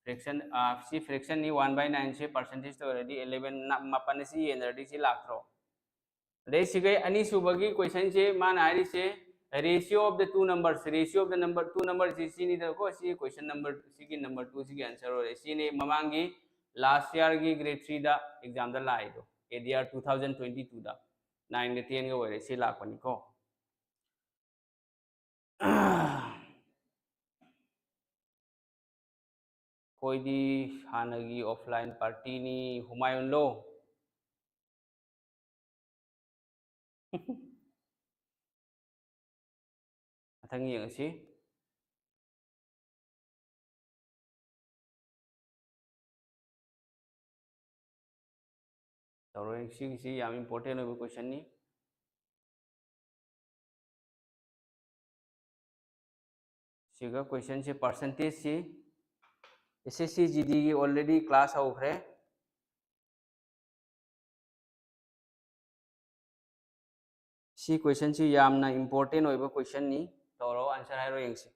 Fraction, ꯑ, ꯁꯤ fractionꯅꯤ, one by nineꯁꯤ percentageꯇ ꯑꯣꯏꯔꯗꯤ eleven, ꯅ-, ꯃꯥꯄꯟ ꯑꯁꯤ ꯌꯦꯟꯅꯔꯗꯤ ꯁꯤ ꯂꯥꯛꯇ꯭ꯔꯣ? ꯑꯗꯩ ꯁꯤꯒꯩ ꯑꯅꯤꯁꯨꯕꯒꯤ questionꯁꯦ ꯃꯥꯅ ꯍꯥꯏꯔꯤꯁꯦ ratio of the two numbers, ratio of the number, two numberꯁꯤ ꯁꯤꯅꯤꯗꯅꯀꯣ, ꯁꯤ question number, ꯁꯤꯒꯤ number twoꯁꯤꯒꯤ answer ꯑꯣꯏꯔꯦ꯫ ꯁꯤꯅꯤ ꯃꯃꯥꯡꯒꯤ last yearꯒꯤ grade threeꯗ examꯗ ꯂꯥꯛꯏꯗꯣ꯫ A D R two thousand twenty ꯇꯨꯗ ꯅꯥꯏꯟꯒ ꯇꯦꯟꯒ ꯑꯣꯏꯔꯦ, ꯁꯤ ꯂꯥꯛꯄꯅꯤꯀꯣ꯫ ꯑꯩꯈꯣꯏꯗꯤ ꯍꯥꯟꯅꯒꯤ ꯑꯣꯐꯂꯥꯏꯟ ꯄꯥꯔꯇꯤꯅꯤ꯫ ꯍꯨꯃꯥꯌꯨꯟꯂꯣ? ꯃꯊꯪ ꯌꯦꯡꯉꯁꯤ꯫ ꯇꯧꯔꯣꯏ, ꯁꯤꯒꯤꯁꯤ ꯌꯥꯝ ꯏꯝꯄꯣꯔꯇꯦꯟ ꯑꯣꯏꯕ ꯀꯣꯏꯁꯟꯅꯤ꯫ ꯁꯤꯒ ꯀꯣꯏꯁꯟꯁꯤ ꯄꯥꯔꯁꯦꯟꯇꯦꯖꯁꯤ ꯑꯦꯁ S C G ꯗꯤꯒꯤ already class ꯍꯧꯈ꯭ꯔꯦ꯫ ꯁꯤ ꯀꯣꯏꯁꯟꯁꯤ ꯌꯥꯝꯅ ꯏꯝꯄꯣꯔꯇꯦꯟ ꯑꯣꯏꯕ ꯀꯣꯏꯁꯟꯅꯤ꯫ ꯇꯧꯔꯣ, ꯑꯟꯁꯔ ꯍꯥꯏꯔꯣ ꯌꯦꯡꯁꯤ꯫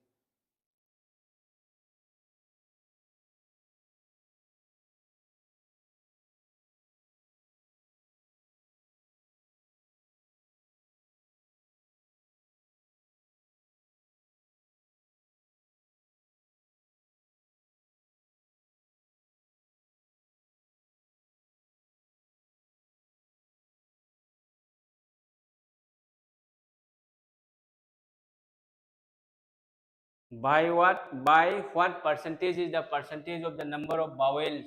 By what, by what percentage is the percentage of the number of vowels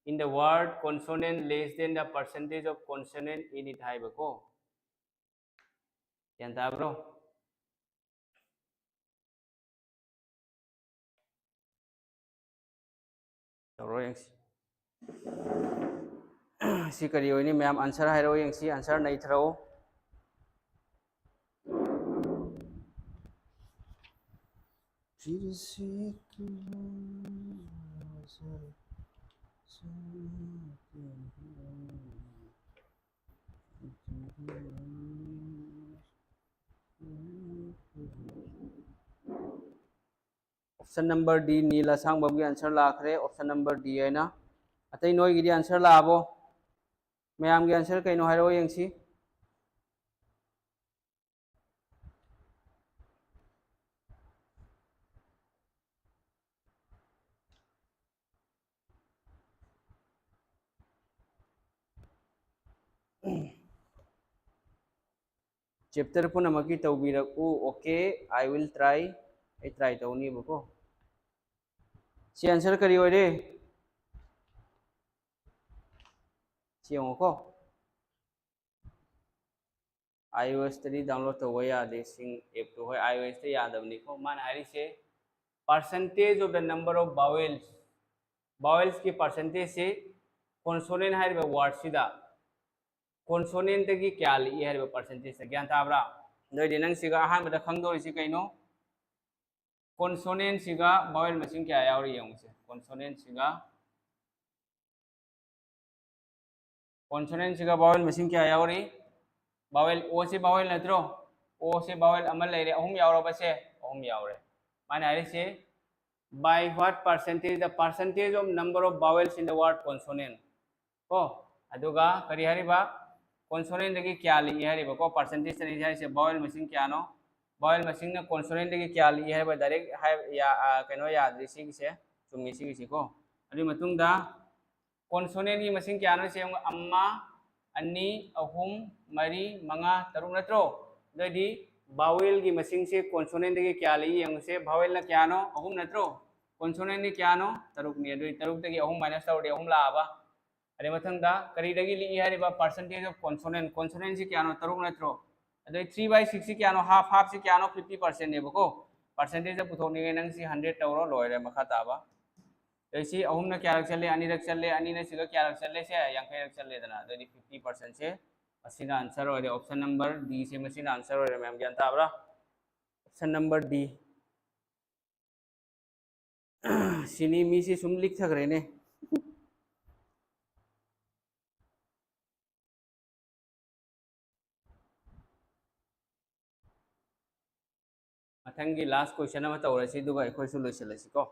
in the word consonant less than the percentage of consonant in it ꯍꯥꯏꯕꯀꯣ꯫ ꯒ꯭ꯌꯥꯟ ꯇꯥꯕ꯭ꯔꯣ? ꯇꯧꯔꯣ ꯌꯦꯡꯁꯤ꯫ ꯁꯤ ꯀꯔꯤ ꯑꯣꯏꯅꯤ? ꯃꯌꯥꯝ ꯑꯟꯁꯔ ꯍꯥꯏꯔꯛꯑꯣ ꯌꯦꯡꯁꯤ, ꯑꯟꯁꯔ ꯅꯩꯊꯔꯛꯑꯣ꯫ Option number D, ꯅꯤꯜ ꯑꯁꯥꯡꯕꯝꯒꯤ ꯑꯟꯁꯔ ꯂꯥꯛꯈ꯭ꯔꯦ, option number D ꯍꯥꯏꯅ꯫ ꯑꯇꯩ ꯅꯣꯏꯒꯤꯗꯤ ꯑꯟꯁꯔ ꯂꯥꯛꯑꯕꯣ? ꯃꯌꯥꯝꯒꯤ ꯑꯟꯁꯔ ꯀꯩꯅꯣ ꯍꯥꯏꯔꯛꯑꯣ ꯌꯦꯡꯁꯤ꯫ Chapter ꯄꯨꯝꯅꯃꯛꯀꯤ ꯇꯧꯕꯤꯔꯛꯎ꯫ Okay, I will try. ꯑꯩ try ꯇꯧꯅꯤꯕꯀꯣ꯫ ꯁꯤ answer ꯀꯔꯤ ꯑꯣꯏꯔꯦ? ꯁꯤ ꯌꯦꯡꯉꯨꯀꯣ꯫ iOS ꯇꯗꯤ download ꯇꯧꯕ ꯌꯥꯗꯦ꯫ ꯁꯤꯡ app ꯇꯣ꯫ ꯍꯣꯏ, iOS ꯇ ꯌꯥꯗꯕꯅꯤꯀꯣ꯫ ꯃꯥꯅ ꯍꯥꯏꯔꯤꯁꯦ, percentage of the number of vowels, vowels ꯀꯤ percentage ꯁꯤ consonant ꯍꯥꯏꯔꯤꯕ word ꯁꯤꯗ, consonant ꯇꯒꯤ ꯀꯌꯥ ꯂꯤꯛꯏ ꯍꯥꯏꯔꯤꯕ percentage ꯇ꯫ ꯒ꯭ꯌꯥꯟ ꯇꯥꯕ꯭ꯔꯥ? ꯑꯗꯨ ꯑꯣꯏꯗꯤ ꯅꯪ ꯁꯤꯒ ꯑꯍꯥꯟꯕꯗ ꯈꯪꯗꯧꯔꯤꯁꯤ ꯀꯩꯅꯣ? Consonant ꯁꯤꯒ vowel ꯃꯁꯤꯡ ꯀꯌꯥ ꯌꯥꯎꯔꯤ ꯌꯦꯡꯉꯨꯁꯦ꯫ Consonant ꯁꯤꯒ, consonant ꯁꯤꯒ vowel ꯃꯁꯤꯡ ꯀꯌꯥ ꯌꯥꯎꯔꯤ? Vowel, O ꯁꯤ vowel ꯅꯠꯇ꯭ꯔꯣ? O ꯁꯤ vowel ꯑꯃ ꯂꯩꯔꯦ, ꯑꯍꯨꯝ ꯌꯥꯎꯔꯕꯁꯦ? ꯑꯍꯨꯝ ꯌꯥꯎꯔꯦ꯫ ꯃꯥꯅ ꯍꯥꯏꯔꯤꯁꯦ, by what percentage the percentage of number of vowels in the word consonant? ꯀꯣ, ꯑꯗꯨꯒ ꯀꯔꯤ ꯍꯥꯏꯔꯤꯕ? Consonant ꯗꯒꯤ ꯀꯌꯥ ꯂꯤꯛꯏ ꯍꯥꯏꯔꯤꯕꯀꯣ? Percentage ꯇꯅꯤ ꯍꯥꯏꯔꯤꯁꯦ, vowel ꯃꯁꯤꯡ ꯀꯌꯥꯅꯣ? Vowel ꯃꯁꯤꯡꯅ consonant ꯗꯒꯤ ꯀꯌꯥ ꯂꯤꯛꯏ ꯍꯥꯏꯔꯤꯕ? Direct ꯍꯥꯏ-, ꯌꯥ-, ꯑ, ꯀꯩꯅꯣ ꯌꯥꯗ꯭ꯔꯤ ꯁꯤꯒꯤꯁꯦ, ꯆꯨꯝꯃꯤ ꯁꯤꯒꯤꯁꯤꯀꯣ꯫ ꯑꯗꯨꯒꯤ ꯃꯇꯨꯡꯗ consonant ꯒꯤ ꯃꯁꯤꯡ ꯀꯌꯥꯅꯣ ꯁꯦ ꯌꯦꯡꯉꯨ, ꯑꯃ, ꯑꯅꯤ, ꯑꯍꯨꯝ, ꯃꯔꯤ, ꯃꯉꯥ, ꯇꯔꯨꯛ ꯅꯠꯇ꯭ꯔꯣ? ꯑꯗꯨꯑꯣꯏꯗꯤ vowel ꯒꯤ ꯃꯁꯤꯡꯁꯦ consonant ꯗꯒꯤ ꯀꯌꯥ ꯂꯤꯛꯏ ꯌꯦꯡꯉꯨꯁꯦ꯫ Vowel ꯅ ꯀꯌꯥꯅꯣ? ꯑꯍꯨꯝ ꯅꯠꯇ꯭ꯔꯣ? Consonant ꯗꯤ ꯀꯌꯥꯅꯣ? ꯇꯔꯨꯛꯅꯤ꯫ ꯑꯗꯨꯗꯤ ꯇꯔꯨꯛꯇꯒꯤ ꯑꯍꯨꯝ minus ꯇꯧꯔꯗꯤ ꯑꯍꯨꯝ ꯂꯥꯛꯑꯕ꯫ ꯑꯗꯩ ꯃꯊꯪꯗ ꯀꯔꯤꯗꯒꯤ ꯂꯤꯛꯏ ꯍꯥꯏꯔꯤꯕ? Percentage of consonant꯫ Consonant ꯁꯤ ꯀꯌꯥꯅꯣ? ꯇꯔꯨꯛ ꯅꯠꯇ꯭ꯔꯣ? ꯑꯗꯩ three by six ꯁꯤ ꯀꯌꯥꯅꯣ? Half, half ꯁꯤ ꯀꯌꯥꯅꯣ? Fifty percent ꯅꯦꯕꯀꯣ꯫ Percentage ꯇ ꯄꯨꯊꯣꯛꯅꯤꯡꯉꯦ ꯅꯪ ꯁꯤ hundred ꯇꯧꯔꯣ, ꯂꯣꯏꯔꯦ, ꯃꯈꯥ ꯇꯥꯕ꯫ ꯑꯗꯩ ꯁꯤ ꯑꯍꯨꯝꯅ ꯀꯌꯥꯔꯛ ꯆꯠꯂꯦ? ꯑꯅꯤꯔꯛ ꯆꯠꯂꯦ꯫ ꯑꯅꯤꯅ ꯁꯤꯒ ꯀꯌꯥꯔꯛ ꯆꯠꯂꯦ? ꯁꯦ ꯌꯥꯡꯈꯩꯔꯛ ꯆꯠꯂꯦꯗꯅ꯫ ꯑꯗꯩꯗꯤ fifty percent ꯁꯦ ꯑꯁꯤꯅ answer ꯑꯣꯏꯔꯦ꯫ Option number D ꯁꯦ ꯃꯁꯤꯅ answer ꯑꯣꯏꯔꯦ꯫ ꯃꯌꯥꯝ ꯒ꯭ꯌꯥꯟ ꯇꯥꯕ꯭ꯔꯥ? Option number D꯫ ꯁꯤꯅꯤ, ꯃꯤꯁꯤ ꯁꯨꯝ ꯂꯤꯛꯊꯈ꯭ꯔꯦꯅꯦ꯫ ꯃꯊꯪꯒꯤ last question ꯑꯃ ꯇꯧꯔꯁꯤ, ꯑꯗꯨꯒ ꯑꯩꯈꯣꯏꯁꯨ ꯂꯣꯏꯁꯤꯜꯂꯁꯤꯀꯣ꯫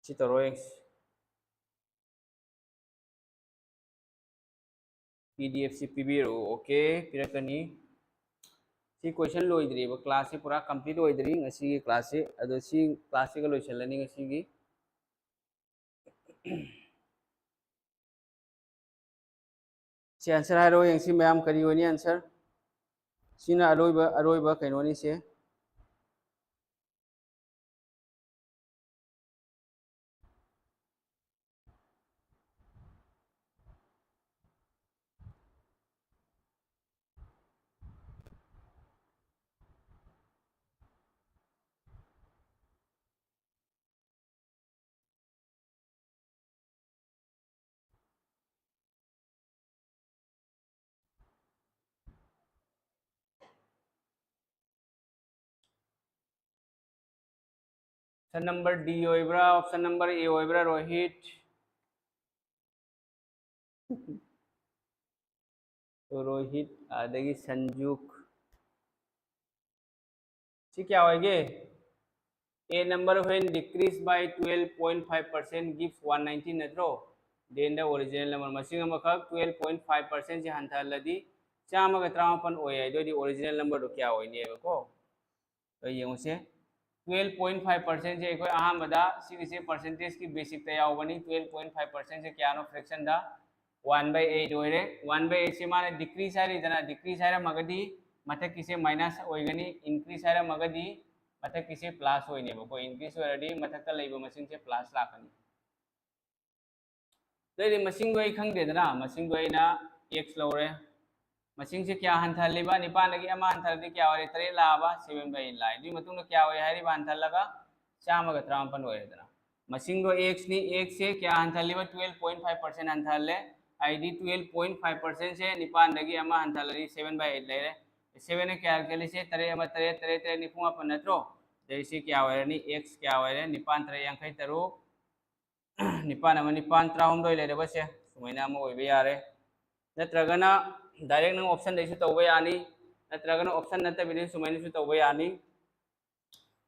ꯁꯤ ꯇꯧꯔꯣ ꯌꯦꯡꯁꯤ꯫ PDF ꯁꯤ ꯄꯤꯕꯤꯔꯛꯎ꯫ OK, ꯄꯤꯔꯛꯀꯅꯤ꯫ ꯁꯤ question ꯂꯣꯏꯗ꯭ꯔꯤꯕ, class ꯁꯤ ꯄꯨꯔꯥ complete ꯑꯣꯏꯗ꯭ꯔꯤ ꯉꯁꯤꯒꯤ class ꯁꯤ꯫ ꯑꯗꯣ ꯁꯤ class ꯁꯤꯒ ꯂꯣꯏꯁꯤꯜꯂꯅꯤ ꯉꯁꯤꯒꯤ꯫ ꯁꯤ answer ꯍꯥꯏꯔꯛꯑꯣ ꯌꯦꯡꯁꯤ ꯃꯌꯥꯝ, ꯀꯔꯤ ꯑꯣꯏꯅꯤ answer? ꯁꯤꯅ ꯑꯔꯣꯏꯕ, ꯑꯔꯣꯏꯕ ꯀꯩꯅꯣꯅꯤ ꯁꯦ꯫ Option number D ꯑꯣꯏꯕ꯭ꯔꯥ, option number A ꯑꯣꯏꯕ꯭ꯔꯥ, ꯔꯣꯍꯤꯠ? ꯔꯣꯍꯤꯠ, ꯑꯗꯒꯤ ꯁꯟꯖꯨꯛ꯫ ꯁꯤ ꯀꯌꯥ ꯑꯣꯏꯒꯦ? A number when decrease by twelve point five percent gives one ninety ꯅꯠꯇ꯭ꯔꯣ? Then the original number, ꯃꯁꯤꯡ ꯑꯃꯈꯛ twelve point five percent ꯁꯤ ꯍꯟꯊꯍꯜꯂꯗꯤ ꯆꯥꯝꯃꯒ ꯇꯔꯥꯃꯥꯄꯟ ꯑꯣꯏ ꯍꯥꯏꯗꯣꯏꯗꯤ original number ꯗꯣ ꯀꯌꯥ ꯑꯣꯏꯅꯦꯕꯀꯣ? ꯑꯗꯣ ꯌꯦꯡꯉꯨꯁꯦ, twelve point five percent ꯁꯦ ꯑꯩꯈꯣꯏ ꯑꯍꯥꯟꯕꯗ ꯁꯤꯒꯤꯁꯦ percentage ꯀꯤ basic ꯇ ꯌꯥꯎꯕꯅꯤ꯫ Twelve point five percent ꯁꯦ ꯀꯌꯥꯅꯣ? Fraction the one by eight ꯑꯣꯏꯔꯦ꯫ One by eight ꯁꯦ ꯃꯥꯅ decrease ꯍꯥꯏꯔꯤꯗꯅ, decrease ꯍꯥꯏꯔꯝꯃꯒꯗꯤ ꯃꯊꯛꯀꯤꯁꯦ minus ꯑꯣꯏꯒꯅꯤ, increase ꯍꯥꯏꯔꯝꯃꯒꯗꯤ ꯃꯊꯛꯀꯤꯁꯦ plus ꯑꯣꯏꯅꯦꯕꯀꯣ꯫ Increase ꯑꯣꯏꯔꯗꯤ ꯃꯊꯛꯇ ꯂꯩꯕ ꯃꯁꯤꯡꯁꯦ plus ꯂꯥꯛꯀꯅꯤ꯫ ꯑꯗꯩꯗꯤ ꯃꯁꯤꯡꯗꯣ ꯑꯩ ꯈꯪꯗꯦꯗꯅ, ꯃꯁꯤꯡꯗꯣ ꯑꯩꯅ x ꯂꯧꯔꯦ꯫ ꯃꯁꯤꯡꯁꯦ ꯀꯌꯥ ꯍꯟꯊꯍꯜꯂꯤꯕ? ꯅꯤꯄꯥꯟꯗꯒꯤ ꯑꯃ ꯍꯟꯊꯔꯗꯤ ꯀꯌꯥ ꯑꯣꯏꯔꯦ? ꯇꯔꯦꯠ ꯂꯥꯛꯑꯕ, seven by eight ꯂꯥꯛꯑꯦ꯫ ꯑꯗꯨꯒꯤ ꯃꯇꯨꯡꯗ ꯀꯌꯥ ꯑꯣꯏꯔꯦ ꯍꯥꯏꯔꯤꯕ ꯍꯟꯊꯍꯜꯂꯒ? ꯆꯥꯝꯃꯒ ꯇꯔꯥꯃꯥꯄꯟ ꯑꯣꯏꯔꯦꯗꯅ꯫ ꯃꯁꯤꯡꯗꯣ x ꯅꯤ, x ꯁꯦ ꯀꯌꯥ ꯍꯟꯊꯍꯜꯂꯤꯕ? Twelve point five percent ꯍꯟꯊꯍꯜꯂꯦ꯫ ꯍꯥꯏꯗꯤ twelve point five percent ꯁꯦ ꯅꯤꯄꯥꯟꯗꯒꯤ ꯑꯃ ꯍꯟꯊꯍꯜꯂꯗꯤ seven by eight ꯂꯩꯔꯦ꯫ Seven ꯅ ꯀꯌꯥ ꯆꯠꯂꯤꯁꯦ? ꯇꯔꯦꯠ ꯑꯃ ꯇꯔꯦꯠ, ꯇꯔꯦꯠ ꯇꯔꯦꯠ ꯅꯤꯐꯨ ꯃꯥꯄꯟ ꯅꯠꯇ꯭ꯔꯣ? ꯑꯗꯩ ꯁꯤ ꯀꯌꯥ ꯑꯣꯏꯔꯅꯤ? X ꯀꯌꯥ ꯑꯣꯏꯔꯦ? ꯅꯤꯄꯥꯟ ꯇꯔꯦꯠ ꯌꯥꯡꯈꯩ ꯇꯔꯨꯛ꯫ ꯅꯤꯄꯥꯟ ꯑꯃ ꯅꯤꯄꯥꯟ, ꯇꯔꯥꯍꯨꯝꯗꯣꯏ ꯂꯩꯔꯕꯁꯦ ꯁꯨꯃꯥꯏꯅ ꯑꯃ ꯑꯣꯏꯕ ꯌꯥꯔꯦ꯫ ꯅꯠꯇ꯭ꯔꯒꯅ direct ꯅꯪ option ꯗꯩꯁꯨ ꯇꯧꯕ ꯌꯥꯅꯤ, ꯅꯠꯇ꯭ꯔꯒꯅ option ꯅꯠꯇꯕꯤꯗ ꯁꯨꯃꯥꯏꯅꯁꯨ ꯇꯧꯕ ꯌꯥꯅꯤ꯫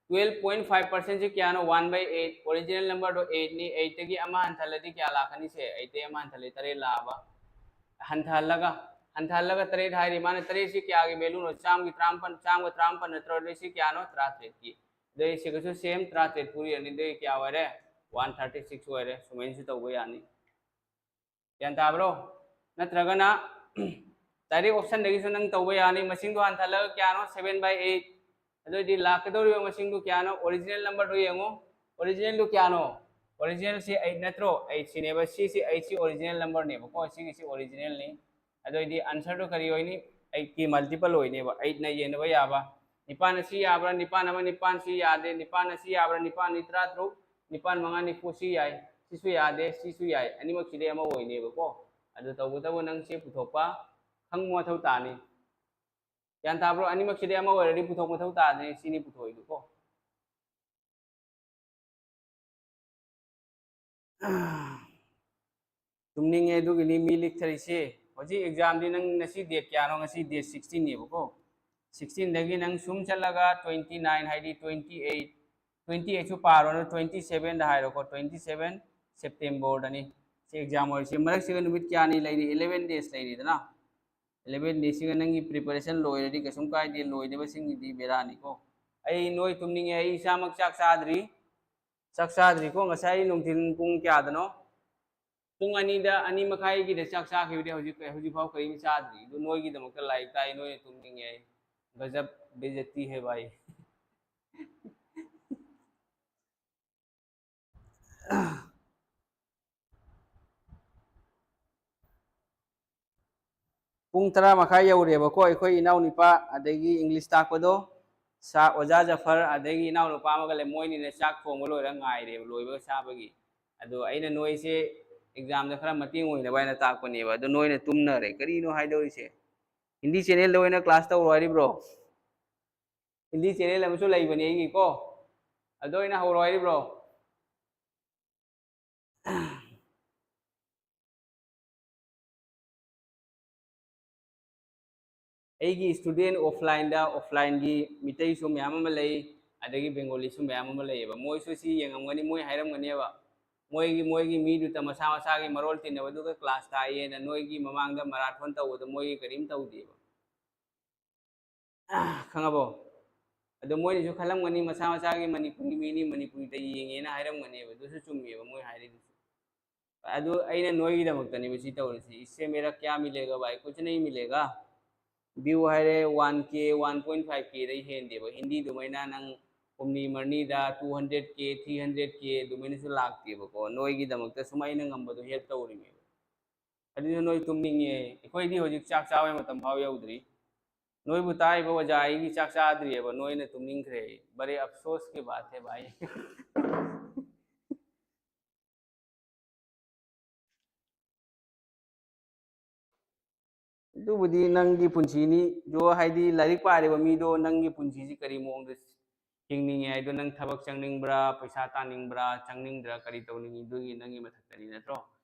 Twelve point five percent ꯁꯦ ꯀꯌꯥꯅꯣ? One by eight, original number ꯗꯣ eight ꯅꯤ, eight ꯇꯒꯤ ꯑꯃ ꯍꯟꯊꯍꯜꯂꯗꯤ ꯀꯌꯥ ꯂꯥꯛꯀꯅꯤ? ꯁꯦ eight ꯇꯒꯤ ꯑꯃ ꯍꯟꯊꯍꯜꯂꯗꯤ ꯇꯔꯦꯠ ꯂꯥꯛꯑꯕ꯫ ꯍꯟꯊꯍꯜꯂꯒ, ꯍꯟꯊꯍꯜꯂꯒ ꯇꯔꯦꯠ ꯍꯥꯏꯔꯤ꯫ ꯃꯥꯅ ꯇꯔꯦꯠꯁꯤ ꯀꯌꯥꯒꯤ value ꯅꯣ? ꯆꯥꯝꯃꯒꯤ ꯇꯔꯥꯃꯥꯄꯟ, ꯆꯥꯝꯃꯒ ꯇꯔꯥꯃꯥꯄꯟ ꯅꯠꯇ꯭ꯔꯣ? ꯑꯗꯨꯏ ꯁꯤ ꯀꯌꯥꯅꯣ? ꯇꯔꯥꯇꯔꯦꯠꯀꯤ꯫ ꯑꯗꯨꯏ ꯁꯤꯒꯁꯨ same ꯇꯔꯥꯇꯔꯦꯠ ꯄꯨꯔꯤꯔꯅꯤ꯫ ꯑꯗꯨꯏ ꯀꯌꯥ ꯑꯣꯏꯔꯦ? One thirty six ꯑꯣꯏꯔꯦ꯫ ꯁꯨꯃꯥꯏꯅꯁꯨ ꯇꯧꯕ ꯌꯥꯅꯤ꯫ ꯒ꯭ꯌꯥꯟ ꯇꯥꯕ꯭ꯔꯣ? ꯅꯠꯇ꯭ꯔꯒꯅ direct option ꯗꯒꯤꯁꯨ ꯅꯪ ꯇꯧꯕ ꯌꯥꯅꯤ꯫ ꯃꯁꯤꯡꯗꯣ ꯍꯟꯊꯍꯜꯂꯒ ꯀꯌꯥꯅꯣ? Seven by eight꯫ ꯑꯗꯨꯑꯣꯏꯗꯤ ꯂꯥꯛꯀꯗꯧꯔꯤꯕ ꯃꯁꯤꯡꯗꯨ ꯀꯌꯥꯅꯣ? Original number ꯗꯨ ꯌꯦꯡꯉꯨ꯫ Original ꯗꯨ ꯀꯌꯥꯅꯣ? Original ꯁꯤ eight ꯅꯠꯇ꯭ꯔꯣ? Eight ꯁꯤꯅꯦꯕ꯫ ꯁꯤꯁꯤ eight ꯁꯤ original number ꯅꯦꯕꯀꯣ꯫ ꯁꯤꯒꯤꯁꯤ original ꯅꯤ꯫ ꯑꯗꯨꯑꯣꯏꯗꯤ answer ꯗꯨ ꯀꯔꯤ ꯑꯣꯏꯅꯤ? Eight ꯀꯤ multiple ꯑꯣꯏꯅꯦꯕ꯫ Eight ꯅ ꯌꯦꯟꯅꯕ ꯌꯥꯕ꯫ ꯅꯤꯄꯥꯟ ꯑꯁꯤ ꯌꯥꯕ꯭ꯔꯥ? ꯅꯤꯄꯥꯟ ꯑꯃ ꯅꯤꯄꯥꯟ ꯁꯤ ꯌꯥꯗꯦ꯫ ꯅꯤꯄꯥꯟ ꯑꯁꯤ ꯌꯥꯕ꯭ꯔꯥ? ꯅꯤꯄꯥꯟ ꯑꯅꯤ ꯇꯔꯥꯇꯔꯨꯛ, ꯅꯤꯄꯥꯟ ꯃꯉꯥ ꯅꯤꯐꯨ ꯁꯤ ꯌꯥꯏ꯫ ꯁꯤꯁꯨ ꯌꯥꯗꯦ, ꯁꯤꯁꯨ ꯌꯥꯏ꯫ ꯑꯅꯤꯃꯛꯁꯤꯗꯩ ꯑꯃ ꯑꯣꯏꯅꯦꯕꯀꯣ꯫ ꯑꯗꯨ ꯇꯧꯕꯇꯕꯨ ꯅꯪ ꯁꯤ ꯄꯨꯊꯣꯛꯄ ꯈꯪꯕ ꯃꯊꯧ ꯇꯥꯅꯤ꯫ ꯒ꯭ꯌꯥꯟ ꯇꯥꯕ꯭ꯔꯣ? ꯑꯅꯤꯃꯛꯁꯤꯗꯩ ꯑꯃ ꯑꯣꯏꯔꯗꯤ ꯄꯨꯊꯣꯛ ꯃꯊꯧ ꯇꯥꯗ꯭ꯔꯦ꯫ ꯁꯤꯅꯤ ꯄꯨꯊꯣꯛꯏꯗꯨꯀꯣ꯫ ꯇꯨꯝꯅꯤꯡꯉꯦ, ꯑꯗꯨꯒꯤꯅꯤ ꯃꯤ ꯂꯤꯛꯊꯔꯤꯁꯦ꯫ ꯍꯧꯖꯤꯛ exam ꯗꯤ ꯅꯪ ꯉꯁꯤ date ꯀꯌꯥꯅꯣ? ꯉꯁꯤ date sixteen ꯅꯦꯕꯀꯣ꯫ Sixteen ꯗꯒꯤ ꯅꯪ ꯁꯨꯝ ꯆꯠꯂꯒ twenty nine ꯍꯥꯏꯗꯤ twenty eight, twenty eight ꯁꯨ ꯄꯥꯔꯣꯅ, twenty seven ꯗ ꯍꯥꯏꯔꯣꯀꯣ, twenty seven September ꯗꯅꯤ ꯁꯤ exam ꯑꯣꯏꯔꯤꯁꯤ꯫ ꯃꯔꯛꯁꯤꯒ ꯅꯨꯃꯤꯠ ꯀꯌꯥꯅꯤ ꯂꯩꯔꯤ? Eleven days ꯂꯩꯔꯤꯗꯅ꯫ Eleven days ꯁꯤꯒ ꯅꯪꯒꯤ preparation ꯂꯣꯏꯔꯗꯤ ꯀꯩꯁꯨꯝ ꯀꯥꯏꯗꯦ, ꯂꯣꯏꯗꯕꯁꯤꯡꯒꯤꯗꯤ ꯕꯦꯔꯥꯅꯤꯀꯣ꯫ ꯑꯩ ꯅꯣꯏ ꯇꯨꯝꯅꯤꯡꯉꯦ, ꯑꯩ ꯏꯁꯥꯃꯛ ꯆꯥꯛ ꯆꯥꯗ꯭ꯔꯤ꯫ ꯆꯥꯛ ꯆꯥꯗ꯭ꯔꯤꯀꯣ, ꯉꯁꯥꯏ ꯅꯨꯡꯊꯤꯜ ꯄꯨꯡ ꯀꯌꯥꯗꯅꯣ? ꯄꯨꯡ ꯑꯅꯤꯗ, ꯑꯅꯤ ꯃꯈꯥꯏꯒꯤꯗ ꯆꯥꯛ ꯆꯥꯈꯤꯕꯗꯩ ꯍꯧꯖꯤꯛ, ꯍꯧꯖꯤꯛꯐꯥꯎ ꯀꯔꯤꯝ ꯆꯥꯗ꯭ꯔꯤ꯫ ꯑꯗꯨ ꯅꯣꯏꯒꯤꯗꯃꯛꯇ ꯂꯥꯏꯔꯤꯛ ꯇꯥꯛꯏ, ꯅꯣꯏꯅ ꯇꯨꯝꯅꯤꯡꯉꯦ ꯍꯥꯏ꯫ ꯒꯖꯕ ꯕꯦꯖꯇꯤ ꯍꯦ ꯚꯥꯏ꯫ ꯄꯨꯡ ꯇꯔꯥ ꯃꯈꯥꯏ ꯌꯧꯔꯦꯕꯀꯣ꯫ ꯑꯩꯈꯣꯏ ꯏꯅꯥꯎꯅꯨꯄꯥ ꯑꯗꯒꯤ English ꯇꯥꯛꯄꯗꯣ, ꯁꯥ-, ꯑꯣꯖꯥ ꯖꯐꯔ ꯑꯗꯒꯤ ꯏꯅꯥꯎꯅꯨꯄꯥ ꯑꯃꯒ ꯂꯩ, ꯃꯣꯏꯅꯤꯅ ꯆꯥꯛ ꯊꯣꯡꯕ ꯂꯣꯏꯔ ꯉꯥꯏꯔꯦꯕ, ꯂꯣꯏꯕꯒ ꯆꯥꯕꯒꯤ꯫ ꯑꯗꯣ ꯑꯩꯅ ꯅꯣꯏꯁꯦ exam ꯗ ꯈꯔ ꯃꯇꯦꯡ ꯑꯣꯏꯅꯕ ꯍꯥꯏꯅ ꯇꯥꯛꯄꯅꯦꯕ꯫ ꯑꯗꯣ ꯅꯣꯏꯅ ꯇꯨꯝꯅꯔꯦ, ꯀꯔꯤꯅꯣ ꯍꯥꯏꯗꯧꯔꯤꯁꯦ? ꯍꯤꯟꯗꯤ channel ꯗ ꯑꯣꯏꯅ class ꯇꯧꯔꯣ ꯍꯥꯏꯔꯤꯕ꯭ꯔꯣ? ꯍꯤꯟꯗꯤ channel ꯑꯃꯁꯨ ꯂꯩꯕꯅꯦ ꯑꯩꯒꯤꯀꯣ, ꯑꯗꯣ ꯑꯣꯏꯅ ꯍꯧꯔꯣ ꯍꯥꯏꯔꯤꯕ꯭ꯔꯣ? ꯑꯩꯒꯤ student offline ꯗ, offline ꯒꯤ ꯃꯤꯇꯩꯁꯨ ꯃꯌꯥꯝ ꯑꯃ ꯂꯩ, ꯑꯗꯒꯤ Bengali ꯁꯨ ꯃꯌꯥꯝ ꯑꯃ ꯂꯩꯌꯦꯕ꯫ ꯃꯣꯏꯁꯨ ꯁꯤ ꯌꯦꯡꯉꯝꯒꯅꯤ, ꯃꯣꯏ ꯍꯥꯏꯔꯝꯒꯅꯦꯕ꯫ ꯃꯣꯏꯒꯤ ꯃꯣꯏꯒꯤ ꯃꯤꯗꯨꯗ ꯃꯁꯥ ꯃꯁꯥꯒꯤ ꯃꯔꯣꯜ ꯇꯤꯟꯅꯕꯗꯨꯒ ꯀ꯭ꯂꯥꯁ ꯇꯥꯛꯑꯦꯅ ꯅꯣꯏꯒꯤ ꯃꯃꯥꯡꯗ ꯃꯔꯥꯊꯣꯟ ꯇꯧꯕꯗ ꯃꯣꯏꯒꯤ ꯀꯔꯤꯝ ꯇꯧꯗꯦꯕ꯫ ꯈꯪꯉꯕꯣ? ꯑꯗꯣ ꯃꯣꯏꯅꯁꯨ ꯈꯜꯂꯝꯒꯅꯤ, ꯃꯁꯥ ꯃꯁꯥꯒꯤ ꯃꯅꯤꯄꯨꯔꯤ ꯃꯤꯅꯤ, ꯃꯅꯤꯄꯨꯔꯤꯗ ꯌꯦꯡꯉꯦꯅ ꯍꯥꯏꯔꯝꯒꯅꯦꯕ꯫ ꯑꯗꯨꯁꯨ ꯆꯨꯝꯃꯦꯕ ꯃꯣꯏ ꯍꯥꯏꯔꯤꯗꯨꯁꯨ꯫ ꯑꯗꯨ ꯑꯩꯅ ꯅꯣꯏꯒꯤꯗꯃꯛꯇꯅꯦꯕ ꯁꯤ ꯇꯧꯔꯤꯁꯤ꯫ इससे मेरा क्या मिलेगा भाई? कुछ नहीं मिलेगा। View ꯍꯥꯏꯔꯦ, one K, one point five K ꯗꯩ ꯍꯦꯟꯗꯦꯕ꯫ ꯍꯤꯟꯗꯤ ꯑꯗꯨꯃꯥꯏꯅ ꯅꯪ ꯍꯨꯝꯅꯤ ꯃꯔꯤꯅꯤꯗ two hundred K, three hundred K ꯑꯗꯨꯃꯥꯏꯅꯁꯨ ꯂꯥꯛꯇꯦꯕꯀꯣ꯫ ꯅꯣꯏꯒꯤꯗꯃꯛꯇ ꯁꯨꯝ ꯑꯩꯅ ꯉꯝꯕꯗꯣ help ꯇꯧꯔꯤꯅꯦꯕ꯫ ꯑꯗꯨꯅ ꯅꯣꯏ ꯇꯨꯝꯅꯤꯡꯉꯦ꯫ ꯑꯩꯈꯣꯏꯗꯤ ꯍꯧꯖꯤꯛ ꯆꯥꯛ ꯆꯥꯕꯩ ꯃꯇꯝ ꯐꯥꯎ ꯌꯧꯗ꯭ꯔꯤ꯫ ꯅꯣꯏꯕꯨ ꯇꯥꯛꯏꯕ ꯑꯣꯖꯥ ꯑꯩꯒꯤ ꯆꯥꯛ ꯆꯥꯗ꯭ꯔꯤꯑꯕ, ꯅꯣꯏꯅ ꯇꯨꯝꯅꯤꯡꯈ꯭ꯔꯦ꯫ बड़े अफसोस की बात है भाई꯫ ꯑꯗꯨꯕꯨꯗꯤ ꯅꯪꯒꯤ ꯄꯨꯟꯁꯤꯅꯤ꯫ ꯖꯣ ꯍꯥꯏꯗꯤ ꯂꯥꯏꯔꯤꯛ ꯄꯥꯔꯤꯕ ꯃꯤꯗꯣ ꯅꯪꯒꯤ ꯄꯨꯟꯁꯤꯁꯤ ꯀꯔꯤ ꯃꯑꯣꯡꯗ ꯍꯤꯡꯅꯤꯡꯉꯦ ꯍꯥꯏꯗꯣ, ꯅꯪ ꯊꯕꯛ ꯆꯪꯅꯤꯡꯕ꯭ꯔꯥ, ꯄꯩꯁꯥ ꯇꯥꯅꯤꯡꯕ꯭ꯔꯥ, ꯆꯪꯅꯤꯡꯗ꯭ꯔꯥ, ꯀꯔꯤ ꯇꯧꯅꯤꯡꯉꯤ, ꯑꯗꯨꯒꯤ ꯅꯪꯒꯤ ꯃꯊꯛꯇꯅꯤ, ꯅꯠꯇ꯭ꯔꯣ?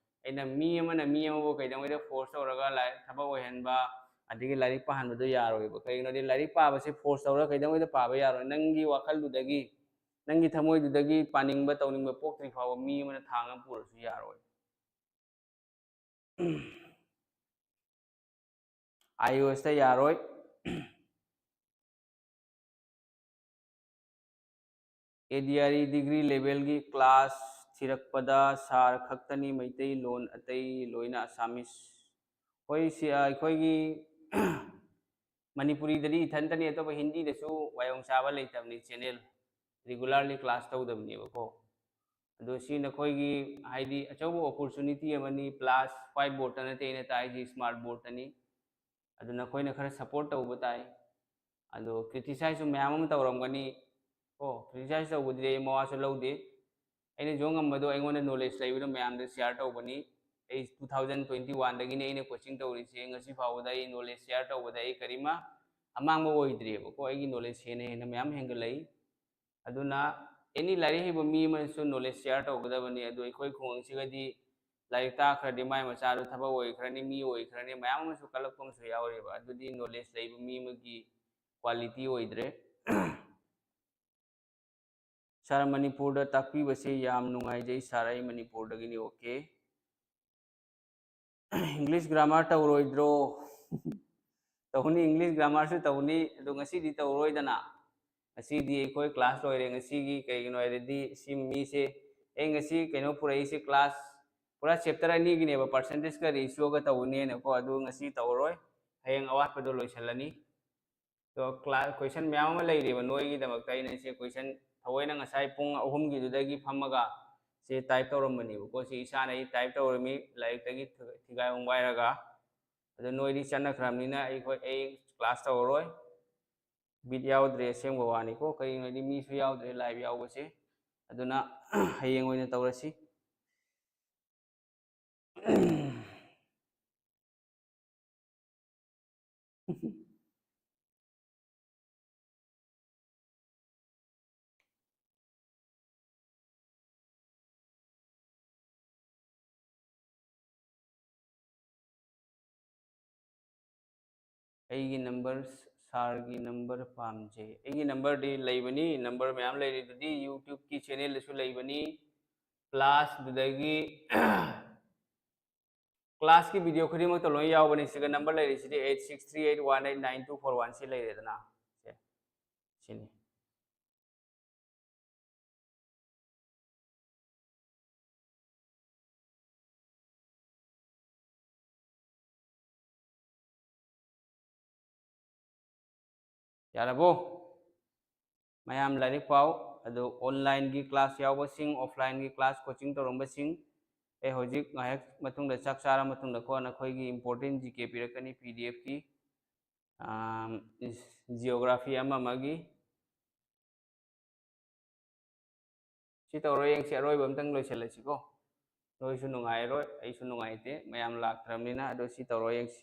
ꯑꯩꯅ ꯃꯤ ꯑꯃꯅ ꯃꯤ ꯑꯃꯕꯨ ꯀꯩꯗꯧꯉꯩꯗ force ꯇꯧꯔꯒ ꯂꯥꯏ-, ꯊꯕꯛ ꯑꯣꯏꯍꯟꯕ, ꯑꯗꯒꯤ ꯂꯥꯏꯔꯤꯛ ꯄꯥꯍꯟꯕꯗꯣ ꯌꯥꯔꯣꯏꯕ꯫ ꯀꯩꯒꯤꯅꯣꯗꯤ ꯂꯥꯏꯔꯤꯛ ꯄꯥꯕꯁꯦ force ꯇꯧꯔꯒ ꯀꯩꯗꯧꯉꯩꯗ ꯄꯥꯕ ꯌꯥꯔꯣꯏ? ꯅꯪꯒꯤ ꯋꯥꯈꯜꯗꯨꯗꯒꯤ, ꯅꯪꯒꯤ ꯊꯃꯣꯏꯗꯨꯗꯒꯤ ꯄꯥꯅꯤꯡꯕ ꯇꯧꯅꯤꯡꯕ ꯄꯣꯛꯇ꯭ꯔꯤ ꯐꯥꯎꯕ ꯃꯤ ꯑꯃꯅ ꯊꯥꯡ ꯑꯃ ꯄꯨꯔꯁꯨ ꯌꯥꯔꯣꯏ꯫ IAS ꯇ ꯌꯥꯔꯣꯏ꯫ ADRE degree level ꯒꯤ class ꯊꯤꯔꯛꯄꯗ sir ꯈꯛꯇꯅꯤ ꯃꯩꯇꯩꯂꯣꯟ, ꯑꯇꯩ ꯂꯣꯏꯅ Assamese꯫ ꯍꯣꯏ, ꯁꯤ, ꯑ, ꯑꯩꯈꯣꯏꯒꯤ ꯃꯅꯤꯄꯨꯔꯤꯗꯗꯤ ꯏꯊꯟꯇꯅꯤ, ꯑꯇꯣꯞꯄ ꯍꯤꯟꯗꯤꯗꯁꯨ ꯋꯥꯌꯣꯡ ꯆꯥꯕ ꯂꯩꯇꯕꯅꯤ, channel regularly class ꯇꯧꯗꯕꯅꯦꯕꯀꯣ꯫ ꯑꯗꯣ ꯁꯤ ꯅꯈꯣꯏꯒꯤ ꯍꯥꯏꯗꯤ ꯑꯆꯧꯕ opportunity ꯑꯃꯅꯤ, plus white board ꯇ ꯅꯠꯇꯦ ꯑꯩꯅ ꯇꯥꯛꯏꯁꯤ, smart board ꯇꯅꯤ꯫ ꯑꯗꯨ ꯅꯈꯣꯏꯅ ꯈꯔ support ꯇꯧꯕ ꯇꯥꯏ꯫ ꯑꯗꯣ criticize ꯁꯨ ꯃꯌꯥꯝ ꯑꯃ ꯇꯧꯔꯝꯒꯅꯤ ꯀꯣ, criticize ꯇꯧꯕꯗꯨꯗꯤ ꯑꯩ ꯃꯋꯥꯁꯨ ꯂꯧꯗꯦ꯫ ꯑꯩꯅ ꯖꯣ ꯉꯝꯕꯗꯣ ꯑꯩꯉꯣꯟꯗ knowledge ꯂꯩꯕꯗꯣ ꯃꯌꯥꯝꯗ share ꯇꯧꯕꯅꯤ꯫ ꯑꯩ two thousand twenty one ꯗꯒꯤꯅꯤ ꯑꯩꯅ coaching ꯇꯧꯔꯤꯁꯦ, ꯉꯁꯤ ꯐꯥꯎꯕꯗ ꯑꯩ knowledge share ꯇꯧꯕꯗ ꯑꯩ ꯀꯔꯤꯃ ꯑꯃꯥꯡꯕ ꯑꯣꯏꯗ꯭ꯔꯤꯑꯕꯀꯣ, ꯑꯩꯒꯤ knowledge ꯍꯦꯟꯅ ꯍꯦꯟꯅ ꯃꯌꯥꯝ ꯍꯦꯟꯒꯠꯂꯛꯏ꯫ ꯑꯗꯨꯅ any ꯂꯥꯏꯔꯤꯛ ꯍꯩꯕ ꯃꯤ ꯑꯃꯅꯁꯨ knowledge share ꯇꯧꯒꯗꯕꯅꯤ꯫ ꯑꯗꯨ ꯑꯩꯈꯣꯏ ꯈꯨꯡꯒꯪꯁꯤꯒꯗꯤ ꯂꯥꯏꯔꯤꯛ ꯇꯥꯛꯈ꯭ꯔꯗꯤ ꯃꯥꯏ ꯃꯆꯥꯗꯨ ꯊꯕꯛ ꯑꯣꯏꯈ꯭ꯔꯅꯤ, ꯃꯤ ꯑꯣꯏꯈ꯭ꯔꯅꯤ, ꯃꯌꯥꯝ ꯑꯃꯁꯨ ꯀꯜꯂꯛꯄ ꯑꯃꯁꯨ ꯌꯥꯎꯔꯤꯕ꯫ ꯑꯗꯨꯗꯤ knowledge ꯂꯩꯕ ꯃꯤ ꯑꯃꯒꯤ quality ꯑꯣꯏꯗ꯭ꯔꯦ꯫ ꯁꯥꯔ, ꯃꯅꯤꯄꯨꯔꯗ ꯇꯥꯛꯄꯤꯕꯁꯦ ꯌꯥꯝ ꯅꯨꯡꯉꯥꯏꯖꯩ ꯁꯥꯔ, ꯑꯩ ꯃꯅꯤꯄꯨꯔꯗꯒꯤꯅꯤ꯫ ꯑꯣꯀꯦ꯫ ꯏꯪꯂꯤꯁ ꯒ꯭ꯔꯥꯃꯥꯔ ꯇꯧꯔꯣꯏꯗ꯭ꯔꯣ? ꯇꯧꯅꯤ, ꯏꯪꯂꯤꯁ ꯒ꯭ꯔꯥꯃꯥꯔꯁꯨ ꯇꯧꯅꯤ꯫ ꯑꯗꯣ ꯉꯁꯤꯗꯤ ꯇꯧꯔꯣꯏꯗꯅ, ꯉꯁꯤꯗꯤ ꯑꯩꯈꯣꯏ ꯀ꯭ꯂꯥꯁ ꯂꯣꯏꯔꯦ ꯉꯁꯤꯒꯤ꯫ ꯀꯩꯒꯤꯅꯣ ꯍꯥꯏꯔꯗꯤ ꯁꯤ ꯃꯤꯁꯦ, ꯑꯩ ꯉꯁꯤ ꯀꯩꯅꯣ ꯄꯨꯔꯛꯏꯁꯦ, ꯀ꯭ꯂꯥꯁ ꯄꯨꯔꯥ ꯆꯦꯞꯇꯔ ꯑꯅꯤꯒꯤꯅꯦꯕ, ꯄꯥꯔꯁꯦꯟꯇꯦꯖꯀ ꯔꯦꯁꯤꯌꯣꯒ ꯇꯧꯒꯅꯤꯅꯀꯣ꯫ ꯑꯗꯨ ꯉꯁꯤ ꯇꯧꯔꯣꯏ, ꯍꯌꯦꯡ ꯑꯋꯥꯠꯄꯗꯣ ꯂꯣꯏꯁꯤꯜꯂꯅꯤ꯫ ꯑꯗꯣ ꯀ꯭ꯂꯥꯁ ꯀꯣꯏꯁꯟ ꯃꯌꯥꯝ ꯑꯃ ꯂꯩꯔꯤꯕ ꯅꯣꯏꯒꯤꯗꯃꯛꯇ꯫ ꯑꯩꯅ ꯁꯤ ꯀꯣꯏꯁꯟ ꯊꯑꯣꯏꯅ ꯉꯁꯥꯏ ꯄꯨꯡ ꯑꯍꯨꯝꯒꯤꯗꯨꯗꯒꯤ ꯐꯝꯃꯒ ꯁꯤ ꯇꯥꯏꯞ ꯇꯧꯔꯝꯕꯅꯦꯕꯀꯣ꯫ ꯁꯤ ꯏꯁꯥꯅ ꯑꯩ ꯇꯥꯏꯞ ꯇꯧꯔꯝꯃꯤ, ꯂꯥꯏꯔꯤꯛꯇꯒꯤ ꯊꯤꯒꯥꯏ ꯍꯣꯡꯒꯥꯏꯔꯒ꯫ ꯑꯗꯣ ꯅꯣꯏꯗꯤ ꯆꯠꯅꯈ꯭ꯔꯕꯅꯤꯅ ꯑꯩꯈꯣꯏ, ꯑꯩ ꯀ꯭ꯂꯥꯁ ꯇꯧꯔꯔꯣꯏ꯫ ꯕꯤꯠ ꯌꯥꯎꯗ꯭ꯔꯦ ꯑꯁꯦꯡꯕ ꯋꯥꯅꯤꯀꯣ꯫ ꯀꯩꯒꯤꯅꯣ ꯍꯥꯏꯗꯤ ꯃꯤꯁꯨ ꯌꯥꯎꯗ꯭ꯔꯦ ꯂꯥꯏꯚ ꯌꯥꯎꯕꯁꯦ꯫ ꯑꯗꯨꯅ ꯍꯌꯦꯡ ꯑꯣꯏꯅ ꯇꯧꯔꯁꯤ꯫ ꯑꯩꯒꯤ ꯅꯝꯕꯔ, ꯁꯥꯔꯒꯤ ꯅꯝꯕꯔ ꯄꯥꯝꯖꯩ꯫ ꯑꯩꯒꯤ ꯅꯝꯕꯔꯗꯤ ꯂꯩꯕꯅꯤ, ꯅꯝꯕꯔ ꯃꯌꯥꯝ ꯂꯩꯔꯤꯗꯨꯗꯤ, ꯌꯨꯇ꯭ꯌꯨꯕꯀꯤ ꯆꯦꯅꯦꯜꯗꯁꯨ ꯂꯩꯕꯅꯤ, ꯄ꯭ꯂꯁ ꯑꯗꯨꯗꯒꯤ ꯀ꯭ꯂꯥꯁꯀꯤ ꯚꯤꯗꯤꯑꯣ ꯈꯨꯗꯤꯡꯃꯛꯇ ꯂꯣꯏ ꯌꯥꯎꯕꯅꯤ꯫ ꯁꯤꯒ ꯅꯝꯕꯔ ꯂꯩꯔꯤꯁꯤꯗꯤ eight six three eight one eight nine two four one ꯁꯤ ꯂꯩꯔꯦꯗꯅ꯫ ꯁꯦ, ꯁꯤꯅꯤ꯫ ꯌꯥꯔꯕꯣ? ꯃꯌꯥꯝ ꯂꯥꯏꯔꯤꯛ ꯄꯥꯎ꯫ ꯑꯗꯨ online ꯒꯤ class ꯌꯥꯎꯕꯁꯤꯡ, offline ꯒꯤ class coaching ꯇꯧꯔꯝꯕꯁꯤꯡ, ꯑꯩ ꯍꯧꯖꯤꯛ ꯉꯥꯏꯍꯥꯛ ꯃꯇꯨꯡꯗ, ꯆꯥꯛ ꯆꯥꯔ ꯃꯇꯨꯡꯗꯀꯣ, ꯅꯈꯣꯏꯒꯤ important G K ꯄꯤꯔꯛꯀꯅꯤ, P D F ꯀꯤ, ꯑꯥꯝ, geography ꯑꯃ ꯑꯃꯒꯤ꯫ ꯁꯤ ꯇꯧꯔ ꯌꯦꯡꯁꯤ, ꯑꯔꯣꯏꯕ ꯑꯝꯇꯪ ꯂꯣꯏꯁꯤꯜꯂꯁꯤꯀꯣ꯫ ꯅꯣꯏꯁꯨ ꯅꯨꯡꯉꯥꯏꯔꯣꯏ, ꯑꯩꯁꯨ ꯅꯨꯡꯉꯥꯏꯇꯦ, ꯃꯌꯥꯝ ꯂꯥꯛꯇ꯭ꯔꯕꯅꯤꯅ꯫ ꯑꯗꯣ ꯁꯤ ꯇꯧꯔ ꯌꯦꯡꯁꯤ꯫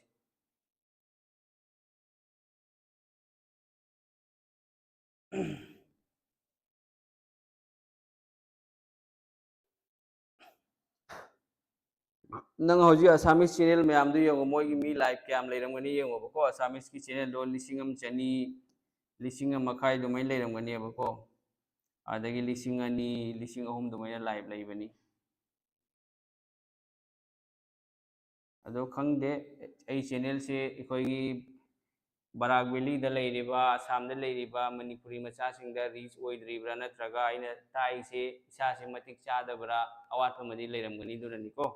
ꯅꯪ ꯍꯧꯖꯤꯛ Assamese channel ꯃꯌꯥꯝꯗꯨ ꯌꯦꯡꯉꯣ, ꯃꯣꯏꯒꯤ ꯃꯤ live ꯀꯌꯥꯝ ꯂꯩꯔꯝꯒꯅꯤ ꯌꯦꯡꯉꯣꯕꯀꯣ꯫ Assamese ꯀꯤ channel ꯗꯣ ꯂꯤꯁꯤꯡ ꯑꯃ ꯆꯅꯤ, ꯂꯤꯁꯤꯡ ꯑꯃ ꯃꯈꯥꯏ ꯑꯗꯨꯃꯥꯏꯅ ꯂꯩꯔꯝꯒꯅꯦꯕꯀꯣ꯫ ꯑꯗꯒꯤ ꯂꯤꯁꯤꯡ ꯑꯅꯤ, ꯂꯤꯁꯤꯡ ꯑꯍꯨꯝ ꯑꯗꯨꯃꯥꯏꯅ live ꯂꯩꯕꯅꯤ꯫ ꯑꯗꯣ ꯈꯪꯗꯦ, ꯑꯩ channelꯁꯦ ꯑꯩꯈꯣꯏꯒꯤ ꯕꯔꯥꯛ ꯚꯦꯂꯤꯗ ꯂꯩꯔꯤꯕ, ꯑꯁꯥꯝꯗ ꯂꯩꯔꯤꯕ ꯃꯅꯤꯄꯨꯔꯤ ꯃꯆꯥꯁꯤꯡꯗ reach ꯑꯣꯏꯗ꯭ꯔꯤꯕ꯭ꯔꯥ, ꯅꯠꯇ꯭ꯔꯒ ꯑꯩꯅ ꯇꯥꯛꯏꯁꯦ ꯏꯁꯥꯁꯦ ꯃꯇꯤꯛ ꯆꯥꯗꯕ꯭ꯔꯥ, ꯑꯋꯥꯠꯄ ꯑꯃꯗꯤ ꯂꯩꯔꯝꯒꯅꯤ, ꯑꯗꯨꯅꯅꯤꯀꯣ꯫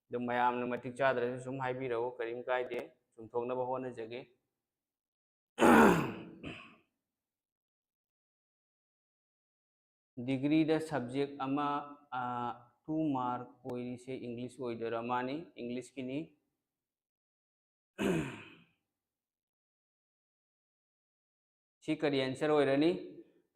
ꯑꯗꯨꯝ ꯃꯌꯥꯝꯅ ꯃꯇꯤꯛ ꯆꯥꯗ꯭ꯔꯁꯨ ꯁꯨꯝ ꯍꯥꯏꯕꯤꯔꯛꯎ, ꯀꯔꯤꯝ ꯀꯥꯏꯗꯦ, ꯆꯨꯝꯊꯣꯛꯅꯕ ꯍꯣꯠꯅꯖꯒꯦ꯫ Degreeꯗ subject ꯑꯃ, ꯑ, two mark ꯑꯣꯏꯔꯤꯁꯦ English ꯑꯣꯏꯗꯣꯏꯔꯥ? ꯃꯥꯅꯤ, Englishꯀꯤꯅꯤ꯫ ꯁꯤ ꯀꯔꯤ answer ꯑꯣꯏꯔꯅꯤ?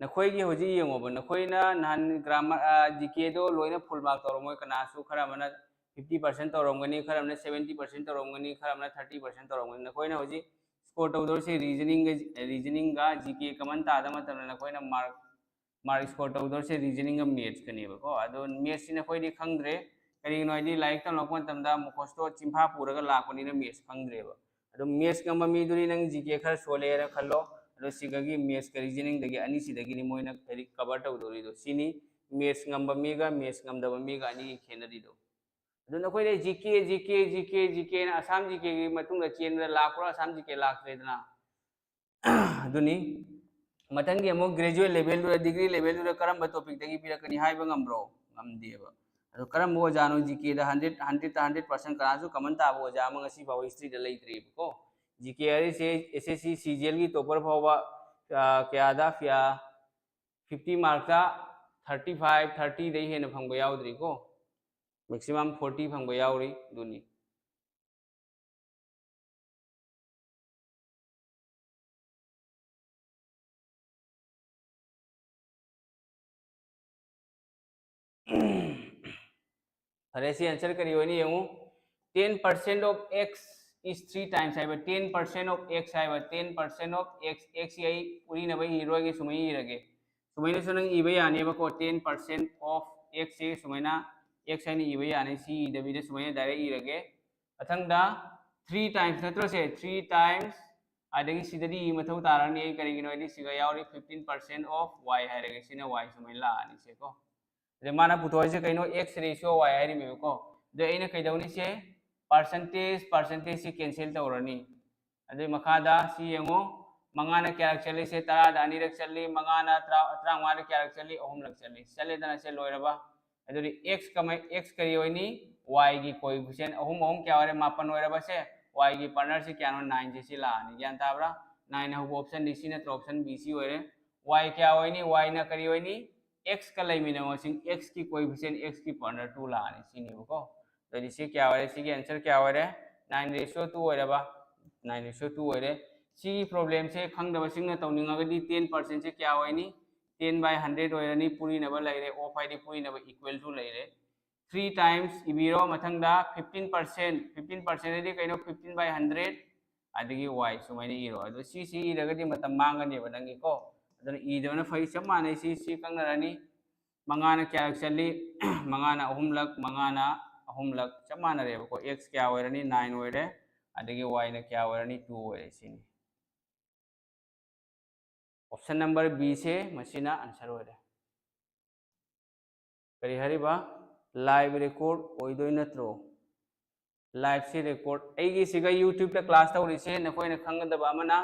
ꯅꯈꯣꯏꯒꯤ ꯍꯧꯖꯤꯛ ꯌꯦꯡꯉꯣꯕ, ꯅꯈꯣꯏꯅ ꯅꯍꯥꯟ grammar, ꯑ, GKꯗꯣ ꯂꯣꯏꯅ full mark ꯇꯧꯔꯝꯃꯣꯏ, ꯀꯅꯥꯁꯨ ꯈꯔ ꯑꯃꯅ fifty percent ꯇꯧꯔꯝꯒꯅꯤ, ꯈꯔ ꯑꯃꯅ seventy percent ꯇꯧꯔꯝꯒꯅꯤ, ꯈꯔ ꯑꯃꯅ thirty percent ꯇꯧꯔꯝꯒꯅꯤ꯫ ꯅꯈꯣꯏꯅ ꯍꯧꯖꯤꯛ score ꯇꯧꯗꯧꯔꯤꯁꯦ reasoningꯒ, reasoningꯒ GK common ꯇꯥꯗꯕ ꯃꯇꯝꯗ ꯅꯈꯣꯏꯅ mark, mark score ꯇꯧꯗꯧꯔꯤꯁꯦ reasoningꯒ mathsꯀꯅꯦꯕꯀꯣ꯫ ꯑꯗꯣ mathsꯁꯤ ꯅꯈꯣꯏꯗꯤ ꯈꯪꯗ꯭ꯔꯦ, ꯀꯔꯤꯒꯤꯅꯣ ꯍꯥꯏꯗꯤ ꯂꯥꯏꯔꯤꯛ ꯇꯝꯂꯛꯄ ꯃꯇꯝꯗ ꯃꯨꯈꯣꯁꯇꯣ ꯆꯤꯟꯐꯥ ꯄꯨꯔꯒ ꯂꯥꯛꯄꯅꯤꯅ maths ꯈꯪꯗ꯭ꯔꯦꯕ꯫ ꯑꯗꯣ maths ꯉꯝꯕ ꯃꯤꯗꯨꯅꯤ ꯅꯪ GK ꯈꯔ ꯁꯣꯜꯂꯦꯅ ꯈꯜꯂꯣ, ꯑꯗꯣ ꯁꯤꯒꯒꯤ mathsꯀ reasoningꯗꯒꯤ ꯑꯅꯤꯁꯤꯗꯒꯤꯅꯤ ꯃꯣꯏꯅ ꯍꯥꯏꯗꯤ cover ꯇꯧꯗꯧꯔꯤꯗꯣ꯫ ꯁꯤꯅꯤ maths ꯉꯝꯕ ꯃꯤꯒ maths ꯉꯝꯗꯕ ꯃꯤꯒ ꯑꯅꯤꯒꯤ ꯈꯦꯠꯅꯔꯤꯗꯣ꯫ ꯑꯗꯨ ꯅꯈꯣꯏꯗ GK, GK, GK, GKꯅ ꯑꯁꯥꯝ GKꯒꯤ ꯃꯇꯨꯡꯗ ꯆꯦꯟꯕꯗ ꯂꯥꯛꯄ꯭ꯔꯣ? ꯑꯁꯥꯝ GK ꯂꯥꯛꯇ꯭ꯔꯦꯗꯅ꯫ ꯑꯗꯨꯅꯤ꯫ ꯃꯊꯪꯒꯤ ꯑꯃꯨꯛ graduate levelꯗꯨꯗ, degree levelꯗꯨꯗ ꯀꯔꯝꯕ topicꯇꯒꯤ ꯄꯤꯔꯛꯀꯅꯤ ꯍꯥꯏꯕ ꯉꯝꯕ꯭ꯔꯣ? ꯉꯝꯗꯦꯕ꯫ ꯑꯗꯣ ꯀꯔꯝꯕ ꯑꯣꯖꯥꯅꯣ GKꯗ hundred, hundredꯇ hundred percent ꯀꯅꯥꯁꯨ common ꯇꯥꯕ ꯑꯣꯖꯥ ꯑꯃ ꯉꯁꯤ ꯐꯥꯎꯕ historyꯗ ꯂꯩꯇ꯭ꯔꯤꯕꯀꯣ꯫ GK ꯍꯥꯏꯔꯤꯁꯦ SSC CGLꯒꯤ topper ꯐꯥꯎꯕ, ꯑ, ꯀꯌꯥꯗ, ꯐꯤꯌꯥ, fifty markꯇ thirty five, thirtyꯗꯩ ꯍꯦꯟꯅ ꯐꯪꯕ ꯌꯥꯎꯗ꯭ꯔꯤꯀꯣ꯫ Maximum forty ꯐꯪꯕ ꯌꯥꯎꯔꯤ, ꯑꯗꯨꯅꯤ꯫ ꯐꯔꯦ, ꯁꯤ answer ꯀꯔꯤ ꯑꯣꯏꯅꯤ ꯌꯦꯡꯉꯨ꯫ Ten percent of x is three times ꯍꯥꯏꯕ, ten percent of x ꯍꯥꯏꯕ, ten percent of x, x ꯁꯤ ꯑꯩ ꯎꯔꯤꯅꯕ ꯏꯔꯣꯏꯒꯦ, ꯁꯨꯃꯥꯏꯅ ꯏꯔꯒꯦ꯫ ꯁꯨꯃꯥꯏꯅꯁꯨ ꯅꯪ ꯏꯕ ꯌꯥꯅꯦꯕꯀꯣ, ten percent of x ꯁꯦ ꯁꯨꯃꯥꯏꯅ x ꯍꯥꯏꯅ ꯏꯕ ꯌꯥꯅꯤ, ꯁꯤ ꯏꯗꯕꯤꯗ ꯁꯨꯃꯥꯏꯅ direct ꯏꯔꯒꯦ꯫ ꯃꯊꯪꯗ three times ꯅꯠꯇ꯭ꯔꯣ ꯁꯦ? Three times ꯑꯗꯒꯤ ꯁꯤꯗꯗꯤ ꯏ ꯃꯊꯧ ꯇꯥꯔꯅꯤ꯫ ꯑꯩ ꯀꯔꯤꯒꯤꯅꯣ ꯍꯥꯏꯗꯤ ꯁꯤꯒ ꯌꯥꯎꯔꯤ fifteen percent of y ꯍꯥꯏꯔꯒ ꯁꯤꯅ y ꯁꯨꯃꯥꯏꯅ ꯂꯥꯛꯑꯅꯤ ꯁꯦꯀꯣ꯫ ꯑꯗꯩ ꯃꯥꯅ ꯄꯨꯊꯣꯛꯏꯁꯦ ꯀꯩꯅꯣ? X ratio y ꯍꯥꯏꯔꯤꯃꯦꯕꯀꯣ꯫ ꯑꯗꯣ ꯑꯩꯅ ꯀꯩꯗꯧꯅꯤ? ꯁꯦ percentage, percentage ꯁꯤ cancel ꯇꯧꯔꯅꯤ꯫ ꯑꯗꯨꯏ ꯃꯈꯥꯗ ꯁꯤ ꯌꯦꯡꯉꯨ, ꯃꯉꯥꯅ ꯀꯌꯥꯔꯛ ꯆꯠꯂꯤ? ꯁꯦ ꯇꯔꯥꯗ ꯑꯅꯤꯔꯛ ꯆꯠꯂꯤ꯫ ꯃꯉꯥꯅ ꯇꯔꯥ ꯇꯔꯥꯃꯉꯥꯗ ꯀꯌꯥꯔꯛ ꯆꯠꯂꯤ? ꯑꯍꯨꯝꯂꯛ ꯆꯠꯂꯤ꯫ ꯆꯠꯂꯦꯗꯅ ꯁꯦ ꯂꯣꯏꯔꯕ꯫ ꯑꯗꯨꯗꯤ x ꯀꯃꯥꯏ x ꯀꯔꯤ ꯑꯣꯏꯅꯤ? Y ꯒꯤ coefficient ꯑꯍꯨꯝ ꯑꯍꯨꯝ ꯀꯌꯥ ꯑꯣꯏꯔꯦ? ꯃꯥꯄꯟ ꯑꯣꯏꯔꯕ꯫ ꯁꯦ y ꯒꯤ partner ꯁꯤ ꯀꯌꯥꯅꯣ? Nine ꯁꯦ ꯁꯤ ꯂꯥꯛꯑꯅꯤ꯫ ꯒ꯭ꯌꯥꯟ ꯇꯥꯕ꯭ꯔꯥ? Nine ꯍꯧꯕ option ꯗꯤ ꯁꯤ ꯅꯠꯇ꯭ꯔꯣ? Option B ꯁꯤ ꯑꯣꯏꯔꯦ꯫ Y ꯀꯌꯥ ꯑꯣꯏꯅꯤ? Y ꯅ ꯀꯔꯤ ꯑꯣꯏꯅꯤ? X ꯀ ꯂꯩꯃꯤꯟꯅꯕ ꯃꯁꯤꯡ, x ꯀꯤ coefficient, x ꯀꯤ partner two ꯂꯥꯛꯑꯅꯤ ꯁꯤꯅꯦꯕꯀꯣ꯫ ꯑꯗꯨꯗꯤ ꯁꯤ ꯀꯌꯥ ꯑꯣꯏꯔꯦ? ꯁꯤꯒꯤ answer ꯀꯌꯥ ꯑꯣꯏꯔꯦ? Nine ratio two ꯑꯣꯏꯔꯕ꯫ Nine ratio two ꯑꯣꯏꯔꯦ꯫ ꯁꯤꯒꯤ problem ꯁꯦ ꯈꯪꯗꯕꯁꯤꯡꯅ ꯇꯧꯅꯤꯡꯉꯒꯗꯤ ten percent ꯁꯦ ꯀꯌꯥ ꯑꯣꯏꯅꯤ? Ten by hundred ꯑꯣꯏꯔꯅꯤ꯫ ꯄꯨꯔꯤꯅꯕ ꯂꯩꯔꯦ꯫ Of ꯍꯥꯏꯗꯤ ꯄꯨꯔꯤꯅꯕ equal to ꯂꯩꯔꯦ꯫ Three times ꯏꯕꯤꯔꯣ꯫ ꯃꯊꯪꯗ fifteen percent, fifteen percent ꯍꯥꯏꯗꯤ ꯀꯩꯅꯣ? Fifteen by hundred, ꯑꯗꯒꯤ y ꯁꯨꯃꯥꯏꯅ ꯏꯔꯣ꯫ ꯑꯗꯣ ꯁꯤ, ꯁꯤ ꯏꯔꯒꯗꯤ ꯃꯇꯝ ꯃꯥꯡꯒꯅꯦꯕ ꯅꯪꯒꯤꯀꯣ꯫ ꯑꯗꯨꯅ ꯏꯗꯕꯅ ꯐꯩ꯫ ꯆꯞ ꯃꯥꯟꯅꯩ꯫ ꯁꯤ, ꯁꯤ ꯀꯛꯅꯔꯅꯤ꯫ ꯃꯉꯥꯅ ꯀꯌꯥꯔꯛ ꯆꯠꯂꯤ? ꯃꯉꯥꯅ ꯑꯍꯨꯝꯂꯛ, ꯃꯉꯥꯅ ꯑꯍꯨꯝꯂꯛ꯫ ꯆꯞ ꯃꯥꯟꯅꯔꯦꯕꯀꯣ꯫ X ꯀꯌꯥ ꯑꯣꯏꯔꯅꯤ? Nine ꯑꯣꯏꯔꯦ꯫ ꯑꯗꯒꯤ y ꯅ ꯀꯌꯥ ꯑꯣꯏꯔꯅꯤ? Two ꯑꯣꯏꯔꯦ꯫ ꯁꯤꯅꯤ꯫ Option number B ꯁꯦ ꯃꯁꯤꯅ answer ꯑꯣꯏꯔꯦ꯫ ꯀꯔꯤ ꯍꯥꯏꯔꯤꯕ? Live record ꯑꯣꯏꯗꯣꯏ ꯅꯠꯇ꯭ꯔꯣ? Live ꯁꯤ record꯫ ꯑꯩꯒꯤ ꯁꯤꯒ YouTube ꯇ class ꯇꯧꯔꯤꯁꯦ ꯅꯈꯣꯏꯅ ꯈꯪꯒꯗꯕ ꯑꯃꯅ,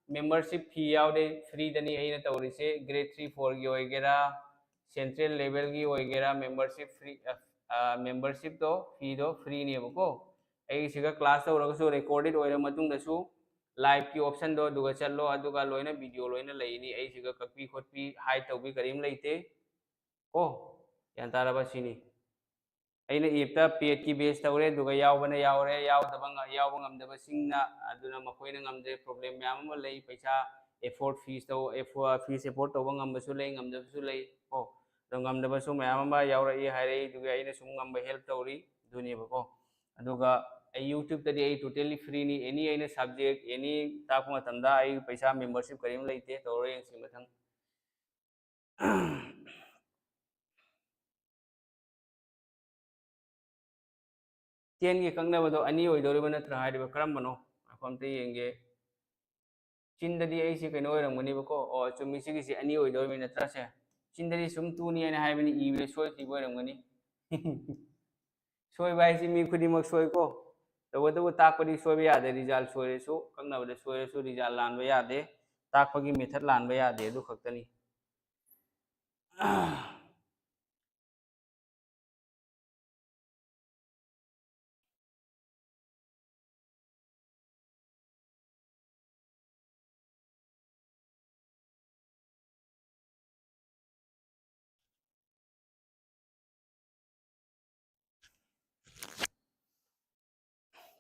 membership fee ꯌꯥꯎꯗꯦ, free ꯗꯅꯤ ꯑꯩꯅ ꯇꯧꯔꯤꯁꯦ꯫ Grade three four ꯒꯤ ꯑꯣꯏꯒꯦꯔꯥ, central level ꯒꯤ ꯑꯣꯏꯒꯦꯔꯥ, membership free, ꯑ, ꯑ, membership ꯇꯣ, fee ꯗꯣ free ꯅꯦꯕꯀꯣ꯫ ꯑꯩꯒꯤ ꯁꯤꯒ class ꯇꯧꯔꯒꯁꯨ recorded ꯑꯣꯏꯔ ꯃꯇꯨꯡꯗꯁꯨ live ꯀꯤ option ꯗꯣ ꯑꯗꯨꯒ ꯆꯠꯂꯣ, ꯑꯗꯨꯒ ꯂꯣꯏꯅ video ꯂꯣꯏꯅ ꯂꯩꯅꯤ꯫ ꯑꯩ ꯁꯤꯒ ꯀꯛꯄꯤ ꯈꯣꯠꯄꯤ, hide ꯇꯧꯕꯤ ꯀꯔꯤꯝ ꯂꯩꯇꯦ꯫ ꯀꯣ, ꯒ꯭ꯌꯥꯟ ꯇꯥꯔꯕ? ꯁꯤꯅꯤ꯫ ꯑꯩꯅ app ꯇ paid ꯀꯤ base ꯇꯧꯔꯦ, ꯑꯗꯨꯒ ꯌꯥꯎꯕꯅ ꯌꯥꯎꯔꯦ, ꯌꯥꯎꯗꯕ ꯉ-, ꯌꯥꯎꯕ ꯉꯝꯗꯕꯁꯤꯡꯅ, ꯑꯗꯨꯅ ꯃꯈꯣꯏꯅ ꯉꯝꯗ꯭ꯔꯦ, problem ꯃꯌꯥꯝ ꯑꯃ ꯂꯩ, ꯄꯩꯁꯥ afford, fees ꯇꯧ-, affo-, fees afford ꯇꯧꯕ ꯉꯝꯕꯁꯨ ꯂꯩ, ꯉꯝꯗꯕꯁꯨ ꯂꯩ꯫ ꯀꯣ, ꯑꯗꯣ ꯉꯝꯗꯕꯁꯨ ꯃꯌꯥꯝ ꯑꯃ ꯌꯥꯎꯔꯛꯏ ꯍꯥꯏꯔꯛꯏ, ꯑꯗꯨꯒꯤ ꯑꯩꯅ ꯁꯨꯝ ꯉꯝꯕ help ꯇꯧꯔꯤ, ꯑꯗꯨꯅꯦꯕꯀꯣ꯫ ꯑꯗꯨꯒ ꯑꯩ YouTube ꯇꯗꯤ ꯑꯩ totally free ꯅꯤ, any ꯑꯩꯅ subject, any ꯇꯥꯛꯄ ꯃꯇꯝꯗ ꯑꯩ ꯄꯩꯁꯥ membership ꯀꯔꯤꯝ ꯂꯩꯇꯦ꯫ ꯇꯧꯔ ꯌꯦꯡꯁꯤ ꯃꯊꯪ꯫ Ten ꯒꯤ ꯀꯛꯅꯕꯗꯣ ꯑꯅꯤ ꯑꯣꯏꯗꯧꯔꯤꯕ ꯅꯠꯇ꯭ꯔꯥ ꯍꯥꯏꯔꯤꯕ? ꯀꯔꯝꯕꯅꯣ? ꯉꯥꯏꯈꯣ ꯑꯝꯇ ꯌꯦꯡꯒꯦ꯫ ꯆꯤꯟꯗꯗꯤ ꯑꯩꯁꯦ ꯀꯩꯅꯣ ꯑꯣꯏꯔꯝꯒꯅꯦꯕꯀꯣ꯫ ꯑꯣ, ꯆꯨꯝꯃꯤ, ꯁꯤꯒꯤꯁꯦ ꯑꯅꯤ ꯑꯣꯏꯗꯣꯏꯅꯤ ꯅꯠꯇ꯭ꯔꯥ? ꯁꯦ, ꯆꯤꯟꯗꯗꯤ ꯁꯨꯝ ꯇꯨꯅꯤ ꯍꯥꯏꯅ ꯍꯥꯏꯕꯅꯤ, ꯏꯕꯗ ꯁꯣꯏꯈꯤꯕ ꯑꯣꯏꯔꯝꯒꯅꯤ꯫ ꯁꯣꯏꯕ ꯍꯥꯏꯁꯤ ꯃꯤ ꯈꯨꯗꯤꯡꯃꯛ ꯁꯣꯏꯀꯣ꯫ ꯇꯧꯕꯇꯕꯨ ꯇꯥꯛꯄꯗꯤ ꯁꯣꯏꯕ ꯌꯥꯗꯦ, ꯔꯤꯖꯜ ꯁꯣꯏꯔꯁꯨ, ꯀꯛꯅꯕꯗ ꯁꯣꯏꯔꯁꯨ ꯔꯤꯖꯜ ꯂꯥꯟꯕ ꯌꯥꯗꯦ, ꯇꯥꯛꯄꯒꯤ ꯃꯦꯊꯠ ꯂꯥꯟꯕ ꯌꯥꯗꯦ, ꯑꯗꯨ ꯈꯛꯇꯅꯤ꯫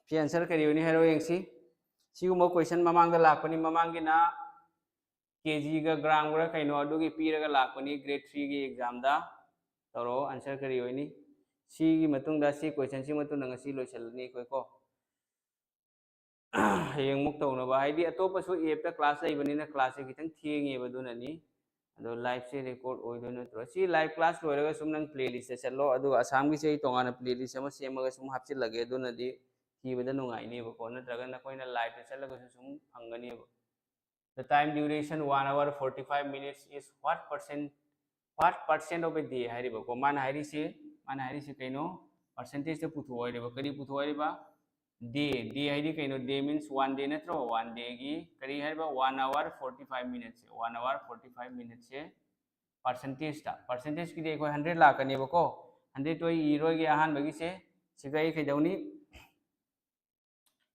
ꯁꯤ ꯑꯟꯁꯔ ꯀꯔꯤ ꯑꯣꯏꯅꯤ ꯍꯥꯏꯔꯣ ꯌꯦꯡꯁꯤ꯫ ꯁꯤꯒꯨꯝꯕ ꯀꯣꯏꯁꯟ ꯃꯃꯥꯡꯗ ꯂꯥꯛꯄꯅꯤ, ꯃꯃꯥꯡꯒꯤꯅ ꯀꯦ ꯖꯤꯒ ꯒ꯭ꯔꯥꯝꯒꯔ ꯀꯩꯅꯣ ꯑꯗꯨꯒꯤ ꯄꯤꯔꯒ ꯂꯥꯛꯄꯅꯤ ꯒ꯭ꯔꯦꯗ ꯊ꯭ꯔꯤꯒꯤ ꯑꯦꯛꯖꯥꯝꯗ꯫ ꯇꯧꯔꯛꯑꯣ, ꯑꯟꯁꯔ ꯀꯔꯤ ꯑꯣꯏꯅꯤ? ꯁꯤꯒꯤ ꯃꯇꯨꯡꯗ, ꯁꯤ ꯀꯣꯏꯁꯟꯁꯤ ꯃꯇꯨꯡꯗ ꯉꯁꯤ ꯂꯣꯏꯁꯤꯜꯂꯅꯤ ꯑꯩꯈꯣꯏ ꯀꯣ꯫ ꯍꯌꯦꯡꯃꯨꯛ ꯇꯧꯅꯕ, ꯍꯥꯏꯗꯤ ꯑꯇꯣꯞꯄꯁꯨ ꯑꯦꯞꯇ ꯀ꯭ꯂꯥꯁ ꯂꯩꯕꯅꯤꯅ ꯀ꯭ꯂꯥꯁꯁꯦ ꯈꯤꯇꯪ ꯊꯦꯡꯉꯦꯕ, ꯑꯗꯨꯅꯅꯤ꯫ ꯑꯗꯣ ꯂꯥꯏꯞꯁꯦ ꯔꯦꯀꯣꯔꯗ ꯑꯣꯏꯗꯣꯏ ꯅꯠꯇ꯭ꯔꯣ? ꯁꯤ ꯂꯥꯏꯞ ꯀ꯭ꯂꯥꯁ ꯂꯣꯏꯔꯒ ꯁꯨꯝ ꯅꯪ ꯄ꯭ꯂꯦꯂꯤꯁꯇ ꯆꯠꯂꯣ, ꯑꯗꯨꯒ ꯑꯁꯥꯝꯒꯤꯁꯦ ꯑꯩ ꯇꯣꯉꯥꯟꯅ ꯄ꯭ꯂꯦꯂꯤꯁ ꯑꯃ ꯁꯦꯝꯃꯒ ꯁꯨꯝ ꯍꯥꯞꯆꯤꯜꯂꯒꯦ, ꯑꯗꯨꯅꯗꯤ ꯊꯤꯕꯗ ꯅꯨꯡꯉꯥꯏꯅꯦꯕꯀꯣ, ꯅꯠꯇ꯭ꯔꯒ ꯅꯈꯣꯏꯅ ꯂꯥꯏꯞꯇ ꯆꯠꯂꯒꯁꯨ ꯁꯨꯝ ꯐꯪꯒꯅꯦꯕ꯫ The time duration one hour forty five minutes is what percent, what percent of a day ꯍꯥꯏꯔꯤꯕꯀꯣ꯫ ꯃꯥꯅ ꯍꯥꯏꯔꯤꯁꯤ, ꯃꯥꯅ ꯍꯥꯏꯔꯤꯁꯤ ꯀꯩꯅꯣ? ꯄꯥꯔꯁꯦꯟꯇꯦꯖꯇ ꯄꯨꯊꯣꯛꯑꯣ ꯍꯥꯏꯔꯤꯕ꯫ ꯀꯔꯤ ꯄꯨꯊꯣꯛꯑꯣ ꯍꯥꯏꯔꯤꯕ? ꯗꯦ꯫ ꯗꯦ ꯍꯥꯏꯗꯤ ꯀꯩꯅꯣ? ꯗꯦ means one day ꯅꯠꯇ꯭ꯔꯣ? ꯋꯥꯟ ꯗꯦꯒꯤ ꯀꯔꯤ ꯍꯥꯏꯔꯤꯕ? One hour forty five minutes ꯁꯦ, one hour forty five minutes ꯁꯦ ꯄꯥꯔꯁꯦꯟꯇꯦꯖꯇ, ꯄꯥꯔꯁꯦꯟꯇꯦꯖꯀꯤꯗꯤ ꯑꯩꯈꯣꯏ ꯍꯟꯗ꯭ꯔꯦꯗ ꯂꯥꯛꯀꯅꯦꯕꯀꯣ꯫ ꯍꯟꯗ꯭ꯔꯦꯗꯇꯣ ꯑꯩ ꯏꯔꯣꯏꯒꯦ ꯑꯍꯥꯟꯕꯒꯤꯁꯦ꯫ ꯁꯤꯒ ꯑꯩ ꯀꯩꯗꯧꯅꯤ?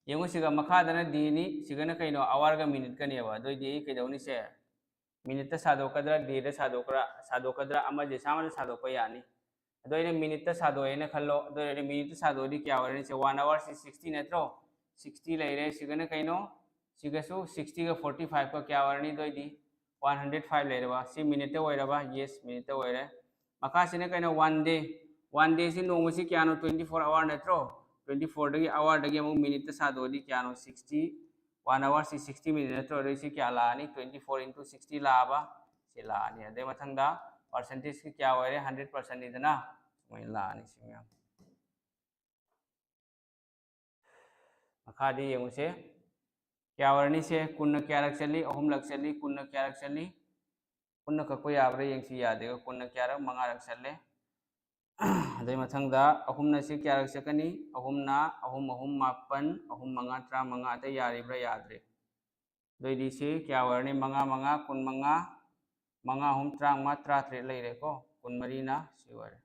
ꯌꯦꯡꯉꯨ, ꯁꯤꯒ ꯃꯈꯥꯗꯅ ꯗꯦꯅꯤ, ꯁꯤꯒꯅ ꯀꯩꯅꯣ? ꯑꯋꯥꯔꯒ ꯃꯤꯅꯤꯠꯀꯅꯦꯕ꯫ ꯑꯗꯨꯑꯣꯏꯗꯤ ꯑꯩ ꯀꯩꯗꯧꯅꯤ? ꯁꯦ, ꯃꯤꯅꯤꯠꯇ ꯁꯥꯗꯣꯛꯀꯗ꯭ꯔꯥ, ꯗꯦꯗ ꯁꯥꯗꯣꯛꯀ꯭ꯔꯥ, ꯁꯥꯗꯣꯛꯀꯗ꯭ꯔꯥ? ꯑꯃꯁꯦ ꯁꯥꯃꯗ ꯁꯥꯗꯣꯛꯄ ꯌꯥꯅꯤ꯫ ꯑꯗꯣ ꯑꯩꯅ ꯃꯤꯅꯤꯠꯇ ꯁꯥꯗꯣꯛꯑꯦꯅ ꯈꯜꯂꯣ꯫ ꯑꯗꯨ ꯑꯣꯏꯔꯗꯤ ꯃꯤꯅꯤꯠꯇ ꯁꯥꯗꯣꯛꯑꯗꯤ ꯀꯌꯥ ꯑꯣꯏꯔꯅꯤ? ꯁꯦ, ꯋꯥꯟ ꯑꯋꯥꯔꯁꯤ ꯁꯤꯛꯁꯇꯤ ꯅꯠꯇ꯭ꯔꯣ? ꯁꯤꯛꯁꯇꯤ ꯂꯩꯔꯦ꯫ ꯁꯤꯒꯅ ꯀꯩꯅꯣ? ꯁꯤꯒꯁꯨ ꯁꯤꯛꯁꯇꯤꯒ ꯐꯣꯔꯇꯤ ꯐꯥꯏꯚꯀ ꯀꯌꯥ ꯑꯣꯏꯔꯅꯤ? ꯑꯗꯨꯑꯣꯏꯗꯤ ꯋꯥꯟ ꯍꯟꯗ꯭ꯔꯦꯠ ꯐꯥꯏꯚ ꯂꯩꯔꯕ꯫ ꯁꯤ ꯃꯤꯅꯤꯠꯇ ꯑꯣꯏꯔꯕ? ꯌꯦꯁ, ꯃꯤꯅꯤꯠꯇ ꯑꯣꯏꯔꯦ꯫ ꯃꯈꯥꯁꯤꯅ ꯀꯩꯅꯣ? One day. ꯋꯥꯟ ꯗꯦꯁꯤ ꯅꯣꯡꯃꯁꯤ ꯀꯌꯥꯅꯣ? ꯇ꯭ꯋꯦꯟꯇꯤ ꯐꯣꯔ ꯑꯋꯥꯔ ꯅꯠꯇ꯭ꯔꯣ? ꯇ꯭ꯋꯦꯟꯇꯤ ꯐꯣꯔꯗꯒꯤ, ꯑꯋꯥꯔꯗꯒꯤ ꯑꯃꯨꯛ ꯃꯤꯅꯤꯠꯇ ꯁꯥꯗꯣꯛꯑꯗꯤ ꯀꯌꯥꯅꯣ? ꯁꯤꯛꯁꯇꯤ꯫ ꯋꯥꯟ ꯑꯋꯥꯔꯁꯤ ꯁꯤꯛꯁꯇꯤ ꯃꯤꯅꯤꯠ ꯅꯠꯇ꯭ꯔꯣ? ꯑꯗꯩ ꯁꯤ ꯀꯌꯥ ꯂꯥꯛꯑꯅꯤ? ꯇ꯭ꯋꯦꯟꯇꯤ ꯐꯣꯔ ꯏꯟꯇꯨ ꯁꯤꯛꯁꯇꯤ ꯂꯥꯛꯑꯕ? ꯁꯤ ꯂꯥꯛꯑꯅꯤ꯫ ꯑꯗꯩ ꯃꯊꯪꯗ ꯄꯥꯔꯁꯦꯟꯇꯦꯖꯀꯤ ꯀꯌꯥ ꯑꯣꯏꯔꯦ? ꯍꯟꯗ꯭ꯔꯦꯠ ꯄꯥꯔꯁꯦꯟꯅꯤꯗꯅ꯫ ꯁꯨꯃꯥꯏꯅ ꯂꯥꯛꯑꯅꯤ ꯁꯤ ꯃꯌꯥꯝ꯫ ꯃꯈꯥꯗꯤ ꯌꯦꯡꯉꯨꯁꯦ꯫ ꯀꯌꯥ ꯑꯣꯏꯔꯅꯤ ꯁꯦ? ꯀꯨꯟꯅ ꯀꯌꯥꯔꯛ ꯆꯠꯂꯤ? ꯑꯍꯨꯝꯂꯛ ꯆꯠꯂꯤ꯫ ꯀꯨꯟꯅ ꯀꯌꯥꯔꯛ ꯆꯠꯂꯤ? ꯀꯨꯟꯅ ꯀꯛꯄ ꯌꯥꯕ꯭ꯔꯥ ꯌꯦꯡꯁꯤ꯫ ꯌꯥꯗꯦꯒ ꯀꯨꯟꯅ ꯀꯌꯥꯔꯛ? ꯃꯉꯥꯔꯛ ꯆꯠꯂꯦ꯫ ꯑꯗꯩ ꯃꯊꯪꯗ ꯑꯍꯨꯝꯅ ꯁꯤ ꯀꯌꯥꯔꯛ ꯆꯠꯀꯅꯤ? ꯑꯍꯨꯝꯅ ꯑꯍꯨꯝ ꯑꯍꯨꯝ ꯃꯥꯄꯟ, ꯑꯍꯨꯝ ꯃꯉꯥ ꯇꯔꯥꯃꯉꯥ꯫ ꯑꯇꯩ ꯌꯥꯔꯤꯕ꯭ꯔꯥ? ꯌꯥꯗ꯭ꯔꯦ꯫ ꯑꯗꯨꯑꯣꯏꯗꯤ ꯁꯤ ꯀꯌꯥ ꯑꯣꯏꯔꯅꯤ? ꯃꯉꯥ ꯃꯉꯥ ꯀꯨꯟꯃꯉꯥ, ꯃꯉꯥ ꯑꯍꯨꯝ ꯇꯔꯥꯃꯉꯥ, ꯇꯔꯥꯇꯔꯦꯠ ꯂꯩꯔꯦꯀꯣ꯫ ꯀꯨꯟꯃꯔꯤꯅ ꯁꯤ ꯑꯣꯏꯔꯦ꯫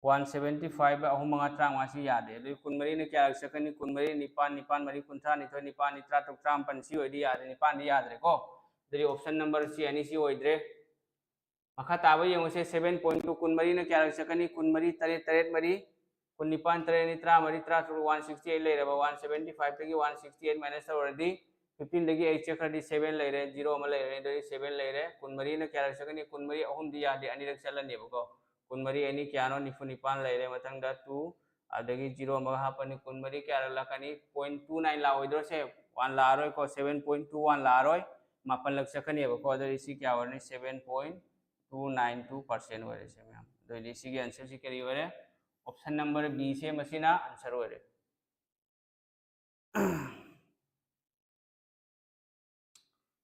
ꯋꯥꯟ ꯁꯕꯦꯟꯇꯤ ꯐꯥꯏꯚ ꯑꯍꯨꯝ ꯃꯉꯥ ꯇꯔꯥꯃꯉꯥ ꯁꯤ ꯌꯥꯗꯦ꯫ ꯑꯗꯨꯗꯤ ꯀꯨꯟꯃꯔꯤꯅ ꯀꯌꯥꯔꯛ ꯆꯠꯀꯅꯤ? ꯀꯨꯟꯃꯔꯤ ꯅꯤꯄꯥꯟ, ꯅꯤꯄꯥꯟ ꯃꯔꯤ ꯀꯨꯟꯊ꯭ꯔꯥ ꯅꯤꯊꯣꯏ, ꯅꯤꯄꯥꯟ ꯅꯤ ꯇꯔꯥ ꯇꯔꯨꯛ ꯇꯔꯥꯃꯥꯄꯟ ꯁꯤ ꯑꯣꯏꯗꯤ ꯌꯥꯗꯦ, ꯅꯤꯄꯥꯟꯗꯤ ꯌꯥꯗ꯭ꯔꯦꯀꯣ꯫ ꯑꯗꯨꯗꯤ option number ꯁꯤ ꯑꯅꯤ ꯁꯤ ꯑꯣꯏꯗ꯭ꯔꯦ꯫ ꯃꯈꯥ ꯇꯥꯕ ꯌꯦꯡꯉꯨꯁꯦ, ꯁꯕꯦꯟ ꯄꯣꯏꯟ ꯇꯨ, ꯀꯨꯟꯃꯔꯤꯅ ꯀꯌꯥꯔꯛ ꯆꯠꯀꯅꯤ? ꯀꯨꯟꯃꯔꯤ ꯇꯔꯦꯠ, ꯇꯔꯦꯠ ꯃꯔꯤ, ꯀꯨꯟꯅꯤꯄꯥꯟ ꯇꯔꯦꯠ ꯑꯅꯤ ꯇꯔꯥꯃꯔꯤ, ꯇꯔꯥꯇꯔꯨꯛ, ꯋꯥꯟ ꯁꯤꯛꯁꯇꯤ ꯑꯩꯠ ꯂꯩꯔꯕ꯫ ꯋꯥꯟ ꯁꯕꯦꯟꯇꯤ ꯐꯥꯏꯚꯇꯒꯤ ꯋꯥꯟ ꯁꯤꯛꯁꯇꯤ ꯑꯩꯠ minus ꯇꯧꯔꯗꯤ ꯐꯤꯐꯇꯤꯟꯗꯒꯤ ꯑꯩꯠ ꯆꯠꯈ꯭ꯔꯗꯤ ꯁꯕꯦꯟ ꯂꯩꯔꯦ, ꯖꯤꯔꯣ ꯑꯃ ꯂꯩꯔꯦ, ꯑꯗꯨꯗꯤ ꯁꯕꯦꯟ ꯂꯩꯔꯦ꯫ ꯀꯨꯟꯃꯔꯤꯅ ꯀꯌꯥꯔꯛ ꯆꯠꯀꯅꯤ? ꯀꯨꯟꯃꯔꯤ ꯑꯍꯨꯝꯗꯤ ꯌꯥꯗꯦ, ꯑꯅꯤꯔꯛ ꯆꯠꯂꯅꯦꯕꯀꯣ꯫ ꯀꯨꯟꯃꯔꯤ ꯑꯅꯤ ꯀꯌꯥꯅꯣ? ꯅꯤꯐꯨ ꯅꯤꯄꯥꯟ ꯂꯩꯔꯦ꯫ ꯃꯊꯪꯗ ꯇꯨ, ꯑꯗꯒꯤ ꯖꯤꯔꯣ ꯑꯃꯒ ꯍꯥꯞꯄꯅꯤ, ꯀꯨꯟꯃꯔꯤ ꯀꯌꯥꯔꯛ ꯂꯥꯛꯀꯅꯤ? ꯄꯣꯏꯟ ꯇꯨ ꯅꯥꯏꯟ ꯂꯥꯛꯑꯣꯏꯗ꯭ꯔꯣ ꯁꯦ? ꯋꯥꯟ ꯂꯥꯛꯑꯔꯣꯏꯀꯣ, ꯁꯕꯦꯟ ꯄꯣꯏꯟ ꯇꯨ ꯋꯥꯟ ꯂꯥꯛꯑꯔꯣꯏ, ꯃꯥꯄꯜꯂꯛ ꯆꯠꯀꯅꯦꯕꯀꯣ꯫ ꯑꯗꯨꯗꯤ ꯁꯤ ꯀꯌꯥ ꯑꯣꯏꯔꯅꯤ? Seven point two nine two percent ꯑꯣꯏꯔꯦ ꯁꯦ ꯃꯌꯥꯝ꯫ ꯑꯗꯨꯑꯣꯏꯗꯤ ꯁꯤꯒꯤ answer ꯁꯤ ꯀꯔꯤ ꯑꯣꯏꯔꯦ? Option number B ꯁꯦ ꯃꯁꯤꯅ answer ꯑꯣꯏꯔꯦ꯫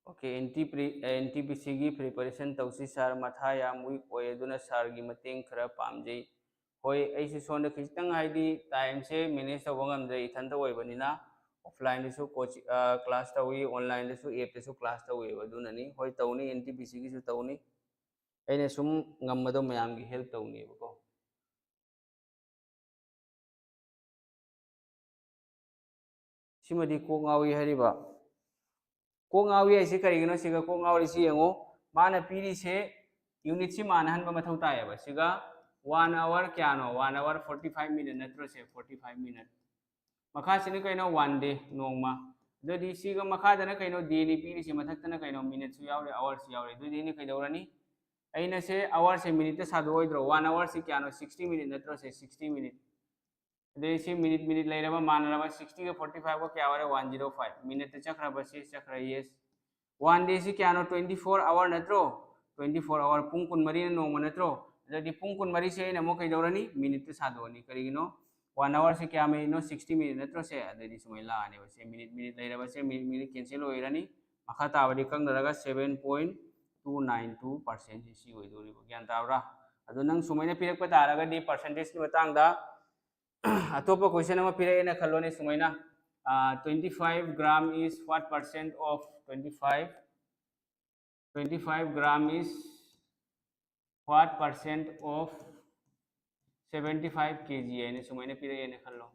Okay, NTP, NTPCꯒꯤ preparation ꯇꯧꯁꯤ sir, ꯃꯊꯥ ꯌꯥꯝ weak ꯑꯣꯏ, ꯑꯗꯨꯅ sirꯒꯤ ꯃꯇꯦꯡ ꯈꯔ ꯄꯥꯝꯖꯩ꯫ ꯍꯣꯏ, ꯑꯩꯁꯨ ꯁꯣꯝꯗ ꯈꯤꯇꯪ ꯍꯥꯏꯗꯤ timeꯁꯦ manage ꯇꯧꯕ ꯉꯝꯗ꯭ꯔꯦ, ꯏꯊꯟꯇ ꯑꯣꯏꯕꯅꯤꯅ꯫ Offlineꯗꯁꯨ coaching, class ꯇꯧꯏ, onlineꯗꯁꯨ appꯇꯁꯨ class ꯇꯧꯏꯕ, ꯑꯗꯨꯅꯅꯤ꯫ ꯍꯣꯏ, ꯇꯧꯅꯤ, NTPCꯒꯤꯁꯨ ꯇꯧꯅꯤ꯫ ꯑꯩꯅ ꯁꯨꯝ ꯉꯝꯕꯗꯣ ꯃꯌꯥꯝꯒꯤ help ꯇꯧꯅꯦꯕꯀꯣ꯫ ꯁꯤꯃꯗꯤ ꯀꯣꯛ ꯉꯥꯎꯏ ꯍꯥꯏꯔꯤꯕ꯫ ꯀꯣꯛ ꯉꯥꯎꯏ ꯍꯥꯏꯁꯤ ꯀꯔꯤꯒꯤꯅꯣ? ꯁꯤꯒ ꯀꯣꯛ ꯉꯥꯎꯔꯤꯁꯤ ꯌꯦꯡꯉꯨ꯫ ꯃꯥꯅ ꯄꯤꯔꯤꯁꯦ unitꯁꯤ ꯃꯥꯟꯅꯍꯟꯕ ꯃꯊꯧ ꯇꯥꯏꯌꯦꯕ꯫ ꯁꯤꯒ one hour ꯀꯌꯥꯅꯣ? One hour forty five minute ꯅꯠꯇ꯭ꯔꯣ ꯁꯦ? Forty five minute꯫ ꯃꯈꯥꯁꯤꯅ ꯀꯩꯅꯣ? One day, ꯅꯣꯡꯃ꯫ ꯑꯗꯨꯗꯤ ꯁꯤꯒ ꯃꯈꯥꯗꯅ ꯀꯩꯅꯣ? Dayꯅꯤ ꯄꯤꯔꯤꯁꯦ, ꯃꯊꯛꯇꯅ ꯀꯩꯅꯣ? Minuteꯁꯨ ꯌꯥꯎꯔꯦ, hourꯁꯨ ꯌꯥꯎꯔꯦ꯫ ꯑꯗꯨꯗꯤ ꯑꯩꯅ ꯀꯩꯗꯧꯔꯅꯤ? ꯑꯩꯅ ꯁꯦ hourꯁꯦ minuteꯇ ꯁꯥꯗꯣꯛꯑꯣꯏꯗ꯭ꯔꯣ? One hourꯁꯤ ꯀꯌꯥꯅꯣ? Sixty minute ꯅꯠꯇ꯭ꯔꯣ ꯁꯦ? Sixty minute꯫ ꯑꯗꯩ ꯁꯤ minute, minute ꯂꯩꯔꯕ, ꯃꯥꯟꯅꯔꯕ, sixtyꯒ forty fiveꯒ ꯀꯌꯥ ꯑꯣꯏꯔꯦ? One zero five꯫ Minuteꯇ ꯆꯠꯈ꯭ꯔꯕ? ꯁꯤ ꯆꯠꯈ꯭ꯔꯦ, yes꯫ One dayꯁꯤ ꯀꯌꯥꯅꯣ? Twenty four hour ꯅꯠꯇ꯭ꯔꯣ? Twenty four hour, ꯄꯨꯡ ꯀꯨꯟꯃꯔꯤꯅ ꯅꯣꯡꯃ ꯅꯠꯇ꯭ꯔꯣ? ꯑꯗꯨꯗꯤ ꯄꯨꯡ ꯀꯨꯟꯃꯔꯤꯁꯦ ꯑꯩꯅ ꯑꯃꯨꯛ ꯀꯩꯗꯧꯔꯅꯤ? Minuteꯇ ꯁꯥꯗꯣꯛꯑꯅꯤ꯫ ꯀꯔꯤꯒꯤꯅꯣ? One hourꯁꯦ ꯀꯌꯥ minuteꯅꯣ? Sixty minute ꯅꯠꯇ꯭ꯔꯣ ꯁꯦ? ꯑꯗꯩꯗꯤ ꯁꯨꯃꯥꯏꯅ ꯂꯥꯛꯑꯅꯦꯕ ꯁꯦ, minute minute ꯂꯩꯔꯕꯁꯦ, minute minute cancel ꯑꯣꯏꯔꯅꯤ꯫ ꯃꯈꯥ ꯇꯥꯕꯗꯤ ꯀꯛꯅꯔꯒ seven point two nine two percent ꯁꯤ ꯑꯣꯏꯗꯣꯔꯤꯕ꯫ ꯒ꯭ꯌꯥꯟ ꯇꯥꯕ꯭ꯔꯥ? ꯑꯗꯣ ꯅꯪ ꯁꯨꯃꯥꯏꯅ ꯄꯤꯔꯛꯄ ꯇꯥꯔꯒꯗꯤ percentageꯀꯤ ꯃꯇꯥꯡꯗ ꯑꯇꯣꯞꯄ question ꯑꯃ ꯄꯤꯔꯛꯑꯦꯅ ꯈꯜꯂꯣꯅꯦ ꯁꯨꯃꯥꯏꯅ, twenty five gram is what percent of twenty five twenty five gram is what percent of seventy five K G ꯍꯥꯏꯅ ꯁꯨꯃꯥꯏꯅ ꯄꯤꯔꯛꯑꯦꯅ ꯈꯜꯂꯣ꯫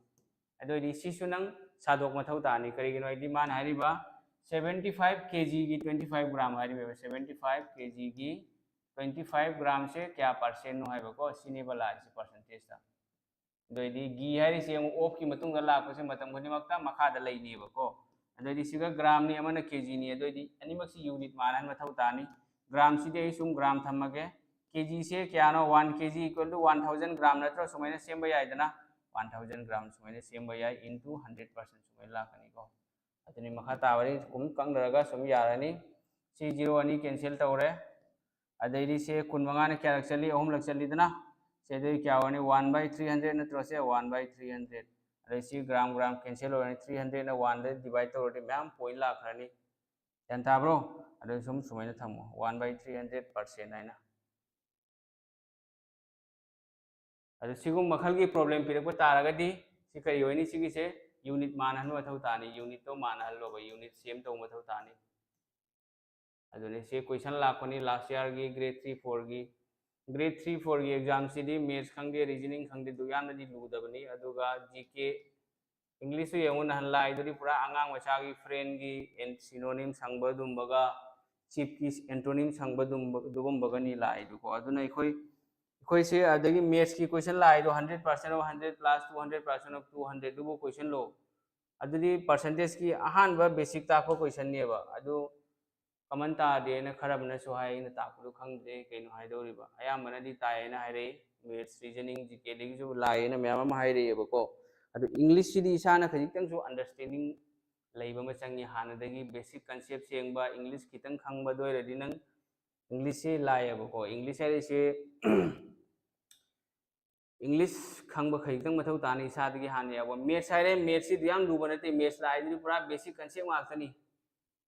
ꯑꯗꯨ ꯑꯣꯏꯗꯤ ꯁꯤꯁꯨ ꯅꯪ ꯁꯥꯗꯣꯛ ꯃꯊꯧ ꯇꯥꯅꯤ꯫ ꯀꯔꯤꯒꯤꯅꯣ ꯍꯥꯏꯗꯤ ꯃꯥꯅ ꯍꯥꯏꯔꯤꯕ seventy five K G ꯒꯤ twenty five gram ꯍꯥꯏꯔꯤꯕ seventy five K G ꯒꯤ twenty five gramꯁꯦ ꯀꯌꯥ percentꯅꯣ ꯍꯥꯏꯕꯀꯣ, ꯁꯤꯅꯦꯕ ꯂꯥꯛꯏꯁꯦ percentageꯇ꯫ ꯑꯗꯨ ꯑꯣꯏꯗꯤ ꯒꯤ ꯍꯥꯏꯔꯤꯁꯦ ꯑꯃꯨꯛ ofꯀꯤ ꯃꯇꯨꯡꯗ ꯂꯥꯛꯄꯁꯦ ꯃꯇꯝ ꯈꯨꯗꯤꯡꯃꯛꯇ ꯃꯈꯥꯗ ꯂꯩꯅꯦꯕꯀꯣ꯫ ꯑꯗꯨ ꯑꯣꯏꯗꯤ ꯁꯤꯒ gramꯅꯤ, ꯑꯃꯅ K Gꯅꯤ, ꯑꯗꯨ ꯑꯣꯏꯗꯤ ꯑꯅꯤꯃꯛꯁꯤ unit ꯃꯥꯟꯅꯍꯟ ꯃꯊꯧ ꯇꯥꯅꯤ꯫ Gramꯁꯤꯗꯤ ꯑꯩ ꯁꯨꯝ gram ꯊꯝꯃꯒꯦ꯫ K Gꯁꯦ ꯀꯌꯥꯅꯣ? One K G equal to one thousand gram ꯅꯠꯇ꯭ꯔꯣ? ꯁꯨꯃꯥꯏꯅ ꯁꯦꯝꯕ ꯌꯥꯏꯗꯅ, one thousand gram ꯁꯨꯃꯥꯏꯅ ꯁꯦꯝꯕ ꯌꯥꯏ, into hundred percent ꯁꯨꯃꯥꯏꯅ ꯂꯥꯛꯀꯅꯤꯀꯣ꯫ ꯑꯗꯨꯅꯤ ꯃꯈꯥ ꯇꯥꯕꯗꯤ ꯁꯨꯝ ꯀꯛꯅꯔꯒ ꯁꯨꯝ ꯌꯥꯔꯅꯤ꯫ ꯁꯤ zero ꯑꯅꯤ cancel ꯇꯧꯔꯦ꯫ ꯑꯗꯩꯗꯤ ꯁꯦ ꯀꯨꯟ ꯃꯉꯥꯅ ꯀꯌꯥꯔꯛ ꯆꯠꯂꯤ? ꯑꯍꯨꯝꯂꯛ ꯆꯠꯂꯤꯗꯅ꯫ ꯁꯦ ꯑꯗꯨꯗꯤ ꯀꯌꯥ ꯑꯣꯏꯔꯅꯤ? One by three hundred ꯅꯠꯇ꯭ꯔꯣ ꯁꯦ? One by three hundred꯫ ꯑꯗꯩ ꯁꯤ gram gram cancel ꯑꯣꯏꯔꯅꯤ꯫ Three hundredꯅ oneꯗ divide ꯇꯧꯔꯗꯤ ꯃꯌꯥꯝ point ꯂꯥꯛꯈ꯭ꯔꯅꯤ꯫ ꯒ꯭ꯌꯥꯟ ꯇꯥꯕ꯭ꯔꯣ? ꯑꯗꯨ ꯁꯨꯝ ꯁꯨꯃꯥꯏꯅ ꯊꯝꯃꯣ, one by three hundred percent ꯍꯥꯏꯅ꯫ ꯑꯗꯨ ꯁꯤꯒꯨꯝꯕ ꯃꯈꯜꯒꯤ problem ꯄꯤꯔꯛꯄ ꯇꯥꯔꯒꯗꯤ ꯁꯤ ꯀꯔꯤ ꯑꯣꯏꯅꯤ? ꯁꯤꯒꯤꯁꯦ unit ꯃꯥꯟꯅꯍꯟꯕ ꯃꯊꯧ ꯇꯥꯅꯤ, unitꯇꯣ ꯃꯥꯟꯅꯍꯜꯂꯣꯕ, unit same ꯇꯧꯕ ꯃꯊꯧ ꯇꯥꯅꯤ꯫ ꯑꯗꯨꯅꯤ ꯁꯤ question ꯂꯥꯛꯄꯅꯤ last yearꯒꯤ grade three fourꯒꯤ꯫ Grade three fourꯒꯤ examꯁꯤꯗꯤ maths ꯈꯪꯗꯦ, reasoning ꯈꯪꯗꯦ, ꯑꯗꯨ ꯌꯥꯝꯅꯗꯤ ꯂꯨꯗꯕꯅꯤ꯫ ꯑꯗꯨꯒ G K, Englishꯁꯨ ꯌꯦꯡꯉꯨ, ꯅꯍꯥꯟ ꯂꯥꯛꯏꯗꯨꯗꯤ ꯄꯨꯔꯥ ꯑꯉꯥꯡ ꯃꯆꯥꯒꯤ friendꯒꯤ synonyms ꯍꯪꯕ ꯑꯗꯨꯝꯕꯒ, cheapꯀꯤ antonyms ꯍꯪꯕ ꯑꯗꯨꯝꯕ, ꯑꯗꯨꯒꯨꯝꯕꯒꯅꯤ ꯂꯥꯛꯏꯗꯨꯀꯣ꯫ ꯑꯗꯨꯅ ꯑꯩꯈꯣꯏ, ꯑꯩꯈꯣꯏꯁꯦ ꯑꯗꯒꯤ mathsꯀꯤ question ꯂꯥꯛꯏꯗꯣ hundred percent of hundred plus two hundred percent of two hundred ꯑꯗꯨꯕꯨ questionꯂꯣ? ꯑꯗꯨꯗꯤ percentageꯀꯤ ꯑꯍꯥꯟꯕ basic ꯇꯥꯛꯄ questionꯅꯦꯕ꯫ ꯑꯗꯨ common ꯇꯥꯗꯦꯅ ꯈꯔ ꯑꯃꯅꯁꯨ ꯍꯥꯏ, ꯑꯩꯅ ꯇꯥꯛꯄꯗꯣ ꯈꯪꯗ꯭ꯔꯦ, ꯀꯩꯅꯣ ꯍꯥꯏꯗꯧꯔꯤꯕ? ꯑꯌꯥꯝꯕꯅꯗꯤ ꯇꯥꯏꯌꯦꯅ ꯍꯥꯏꯔꯛꯏ, maths, reasoning, G Kꯗꯒꯤꯁꯨ ꯂꯥꯛꯑꯦꯅ ꯃꯌꯥꯝ ꯑꯃ ꯍꯥꯏꯔꯛꯑꯦꯕꯀꯣ꯫ ꯑꯗꯨ Englishꯁꯤꯗꯤ ꯏꯁꯥꯅ ꯈꯖꯤꯛꯇꯪꯁꯨ understanding ꯂꯩꯕ ꯑꯃ ꯆꯪꯉꯤ, ꯍꯥꯟꯅꯗꯒꯤ basic concept ꯁꯦꯡꯕ, English ꯈꯤꯇꯪ ꯈꯪꯕ, ꯑꯗꯨ ꯑꯣꯏꯔꯗꯤ ꯅꯪ Englishꯁꯤ ꯂꯥꯛꯑꯦꯕꯀꯣ꯫ English ꯍꯥꯏꯔꯤꯁꯦ English ꯈꯪꯕ ꯈꯖꯤꯛꯇꯪ ꯃꯊꯧ ꯇꯥꯅꯤ ꯏꯁꯥꯗꯒꯤ ꯍꯥꯟꯅ ꯌꯥꯎꯕ꯫ Maths ꯍꯥꯏꯔꯦ, Maths ꯁꯤꯗꯤ ꯌꯥꯝ ꯂꯨꯕ ꯅꯠꯇꯦ, Maths ꯂꯥꯛꯏꯗꯨꯗꯤ ꯄꯨꯔꯥ basic concept ꯉꯥꯛꯇꯅꯤ꯫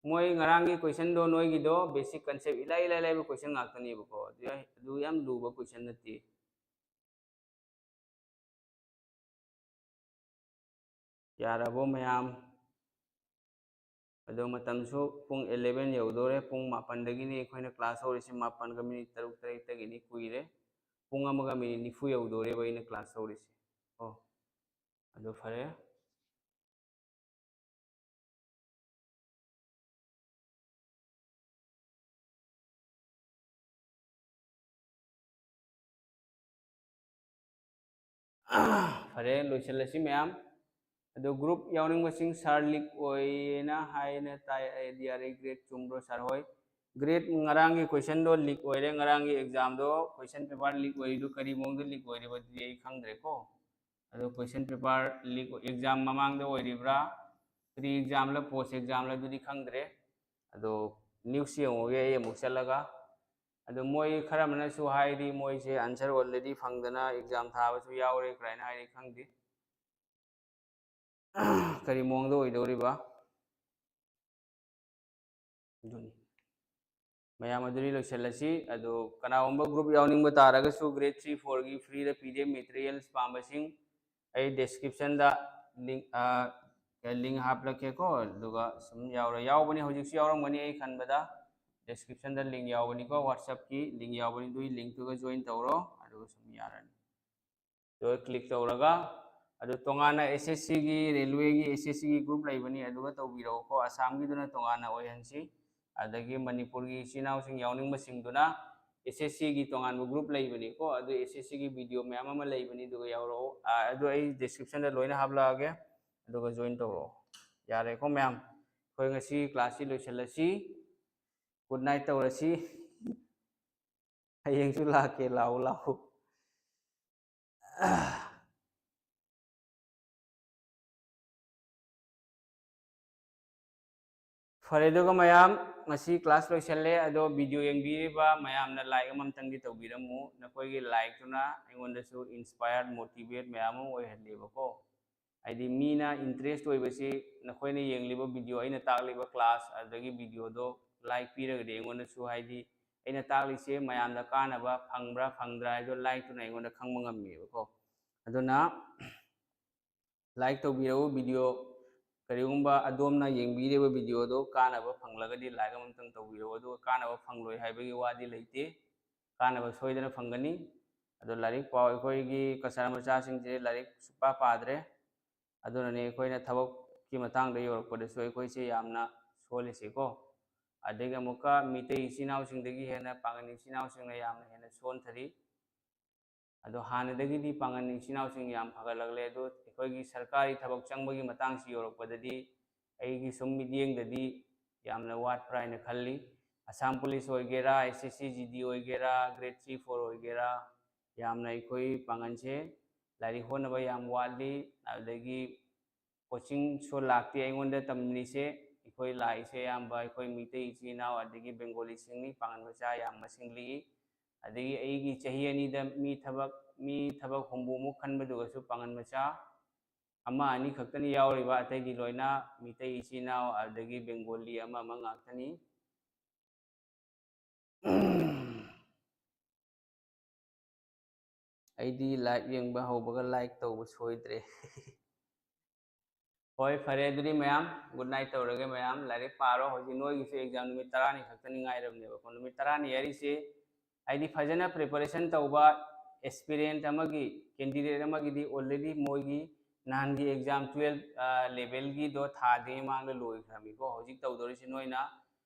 ꯃꯣꯏ ꯉꯔꯥꯡꯒꯤ questionꯗꯣ ꯅꯣꯏꯒꯤꯗꯣ basic concept ꯏꯂꯥꯏ ꯏꯂꯥꯏ ꯂꯥꯏꯕ question ꯉꯥꯛꯇꯅꯦꯕꯀꯣ, ꯑꯗꯨ ꯑꯗꯨ ꯌꯥꯝ ꯂꯨꯕ question ꯅꯠꯇꯦ꯫ ꯌꯥꯔꯕꯣ ꯃꯌꯥꯝ? ꯑꯗꯣ ꯃꯇꯝꯁꯨ ꯄꯨꯡ eleven ꯌꯧꯗꯣꯔꯦ꯫ ꯄꯨꯡ ꯃꯥꯄꯟꯗꯒꯤꯅꯤ ꯑꯩꯈꯣꯏꯅ class ꯍꯧꯔꯤꯁꯤ, ꯃꯥꯄꯟꯒ minute ꯇꯔꯨꯛ ꯇꯔꯦꯠꯇꯒꯤꯅꯤ, ꯀꯨꯏꯔꯦ꯫ ꯄꯨꯡ ꯑꯃꯒ minute ꯅꯤꯐꯨ ꯌꯧꯗꯣꯔꯦꯕ ꯑꯩꯅ class ꯍꯧꯔꯤꯁꯤ꯫ ꯑꯣ, ꯑꯗꯨ ꯐꯔꯦ꯫ ꯐꯔꯦ, ꯂꯣꯏꯁꯤꯜꯂꯁꯤ ꯃꯌꯥꯝ꯫ ꯑꯗꯣ group ꯌꯥꯎꯅꯤꯡꯕꯁꯤꯡ, "Sir, leak ꯑꯣꯏꯌꯦꯅ ꯍꯥꯏꯅ ꯇꯥꯏ, ꯑꯩꯗꯤ ꯌꯥꯔꯦ, grade ꯆꯨꯝꯕ꯭ꯔꯣ sir ꯍꯣꯏ?" Grade ꯉꯔꯥꯡꯒꯤ questionꯗꯣ leak ꯑꯣꯏꯔꯦ, ꯉꯔꯥꯡꯒꯤ examꯗꯣ question paper leak ꯑꯣꯏꯔꯤꯗꯣ ꯀꯔꯤ ꯃꯑꯣꯡꯗ leak ꯑꯣꯏꯔꯤꯕꯗꯨꯗꯤ ꯑꯩ ꯈꯪꯗ꯭ꯔꯦꯀꯣ꯫ ꯑꯗꯣ question paper leak exam ꯃꯃꯥꯡꯗ ꯑꯣꯏꯔꯤꯕ꯭ꯔꯥ, pre examꯂ post examꯂ ꯑꯗꯨꯗꯤ ꯈꯪꯗ꯭ꯔꯦ꯫ ꯑꯗꯣ news ꯌꯦꯡꯉꯨꯒꯦ ꯑꯩ ꯑꯃꯨꯛ ꯆꯠꯂꯒ꯫ ꯑꯗꯣ ꯃꯣꯏ ꯈꯔ ꯑꯃꯅꯁꯨ ꯍꯥꯏꯔꯤ, ꯃꯣꯏꯁꯦ answer already ꯐꯪꯗꯅ exam ꯊꯥꯕꯁꯨ ꯌꯥꯎꯔꯦ ꯀꯥꯏꯅ ꯍꯥꯏꯔꯤ, ꯈꯪꯗꯦ꯫ ꯀꯔꯤ ꯃꯑꯣꯡꯗ ꯑꯣꯏꯗꯧꯔꯤꯕ? ꯑꯗꯨꯅꯤ꯫ ꯃꯌꯥꯝ ꯑꯗꯨꯗꯤ ꯂꯣꯏꯁꯤꯜꯂꯁꯤ꯫ ꯑꯗꯣ ꯀꯅꯥꯒꯨꯝꯕ group ꯌꯥꯎꯅꯤꯡꯕ ꯇꯥꯔꯒꯁꯨ grade three fourꯒꯤ freeꯗ PDF materials ꯄꯥꯝꯕꯁꯤꯡ, ꯑꯩ descriptionꯗ link, ꯑ, link ꯍꯥꯞꯂꯛꯀꯦꯀꯣ, ꯑꯗꯨꯒ ꯁꯨꯝ ꯌꯥꯎꯔ-, ꯌꯥꯎꯕꯅꯤ, ꯍꯧꯖꯤꯛꯁꯨ ꯌꯥꯎꯔꯝꯒꯅꯤ ꯑꯩ ꯈꯟꯕꯗ꯫ Descriptionꯗ link ꯌꯥꯎꯕꯅꯤꯀꯣ, WhatsAppꯀꯤ link ꯌꯥꯎꯕꯅꯤ, ꯑꯗꯨꯒꯤ linkꯇꯨꯒ join ꯇꯧꯔꯣ, ꯑꯗꯨꯒ ꯁꯨꯝ ꯌꯥꯔꯅꯤ꯫ ꯑꯗꯨꯒ click ꯇꯧꯔꯒ, ꯑꯗꯨ ꯇꯣꯉꯥꯟꯅ SSCꯒꯤ, railwayꯒꯤ SSCꯒꯤ group ꯂꯩꯕꯅꯤ, ꯑꯗꯨꯒ ꯇꯧꯕꯤꯔꯛꯎꯀꯣ꯫ ꯑꯁꯥꯝꯒꯤꯗꯨꯅ ꯇꯣꯉꯥꯟꯅ ꯑꯣꯏꯍꯟꯁꯤ꯫ ꯑꯗꯒꯤ ꯃꯅꯤꯄꯨꯔꯒꯤ ꯏꯆꯤꯟ ꯏꯅꯥꯎꯁꯤꯡ ꯌꯥꯎꯅꯤꯡꯕꯁꯤꯡꯗꯨꯅ SSCꯒꯤ ꯇꯣꯉꯥꯟꯕ group ꯂꯩꯕꯅꯤꯀꯣ, ꯑꯗꯨ SSCꯒꯤ video ꯃꯌꯥꯝ ꯑꯃ ꯂꯩꯕꯅꯤ, ꯑꯗꯨꯒ ꯌꯥꯎꯔꯛꯑꯣ꯫ ꯑ, ꯑꯗꯨ ꯑꯩ descriptionꯗ ꯂꯣꯏꯅ ꯍꯥꯞꯂꯛꯑꯒꯦ, ꯑꯗꯨꯒ join ꯇꯧꯔꯛꯑꯣ꯫ ꯌꯥꯔꯦꯀꯣ ꯃꯌꯥꯝ, ꯑꯩꯈꯣꯏ ꯉꯁꯤ classꯁꯤ ꯂꯣꯏꯁꯤꯜꯂꯁꯤ꯫ Good night ꯇꯧꯔꯁꯤ꯫ ꯍꯌꯦꯡꯁꯨ ꯂꯥꯛꯀꯦ, ꯂꯥꯛꯎ, ꯂꯥꯛꯎ꯫ ꯐꯔꯦ, ꯑꯗꯨꯒ ꯃꯌꯥꯝ, ꯉꯁꯤ class ꯂꯣꯏꯁꯜꯂꯦ꯫ ꯑꯗꯣ video ꯌꯦꯡꯕꯤꯔꯤꯕ ꯃꯌꯥꯝꯅ like ꯑꯃꯃꯝꯇꯪꯗꯤ ꯇꯧꯕꯤꯔꯝꯃꯨ꯫ ꯅꯈꯣꯏꯒꯤ like ꯇꯨꯅ ꯑꯩꯉꯣꯟꯗꯁꯨ inspired, motivate ꯃꯌꯥꯝ ꯑꯃ ꯑꯣꯏꯍꯜꯂꯦꯕꯀꯣ꯫ ꯍꯥꯏꯗꯤ ꯃꯤꯅ interest ꯑꯣꯏꯕꯁꯤ ꯅꯈꯣꯏꯅ ꯌꯦꯡꯂꯤꯕ video, ꯑꯩꯅ ꯇꯥꯛꯂꯤꯕ class, ꯑꯗꯨꯗꯒꯤ video ꯗꯣ like ꯄꯤꯔꯒꯗꯤ ꯑꯩꯉꯣꯟꯗꯁꯨ, ꯍꯥꯏꯗꯤ ꯑꯩꯅ ꯇꯥꯛꯂꯤꯁꯦ ꯃꯌꯥꯝꯗ ꯀꯥꯟꯅꯕ ꯐꯪꯕ꯭ꯔꯥ ꯐꯪꯗ꯭ꯔꯥ ꯍꯥꯏꯕꯗꯣ like ꯇꯨꯅ ꯑꯩꯉꯣꯟꯗ ꯈꯪꯕ ꯉꯝꯃꯦꯕꯀꯣ꯫ ꯑꯗꯨꯅ like ꯇꯧꯕꯤꯔꯛꯎ꯫ Video, ꯀꯔꯤꯒꯨꯝꯕ ꯑꯗꯣꯝꯅ ꯌꯦꯡꯕꯤꯔꯤꯕ video ꯗꯣ ꯀꯥꯟꯅꯕ ꯐꯪꯂꯒꯗꯤ like ꯑꯃꯇꯪ ꯇꯧꯕꯤꯔꯛꯎ, ꯑꯗꯨꯒ ꯀꯥꯟꯅꯕ ꯐꯪꯂꯣꯏ ꯍꯥꯏꯕꯒꯤ ꯋꯥꯗꯤ ꯂꯩꯇꯦ, ꯀꯥꯟꯅꯕ ꯁꯣꯏꯗꯅ ꯐꯪꯒꯅꯤ꯫ ꯑꯗꯣ ꯂꯥꯏꯔꯤꯛ ꯄꯥꯎ꯫ ꯑꯩꯈꯣꯏꯒꯤ ꯀꯆꯥ ꯃꯆꯥꯁꯤꯡꯁꯦ ꯂꯥꯏꯔꯤꯛ ꯁꯨꯛꯄꯥ ꯄꯥꯗ꯭ꯔꯦ꯫ ꯑꯗꯨꯅꯅꯦ ꯑꯩꯈꯣꯏꯅ ꯊꯕꯛꯀꯤ ꯃꯇꯥꯡꯗ ꯌꯧꯔꯛꯄꯗꯁꯨ ꯑꯩꯈꯣꯏꯁꯦ ꯌꯥꯝꯅ ꯁꯣꯜꯂꯤꯁꯦꯀꯣ꯫ ꯑꯗꯒꯤ ꯑꯃꯨꯛꯀ ꯃꯤꯇꯩ ꯏꯆꯤꯟ ꯏꯅꯥꯎꯁꯤꯡꯗꯒꯤ ꯍꯦꯟꯅ ꯄꯥꯡꯒꯜ ꯏꯆꯤꯟ ꯏꯅꯥꯎꯁꯤꯡꯅ ꯌꯥꯝꯅ ꯍꯦꯟꯅ ꯁꯣꯟꯊꯔꯤ꯫ ꯑꯗꯣ ꯍꯥꯟꯅꯗꯒꯤꯗꯤ ꯄꯥꯡꯒꯜ ꯏꯆꯤꯟ ꯏꯅꯥꯎꯁꯤꯡ ꯌꯥꯝ ꯐꯒꯠꯂꯛꯂꯦ꯫ ꯑꯗꯣ ꯑꯩꯈꯣꯏꯒꯤ ꯁꯔꯀꯥꯔꯤ ꯊꯕꯛ ꯆꯪꯕꯒꯤ ꯃꯇꯥꯡꯁꯤ ꯌꯧꯔꯛꯄꯗꯗꯤ ꯑꯩꯒꯤ ꯁꯨꯝ ꯃꯤꯠꯌꯦꯡꯗꯗꯤ ꯌꯥꯝꯅ ꯋꯥꯠꯄ꯭ꯔꯥ ꯍꯥꯏꯅ ꯈꯜꯂꯤ꯫ ꯑꯁꯥꯝ ꯄꯨꯂꯤꯁ ꯑꯣꯏꯒꯦꯔꯥ, S S C G D ꯑꯣꯏꯒꯦꯔꯥ, grade three four ꯑꯣꯏꯒꯦꯔꯥ, ꯌꯥꯝꯅ ꯑꯩꯈꯣꯏ ꯄꯥꯡꯒꯜꯁꯦ ꯂꯥꯏꯔꯤꯛ ꯍꯣꯠꯅꯕ ꯌꯥꯝ ꯋꯥꯠꯂꯤ꯫ ꯑꯗꯨꯗꯒꯤ coaching ꯁꯨ ꯂꯥꯛꯇꯦ ꯑꯩꯉꯣꯟꯗ ꯇꯝꯂꯤꯁꯦ꯫ ꯑꯩꯈꯣꯏ ꯂꯥꯛꯏꯁꯦ ꯑꯌꯥꯝꯕ ꯑꯩꯈꯣꯏ ꯃꯤꯇꯩ ꯏꯆꯤꯟ ꯏꯅꯥꯎ ꯑꯗꯒꯤ ꯕꯦꯡꯒꯣꯂꯤꯁꯤꯡꯅꯤ, ꯄꯥꯡꯒꯜ ꯃꯆꯥ ꯌꯥꯝ ꯃꯁꯤꯡ ꯂꯤꯛꯏ꯫ ꯑꯗꯒꯤ ꯑꯩꯒꯤ ꯆꯍꯤ ꯑꯅꯤꯗ ꯃꯤ ꯊꯕꯛ, ꯃꯤ ꯊꯕꯛ ꯍꯨꯝꯐꯨꯃꯨꯛ ꯈꯟꯕꯗꯨꯒꯁꯨ ꯄꯥꯡꯒꯜ ꯃꯆꯥ ꯑꯃ ꯑꯅꯤ ꯈꯛꯇꯅꯤ ꯌꯥꯎꯔꯤꯕ, ꯑꯇꯩꯗꯤ ꯂꯣꯏꯅ ꯃꯤꯇꯩ ꯏꯆꯤꯟ ꯏꯅꯥꯎ ꯑꯗꯒꯤ ꯕꯦꯡꯒꯣꯂꯤ ꯑꯃ ꯑꯃ ꯉꯥꯛꯇꯅꯤ꯫ ꯑꯩꯗꯤ live ꯌꯦꯡꯕ ꯍꯧꯕꯒ like ꯇꯧꯕ ꯁꯣꯏꯗ꯭ꯔꯦ꯫ ꯍꯣꯏ, ꯐꯔꯦ, ꯑꯗꯨꯗꯤ ꯃꯌꯥꯝ good night ꯇꯧꯔꯒꯦ꯫ ꯃꯌꯥꯝ ꯂꯥꯏꯔꯤꯛ ꯄꯥꯔꯣ꯫ ꯍꯧꯖꯤꯛ ꯅꯣꯏꯒꯤꯁꯨ exam ꯅꯨꯃꯤꯠ ꯇꯔꯥꯅꯤ ꯈꯛꯇꯅꯤ ꯉꯥꯏꯔꯕꯅꯦꯕꯀꯣ꯫ ꯅꯨꯃꯤꯠ ꯇꯔꯥꯅꯤ ꯍꯥꯏꯔꯤꯁꯦ ꯍꯥꯏꯗꯤ ꯐꯖꯅ preparation ꯇꯧꯕ aspirant ꯑꯃꯒꯤ, candidate ꯑꯃꯒꯤꯗꯤ already ꯃꯣꯏꯒꯤ ꯅꯍꯥꯟꯒꯤ exam twelve level ꯒꯤꯗꯣ ꯊꯥꯗ꯭ꯔꯤꯉꯩ ꯃꯃꯥꯡꯗ ꯂꯣꯏꯈ꯭ꯔꯕꯅꯤꯀꯣ꯫ ꯍꯧꯖꯤꯛ ꯇꯧꯗꯧꯔꯤꯁꯤ ꯅꯣꯏꯅ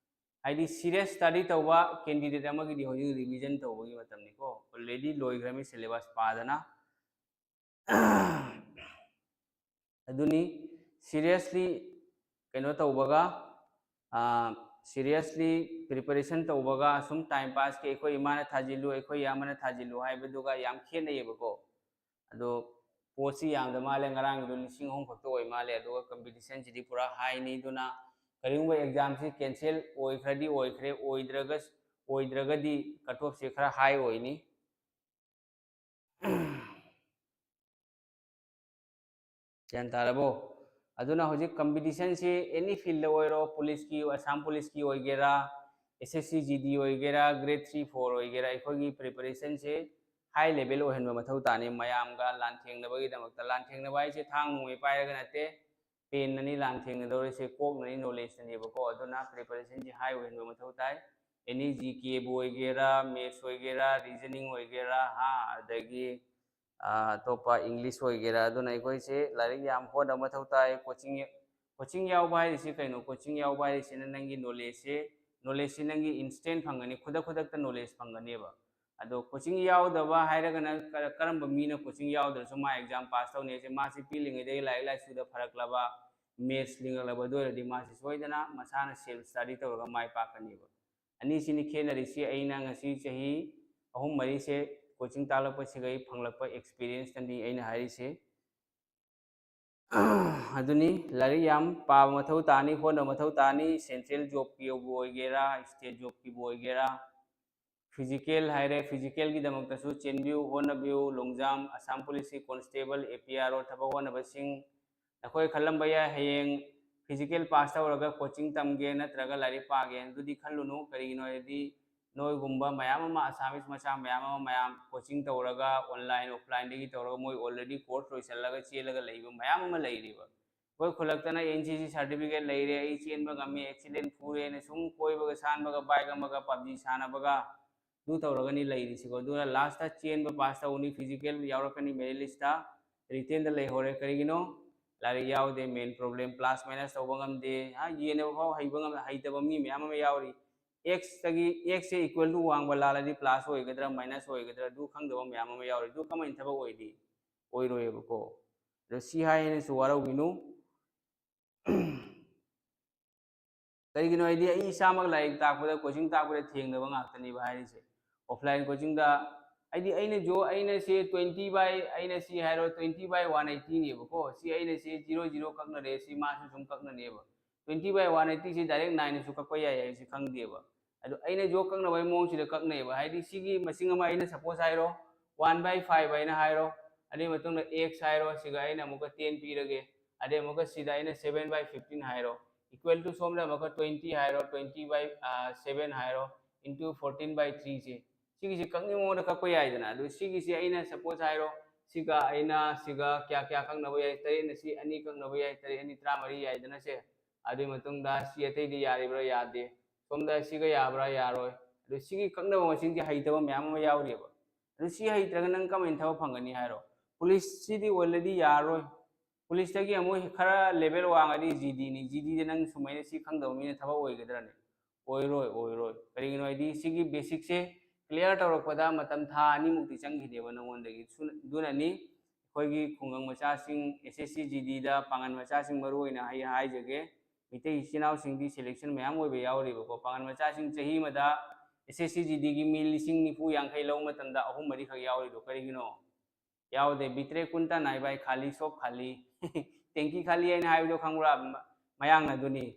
ꯍꯥꯏꯗꯤ serious study ꯇꯧꯕ candidate ꯑꯃꯒꯤꯗꯤ ꯍꯧꯖꯤꯛ revision ꯇꯧꯕꯒꯤ ꯃꯇꯝꯅꯤꯀꯣ꯫ Already ꯂꯣꯏꯈ꯭ꯔꯕꯅꯤ syllabus ꯄꯥꯗꯅ꯫ ꯑꯗꯨꯅꯤ, seriously ꯀꯩꯅꯣ ꯇꯧꯕꯒ, seriously preparation ꯇꯧꯕꯒ, ꯑꯁꯨꯝ time pass ꯀꯤ ꯑꯩꯈꯣꯏ ꯏꯃꯥꯅ ꯊꯥꯖꯤꯜꯂꯨ, ꯑꯩꯈꯣꯏ ꯏꯌꯥꯝꯕꯅ ꯊꯥꯖꯤꯜꯂꯨ ꯍꯥꯏꯕꯗꯨꯒ ꯌꯥꯝ ꯈꯦꯠꯅꯩꯌꯦꯕꯀꯣ꯫ ꯑꯗꯣ ꯄꯣꯠꯁꯤ ꯌꯥꯝꯗ ꯃꯥꯜꯂꯦ, ꯉꯔꯥꯡꯒꯤꯗꯣ ꯂꯤꯁꯤꯡ ꯑꯍꯨꯝ ꯈꯛꯇ ꯑꯣꯏ ꯃꯥꯜꯂꯦ꯫ ꯑꯗꯨꯒ competition ꯁꯤꯗꯤ ꯄꯨꯔꯥ high ꯅꯤ꯫ ꯑꯗꯨꯅ ꯀꯔꯤꯒꯨꯝꯕ ꯑꯦꯛꯖꯥꯝꯁꯤ ꯀꯦꯟꯁꯦꯜ ꯑꯣꯏꯈ꯭ꯔꯗꯤ ꯑꯣꯏꯈ꯭ꯔꯦ, ꯑꯣꯏꯗ꯭ꯔꯒ ꯑꯣꯏꯗ꯭ꯔꯒꯗꯤ ꯀꯠ ꯑꯣꯐꯁꯦ ꯈꯔ ꯍꯥꯏ ꯑꯣꯏꯅꯤ꯫ ꯒ꯭ꯌꯥꯟ ꯇꯥꯔꯕꯣ? ꯑꯗꯨꯅ ꯍꯧꯖꯤꯛ ꯀꯝꯄꯤꯇꯤꯁꯟꯁꯤ ꯑꯦꯅꯤ ꯐꯤꯜꯗ ꯑꯣꯏꯔꯣ, ꯄꯨꯂꯤꯁꯀꯤ, ꯑꯁꯥꯝ ꯄꯨꯂꯤꯁꯀꯤ ꯑꯣꯏꯒꯦꯔꯥ, ꯑꯦꯁ ꯑꯦꯁ ꯁꯤ ꯖꯤ ꯗꯤ ꯑꯣꯏꯒꯦꯔꯥ, ꯒ꯭ꯔꯦꯗ ꯊ꯭ꯔꯤ ꯐꯣꯔ ꯑꯣꯏꯒꯦꯔꯥ, ꯑꯩꯈꯣꯏꯒꯤ ꯄ꯭ꯔꯤꯄꯦꯔꯦꯁꯟꯁꯦ ꯍꯥꯏ ꯂꯦꯚꯦꯜ ꯑꯣꯏꯍꯟꯕ ꯃꯊꯧ ꯇꯥꯅꯤ꯫ ꯃꯌꯥꯝꯒ ꯂꯥꯟꯊꯦꯡꯅꯕꯒꯤꯗꯃꯛꯇ, ꯂꯥꯟꯊꯦꯡꯅꯕ ꯍꯥꯏꯁꯦ ꯊꯥꯡ ꯅꯣꯡꯃꯩ ꯄꯥꯏꯔꯒ ꯅꯠꯇꯦ, ꯄꯦꯟꯅꯅꯤ ꯂꯥꯟꯊꯦꯡꯅꯗꯧꯔꯤꯁꯦ, ꯀꯣꯛꯅꯅꯤ, ꯅꯣꯂꯦꯖꯇꯅꯦꯕꯀꯣ꯫ ꯑꯗꯨꯅ ꯄ꯭ꯔꯤꯄꯦꯔꯦꯁꯟꯁꯤ ꯍꯥꯏ ꯑꯣꯏꯍꯟꯕ ꯃꯊꯧ ꯇꯥꯏ꯫ ꯑꯦꯅꯤ ꯖꯤ ꯀꯦꯕꯨ ꯑꯣꯏꯒꯦꯔꯥ, ꯃꯦꯠꯁ ꯑꯣꯏꯒꯦꯔꯥ, ꯔꯤꯖꯅꯤꯡ ꯑꯣꯏꯒꯦꯔꯥ, ꯍꯥ, ꯑꯗꯒꯤ ꯑꯇꯣꯞꯄ ꯏꯪꯂꯤꯁ ꯑꯣꯏꯒꯦꯔꯥ꯫ ꯑꯗꯨꯅ ꯑꯩꯈꯣꯏꯁꯦ ꯂꯥꯏꯔꯤꯛ ꯌꯥꯝ ꯍꯣꯠꯅꯕ ꯃꯊꯧ ꯇꯥꯏ꯫ ꯀꯣꯆꯤꯡ ꯀꯣꯆꯤꯡ ꯌꯥꯎꯕ ꯍꯥꯏꯔꯤꯁꯤ ꯀꯩꯅꯣ? ꯀꯣꯆꯤꯡ ꯌꯥꯎꯕ ꯍꯥꯏꯔꯤꯁꯤꯅ ꯅꯪꯒꯤ ꯅꯣꯂꯦꯖꯁꯦ, ꯅꯣꯂꯦꯖꯁꯤ ꯅꯪꯒꯤ ꯏꯟꯁꯇꯦꯟ ꯐꯪꯒꯅꯤ, ꯈꯨꯗꯛ ꯈꯨꯗꯛꯇ ꯅꯣꯂꯦꯖ ꯐꯪꯒꯅꯦꯕ꯫ ꯑꯗꯣ ꯀꯣꯆꯤꯡ ꯌꯥꯎꯗꯕ ꯍꯥꯏꯔꯒꯅ ꯀꯔꯝꯕ ꯃꯤꯅ ꯀꯣꯆꯤꯡ ꯌꯥꯎꯗ꯭ꯔꯁꯨ ꯃꯥ ꯑꯦꯛꯖꯥꯝ ꯄꯥꯁ ꯇꯧꯅꯤ ꯍꯥꯏꯁꯦ? ꯃꯥꯁꯤ ꯄꯤꯛꯂꯤꯉꯩꯗꯒꯤ ꯂꯥꯏꯔꯤꯛ ꯂꯥꯏꯁꯨꯗ ꯐꯔꯛꯂꯕ, ꯃꯦꯠꯁ ꯂꯤꯡꯉꯛꯂꯕ ꯑꯗꯨ ꯑꯣꯏꯔꯗꯤ ꯃꯥꯁꯤ ꯁꯣꯏꯗꯅ ꯃꯁꯥꯅ ꯁꯦꯜꯐ ꯁ꯭ꯇꯗꯤ ꯇꯧꯔꯒ ꯃꯥꯏ ꯄꯥꯛꯀꯅꯦꯕ꯫ ꯑꯅꯤꯁꯤꯅꯤ ꯈꯦꯠꯅꯔꯤꯁꯤ꯫ ꯑꯩꯅ ꯉꯁꯤ ꯆꯍꯤ ꯑꯍꯨꯝ ꯃꯔꯤꯁꯦ ꯀꯣꯆꯤꯡ ꯇꯥꯛꯂꯛꯄꯁꯤꯒ ꯑꯩ ꯐꯪꯂꯛꯄ ꯑꯦꯛꯁꯄꯤꯔꯤꯌꯦꯟꯁꯇꯅꯤ ꯑꯩꯅ ꯍꯥꯏꯔꯤꯁꯦ꯫ ꯑꯗꯨꯅꯤ, ꯂꯥꯏꯔꯤꯛ ꯌꯥꯝ ꯄꯥꯕ ꯃꯊꯧ ꯇꯥꯅꯤ, ꯍꯣꯠꯅꯕ ꯃꯊꯧ ꯇꯥꯅꯤ꯫ ꯁꯦꯟꯇ꯭ꯔꯦꯜ ꯖꯣꯕꯀꯤꯕꯨ ꯑꯣꯏꯒꯦꯔꯥ, ꯁ꯭ꯇꯦꯠ ꯖꯣꯕꯀꯤꯕꯨ ꯑꯣꯏꯒꯦꯔꯥ, ꯐꯤꯖꯤꯀꯦꯜ ꯍꯥꯏꯔꯦ, ꯐꯤꯖꯤꯀꯦꯜꯒꯤꯗꯃꯛꯇꯁꯨ ꯆꯦꯟꯕꯤꯌꯨ, ꯍꯣꯠꯅꯕꯤꯌꯨ꯫ ꯂꯣꯡꯖꯥꯝ, ꯑꯁꯥꯝ ꯄꯨꯂꯤꯁꯀꯤ ꯀꯣꯟꯁꯇꯦꯕꯜ, ꯑꯦ ꯄꯤ ꯑꯥꯔ ꯑꯣ ꯊꯕꯛ ꯍꯣꯠꯅꯕꯁꯤꯡ, ꯅꯈꯣꯏ ꯈꯜꯂꯝꯕ ꯌꯥꯏ ꯍꯌꯦꯡ ꯐꯤꯖꯤꯀꯦꯜ ꯄꯥꯁ ꯇꯧꯔꯒ ꯀꯣꯆꯤꯡ ꯇꯝꯒꯦ ꯅꯠꯇ꯭ꯔꯒ ꯂꯥꯏꯔꯤꯛ ꯄꯥꯒꯦ, ꯑꯗꯨꯗꯤ ꯈꯜꯂꯨꯅꯨ꯫ ꯀꯔꯤꯒꯤꯅꯣ ꯍꯥꯏꯔꯗꯤ ꯅꯣꯏꯒꯨꯝꯕ ꯃꯌꯥꯝ ꯑꯃ, ꯑꯁꯥꯃꯤꯁ ꯃꯆꯥ ꯃꯌꯥꯝ ꯑꯃ ꯃꯌꯥꯝ ꯀꯣꯆꯤꯡ ꯇꯧꯔꯒ, ꯑꯣꯟꯂꯥꯏꯟ ꯑꯣꯐꯂꯥꯏꯟꯗꯒꯤ ꯇꯧꯔꯒ, ꯃꯣꯏ ꯑꯣꯜꯔꯦꯗꯤ ꯀꯣꯔꯁ ꯂꯣꯏꯁꯤꯜꯂꯒ ꯆꯦꯜꯂꯒ ꯂꯩꯕ ꯃꯌꯥꯝ ꯑꯃ ꯂꯩꯔꯤꯕ꯫ ꯑꯩꯈꯣꯏ ꯈꯨꯜꯂꯛꯇꯅ ꯑꯦꯟ ꯁꯤ ꯁꯤ ꯁꯥꯔꯇꯤꯐꯤꯀꯦꯠ ꯂꯩꯔꯦ, ꯑꯩ ꯆꯦꯟꯕ ꯉꯝꯃꯤ, ꯑꯦꯛꯁꯤꯂꯦꯟ ꯐꯨꯔꯦꯅ ꯁꯨꯝ ꯀꯣꯏꯕꯒ ꯁꯥꯟꯕꯒ, ꯕꯥꯏꯛ ꯑꯃꯒ ꯄꯞꯖꯤ ꯁꯥꯟꯅꯕꯒ, ꯑꯗꯨ ꯇꯧꯔꯒꯅꯤ ꯂꯩꯔꯤꯁꯤꯀꯣ꯫ ꯑꯗꯨꯅ ꯂꯥꯁꯇ ꯆꯦꯟꯕ ꯄꯥꯁ ꯇꯧꯅꯤ, ꯐꯤꯖꯤꯀꯦꯜ ꯌꯥꯎꯔꯛꯀꯅꯤ, ꯃꯦꯔꯤꯠ ꯂꯤꯁꯇ ꯔꯤꯇꯦꯟꯗ ꯂꯩꯍꯧꯔꯦ꯫ ꯀꯔꯤꯒꯤꯅꯣ? ꯂꯥꯏꯔꯤꯛ ꯌꯥꯎꯗꯦ, ꯃꯦꯟ ꯄ꯭ꯔꯣꯕ꯭ꯂꯦꯝ, ꯄ꯭ꯂꯥꯁ ꯃꯥꯏꯅꯁ ꯇꯧꯕ ꯉꯝꯗꯦ꯫ ꯍꯥ, ꯌꯦꯟꯅꯕ ꯐꯥꯎ ꯍꯩꯕ ꯉꯝ-, ꯍꯩꯇꯕ ꯃꯤ ꯃꯌꯥꯝ ꯑꯃ ꯌꯥꯎꯔꯤ꯫ ꯑꯦꯛꯁꯇꯒꯤ, ꯑꯦꯛꯁꯁꯦ ꯏꯀ꯭ꯋꯦꯜ ꯇꯨ ꯋꯥꯡꯕ ꯂꯥꯜꯂꯗꯤ ꯄ꯭ꯂꯥꯁ ꯑꯣꯏꯒꯗ꯭ꯔꯥ ꯃꯥꯏꯅꯁ ꯑꯣꯏꯒꯗ꯭ꯔꯥ ꯑꯗꯨ ꯈꯪꯗꯕ ꯃꯌꯥꯝ ꯑꯃ ꯌꯥꯎꯔꯤ꯫ ꯑꯗꯨ ꯀꯃꯥꯏꯅ ꯊꯕꯛ ꯑꯣꯏꯅꯤ? ꯑꯣꯏꯔꯣꯏꯕꯀꯣ꯫ ꯑꯗꯣ ꯁꯤ ꯍꯥꯏ ꯍꯥꯏꯅꯁꯨ ꯋꯥꯔꯧꯕꯤꯅꯨ꯫ ꯀꯔꯤꯒꯤꯅꯣ ꯍꯥꯏꯗꯤ ꯑꯩ ꯏꯁꯥꯃꯛ ꯂꯥꯏꯔꯤꯛ ꯇꯥꯛꯄꯗ, ꯀꯣꯆꯤꯡ ꯇꯥꯛꯄꯗ ꯊꯦꯡꯅꯕ ꯉꯥꯛꯇꯅꯦꯕ ꯍꯥꯏꯔꯤꯁꯦ꯫ ꯑꯣꯐꯂꯥꯏꯟ ꯀꯣꯆꯤꯡꯗ ꯍꯥꯏꯗꯤ ꯑꯩꯅ ꯖꯣ-, ꯑꯩꯅ ꯁꯤ twenty by, ꯑꯩꯅ ꯁꯤ ꯍꯥꯏꯔꯣ, twenty by one eightyꯅꯦꯕꯀꯣ꯫ ꯁꯤ ꯑꯩꯅ ꯁꯤ zero zero ꯀꯛꯅꯔꯦ, ꯁꯤ ꯃꯥꯁꯨ ꯁꯨꯝ ꯀꯛꯅꯅꯦꯕ꯫ Twenty by one eighty ꯁꯤ direct nineꯅꯁꯨ ꯀꯛꯄ ꯌꯥꯏ ꯍꯥꯏꯁꯤ ꯈꯪꯗꯦꯕ꯫ ꯑꯗꯨ ꯑꯩꯅ ꯌꯣꯛ ꯀꯛꯅꯕꯒꯤ ꯃꯑꯣꯡꯁꯤꯗ ꯀꯛꯅꯩꯕ꯫ ꯍꯥꯏꯗꯤ ꯁꯤꯒꯤ ꯃꯁꯤꯡ ꯑꯃ ꯑꯩꯅ suppose ꯍꯥꯏꯔꯣ, one by five ꯍꯥꯏꯅ ꯍꯥꯏꯔꯣ, ꯑꯗꯨꯒꯤ ꯃꯇꯨꯡꯗ x ꯍꯥꯏꯔꯣ, ꯁꯤꯒ ꯑꯩꯅ ꯑꯃꯨꯛꯀ ten ꯄꯤꯔꯒꯦ, ꯑꯗꯩ ꯑꯃꯨꯛꯀ ꯁꯤꯗ ꯑꯩꯅ seven by fifteen ꯍꯥꯏꯔꯣ, equal to ꯁꯣꯝꯗ ꯑꯃꯨꯛꯀ twenty ꯍꯥꯏꯔꯣ, twenty by seven ꯍꯥꯏꯔꯣ, into fourteen by three ꯁꯦ, ꯁꯤꯒꯤꯁꯤ ꯀꯛꯅꯤꯡꯕ ꯃꯑꯣꯡꯗ ꯀꯛꯄ ꯌꯥꯏꯗꯅ꯫ ꯑꯗꯨ ꯁꯤꯒꯤꯁꯤ ꯑꯩꯅ suppose ꯍꯥꯏꯔꯣ, ꯁꯤꯒ ꯑꯩꯅ ꯁꯤꯒ ꯀꯌꯥ ꯀꯌꯥ ꯀꯛꯅꯕ ꯌꯥꯏ? ꯇꯔꯦꯠꯅ ꯁꯤ ꯑꯅꯤ ꯀꯛꯅꯕ ꯌꯥꯏ, ꯇꯔꯦꯠ ꯑꯅꯤ ꯇꯔꯥꯃꯔꯤ ꯌꯥꯏꯗꯅ ꯁꯦ꯫ ꯑꯗꯨꯒꯤ ꯃꯇꯨꯡꯗ ꯁꯤ ꯑꯇꯩꯗꯤ ꯌꯥꯔꯤꯕ꯭ꯔꯥ? ꯌꯥꯗꯦ꯫ ꯁꯣꯝꯗ ꯁꯤꯒ ꯌꯥꯕ꯭ꯔꯥ? ꯌꯥꯔꯣꯏ꯫ ꯑꯗꯨ ꯁꯤꯒꯤ ꯀꯛꯅꯕ ꯃꯁꯤꯡꯁꯤ ꯍꯩꯇꯕ ꯃꯌꯥꯝ ꯑꯃ ꯌꯥꯎꯔꯤꯑꯕ꯫ ꯑꯗꯨ ꯁꯤ ꯍꯩꯇ꯭ꯔꯒ ꯅꯪ ꯀꯃꯥꯏꯅ ꯊꯕꯛ ꯐꯪꯒꯅꯤ ꯍꯥꯏꯔꯣ? ꯄꯨꯂꯤꯁꯁꯤꯗꯤ already ꯌꯥꯔꯔꯣꯏ꯫ ꯄꯨꯂꯤꯁꯇꯒꯤ ꯑꯃꯨꯛ ꯈꯔ level ꯋꯥꯡꯉꯗꯤ GDꯅꯤ꯫ GDꯗ ꯅꯪ ꯁꯨꯃꯥꯏꯅ ꯁꯤ ꯈꯪꯗꯕ ꯃꯤꯅ ꯊꯕꯛ ꯑꯣꯏꯒꯗ꯭ꯔꯅꯦ? ꯑꯣꯏꯔꯣꯏ, ꯑꯣꯏꯔꯣꯏ꯫ ꯀꯔꯤꯒꯤꯅꯣ ꯍꯥꯏꯗꯤ ꯁꯤꯒꯤ basicꯁꯦ clear ꯇꯧꯔꯛꯄꯗ ꯃꯇꯝ ꯊꯥ ꯑꯅꯤꯃꯨꯛꯇꯤ ꯆꯪꯈꯤꯅꯦꯕ ꯅꯉꯣꯟꯗꯒꯤ꯫ ꯁꯨ-, ꯑꯗꯨꯅꯅꯤ ꯑꯩꯈꯣꯏꯒꯤ ꯈꯨꯡꯒꯪ ꯃꯆꯥꯁꯤꯡ, SSC GDꯗ ꯄꯥꯡꯒꯜ ꯃꯆꯥꯁꯤꯡ ꯃꯔꯨ ꯑꯣꯏꯅ ꯑꯩ ꯍꯥꯏꯖꯒꯦ, ꯃꯤꯇꯩ ꯏꯆꯤꯟ ꯏꯅꯥꯎꯁꯤꯡꯗꯤ selection ꯃꯌꯥꯝ ꯑꯣꯏꯕ ꯌꯥꯎꯔꯤꯕꯀꯣ꯫ ꯄꯥꯡꯒꯜ ꯃꯆꯥꯁꯤꯡ ꯆꯍꯤ ꯑꯃꯗ SSC GDꯒꯤ ꯃꯤ ꯂꯤꯁꯤꯡ ꯅꯤꯐꯨ ꯌꯥꯡꯈꯩ ꯂꯧꯕ ꯃꯇꯝꯗ ꯑꯍꯨꯝ ꯃꯔꯤꯈꯛ ꯌꯥꯎꯔꯤꯗꯣ ꯀꯔꯤꯒꯤꯅꯣ? ꯌꯥꯎꯗꯦ꯫ ꯕꯤꯇ꯭ꯔꯦ ꯀꯨꯟꯇ ꯅꯥꯏꯕꯥꯏ ꯈꯥꯂꯤ ꯁꯣꯞ ꯈꯥꯂꯤ꯫ ꯇꯦꯡꯀꯤ ꯈꯥꯂꯤ ꯍꯥꯏꯅ ꯍꯥꯏꯕꯗꯣ ꯈꯪꯕ꯭ꯔꯥ? ꯃ-, ꯃꯌꯥꯡꯅ ꯑꯗꯨꯅꯤ꯫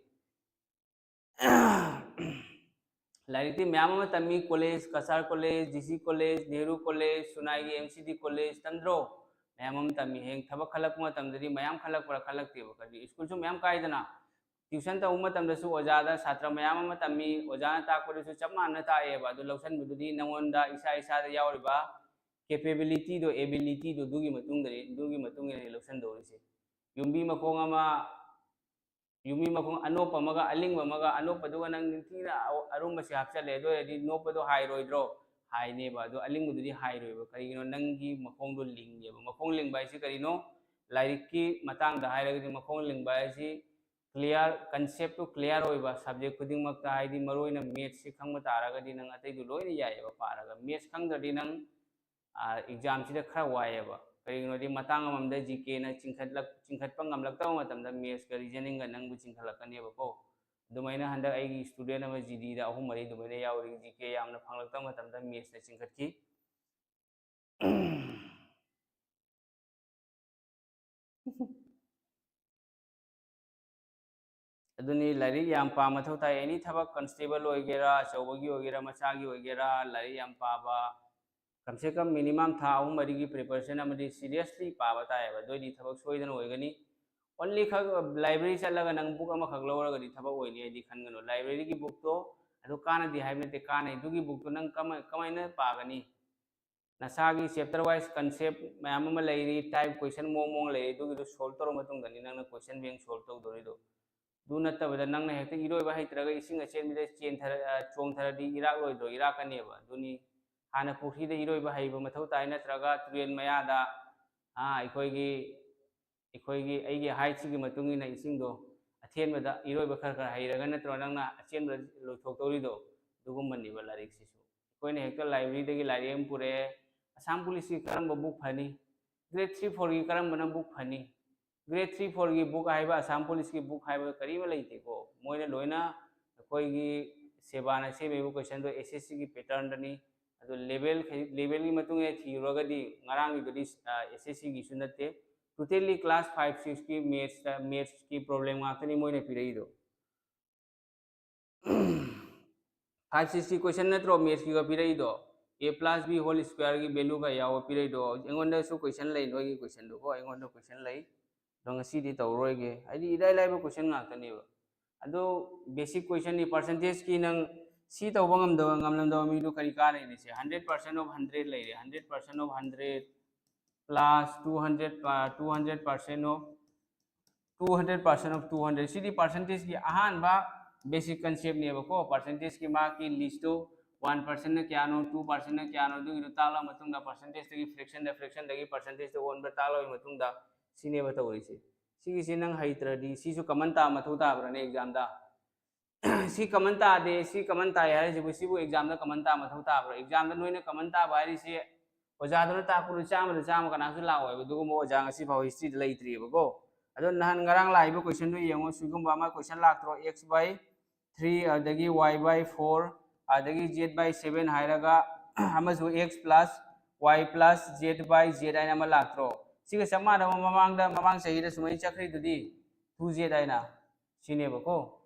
ꯂꯥꯏꯔꯤꯛꯇꯤ ꯃꯌꯥꯝ ꯑꯃ ꯇꯝꯃꯤ, college, Kasar college, DC college, Nehru college, ꯁꯨꯅꯥꯏꯒꯤ MCD ꯀꯣꯂꯦꯖ ꯇꯝꯗ꯭ꯔꯣ? ꯃꯌꯥꯝ ꯑꯃ ꯇꯝꯃꯤ꯫ ꯍꯌꯦꯡ ꯊꯕꯛ ꯈꯜꯂꯛꯄ ꯃꯇꯝꯗꯗꯤ ꯃꯌꯥꯝ ꯈꯜꯂꯛꯄ꯭ꯔꯥ? ꯈꯜꯂꯛꯇꯦꯕ꯫ ꯀꯔꯤ, ꯁ꯭ꯀꯨꯜꯁꯨ ꯃꯌꯥꯝ ꯀꯥꯏꯗꯅ, tuition ꯇꯧꯕ ꯃꯇꯝꯗꯁꯨ ꯑꯣꯖꯥꯗ ꯁꯥꯇ꯭ꯔ ꯃꯌꯥꯝ ꯑꯃ ꯇꯝꯃꯤ, ꯑꯣꯖꯥꯅ ꯇꯥꯛꯄꯗꯁꯨ ꯆꯞ ꯃꯥꯟꯅ ꯇꯥꯛꯑꯦꯕ꯫ ꯑꯗꯨ ꯂꯧꯁꯟꯕꯗꯨꯗꯤ ꯅꯉꯣꯟꯗ ꯏꯁꯥ ꯏꯁꯥꯗ ꯌꯥꯎꯔꯤꯕ capabilityꯗꯣ, abilityꯗꯣ, ꯑꯗꯨꯒꯤ ꯃꯇꯨꯡꯗꯅꯤ, ꯑꯗꯨꯒꯤ ꯃꯇꯨꯡ ꯏꯟꯅ ꯂꯧꯁꯟꯗꯧꯔꯤꯁꯦ꯫ ꯌꯨꯝꯕꯤ ꯃꯈꯣꯡ ꯑꯃ, ꯌꯨꯝꯕꯤ ꯃꯈꯣꯡ ꯑꯅꯣꯞꯄ ꯑꯃꯒ ꯑꯂꯤꯡꯕ ꯑꯃꯒ, ꯑꯅꯣꯞꯄꯗꯨꯒ ꯅꯪ ꯅꯤꯡꯊꯤꯅ ꯑ-, ꯑꯔꯨꯝꯕꯁꯦ ꯍꯥꯞꯆꯜꯂꯦ, ꯑꯗꯨ ꯑꯣꯏꯔꯗꯤ ꯅꯣꯞꯄꯗꯣ ꯍꯥꯏꯔꯣꯏꯗ꯭ꯔꯣ? ꯍꯥꯏꯅꯦꯕ꯫ ꯑꯗꯣ ꯑꯂꯤꯡꯕꯗꯨꯗꯤ ꯍꯥꯏꯔꯣꯏꯕ꯫ ꯀꯔꯤꯒꯤꯅꯣ? ꯅꯪꯒꯤ ꯃꯈꯣꯡꯗꯣ ꯂꯤꯡꯉꯦꯕ꯫ ꯃꯈꯣꯡ ꯂꯤꯡꯕ ꯍꯥꯏꯁꯤ ꯀꯔꯤꯅꯣ? ꯂꯥꯏꯔꯤꯛꯀꯤ ꯃꯇꯥꯡꯗ ꯍꯥꯏꯔꯒꯗꯤ ꯃꯈꯣꯡ ꯂꯤꯡꯕ ꯍꯥꯏꯁꯤ clear, conceptꯇꯨ clear ꯑꯣꯏꯕ subject ꯈꯨꯗꯤꯡꯃꯛꯇ, ꯍꯥꯏꯗꯤ ꯃꯔꯨꯑꯣꯏꯅ mathsꯁꯤ ꯈꯪꯕ ꯇꯥꯔꯒꯗꯤ ꯅꯪ ꯑꯇꯩꯗꯨ ꯂꯣꯏꯅ ꯌꯥꯏꯑꯕ ꯄꯥꯔꯒ꯫ Maths ꯈꯪꯗ꯭ꯔꯗꯤ ꯅꯪ, ꯑ, examꯁꯤꯗ ꯈꯔ ꯋꯥꯏꯑꯦꯕ꯫ ꯀꯔꯤꯒꯤꯅꯣꯗꯤ ꯃꯇꯥꯡ ꯑꯃꯃꯝꯗ GKꯅ ꯆꯤꯡꯈꯠꯂꯛ-, ꯆꯤꯡꯈꯠꯄ ꯉꯝꯂꯛꯇꯕ ꯃꯇꯝꯗ mathsꯀ reasoningꯒ ꯅꯪꯕꯨ ꯆꯤꯡꯈꯠꯂꯛꯀꯅꯦꯕꯀꯣ꯫ ꯑꯗꯨꯃꯥꯏꯅ ꯍꯟꯗꯛ ꯑꯩꯒꯤ student ꯑꯃ GDꯗ ꯑꯍꯨꯝ ꯃꯔꯤ ꯑꯗꯨꯃꯥꯏꯅ ꯌꯥꯎꯔꯤ, GK ꯌꯥꯝꯅ ꯐꯪꯂꯛꯇꯕ ꯃꯇꯝꯗ mathsꯅ ꯆꯤꯡꯈꯠꯈꯤ꯫ ꯑꯗꯨꯅꯤ, ꯂꯥꯏꯔꯤꯛ ꯌꯥꯝ ꯄꯥ ꯃꯊꯧ ꯇꯥꯏ꯫ ꯑꯦꯅꯤ ꯊꯕꯛ, ꯀꯟꯁꯇꯦꯕꯜ ꯑꯣꯏꯒꯦꯔꯥ, ꯑꯆꯧꯕꯒꯤ ꯑꯣꯏꯒꯦꯔꯥ, ꯃꯆꯥꯒꯤ ꯑꯣꯏꯒꯦꯔꯥ, ꯂꯥꯏꯔꯤꯛ ꯌꯥꯝ ꯄꯥꯕ, ꯀꯝꯁꯦ ꯀꯝ ꯃꯤꯅꯤꯃꯝ ꯊꯥ ꯑꯍꯨꯝ ꯃꯔꯤꯒꯤ ꯄ꯭ꯔꯤꯄꯦꯔꯦꯁꯟ ꯑꯃꯗꯤ ꯁꯤꯔꯤꯌꯁꯂꯤ ꯄꯥꯕ ꯇꯥꯏꯌꯦꯕ꯫ ꯑꯗꯨꯑꯣꯏꯗꯤ ꯊꯕꯛ ꯁꯣꯏꯗꯅ ꯑꯣꯏꯒꯅꯤ꯫ ꯑꯣꯟꯂꯤ ꯈꯛ ꯂꯥꯏꯕ꯭ꯔꯦꯔꯤ ꯆꯠꯂꯒ ꯅꯪ ꯕꯨꯛ ꯑꯃꯈꯛ ꯂꯧꯔꯒꯗꯤ ꯊꯕꯛ ꯑꯣꯏꯅꯤ ꯍꯥꯏꯗꯤ ꯈꯟꯒꯅꯨ꯫ ꯂꯥꯏꯕ꯭ꯔꯦꯔꯤꯒꯤ ꯕꯨꯛꯇꯣ ꯑꯗꯨ ꯀꯥꯟꯅꯗꯦ ꯍꯥꯏꯕ ꯅꯠꯇꯦ, ꯀꯥꯟꯅꯩ꯫ ꯑꯗꯨꯒꯤ ꯕꯨꯛꯇꯣ ꯅꯪ ꯀꯃꯥꯏ-, ꯀꯃꯥꯏꯅ ꯄꯥꯒꯅꯤ? ꯅꯁꯥꯒꯤ ꯆꯦꯞꯇꯔ ꯋꯥꯏꯁ ꯀꯟꯁꯦꯞ ꯃꯌꯥꯝ ꯑꯃ ꯂꯩꯔꯤ, ꯇꯥꯏꯞ ꯀꯣꯏꯁꯟ ꯃꯑꯣꯡ ꯃꯑꯣꯡ ꯂꯩꯔꯤ, ꯑꯗꯨꯒꯤꯗꯣ ꯁꯣꯜꯕ ꯇꯧꯔ ꯃꯇꯨꯡꯗꯅꯤ ꯅꯪꯅ ꯀꯣꯏꯁꯟ ꯕꯦꯡ ꯁꯣꯜꯕ ꯇꯧꯗꯣꯔꯤꯗꯣ꯫ ꯑꯗꯨ ꯅꯠꯇꯕꯗ ꯅꯪꯅ ꯍꯦꯛꯇ ꯏꯔꯣꯏꯕ ꯍꯩꯇ꯭ꯔꯒ ꯏꯁꯤꯡ ꯑꯆꯦꯟꯕꯗ ꯆꯦꯟꯊꯔ-, ꯑ, ꯆꯣꯡꯊꯔꯗꯤ ꯏꯔꯥꯛꯂꯣꯏꯗ꯭ꯔꯣ? ꯏꯔꯥꯛꯀꯅꯦꯕ꯫ ꯑꯗꯨꯅꯤ ꯍꯥꯟꯅ ꯄꯨꯈ꯭ꯔꯤꯗ ꯏꯔꯣꯏꯕ ꯍꯩꯕ ꯃꯊꯧ ꯇꯥꯏ, ꯅꯠꯇ꯭ꯔꯒ ꯇꯨꯔꯦꯜ ꯃꯌꯥꯗ, ꯑ, ꯑꯩꯈꯣꯏꯒꯤ, ꯑꯩꯈꯣꯏꯒꯤ, ꯑꯩꯒꯤ ꯍꯥꯏꯠꯁꯤꯒꯤ ꯃꯇꯨꯡ ꯏꯟꯅ ꯏꯁꯤꯡꯗꯣ ꯑꯊꯦꯟꯕꯗ ꯏꯔꯣꯏꯕ ꯈꯔ ꯈꯔ ꯍꯩꯔꯒ ꯅꯠꯇ꯭ꯔꯣ ꯅꯪꯅ ꯑꯆꯦꯟꯕꯗ ꯂꯣꯏꯊꯣꯛꯇꯧꯔꯤꯗꯣ? ꯑꯗꯨꯒꯨꯝꯕꯅꯦꯕ ꯂꯥꯏꯔꯤꯛꯁꯤꯁꯨ꯫ ꯑꯩꯈꯣꯏꯅ ꯍꯦꯛꯇ ꯂꯥꯏꯕ꯭ꯔꯦꯔꯤꯗꯒꯤ ꯂꯥꯏꯔꯤꯛ ꯑꯃ ꯄꯨꯔꯛꯑꯦ, ꯑꯁꯥꯝ ꯄꯨꯂꯤꯁꯀꯤ ꯀꯔꯝꯕ ꯕꯨꯛ ꯐꯅꯤ, ꯒ꯭ꯔꯦꯗ ꯊ꯭ꯔꯤ ꯐꯣꯔꯒꯤ ꯀꯔꯝꯕꯅ ꯕꯨꯛ ꯐꯅꯤ? ꯒ꯭ꯔꯦꯗ ꯊ꯭ꯔꯤ ꯐꯣꯔꯒꯤ ꯕꯨꯛ ꯍꯥꯏꯕ, ꯑꯁꯥꯝ ꯄꯨꯂꯤꯁꯀꯤ ꯕꯨꯛ ꯍꯥꯏꯕ ꯀꯔꯤꯃ ꯂꯩꯇꯦꯀꯣ꯫ ꯃꯣꯏꯅ ꯂꯣꯏꯅ ꯑꯩꯈꯣꯏꯒꯤ ꯁꯦꯕꯥꯅ ꯁꯦꯝꯃꯤꯕ ꯀꯣꯏꯁꯟꯗꯣ ꯑꯦꯁ ꯑꯦꯁ ꯁꯤꯒꯤ ꯄꯦꯇꯔꯟꯗꯅꯤ꯫ ꯑꯗꯣ ꯂꯦꯕꯦꯜ, ꯂꯦꯕꯦꯜꯒꯤ ꯃꯇꯨꯡ ꯏꯟꯅ ꯊꯤꯔꯨꯔꯒꯗꯤ ꯉꯔꯥꯡꯒꯤꯗꯨꯗꯤ, ꯑ, ꯑꯦꯁ ꯑꯦꯁ ꯁꯤꯒꯤꯁꯨ ꯅꯠꯇꯦ꯫ Totally class five sixꯀꯤ ꯃꯦꯠꯁꯇ, ꯃꯦꯠꯁꯀꯤ ꯄ꯭ꯔꯣꯕ꯭ꯂꯦꯝ ꯉꯥꯛꯇꯅꯤ ꯃꯣꯏꯅ ꯄꯤꯔꯛꯏꯗꯣ꯫ ꯐꯥꯏꯚ ꯁꯤꯛꯁꯀꯤ ꯀꯣꯏꯁꯟ ꯅꯠꯇ꯭ꯔꯣ ꯃꯦꯠꯁꯀꯤꯒ ꯄꯤꯔꯛꯏꯗꯣ? A plus B whole squareꯒꯤ value ꯀꯌꯥ ꯌꯥꯎꯕ ꯄꯤꯔꯛꯏꯗꯣ? ꯑꯩꯉꯣꯟꯗꯁꯨ ꯀꯣꯏꯁꯟ ꯂꯩ, ꯅꯣꯏꯒꯤ ꯀꯣꯏꯁꯟꯗꯨꯀꯣ, ꯑꯩꯉꯣꯟꯗ ꯀꯣꯏꯁꯟ ꯂꯩ꯫ ꯑꯗꯣ ꯉꯁꯤꯗꯤ ꯇꯧꯔꯣꯏꯒꯦ, ꯍꯥꯏꯗꯤ ꯏꯔꯥꯏ ꯂꯥꯏꯕ ꯀꯣꯏꯁꯟ ꯉꯥꯛꯇꯅꯦꯕ꯫ ꯑꯗꯣ ꯕꯦꯁꯤꯛ ꯀꯣꯏꯁꯟꯅꯤ꯫ ꯄꯥꯔꯁꯦꯟꯇꯦꯖꯀꯤ ꯅꯪ ꯁꯤ ꯇꯧꯕ ꯉꯝꯗꯕ, ꯉꯝꯂꯝꯗꯕ ꯃꯤꯗꯨ ꯀꯔꯤ ꯀꯥꯟꯅꯩꯅꯤ? ꯁꯦ, hundred percent of hundred ꯂꯩꯔꯦ, hundred percent of hundred plus two hundred, two hundred percent of two hundred percent of two hundred꯫ ꯁꯤꯗꯤ ꯄꯥꯔꯁꯦꯟꯇꯦꯖꯀꯤ ꯑꯍꯥꯟꯕ ꯕꯦꯁꯤꯛ ꯀꯟꯁꯦꯞꯅꯦꯕꯀꯣ꯫ ꯄꯥꯔꯁꯦꯟꯇꯦꯖꯀꯤ ꯃꯥꯒꯤ ꯂꯤꯁꯇꯨ, ꯋꯥꯟ ꯄꯥꯔꯁꯦꯟꯅ ꯀꯌꯥꯅꯣ, ꯇꯨ ꯄꯥꯔꯁꯦꯟꯅ ꯀꯌꯥꯅꯣ, ꯑꯗꯨꯒꯤꯗꯨ ꯇꯥꯛꯂꯕ ꯃꯇꯨꯡꯗ ꯄꯥꯔꯁꯦꯟꯇꯦꯖꯇꯒꯤ ꯐ꯭ꯔꯦꯛꯁꯟꯗ, ꯐ꯭ꯔꯦꯛꯁꯟꯗꯒꯤ ꯄꯥꯔꯁꯦꯟꯇꯦꯖꯇ ꯑꯣꯟꯕ ꯇꯥꯛꯂꯕ ꯃꯇꯨꯡꯗ ꯁꯤꯅꯦꯕ ꯇꯧꯔꯤꯁꯦ꯫ ꯁꯤꯒꯤꯁꯦ ꯅꯪ ꯍꯩꯇ꯭ꯔꯗꯤ ꯁꯤꯁꯨ ꯀꯃꯟ ꯇꯥꯕ ꯃꯊꯧ ꯇꯥꯕ꯭ꯔꯥꯅꯦ ꯑꯦꯛꯖꯥꯝꯗ? ꯁꯤ ꯀꯃꯟ ꯇꯥꯗꯦ, ꯁꯤ ꯀꯃꯟ ꯇꯥꯏ ꯍꯥꯏꯔꯤꯁꯤꯕꯨ, ꯁꯤꯕꯨ ꯑꯦꯛꯖꯥꯝꯗ ꯀꯃꯟ ꯇꯥꯕ ꯃꯊꯧ ꯇꯥꯕ꯭ꯔꯥ? ꯑꯦꯛꯖꯥꯝꯗ ꯅꯣꯏꯅ ꯀꯃꯟ ꯇꯥꯕ ꯍꯥꯏꯔꯤꯁꯦ ꯑꯣꯖꯥꯗꯨꯅ ꯇꯥꯛꯄꯗꯨ ꯆꯥꯝꯃꯗ ꯆꯥꯝꯃ ꯀꯅꯥꯁꯨ ꯂꯥꯛꯑꯣꯏꯕ꯫ ꯑꯗꯨꯒꯨꯝꯕ ꯑꯣꯖꯥ ꯉꯁꯤ ꯐꯥꯎ ꯍꯤꯁꯇ꯭ꯔꯤꯗ ꯂꯩꯇ꯭ꯔꯤꯕꯀꯣ꯫ ꯑꯗꯣ ꯅꯍꯥꯟ ꯉꯔꯥꯡ ꯂꯥꯛꯏꯕ ꯀꯣꯏꯁꯟꯗꯨ ꯌꯦꯡꯉꯣ, ꯁꯤꯒꯨꯝꯕ ꯑꯃ ꯀꯣꯏꯁꯟ ꯂꯥꯛꯇ꯭ꯔꯣ? X by three, ꯑꯗꯒꯤ y by four, ꯑꯗꯒꯤ z by seven ꯍꯥꯏꯔꯒ ꯑꯃꯁꯨ x plus y plus z by z ꯍꯥꯏꯅ ꯑꯃ ꯂꯥꯛꯇ꯭ꯔꯣ? ꯁꯤꯒ ꯆꯞ ꯃꯥꯟꯅꯕ ꯃꯃꯥꯡꯗ, ꯃꯃꯥꯡ ꯆꯍꯤꯗ ꯁꯨꯃꯥꯏꯅ ꯆꯠꯈ꯭ꯔꯤꯗꯨꯗꯤ, two z ꯍꯥꯏꯅ꯫ ꯁꯤꯅꯦꯕꯀꯣ꯫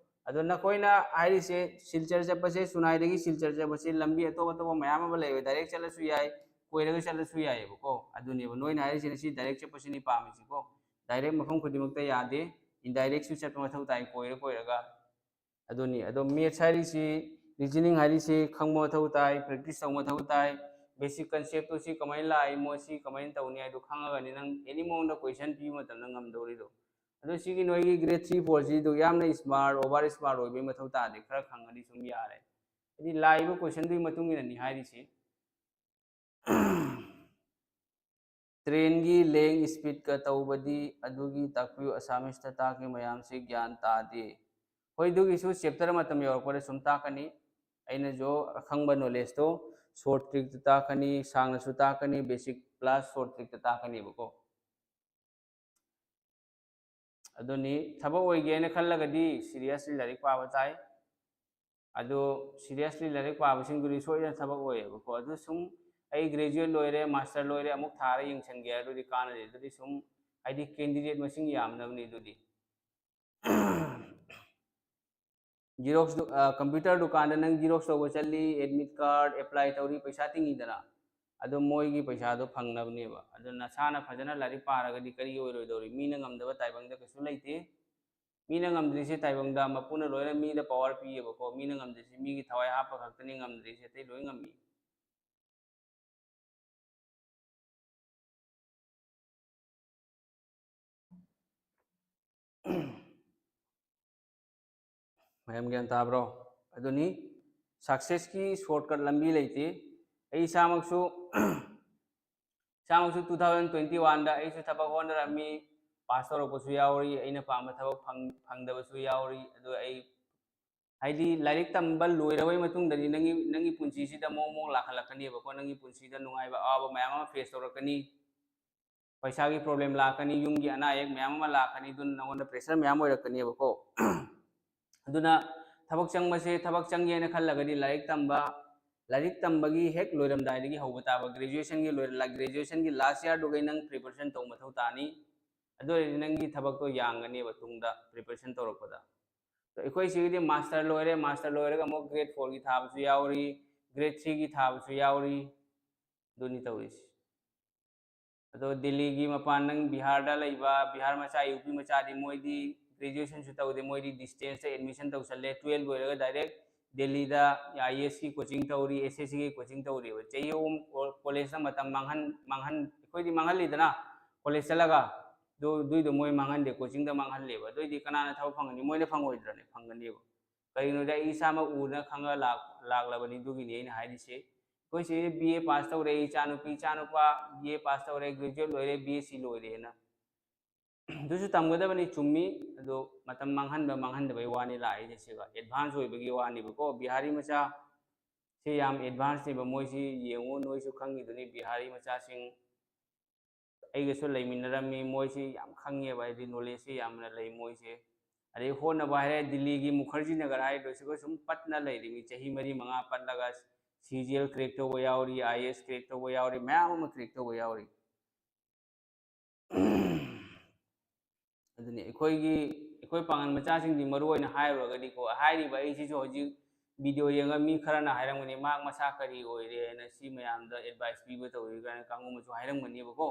ꯑꯗꯣ ꯅꯈꯣꯏꯅ ꯍꯥꯏꯔꯤꯁꯦ ꯁꯤꯜꯆꯔ ꯆꯠꯄꯁꯦ, ꯁꯨꯅꯥꯏꯗꯒꯤ ꯁꯤꯜꯆꯔ ꯆꯠꯄꯁꯦ ꯂꯝꯕꯤ ꯑꯇꯣꯞ ꯑꯇꯣꯞꯄ ꯃꯌꯥꯝ ꯑꯃ ꯂꯩꯌꯦꯕ, ꯗꯥꯏꯔꯦꯛ ꯆꯠꯂꯁꯨ ꯌꯥꯏ, ꯀꯣꯏꯔꯒ ꯆꯠꯂꯁꯨ ꯌꯥꯏꯌꯦꯕꯀꯣ꯫ ꯑꯗꯨꯅꯦꯕ ꯅꯣꯏꯅ ꯍꯥꯏꯔꯤꯁꯤꯅ, ꯁꯤ ꯗꯥꯏꯔꯦꯛ ꯆꯠꯄꯁꯤꯅꯤ ꯄꯥꯝꯃꯤꯁꯤꯀꯣ꯫ ꯗꯥꯏꯔꯦꯛ ꯃꯐꯝ ꯈꯨꯗꯤꯡꯃꯛꯇ ꯌꯥꯗꯦ, ꯏꯟꯗꯥꯏꯔꯦꯛꯁꯨ ꯆꯠꯄ ꯃꯊꯧ ꯇꯥꯏ, ꯀꯣꯏꯔ ꯀꯣꯏꯔꯒ꯫ ꯑꯗꯨꯅꯤ꯫ ꯑꯗꯣ ꯃꯦꯠꯁ ꯍꯥꯏꯔꯤꯁꯤ, ꯔꯤꯖꯅꯤꯡ ꯍꯥꯏꯔꯤꯁꯤ ꯈꯪꯕ ꯃꯊꯧ ꯇꯥꯏ, ꯄ꯭ꯔꯦꯛꯇꯤꯁ ꯇꯧꯕ ꯃꯊꯧ ꯇꯥꯏ꯫ ꯕꯦꯁꯤꯛ ꯀꯟꯁꯦꯞꯇꯣ ꯁꯤ ꯀꯃꯥꯏꯅ ꯂꯥꯛꯏ, ꯃꯣꯏ ꯁꯤ ꯀꯃꯥꯏꯅ ꯇꯧꯅꯤ ꯍꯥꯏꯗꯣ ꯈꯪꯉꯒꯅꯤ ꯅꯪ ꯑꯦꯅꯤ ꯃꯑꯣꯡꯗ ꯀꯣꯏꯁꯟ ꯄꯤꯕ ꯃꯇꯝꯗ ꯉꯝꯗꯧꯔꯤꯗꯣ꯫ ꯑꯗꯣ ꯁꯤꯒꯤ ꯅꯣꯏꯒꯤ ꯒ꯭ꯔꯦꯗ ꯊ꯭ꯔꯤ ꯐꯣꯔꯁꯤꯗꯣ ꯌꯥꯝꯅ ꯁ꯭ꯃꯥꯔꯠ, ꯑꯣꯚꯔ ꯁ꯭ꯃꯥꯔꯠ ꯑꯣꯏꯕꯒꯤ ꯃꯊꯧ ꯇꯥꯗꯦ, ꯈꯔ ꯈꯪꯉꯗꯤ ꯁꯨꯝ ꯌꯥꯔꯦ꯫ ꯍꯥꯏꯗꯤ ꯂꯥꯛꯏꯕ ꯀꯣꯏꯁꯟꯗꯨꯒꯤ ꯃꯇꯨꯡ ꯏꯟꯅꯅꯤ ꯍꯥꯏꯔꯤꯁꯤ꯫ ꯇ꯭ꯔꯦꯟꯒꯤ ꯂꯦꯡ ꯁ꯭ꯄꯤꯠꯀ ꯇꯧꯕꯗꯤ ꯑꯗꯨꯒꯤ ꯇꯥꯛꯄꯤꯌꯨ, ꯑꯁꯥꯃꯤꯁꯇ ꯇꯥꯛꯈꯤ ꯃꯌꯥꯝꯁꯤ ꯒ꯭ꯌꯥꯟ ꯇꯥꯗꯦ꯫ ꯍꯣꯏ, ꯑꯗꯨꯒꯤꯁꯨ ꯆꯦꯞꯇꯔ ꯃꯇꯝ ꯌꯧꯔꯛꯄꯗ ꯁꯨꯝ ꯇꯥꯛꯀꯅꯤ꯫ ꯑꯩꯅꯁꯨ ꯑꯈꯪꯕ ꯅꯣꯂꯦꯖꯇꯣ ꯁꯣꯔꯠ ꯇ꯭ꯔꯤꯛꯇ ꯇꯥꯛꯀꯅꯤ, ꯁꯥꯡꯅꯁꯨ ꯇꯥꯛꯀꯅꯤ, ꯕꯦꯁꯤꯛ ꯄ꯭ꯂꯁ ꯁꯣꯔꯠ ꯇ꯭ꯔꯤꯛꯇ ꯇꯥꯛꯀꯅꯦꯕꯀꯣ꯫ ꯑꯗꯨꯅꯤ, ꯊꯕꯛ ꯑꯣꯏꯒꯦꯅ ꯈꯜꯂꯒꯗꯤ ꯁꯤꯔꯤꯌꯁꯂꯤ ꯂꯥꯏꯔꯤꯛ ꯄꯥꯕ ꯇꯥꯏ꯫ ꯑꯗꯣ ꯁꯤꯔꯤꯌꯁꯂꯤ ꯂꯥꯏꯔꯤꯛ ꯄꯥꯕꯁꯤꯡꯗꯨꯗꯤ ꯁꯣꯏꯗꯅ ꯊꯕꯛ ꯑꯣꯏꯌꯦꯕꯀꯣ꯫ ꯑꯗꯨ ꯁꯨꯝ ꯑꯩ ꯒ꯭ꯔꯦꯖꯨꯑꯦꯠ ꯂꯣꯏꯔꯦ, ꯃꯥꯁꯇꯔ ꯂꯣꯏꯔꯦ, ꯑꯃꯨꯛ ꯊꯥꯔ ꯌꯦꯡꯁꯟꯒꯦ ꯍꯥꯏꯔꯗꯤ ꯀꯥꯟꯅꯗꯦ꯫ ꯑꯗꯨꯗꯤ ꯁꯨꯝ ꯍꯥꯏꯗꯤ ꯀꯦꯟꯗꯤꯗꯦꯠ ꯃꯁꯤꯡ ꯌꯥꯝꯅꯕꯅꯤ ꯑꯗꯨꯗꯤ꯫ ꯖꯤꯔꯣꯛꯁ ꯗꯨ-, ꯑ, ꯀꯝꯄ꯭ꯌꯨꯇꯔ ꯗꯨꯀꯥꯟꯗ ꯅꯪ ꯖꯤꯔꯣꯛꯁ ꯇꯧꯕ ꯆꯠꯂꯤ, ꯑꯦꯗꯃꯤꯠ ꯀꯥꯔꯗ ꯑꯦꯄ꯭ꯂꯥꯏ ꯇꯧꯔꯤ, ꯄꯩꯁꯥ ꯇꯤꯡꯉꯤꯗꯅ꯫ ꯑꯗꯣ ꯃꯣꯏꯒꯤ ꯄꯩꯁꯥꯗꯣ ꯐꯪꯅꯕꯅꯦꯕ꯫ ꯑꯗꯣ ꯅꯁꯥꯅ ꯐꯖꯅ ꯂꯥꯏꯔꯤꯛ ꯄꯥꯔꯒꯗꯤ ꯀꯔꯤ ꯑꯣꯏꯔꯣꯏꯗꯧꯔꯤ? ꯃꯤꯅ ꯉꯝꯗꯕ ꯇꯥꯏꯕꯪꯗ ꯀꯩꯁꯨ ꯂꯩꯇꯦ꯫ ꯃꯤꯅ ꯉꯝꯗ꯭ꯔꯤꯁꯦ ꯇꯥꯏꯕꯪꯗ ꯃꯄꯨꯅ ꯂꯣꯏꯅ ꯃꯤꯗ ꯄꯋꯥꯔ ꯄꯤꯌꯦꯕꯀꯣ꯫ ꯃꯤꯅ ꯉꯝꯗ꯭ꯔꯤꯁꯦ ꯃꯤꯒꯤ ꯊꯋꯥꯏ ꯍꯥꯞꯄ ꯈꯛꯇꯅꯤ ꯉꯝꯗ꯭ꯔꯤꯁꯦ, ꯑꯇꯩ ꯂꯣꯏ ꯉꯝꯃꯤ꯫ ꯃꯌꯥꯝ ꯒ꯭ꯌꯥꯟ ꯇꯥꯕ꯭ꯔꯣ? ꯑꯗꯨꯅꯤ, ꯁꯛꯁꯦꯁꯀꯤ ꯁꯣꯔꯠꯀꯠ ꯂꯝꯕꯤ ꯂꯩꯇꯦ꯫ ꯑꯩ ꯏꯁꯥꯃꯛꯁꯨ, ꯏꯁꯥꯃꯛꯁꯨ two thousand twenty one ꯗ ꯑꯩꯁꯨ ꯊꯕꯛ ꯍꯣꯠꯅꯔꯝꯃꯤ, ꯄꯥꯁ ꯇꯧꯔꯛꯄꯁꯨ ꯌꯥꯎꯔꯤ, ꯑꯩꯅ ꯄꯥꯝꯕ ꯊꯕꯛ ꯐꯪ-, ꯐꯪꯗꯕꯁꯨ ꯌꯥꯎꯔꯤ꯫ ꯑꯗꯨ ꯑꯩ, ꯍꯥꯏꯗꯤ, ꯂꯥꯏꯔꯤꯛ ꯇꯝꯕ ꯂꯣꯏꯔꯕꯩ ꯃꯇꯨꯡꯗꯗꯤ ꯅꯪꯒꯤ, ꯅꯪꯒꯤ ꯄꯨꯟꯁꯤꯁꯤꯗ ꯃꯑꯣꯡ ꯃꯑꯣꯡ ꯂꯥꯛꯈꯠꯂꯛꯀꯅꯦꯕꯀꯣ꯫ ꯅꯪꯒꯤ ꯄꯨꯟꯁꯤꯗ ꯅꯨꯡꯉꯥꯏꯕ ꯑꯋꯥꯕ ꯃꯌꯥꯝ ꯑꯃ ꯐꯦꯁ ꯇꯧꯔꯛꯀꯅꯤ꯫ ꯄꯩꯁꯥꯒꯤ ꯄ꯭ꯔꯣꯕ꯭ꯂꯦꯝ ꯂꯥꯛꯀꯅꯤ, ꯌꯨꯝꯒꯤ ꯑꯅꯥ ꯑꯌꯦꯛ ꯃꯌꯥꯝ ꯑꯃ ꯂꯥꯛꯀꯅꯤ, ꯑꯗꯨꯅ ꯅꯉꯣꯟꯗ ꯄ꯭ꯔꯦꯁꯔ ꯃꯌꯥꯝ ꯑꯣꯏꯔꯛꯀꯅꯦꯕꯀꯣ꯫ ꯑꯗꯨꯅ ꯊꯕꯛ ꯆꯪꯕꯁꯦ, ꯊꯕꯛ ꯆꯪꯒꯦꯅ ꯈꯜꯂꯒꯗꯤ ꯂꯥꯏꯔꯤꯛ ꯇꯝꯕ, ꯂꯥꯏꯔꯤꯛ ꯇꯝꯕꯒꯤ ꯍꯦꯛ ꯂꯣꯏꯔꯝꯗꯥꯏꯗꯒꯤ ꯍꯧꯕ ꯇꯥꯕ, ꯒ꯭ꯔꯦꯖꯨꯑꯦꯁꯟꯒꯤ ꯂꯣꯏꯔ-, ꯒ꯭ꯔꯦꯖꯨꯑꯦꯁꯟꯒꯤ ꯂꯥꯁ ꯌꯥꯔꯗꯨꯒꯩ ꯅꯪ ꯄ꯭ꯔꯤꯄꯦꯔꯦꯁꯟ ꯇꯧꯕ ꯃꯊꯧ ꯇꯥꯅꯤ꯫ ꯑꯗꯨ ꯑꯣꯏꯔꯗꯤ ꯅꯪꯒꯤ ꯊꯕꯛꯇꯣ ꯌꯥꯡꯒꯅꯦꯕ ꯇꯨꯡꯗ preparation ꯇꯧꯔꯛꯄꯗ꯫ ꯑꯗꯣ ꯑꯩꯈꯣꯏ ꯁꯤꯒꯤꯗꯤ master ꯂꯣꯏꯔꯦ, master ꯂꯣꯏꯔꯒ ꯑꯃꯨꯛ grade fourꯒꯤ ꯊꯥꯕꯁꯨ ꯌꯥꯎꯔꯤ, grade threeꯒꯤ ꯊꯥꯕꯁꯨ ꯌꯥꯎꯔꯤ꯫ ꯑꯗꯨꯅꯤ ꯇꯧꯔꯤꯁꯤ꯫ ꯑꯗꯣ ꯗꯦꯜꯂꯤꯒꯤ ꯃꯄꯥꯟ, ꯅꯪ ꯕꯤꯍꯥꯔꯗ ꯂꯩꯕ ꯕꯤꯍꯥꯔ ꯃꯆꯥ, ꯌꯨ ꯄꯤ ꯃꯆꯥꯗꯤ ꯃꯣꯏꯗꯤ graduationꯁꯨ ꯇꯧꯗꯦ, ꯃꯣꯏꯗꯤ distanceꯇ admission ꯇꯧꯁꯜꯂꯦ꯫ Twelve ꯂꯣꯏꯔꯒ direct ꯗꯦꯜꯂꯤꯗ ꯑꯥꯏ ꯑꯦ ꯑꯦꯁꯀꯤ coaching ꯇꯧꯔꯤ, ꯑꯦꯁ ꯑꯦꯁ ꯁꯤꯒꯤ coaching ꯇꯧꯔꯤꯕ꯫ ꯆꯍꯤ ꯑꯍꯨꯝ ꯀꯣ-, collegeꯇ ꯃꯇꯝ ꯃꯥꯡꯍꯟ ꯃꯥꯡꯍꯟ ꯑꯩꯈꯣꯏꯗꯤ ꯃꯥꯡꯍꯜꯂꯤꯗꯅ, college ꯆꯠꯂꯒ꯫ ꯑꯗꯨ ꯑꯗꯨꯏꯗꯣ ꯃꯣꯏ ꯃꯥꯡꯍꯟꯗꯦ, coachingꯗ ꯃꯥꯡꯍꯜꯂꯦꯕ꯫ ꯑꯗꯨꯏꯗꯤ ꯀꯅꯥꯅ ꯊꯕꯛ ꯐꯪꯒꯅꯤ? ꯃꯣꯏꯅ ꯐꯪꯉꯣꯏꯗ꯭ꯔꯅꯦ? ꯐꯪꯒꯅꯦꯕ꯫ ꯀꯔꯤꯒꯤꯅꯣꯗꯤ ꯑꯩ ꯏꯁꯥꯃꯛ ꯎꯅ ꯈꯪꯉ ꯂꯥꯛ-, ꯂꯥꯛꯂꯕꯅꯤ꯫ ꯑꯗꯨꯒꯤꯅꯤ ꯑꯩꯅ ꯍꯥꯏꯔꯤꯁꯦ꯫ ꯑꯩꯈꯣꯏ ꯁꯤꯗ ꯕꯤ ꯑꯦ pass ꯇꯧꯔꯦ, ꯏꯆꯥꯅꯨꯄꯤ, ꯏꯆꯥꯅꯨꯄꯥ ꯕꯤ ꯑꯦ pass ꯇꯧꯔꯦ, graduate ꯂꯣꯏꯔꯦ, ꯕꯤ ꯑꯦꯁ ꯁꯤ ꯂꯣꯏꯔꯦꯅ꯫ ꯑꯗꯨꯁꯨ ꯇꯝꯒꯗꯕꯅꯤ, ꯆꯨꯝꯃꯤ꯫ ꯑꯗꯣ ꯃꯇꯝ ꯃꯥꯡꯍꯟꯕ ꯃꯥꯡꯍꯟꯗꯕꯩ ꯋꯥꯅꯤ ꯂꯥꯛꯏꯁꯦ꯫ ꯁꯤꯒ advance ꯑꯣꯏꯕꯒꯤ ꯋꯥꯅꯦꯕꯀꯣ꯫ ꯕꯤꯍꯥꯔꯤ ꯃꯆꯥ ꯁꯤ ꯌꯥꯝ advanceꯅꯦꯕ꯫ ꯃꯣꯏꯁꯤ ꯌꯦꯡꯉꯨ, ꯅꯣꯏꯁꯨ ꯈꯪꯉꯤꯗꯨꯅꯤ, ꯕꯤꯍꯥꯔꯤ ꯃꯆꯥꯁꯤꯡ ꯑꯩꯒꯁꯨ ꯂꯩꯃꯤꯟꯅꯔꯝꯃꯤ꯫ ꯃꯣꯏꯁꯤ ꯌꯥꯝ ꯈꯪꯉꯦꯕ, ꯍꯥꯏꯗꯤ knowledgeꯁꯤ ꯌꯥꯝꯅ ꯂꯩ ꯃꯣꯏꯁꯦ꯫ ꯑꯗꯩ ꯍꯣꯠꯅꯕ ꯍꯥꯏꯔꯦ, ꯗꯤꯜꯂꯤꯒꯤ ꯃꯨꯈꯔꯖꯤ ꯅꯒꯔ ꯍꯥꯏꯗꯣ, ꯁꯤꯒ ꯁꯨꯝ ꯄꯠꯅ ꯂꯩꯔꯤꯃꯤ꯫ ꯆꯍꯤ ꯃꯔꯤ ꯃꯉꯥ ꯄꯠꯂꯒ C G L crack ꯇꯧꯕ ꯌꯥꯎꯔꯤ, I A S crack ꯇꯧꯕ ꯌꯥꯎꯔꯤ, ꯃꯌꯥꯝ ꯑꯃ crack ꯇꯧꯕ ꯌꯥꯎꯔꯤ꯫ ꯑꯗꯨꯅꯤ ꯑꯩꯈꯣꯏꯒꯤ, ꯑꯩꯈꯣꯏ ꯄꯥꯡꯒꯜ ꯃꯆꯥꯁꯤꯡꯗꯤ ꯃꯔꯨ ꯑꯣꯏꯅ ꯍꯥꯏꯔꯨꯔꯒꯗꯤꯀꯣ, ꯍꯥꯏꯔꯤꯕ ꯑꯩꯁꯤꯁꯨ ꯍꯧꯖꯤꯛ video ꯌꯦꯡꯉ ꯃꯤ ꯈꯔꯅ ꯍꯥꯏꯔꯝꯒꯅꯤ, "ꯃꯍꯥꯛ ꯃꯁꯥ ꯀꯔꯤ ꯑꯣꯏꯔꯦ?" ꯍꯥꯏꯅ, "ꯁꯤ ꯃꯌꯥꯝꯗ advice ꯄꯤꯕ ꯇꯧꯔꯤ" ꯀꯥꯏꯅ ꯀꯥꯡꯕꯨ ꯑꯃꯁꯨ ꯍꯥꯏꯔꯝꯒꯅꯦꯕꯀꯣ꯫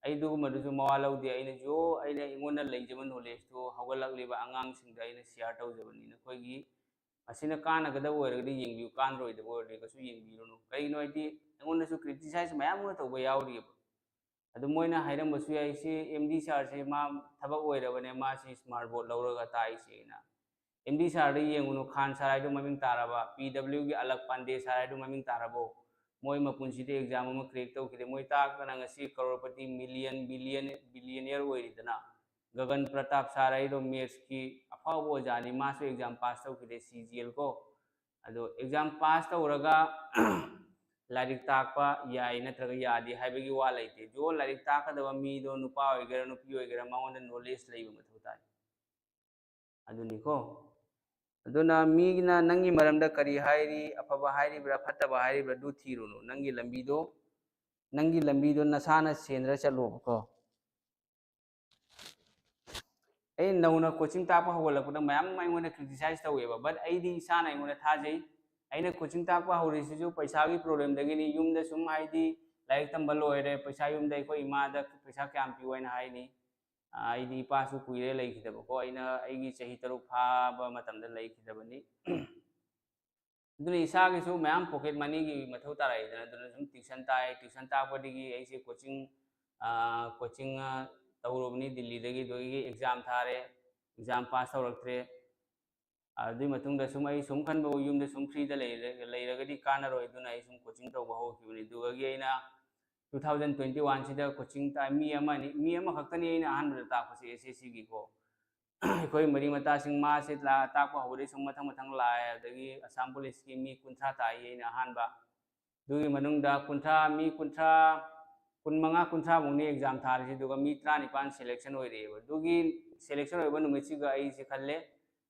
ꯑꯩ ꯑꯗꯨꯒꯨꯝꯕꯗꯨꯁꯨ ꯃꯋꯥ ꯂꯧꯗꯦ꯫ ꯑꯩꯅꯁꯨ, ꯑꯩꯅ, ꯑꯩꯉꯣꯟꯗ ꯂꯩꯖꯕ knowledgeꯇꯣ ꯍꯧꯒꯠꯂꯛꯂꯤꯕ ꯑꯉꯥꯡꯁꯤꯡꯗ ꯑꯩꯅ share ꯇꯧꯖꯕꯅꯤ꯫ ꯅꯈꯣꯏꯒꯤ ꯃꯁꯤꯅ ꯀꯥꯟꯅꯒꯗꯕ ꯑꯣꯏꯔꯒꯗꯤ ꯌꯦꯡꯕꯤꯌꯨ, ꯀꯥꯟꯅꯔꯣꯏꯗꯕ ꯑꯣꯏꯔꯒꯗꯤ ꯀꯩꯁꯨ ꯌꯦꯡꯕꯤꯔꯨꯅꯨ꯫ ꯀꯩꯒꯤꯅꯣ ꯍꯥꯏꯗꯤ ꯑꯩꯉꯣꯟꯗꯁꯨ criticize ꯃꯌꯥꯝ ꯑꯃ ꯇꯧꯕ ꯌꯥꯎꯔꯤꯑꯕ꯫ ꯑꯗꯨ ꯃꯣꯏꯅ ꯍꯥꯏꯔꯝꯕꯁꯨ ꯌꯥꯏ, "ꯁꯤ M D sirꯁꯦ ꯃꯥ ꯊꯕꯛ ꯑꯣꯏꯔꯕꯅꯦ, ꯃꯥꯁꯤ smart board ꯂꯧꯔꯒ ꯇꯥꯛꯏꯁꯦꯅ"꯫ M D sirꯗ ꯌꯦꯡꯉꯨꯅꯨ, ꯈꯥꯟ sir ꯍꯥꯏꯗꯨ ꯃꯃꯤꯡ ꯇꯥꯔꯕ, P W ꯒꯤ ꯑꯂꯛ ꯄꯥꯟꯗꯦ sir ꯍꯥꯏꯗꯨ ꯃꯃꯤꯡ ꯇꯥꯔꯕꯣ? ꯃꯣꯏ ꯃꯄꯨꯟꯁꯤꯗ exam ꯑꯃ crack ꯇꯧꯈꯤꯗꯦ꯫ ꯃꯣꯏ ꯇꯥꯛꯇꯅ ꯉꯁꯤ crorepati, million, billion, billionaire ꯑꯣꯏꯔꯤꯗꯅ꯫ Gagan Pratap sir ꯍꯥꯏꯗꯣ mathsꯀꯤ ꯑꯐꯥꯎꯕ ꯑꯣꯖꯥꯅꯤ, ꯃꯥꯁꯨ exam pass ꯇꯧꯈꯤꯗꯦ, C G L ꯀꯣ꯫ ꯑꯗꯣ exam pass ꯇꯧꯔꯒ ꯂꯥꯏꯔꯤꯛ ꯇꯥꯛꯄ ꯌꯥꯏ ꯅꯠꯇ꯭ꯔꯒ ꯌꯥꯗꯦ ꯍꯥꯏꯕꯒꯤ ꯋꯥ ꯂꯩꯇꯦ꯫ ꯖꯣ ꯂꯥꯏꯔꯤꯛ ꯇꯥꯛꯀꯗꯕ ꯃꯤꯗꯣ, ꯅꯨꯄꯥ ꯑꯣꯏꯒꯦꯔꯥ ꯅꯨꯄꯤ ꯑꯣꯏꯒꯦꯔꯥ, ꯃꯉꯣꯟꯗ knowledge ꯂꯩꯕ ꯃꯊꯧ ꯇꯥꯏ꯫ ꯑꯗꯨꯅꯤꯀꯣ꯫ ꯑꯗꯨꯅ ꯃꯤꯅ ꯅꯪꯒꯤ ꯃꯔꯝꯗ ꯀꯔꯤ ꯍꯥꯏꯔꯤ, ꯑꯐꯕ ꯍꯥꯏꯔꯤꯕ꯭ꯔꯥ, ꯐꯠꯇꯕ ꯍꯥꯏꯔꯤꯕ꯭ꯔꯥ, ꯑꯗꯨ ꯊꯤꯔꯨꯅꯨ꯫ ꯅꯪꯒꯤ ꯂꯝꯕꯤꯗꯣ, ꯅꯪꯒꯤ ꯂꯝꯕꯤꯗꯣ ꯅꯁꯥꯅ ꯁꯦꯟꯗ꯭ꯔ ꯆꯠꯂꯣꯕꯀꯣ꯫ ꯑꯩ ꯅꯧꯅ ꯀꯣꯆꯤꯡ ꯇꯥꯛꯄ ꯍꯧꯒꯠꯂꯛꯄꯗ ꯃꯌꯥꯝ ꯑꯃ ꯑꯩꯉꯣꯟꯗ ꯀ꯭ꯔꯤꯇꯤꯁꯥꯏꯁ ꯇꯧꯋꯦꯕ, ꯕꯠ ꯑꯩꯗꯤ ꯏꯁꯥꯅ ꯑꯩꯉꯣꯟꯗ ꯊꯥꯖꯩ꯫ ꯑꯩꯅ ꯀꯣꯆꯤꯡ ꯇꯥꯛꯄ ꯍꯧꯔꯤꯁꯤꯁꯨ ꯄꯩꯁꯥꯒꯤ ꯄ꯭ꯔꯣꯕ꯭ꯂꯦꯝꯗꯒꯤꯅꯤ꯫ ꯌꯨꯝꯗ ꯁꯨꯝ ꯍꯥꯏꯗꯤ ꯂꯥꯏꯔꯤꯛ ꯇꯝꯕ ꯂꯣꯏꯔꯦ, ꯄꯩꯁꯥ ꯌꯨꯝꯗ ꯑꯩꯈꯣꯏ ꯏꯃꯥꯗ ꯄꯩꯁꯥ ꯀꯌꯥꯝ ꯄꯤꯌꯨ ꯍꯥꯏꯅ ꯍꯥꯏꯅꯤ? ꯑꯩꯗꯤ ꯏꯄꯥꯁꯨ ꯀꯨꯏꯔꯦ ꯂꯩꯈꯤꯗꯕꯀꯣ, ꯑꯩꯅ ꯑꯩꯒꯤ ꯆꯍꯤ ꯇꯔꯨꯛ ꯐꯥꯕ ꯃꯇꯝꯗ ꯂꯩꯈꯤꯗꯕꯅꯤ꯫ ꯑꯗꯨꯅ ꯏꯁꯥꯒꯤꯁꯨ ꯃꯌꯥꯝ ꯄꯣꯀꯦꯠ ꯃꯅꯤꯒꯤ ꯃꯊꯧ ꯇꯥꯔꯛꯏꯗꯅ, ꯑꯗꯨꯅ ꯁꯨꯝ ꯇ꯭ꯌꯨꯁꯟ ꯇꯥꯏ꯫ ꯇ꯭ꯌꯨꯁꯟ ꯇꯥꯛꯄꯗꯒꯤ ꯑꯩꯁꯦ ꯀꯣꯆꯤꯡ ꯀꯣꯆꯤꯡ ꯇꯧꯔꯨꯕꯅꯤ ꯗꯤꯜꯂꯤꯗꯒꯤ꯫ ꯑꯗꯨꯗꯒꯤ ꯑꯦꯛꯖꯥꯝ ꯊꯥꯔꯦ, ꯑꯦꯛꯖꯥꯝ ꯄꯥꯁ ꯇꯧꯔꯛꯇ꯭ꯔꯦ꯫ ꯑꯗꯨꯒꯤ ꯃꯇꯨꯡꯗ ꯁꯨꯝ ꯑꯩ ꯁꯨꯝ ꯈꯟꯕ, ꯌꯨꯝꯗ ꯁꯨꯝ ꯐ꯭ꯔꯤꯗ ꯂꯩꯔꯒꯗꯤ ꯀꯥꯟꯅꯔꯣꯏ, ꯑꯗꯨꯅ ꯑꯩ ꯁꯨꯝ ꯀꯣꯆꯤꯡ ꯇꯧꯕ ꯍꯧꯈꯤꯕꯅꯤ꯫ ꯑꯗꯨꯗꯒꯤ ꯑꯩꯅ ꯇꯨ ꯊꯥꯎꯖꯟ ꯇ꯭ꯋꯦꯟꯇꯤ ꯋꯥꯟꯁꯤꯗ ꯀꯣꯆꯤꯡ ꯇꯥꯏ꯫ ꯃꯤ ꯑꯃꯅꯤ, ꯃꯤ ꯑꯃꯈꯛꯇꯅꯤ ꯑꯩꯅ ꯑꯍꯥꯟꯕꯗ ꯇꯥꯛꯄꯁꯦ ꯑꯦꯁ ꯑꯦꯁ ꯁꯤꯒꯤꯀꯣ꯫ ꯑꯩꯈꯣꯏ ꯃꯔꯤ ꯃꯇꯥꯁꯤꯡ ꯃꯥꯁꯦ ꯂꯥ-, ꯇꯥꯛꯄ ꯍꯧꯕꯗꯒꯤ ꯁꯨꯝ ꯃꯊꯪ ꯃꯊꯪ ꯂꯥꯛꯑꯦ꯫ ꯑꯗꯒꯤ ꯑꯁꯥꯝ ꯄꯨꯂꯤꯁꯀꯤ ꯃꯤ ꯀꯨꯟꯊ꯭ꯔꯥ ꯇꯥꯛꯏ ꯑꯩꯅ ꯑꯍꯥꯟꯕ꯫ ꯑꯗꯨꯒꯤ ꯃꯅꯨꯡꯗ ꯀꯨꯟꯊ꯭ꯔꯥ, ꯃꯤ ꯀꯨꯟꯊ꯭ꯔꯥ, ꯀꯨꯟꯃꯉꯥ, ꯀꯨꯟꯊ꯭ꯔꯥꯃꯨꯛꯅꯤ ꯑꯦꯛꯖꯥꯝ ꯊꯥꯔꯤꯁꯦ, ꯑꯗꯨꯒ ꯃꯤ ꯇꯔꯥꯅꯤꯄꯥꯟ ꯁꯦꯂꯦꯛꯁꯟ ꯑꯣꯏꯔꯛꯑꯦꯕ꯫ ꯑꯗꯨꯒꯤ ꯁꯦꯂꯦꯛꯁꯟ ꯑꯣꯏꯕ ꯅꯨꯃꯤꯠꯁꯤꯒ ꯑꯩꯁꯦ ꯈꯜꯂꯦ,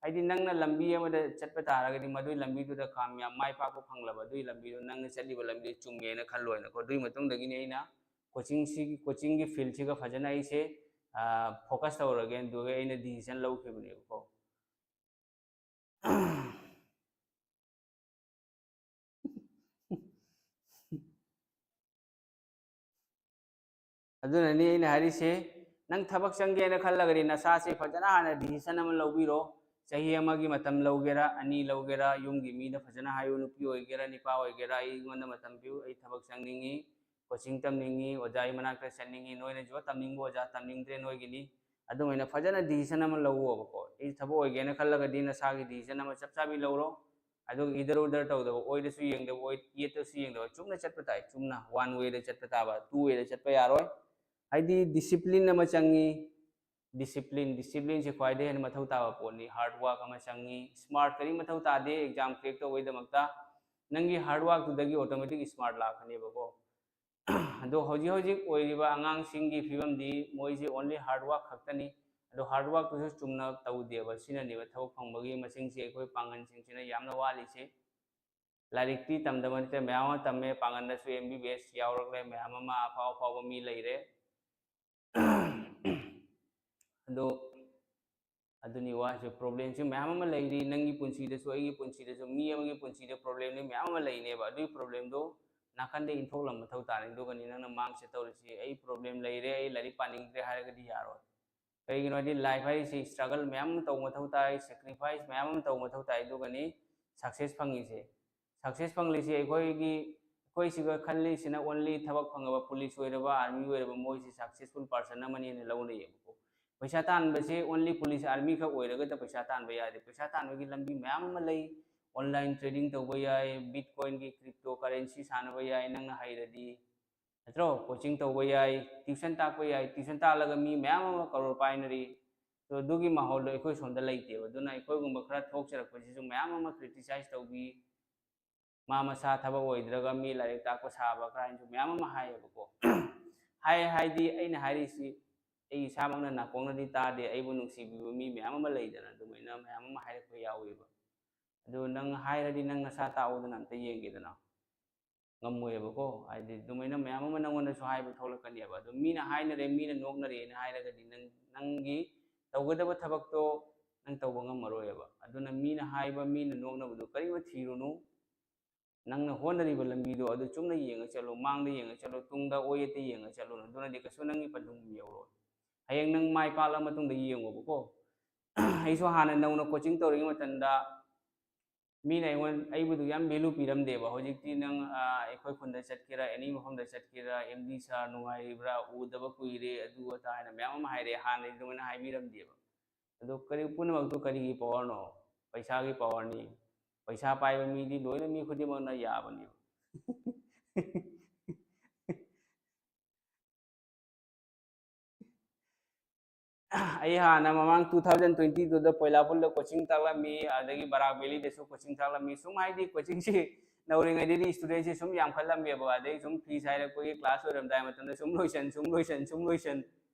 ꯍꯥꯏꯗꯤ ꯅꯪꯅ ꯂꯝꯕꯤ ꯑꯃꯗ ꯆꯠꯄ ꯇꯥꯔꯒꯗꯤ ꯃꯗꯨꯒꯤ ꯂꯝꯕꯤꯗꯨꯗ ꯀꯥꯝꯌꯥꯝ ꯃꯥꯏ ꯄꯥꯛꯄ ꯐꯪꯂꯕ, ꯑꯗꯨꯒꯤ ꯂꯝꯕꯤꯗꯣ ꯅꯪꯅ ꯆꯠꯂꯤꯕ ꯂꯝꯕꯤꯗꯣ ꯆꯨꯝꯃꯦꯅ ꯈꯜꯂꯣꯏꯅꯀꯣ꯫ ꯑꯗꯨꯒꯤ ꯃꯇꯨꯡꯗꯒꯤꯅꯤ ꯑꯩꯅ ꯀꯣꯆꯤꯡꯁꯤꯒꯤ, ꯀꯣꯆꯤꯡꯒꯤ ꯐꯤꯜꯁꯤꯒ ꯐꯖꯅ ꯑꯩꯁꯦ ꯐꯣꯀꯁ ꯇꯧꯔꯒꯦ, ꯑꯗꯨꯒ ꯑꯩꯅ ꯗꯤꯁꯤꯖꯟ ꯂꯧꯈꯤꯕꯅꯦꯕꯀꯣ꯫ ꯑꯗꯨꯅꯅꯤ ꯑꯩꯅ ꯍꯥꯏꯔꯤꯁꯦ, ꯅꯪ ꯊꯕꯛ ꯆꯪꯒꯦꯅ ꯈꯜꯂꯒꯗꯤ ꯅꯁꯥꯁꯦ ꯐꯖꯅ ꯍꯥꯟꯅ ꯗꯤꯁꯤꯖꯟ ꯑꯃ ꯂꯧꯕꯤꯔꯣ꯫ ꯆꯍꯤ ꯑꯃꯒꯤ ꯃꯇꯝ ꯂꯧꯒꯦꯔꯥ, ꯑꯅꯤ ꯂꯧꯒꯦꯔꯥ, ꯌꯨꯝꯒꯤ ꯃꯤꯗ ꯐꯖꯅ ꯍꯥꯏꯌꯨ, ꯅꯨꯄꯤ ꯑꯣꯏꯒꯦꯔꯥ, ꯅꯨꯄꯥ ꯑꯣꯏꯒꯦꯔꯥ, "ꯑꯩꯉꯣꯟꯗ ꯃꯇꯝ ꯄꯤꯌꯨ, ꯑꯩ ꯊꯕꯛ ꯆꯪꯅꯤꯡꯉꯤ, ꯀꯣꯆꯤꯡ ꯇꯝꯅꯤꯡꯉꯤ, ꯑꯣꯖꯥꯒꯤ ꯃꯅꯥꯛꯇ ꯆꯠꯅꯤꯡꯉꯤ, ꯅꯣꯏꯅ ꯖꯣꯕ ꯇꯝꯅꯤꯡꯕ ꯑꯣꯖꯥ ꯇꯝꯅꯤꯡꯗ꯭ꯔꯦ, ꯅꯣꯏꯒꯤꯅꯤ"꯫ ꯑꯗꯨꯃꯥꯏꯅ ꯐꯖꯅ ꯗꯤꯁꯤꯖꯟ ꯑꯃ ꯂꯧꯋꯣꯕꯀꯣ꯫ ꯑꯩ ꯊꯕꯛ ꯑꯣꯏꯒꯦꯅ ꯈꯜꯂꯒꯗꯤ ꯅꯁꯥꯒꯤ ꯗꯤꯁꯤꯖꯟ ꯑꯃ ꯆꯞ ꯆꯥꯕꯤ ꯂꯧꯔꯣ꯫ ꯑꯗꯨꯒ ꯏꯗꯔ ꯎꯗꯔ ꯇꯧꯗꯕ, ꯑꯣꯏꯗꯁꯨ ꯌꯦꯡꯗꯕ, ꯑꯣꯏ, ꯌꯦꯠꯇꯁꯨ ꯌꯦꯡꯗꯕ, ꯆꯨꯝꯅ ꯆꯠꯄ ꯇꯥꯏ꯫ ꯆꯨꯝꯅ ꯋꯥꯟ ꯋꯦꯗ ꯆꯠꯄ ꯇꯥꯕ, ꯇꯨ ꯋꯦꯗ ꯆꯠꯄ ꯌꯥꯔꯣꯏ꯫ ꯍꯥꯏꯗꯤ ꯗꯤꯁꯤꯄ꯭ꯂꯤꯟ ꯑꯃ ꯆꯪꯉꯤ꯫ ꯗꯤꯁꯤꯄ꯭ꯂꯤꯟ, ꯗꯤꯁꯤꯄ꯭ꯂꯤꯟꯁꯦ ꯈ꯭ꯋꯥꯏꯗꯒꯤ ꯍꯦꯟꯅ ꯃꯊꯧ ꯇꯥꯕ ꯄꯣꯠꯅꯤ꯫ ꯍꯥꯔꯗ ꯋꯥꯔꯛ ꯑꯃ ꯆꯪꯉꯤ꯫ ꯁ꯭ꯃꯥꯔꯠ ꯀꯔꯤ ꯃꯊꯧ ꯇꯥꯗꯦ ꯑꯦꯛꯖꯥꯝ ꯀ꯭ꯔꯦꯛ ꯇꯧꯕꯒꯤꯗꯃꯛꯇ꯫ ꯅꯪꯒꯤ ꯍꯥꯔꯗ ꯋꯥꯔꯛꯇꯨꯗꯒꯤ ꯑꯣꯇꯣꯃꯦꯇꯤꯛ ꯁ꯭ꯃꯥꯔꯠ ꯂꯥꯛꯀꯅꯦꯕꯀꯣ꯫ ꯑꯗꯣ ꯍꯧꯖꯤꯛ ꯍꯧꯖꯤꯛ ꯑꯣꯏꯔꯤꯕ ꯑꯉꯥꯡꯁꯤꯡꯒꯤ ꯐꯤꯕꯝꯗꯤ ꯃꯣꯏꯁꯦ ꯑꯣꯟꯂꯤ ꯍꯥꯔꯗ ꯋꯥꯔꯛ ꯈꯛꯇꯅꯤ꯫ ꯑꯗꯣ ꯍꯥꯔꯗ ꯋꯥꯔꯛꯇꯨꯁꯨ ꯆꯨꯝꯅ ꯇꯧꯗꯦꯕ꯫ ꯁꯤꯅꯅꯦꯕ ꯊꯕꯛ ꯐꯪꯕꯒꯤ ꯃꯁꯤꯡꯁꯦ ꯑꯩꯈꯣꯏ ꯄꯥꯡꯒꯜꯁꯤꯡꯁꯤꯅ ꯌꯥꯝꯅ ꯋꯥꯠꯂꯤꯁꯦ꯫ ꯂꯥꯏꯔꯤꯛꯇꯤ ꯇꯝꯗꯕ ꯅꯠꯇꯦ, ꯃꯌꯥꯝ ꯑꯃ ꯇꯝꯃꯦ, ꯄꯥꯡꯒꯜꯗꯁꯨ ꯑꯦꯝ ꯕꯤ ꯕꯤ ꯑꯦꯁ ꯌꯥꯎꯔꯛꯂꯦ, ꯃꯌꯥꯝ ꯑꯃ ꯑꯐꯥꯎ ꯑꯐꯥꯎꯕ ꯃꯤ ꯂꯩꯔꯦ꯫ ꯑꯗꯣ ꯑꯗꯨꯅꯤ ꯋꯥꯁꯦ, ꯄ꯭ꯔꯣꯕ꯭ꯂꯦꯝꯁꯦ ꯃꯌꯥꯝ ꯑꯃ ꯂꯩꯔꯤ꯫ ꯅꯪꯒꯤ ꯄꯨꯟꯁꯤꯗꯁꯨ, ꯑꯩꯒꯤ ꯄꯨꯟꯁꯤꯗꯁꯨ, ꯃꯤ ꯑꯃꯒꯤ ꯄꯨꯟꯁꯤꯗ ꯄ꯭ꯔꯣꯕ꯭ꯂꯦꯝꯗꯤ ꯃꯌꯥꯝ ꯑꯃ ꯂꯩꯅꯦꯕ꯫ ꯑꯗꯨꯒꯤ ꯄ꯭ꯔꯣꯕ꯭ꯂꯦꯝꯗꯣ ꯅꯥꯀꯟꯗ ꯏꯟꯊꯣꯛꯂꯝꯕ ꯃꯊꯧ ꯇꯥꯔꯦ꯫ ꯑꯗꯨꯒꯅꯤ ꯅꯪꯅ ꯃꯥꯡꯁꯦ ꯇꯧꯔꯤꯁꯤ, "ꯑꯩ ꯄ꯭ꯔꯣꯕ꯭ꯂꯦꯝ ꯂꯩꯔꯦ, ꯑꯩ ꯂꯥꯏꯔꯤꯛ ꯄꯥꯅꯤꯡꯗ꯭ꯔꯦ" ꯍꯥꯏꯔꯒꯗꯤ ꯌꯥꯔꯣꯏ꯫ ꯀꯩꯒꯤꯅꯣ ꯍꯥꯏꯗꯤ ꯂꯥꯏꯐ ꯍꯥꯏꯔꯤꯁꯤ ꯏꯁꯇ꯭ꯔꯒꯜ ꯃꯌꯥꯝ ꯑꯃ ꯇꯧꯕ ꯃꯊꯧ ꯇꯥꯏ, ꯁꯦꯀ꯭ꯔꯤꯐꯥꯏꯁ ꯃꯌꯥꯝ ꯑꯃ ꯇꯧꯕ ꯃꯊꯧ ꯇꯥꯏ, ꯑꯗꯨꯒꯅꯤ ꯁꯛꯁꯦꯁ ꯐꯪꯉꯤꯁꯦ꯫ ꯁꯛꯁꯦꯁ ꯐꯪꯂꯤꯁꯤ ꯑꯩꯈꯣꯏꯒꯤ, ꯑꯩꯈꯣꯏ ꯁꯤꯒ ꯈꯜꯂꯤꯁꯤꯅ ꯑꯣꯟꯂꯤ ꯊꯕꯛ ꯐꯪꯉꯕ, ꯄꯨꯂꯤꯁ ꯑꯣꯏꯔꯕ, ꯑꯥꯔꯃꯤ ꯑꯣꯏꯔꯕ, ꯃꯣꯏꯁꯤ ꯁꯛꯁꯦꯁꯐꯨꯜ ꯄꯥꯔꯁꯟ ꯑꯃꯅꯦꯅ ꯂꯧꯅꯩꯌꯦꯕꯀꯣ꯫ ꯄꯩꯁꯥ ꯇꯥꯟꯕꯁꯦ ꯑꯣꯟꯂꯤ ꯄꯨꯂꯤꯁ ꯑꯥꯔꯃꯤ ꯈꯛ ꯑꯣꯏꯔꯒꯇ ꯄꯩꯁꯥ ꯇꯥꯟꯕ ꯌꯥꯗꯦ꯫ ꯄꯩꯁꯥ ꯇꯥꯟꯕꯒꯤ ꯂꯝꯕꯤ ꯃꯌꯥꯝ ꯑꯃ ꯂꯩ꯫ ꯑꯣꯟꯂꯥꯏꯟ ꯇ꯭ꯔꯦꯗꯤꯡ ꯇꯧꯕ ꯌꯥꯏ, ꯕꯤꯠꯀꯣꯏꯟꯒꯤ ꯀ꯭ꯔꯤꯞꯇꯣ ꯀꯔꯦꯟꯁꯤ ꯁꯥꯟꯅꯕ ꯌꯥꯏ, ꯅꯪꯅ ꯍꯩꯔꯗꯤ, ꯅꯠꯇ꯭ꯔꯣ? ꯀꯣꯆꯤꯡ ꯇꯧꯕ ꯌꯥꯏ, ꯇ꯭ꯌꯨꯁꯟ ꯇꯥꯛꯄ ꯌꯥꯏ, ꯇ꯭ꯌꯨꯁꯟ ꯇꯥꯛꯂꯒ ꯃꯤ ꯃꯌꯥꯝ ꯑꯃ ꯀꯔꯣꯔ ꯄꯥꯏꯅꯔꯤ꯫ ꯑꯗꯣ ꯑꯗꯨꯒꯤ ꯃꯥꯍꯣꯜꯗꯣ ꯑꯩꯈꯣꯏ ꯁꯣꯝꯗ ꯂꯩꯇꯦꯕ꯫ ꯑꯗꯨꯅ ꯑꯩꯈꯣꯏꯒꯨꯝꯕ ꯈꯔ ꯊꯣꯛꯆꯔꯛꯄꯁꯤꯁꯨ ꯃꯌꯥꯝ ꯑꯃ ꯀ꯭ꯔꯤꯇꯤꯁꯥꯏꯁ ꯇꯧꯕꯤ, ꯃꯥ ꯃꯁꯥ ꯊꯕꯛ ꯑꯣꯏꯗ꯭ꯔꯒ ꯃꯤ ꯂꯥꯏꯔꯤꯛ ꯇꯥꯛꯄ ꯁꯥꯕ ꯀꯥꯏꯅꯁꯨ ꯃꯌꯥꯝ ꯑꯃ ꯍꯥꯏꯌꯦꯕꯀꯣ꯫ ꯍꯥꯏ ꯍꯥꯏꯗꯤ ꯑꯩꯅ ꯍꯥꯏꯔꯤꯁꯤ ꯑꯩ ꯏꯁꯥꯃꯛꯅ ꯅꯥꯀꯣꯡꯅꯗꯤ ꯇꯥꯗꯦ, ꯑꯩꯕꯨ ꯅꯨꯡꯁꯤꯕꯤꯕ ꯃꯤ ꯃꯌꯥꯝ ꯑꯃ ꯂꯩꯗꯅ, ꯑꯗꯨꯃꯥꯏꯅ ꯃꯌꯥꯝ ꯑꯃ ꯍꯥꯏꯔꯛꯄ ꯌꯥꯎꯋꯦꯕ꯫ ꯑꯗꯨ ꯅꯪ ꯍꯥꯏꯔꯗꯤ ꯅꯪ ꯅꯁꯥ ꯇꯥꯛꯎꯗꯅ ꯑꯝꯇ ꯌꯦꯡꯒꯦꯗꯅ꯫ ꯉꯝꯃꯣꯏꯕꯀꯣ꯫ ꯍꯥꯏꯗꯤ ꯑꯗꯨꯃꯥꯏꯅ ꯃꯌꯥꯝ ꯑꯃ ꯅꯪꯉꯣꯟꯗꯁꯨ ꯍꯥꯏꯕ ꯊꯣꯛꯂꯛꯀꯅꯦꯕ꯫ ꯑꯗꯣ ꯃꯤꯅ ꯍꯥꯏꯅꯔꯦ, ꯃꯤꯅ ꯅꯣꯛꯅꯔꯦꯅ ꯍꯥꯏꯔꯒꯗꯤ ꯅꯪ, ꯅꯪꯒꯤ ꯇꯧꯒꯗꯕ ꯊꯕꯛꯇꯣ ꯅꯪ ꯇꯧꯕ ꯉꯝꯃꯔꯣꯏꯕ꯫ ꯑꯗꯨꯅ ꯃꯤꯅ ꯍꯥꯏꯕ, ꯃꯤꯅ ꯅꯣꯛꯅꯕꯗꯣ ꯀꯔꯤꯃ ꯊꯤꯔꯨꯅꯨ꯫ ꯅꯪꯅ ꯍꯣꯠꯅꯔꯤꯕ ꯂꯝꯕꯤꯗꯣ ꯑꯗꯨ ꯆꯨꯝꯅ ꯌꯦꯡꯉ ꯆꯠꯂꯣ, ꯃꯥꯡꯗ ꯌꯦꯡꯉ ꯆꯠꯂꯣ, ꯇꯨꯡꯗ ꯑꯣꯏ ꯌꯦꯠꯇ ꯌꯦꯡꯉ ꯆꯠꯂꯣ꯫ ꯑꯗꯨꯅꯗꯤ ꯀꯩꯁꯨ ꯅꯪꯒꯤ ꯄꯟꯊꯨꯡ ꯌꯧꯔꯣꯏ꯫ ꯍꯌꯦꯡ ꯅꯪ ꯃꯥꯏ ꯄꯥꯛꯂ ꯃꯇꯨꯡꯗ ꯌꯦꯡꯉꯣꯕꯀꯣ꯫ ꯑꯩꯁꯨ ꯍꯥꯟꯅ ꯅꯧꯅ ꯀꯣꯆꯤꯡ ꯇꯧꯔꯤꯉꯩ ꯃꯇꯝꯗ ꯃꯤꯅ ꯑꯩꯉꯣꯟ-, ꯑꯩꯕꯨꯗꯨ ꯌꯥꯝ ꯚꯦꯂꯨ ꯄꯤꯔꯝꯗꯦꯕ꯫ ꯍꯧꯖꯤꯛꯇꯤ ꯅꯪ, ꯑ, ꯑꯩꯈꯣꯏ ꯈꯨꯟꯗ ꯆꯠꯀꯦꯔꯥ, ꯑꯦꯅꯤ ꯃꯐꯝꯗ ꯆꯠꯀꯦꯔꯥ, "ꯑꯦꯝ ꯗꯤ ꯁꯥꯔ ꯅꯨꯡꯉꯥꯏꯔꯤꯕ꯭ꯔꯥ? ꯎꯗꯕ ꯀꯨꯏꯔꯦ", ꯑꯗꯨ ꯑꯗꯥ ꯍꯥꯏꯅ ꯃꯌꯥꯝ ꯑꯃ ꯍꯥꯏꯔꯛꯑꯦ꯫ ꯍꯥꯟꯅꯗꯤ ꯑꯗꯨꯃꯥꯏꯅ ꯍꯥꯏꯕꯤꯔꯝꯗꯦꯕ꯫ ꯑꯗꯣ ꯀꯔꯤ, ꯄꯨꯝꯅꯃꯛꯇꯨ ꯀꯔꯤꯒꯤ ꯄꯋꯥꯔꯅꯣ? ꯄꯩꯁꯥꯒꯤ ꯄꯋꯥꯔꯅꯤ꯫ ꯄꯩꯁꯥ ꯄꯥꯏꯕ ꯃꯤꯗꯤ ꯂꯣꯏꯅ, ꯃꯤ ꯈꯨꯗꯤꯡꯃꯛꯅ ꯌꯥꯕꯅꯦꯕ꯫ ꯑꯩ ꯍꯥꯟꯅ ꯃꯃꯥꯡ two thousand twenty twoꯗ ꯄꯣꯏꯂꯥꯄꯨꯜꯗ ꯀꯣꯆꯤꯡ ꯇꯥꯛꯂꯝꯃꯤ, ꯑꯗꯒꯤ ꯕꯔꯥꯛ ꯚꯦꯂꯤꯗꯁꯨ ꯀꯣꯆꯤꯡ ꯇꯥꯛꯂꯝꯃꯤ꯫ ꯁꯨꯝ ꯍꯥꯏꯗꯤ ꯀꯣꯆꯤꯡꯁꯤ ꯅꯧꯔꯤꯉꯩꯗꯗꯤ ꯏꯁꯇꯨꯗꯦꯟꯁꯤ ꯁꯨꯝ ꯌꯥꯝꯈꯠꯂꯝꯃꯦꯕ, ꯑꯗꯩ ꯁꯨꯝ ꯐꯤꯁ ꯍꯥꯏꯔꯛꯄꯒꯤ ꯀ꯭ꯂꯥꯁ ꯂꯣꯏꯔꯝꯗꯥꯏ ꯃꯇꯝꯗ ꯁꯨꯝ ꯂꯣꯏꯁꯟ, ꯁꯨꯝ ꯂꯣꯏꯁꯟ, ꯁꯨꯝ ꯂꯣꯏꯁꯟ,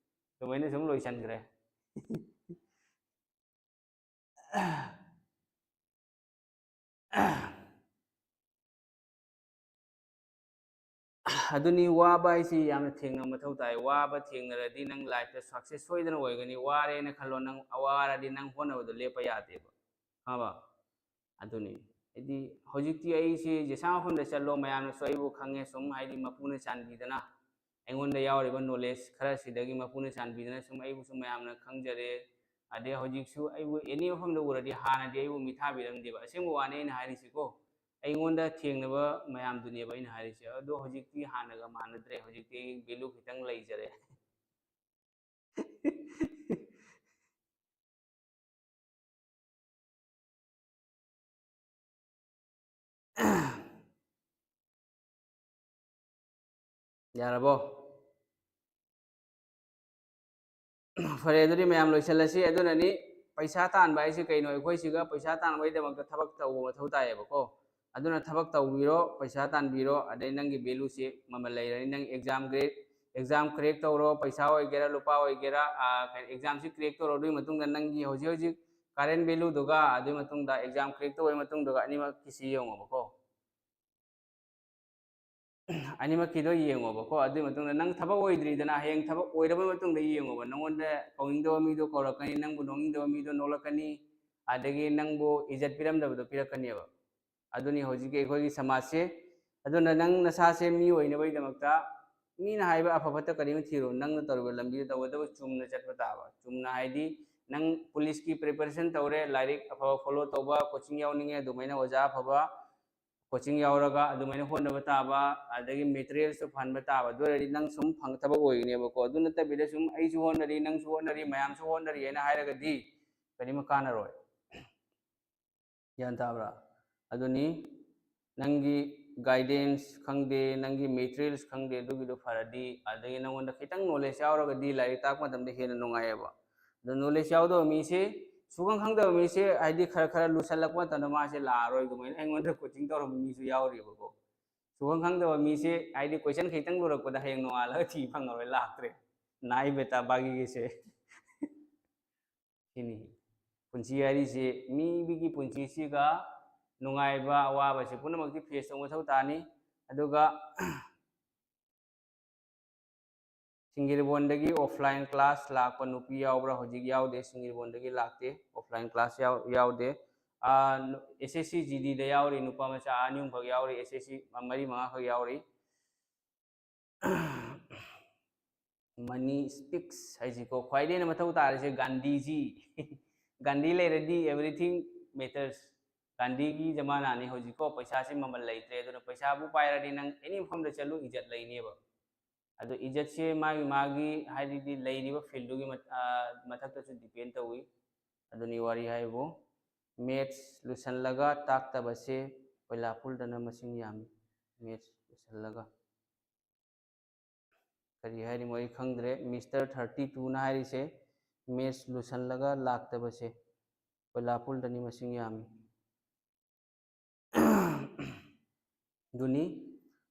ꯑꯗꯨꯃꯥꯏꯅ ꯁꯨꯝ ꯂꯣꯏꯁꯟꯈ꯭ꯔꯦ꯫ ꯑꯗꯨꯅꯤ, ꯋꯥꯕ ꯍꯥꯏꯁꯤ ꯌꯥꯝꯅ ꯊꯦꯡꯅꯕ ꯃꯊꯧ ꯇꯥꯏ꯫ ꯋꯥꯕ ꯊꯦꯡꯅꯔꯗꯤ ꯅꯪ life ꯇ success ꯁꯣꯏꯗꯅ ꯑꯣꯏꯒꯅꯤ꯫ ꯋꯥꯔꯦꯅ ꯈꯜꯂꯣ, ꯅꯪ ꯋꯥꯔꯗꯤ ꯅꯪ ꯍꯣꯠꯅꯕꯗꯣ ꯂꯦꯞꯄ ꯌꯥꯗꯦꯕ, ꯈꯪꯉꯕ? ꯑꯗꯨꯅꯤ꯫ ꯍꯥꯏꯗꯤ ꯍꯧꯖꯤꯛꯇꯤ ꯑꯩꯁꯤ ꯖꯦꯁꯥ ꯃꯐꯝꯗ ꯆꯠꯂꯣ, ꯃꯌꯥꯝꯅꯁꯨ ꯑꯩꯕꯨ ꯈꯪꯉꯦ꯫ ꯁꯨꯝ ꯍꯥꯏꯗꯤ ꯃꯄꯨꯅ ꯆꯥꯟꯕꯤꯗꯅ, ꯑꯩꯉꯣꯟꯗ ꯌꯥꯎꯔꯤꯕ knowledge ꯈꯔꯁꯤꯗꯒꯤ ꯃꯄꯨꯅ ꯆꯥꯟꯕꯤꯗꯅ ꯁꯨꯝ ꯑꯩꯕꯨꯁꯨ ꯃꯌꯥꯝꯅ ꯈꯪꯖꯔꯦ꯫ ꯑꯗꯩ ꯍꯧꯖꯤꯛꯁꯨ ꯑꯩꯕꯨ any ꯃꯐꯝꯗ ꯎꯔꯗꯤ ꯍꯥꯟꯅꯗꯤ ꯑꯩꯕꯨ ꯃꯤꯊꯥꯕꯤꯔꯝꯗꯦꯕ꯫ ꯑꯁꯦꯡꯕ ꯋꯥꯅꯤ ꯑꯩꯅ ꯍꯥꯏꯔꯤꯁꯤꯀꯣ꯫ ꯑꯩꯉꯣꯟꯗ ꯊꯦꯡꯅꯕ ꯃꯌꯥꯝꯗꯨꯅꯦꯕ ꯑꯩꯅ ꯍꯥꯏꯔꯤꯁꯦ꯫ ꯑꯗꯣ ꯍꯧꯖꯤꯛꯇꯤ ꯍꯥꯟꯅꯒ ꯃꯥꯟꯅꯗ꯭ꯔꯦ꯫ ꯍꯧꯖꯤꯛꯇꯤ ꯑꯩ value ꯈꯤꯇꯪ ꯂꯩꯖꯔꯦ꯫ ꯌꯥꯔꯕꯣ? ꯐꯔꯦ, ꯑꯗꯨꯗꯤ ꯃꯌꯥꯝ ꯂꯣꯏꯁꯤꯜꯂꯁꯤ꯫ ꯑꯗꯨꯅꯅꯤ, ꯄꯩꯁꯥ ꯇꯥꯟꯕ ꯍꯥꯏꯁꯤ ꯀꯩꯅꯣ? ꯑꯩꯈꯣꯏꯁꯤꯒ ꯄꯩꯁꯥ ꯇꯥꯟꯕꯒꯤꯗꯃꯛꯇ ꯊꯕꯛ ꯇꯧꯕ ꯃꯊꯧ ꯇꯥꯏꯌꯦꯕꯀꯣ꯫ ꯑꯗꯨꯅ ꯊꯕꯛ ꯇꯧꯕꯤꯔꯣ, ꯄꯩꯁꯥ ꯇꯥꯟꯕꯤꯔꯣ, ꯑꯗꯩ ꯅꯪꯒꯤ value ꯁꯤ ꯃꯃꯜ ꯂꯩꯔꯅꯤ꯫ ꯅꯪ exam grade, exam crack ꯇꯧꯔꯣ, ꯄꯩꯁꯥ ꯑꯣꯏꯒꯦꯔꯥ, ꯂꯨꯄꯥ ꯑꯣꯏꯒꯦꯔꯥ, ꯑ, ꯀꯩ-, exam ꯁꯤ crack ꯇꯧꯔꯣ꯫ ꯑꯗꯨꯒꯤ ꯃꯇꯨꯡꯗ ꯅꯪꯒꯤ ꯍꯧꯖꯤꯛ ꯍꯧꯖꯤꯛ current value ꯗꯨꯒ, ꯑꯗꯨꯒꯤ ꯃꯇꯨꯡꯗ exam crack ꯇꯧꯕꯒꯤ ꯃꯇꯨꯡꯗꯨꯒ ꯑꯅꯤꯃꯛꯀꯤꯁꯤ ꯌꯦꯡꯉꯣꯕꯀꯣ꯫ ꯑꯅꯤꯃꯛꯀꯤꯗꯣ ꯌꯦꯡꯉꯣꯕꯀꯣ꯫ ꯑꯗꯨꯒꯤ ꯃꯇꯨꯡꯗ ꯅꯪ ꯊꯕꯛ ꯑꯣꯏꯗ꯭ꯔꯤꯗꯅ, ꯍꯌꯦꯡ ꯊꯕꯛ ꯑꯣꯏꯔꯕ ꯃꯇꯨꯡꯗ ꯌꯦꯡꯉꯣꯕ꯫ ꯅꯉꯣꯟꯗ ꯀꯧꯅꯤꯡꯗꯕ ꯃꯤꯗꯣ ꯀꯧꯔꯛꯀꯅꯤ, ꯅꯪꯕꯨ ꯅꯣꯛꯅꯤꯡꯗꯕ ꯃꯤꯗꯣ ꯅꯣꯛꯂꯛꯀꯅꯤ, ꯑꯗꯒꯤ ꯅꯪꯕꯨ ꯏꯖꯠ ꯄꯤꯔꯝꯗꯕꯗꯣ ꯄꯤꯔꯛꯀꯅꯦꯕ꯫ ꯑꯗꯨꯅꯤ ꯍꯧꯖꯤꯛꯀꯤ ꯑꯩꯈꯣꯏꯒꯤ ꯁꯃꯥꯖꯁꯦ꯫ ꯑꯗꯨꯅ ꯅꯪ ꯅꯁꯥꯁꯦ ꯃꯤ ꯑꯣꯏꯅꯕꯒꯤꯗꯃꯛꯇ ꯃꯤꯅ ꯍꯥꯏꯕ ꯑꯐ ꯐꯠꯇ ꯀꯔꯤꯝ ꯊꯤꯔꯨ, ꯅꯪꯅ ꯇꯧꯔꯤꯕ ꯂꯝꯕꯤꯗꯨ ꯇꯧꯒꯗꯕ ꯆꯨꯝꯅ ꯆꯠꯄ ꯇꯥꯕ꯫ ꯆꯨꯝꯅ ꯍꯥꯏꯗꯤ ꯅꯪ ꯄꯨꯂꯤꯁꯀꯤ preparation ꯇꯧꯔꯦ, ꯂꯥꯏꯔꯤꯛ ꯑꯐꯕ follow ꯇꯧꯕ, coaching ꯌꯥꯎꯅꯤꯡꯉꯦ, ꯑꯗꯨꯃꯥꯏꯅ ꯑꯣꯖꯥ ꯑꯐꯕ coaching ꯌꯥꯎꯔꯒ ꯑꯗꯨꯃꯥꯏꯅ ꯍꯣꯠꯅꯕ ꯇꯥꯕ, ꯑꯗꯒꯤ materials ꯇꯨ ꯐꯍꯟꯕ ꯇꯥꯕ꯫ ꯑꯗꯨ ꯑꯣꯏꯔꯗꯤ ꯅꯪ ꯁꯨꯝ ꯐꯪ-, ꯊꯕꯛ ꯑꯣꯏꯒꯅꯦꯕꯀꯣ꯫ ꯑꯗꯨ ꯅꯠꯇꯕꯤꯗ ꯁꯨꯝ ꯑꯩꯁꯨ ꯍꯣꯠꯅꯔꯤ, ꯅꯪꯁꯨ ꯍꯣꯠꯅꯔꯤ, ꯃꯌꯥꯝꯁꯨ ꯍꯣꯠꯅꯔꯤ ꯍꯥꯏꯅ ꯍꯥꯏꯔꯒꯗꯤ ꯀꯔꯤꯝ ꯀꯥꯟꯅꯔꯣꯏ꯫ ꯒ꯭ꯌꯥꯟ ꯇꯥꯕ꯭ꯔꯥ? ꯑꯗꯨꯅꯤ, ꯅꯪꯒꯤ guidance ꯈꯪꯗꯦ, ꯅꯪꯒꯤ materials ꯈꯪꯗꯦ, ꯑꯗꯨꯒꯤꯗꯣ ꯐꯔꯗꯤ, ꯑꯗꯒꯤ ꯅꯪꯉꯣꯟꯗ ꯈꯤꯇꯪ knowledge ꯌꯥꯎꯔꯒꯗꯤ ꯂꯥꯏꯔꯤꯛ ꯇꯥꯛꯄ ꯃꯇꯝꯗ ꯍꯦꯟꯅ ꯅꯨꯡꯉꯥꯏꯌꯦꯕ꯫ ꯑꯗꯣ knowledge ꯌꯥꯎꯗꯕ ꯃꯤꯁꯦ, ꯁꯨꯈꯪ ꯈꯪꯗꯕ ꯃꯤꯁꯦ, ꯍꯥꯏꯗꯤ ꯈꯔ ꯈꯔ ꯂꯨꯁꯜꯂꯛꯄ ꯃꯇꯝꯗ ꯃꯥꯁꯦ ꯂꯥꯛꯑꯔꯣꯏ꯫ ꯑꯗꯨꯃꯥꯏꯅ ꯑꯩꯉꯣꯟꯗ coaching ꯇꯧꯔꯝꯕ ꯃꯤꯁꯨ ꯌꯥꯎꯔꯤꯕꯀꯣ꯫ ꯁꯨꯈꯪ ꯈꯪꯗꯕ ꯃꯤꯁꯦ, ꯍꯥꯏꯗꯤ question ꯈꯤꯇꯪ ꯂꯨꯔꯛꯄꯗ ꯍꯌꯦꯡ ꯅꯣꯡꯉꯥꯜꯂꯒ ꯊꯤ ꯐꯪꯉꯔꯣꯏ, ꯂꯥꯛꯇ꯭ꯔꯦ꯫ ꯅꯥꯏ ꯕꯦꯇꯥ ꯕꯥꯒꯤꯒꯤꯁꯦ꯫ ꯁꯤꯅꯤ꯫ ꯄꯨꯟꯁꯤ ꯍꯥꯏꯔꯤꯁꯤ, ꯃꯤꯒꯤ ꯄꯨꯟꯁꯤꯁꯤꯒ ꯅꯨꯡꯉꯥꯏꯕ, ꯑꯋꯥꯕꯁꯤ ꯄꯨꯝꯅꯃꯛꯇꯤ face ꯇꯧꯕ ꯃꯊꯧ ꯇꯥꯅꯤ꯫ ꯑꯗꯨꯒ ꯁꯤꯡꯒꯤꯔꯕꯣꯟꯗꯒꯤ ꯑꯣꯐꯂꯥꯏꯟ ꯀ꯭ꯂꯥꯁ ꯂꯥꯛꯄ ꯅꯨꯄꯤ ꯌꯥꯎꯕ꯭ꯔꯥ? ꯍꯧꯖꯤꯛ ꯌꯥꯎꯗꯦ, ꯁꯤꯡꯒꯤꯔꯕꯣꯟꯗꯒꯤ ꯂꯥꯛꯇꯦ, ꯑꯣꯐꯂꯥꯏꯟ ꯀ꯭ꯂꯥꯁ ꯌꯥꯎꯗꯦ꯫ ꯑꯦꯁ ꯑꯦꯁ ꯁꯤ ꯖꯤ ꯗꯤꯗ ꯌꯥꯎꯔꯤ ꯅꯨꯄꯥ ꯃꯆꯥ ꯑꯅꯤ ꯑꯍꯨꯝꯈꯛ ꯌꯥꯎꯔꯤ, ꯑꯦꯁ ꯑꯦꯁ ꯁꯤ ꯃꯔꯤ ꯃꯉꯥꯈꯛ ꯌꯥꯎꯔꯤ꯫ Money speaks ꯍꯥꯏꯁꯤꯀꯣ, ꯈ꯭ꯋꯥꯏꯗꯒꯤ ꯍꯦꯟꯅ ꯃꯊꯧ ꯇꯥꯔꯤꯁꯦ ꯒꯥꯟꯙꯤꯖꯤ꯫ ꯒꯥꯟꯙꯤ ꯂꯩꯔꯗꯤ everything matters꯫ ꯒꯥꯟꯙꯤꯒꯤ ꯖꯃꯥꯅꯥꯅꯤ ꯍꯧꯖꯤꯛꯀꯣ, ꯄꯩꯁꯥꯁꯦ ꯃꯃꯜ ꯂꯩꯇ꯭ꯔꯦ꯫ ꯑꯗꯨꯅ ꯄꯩꯁꯥꯕꯨ ꯄꯥꯏꯔꯗꯤ ꯅꯪ ꯑꯦꯅꯤ ꯃꯐꯝꯗ ꯆꯠꯂꯨ, ꯏꯖꯠ ꯂꯩꯅꯦꯕ꯫ ꯑꯗꯣ ꯏꯖꯠꯁꯦ ꯃꯥꯒꯤ ꯃꯥꯒꯤ ꯍꯥꯏꯗꯤ ꯂꯩꯔꯤꯕ ꯐꯤꯜꯗꯨꯒꯤ ꯃꯊꯛꯇꯁꯨ ꯗꯤꯄꯦꯟ ꯇꯧꯏ꯫ ꯑꯗꯨꯅꯤ ꯋꯥꯔꯤ ꯍꯥꯏꯕꯨ꯫ ꯃꯦꯠꯁ ꯂꯨꯁꯜꯂꯒ ꯇꯥꯛꯇꯕꯁꯦ ꯀꯣꯏꯂꯥꯄꯨꯜꯗꯅ ꯃꯁꯤꯡ ꯌꯥꯝꯃꯤ꯫ ꯃꯦꯠꯁ ꯂꯨꯁꯜꯂꯒ ꯀꯔꯤ ꯍꯥꯏꯔꯤꯃꯣ ꯑꯩ ꯈꯪꯗ꯭ꯔꯦ꯫ ꯃꯤꯁꯇꯔ ꯊꯥꯔꯇꯤ ꯇꯨꯅ ꯍꯥꯏꯔꯤꯁꯦ ꯃꯦꯠꯁ ꯂꯨꯁꯜꯂꯒ ꯂꯥꯛꯇꯕꯁꯦ ꯀꯣꯏꯂꯥꯄꯨꯜꯗꯅꯤ ꯃꯁꯤꯡ ꯌꯥꯝꯃꯤ꯫ ꯑꯗꯨꯅꯤ꯫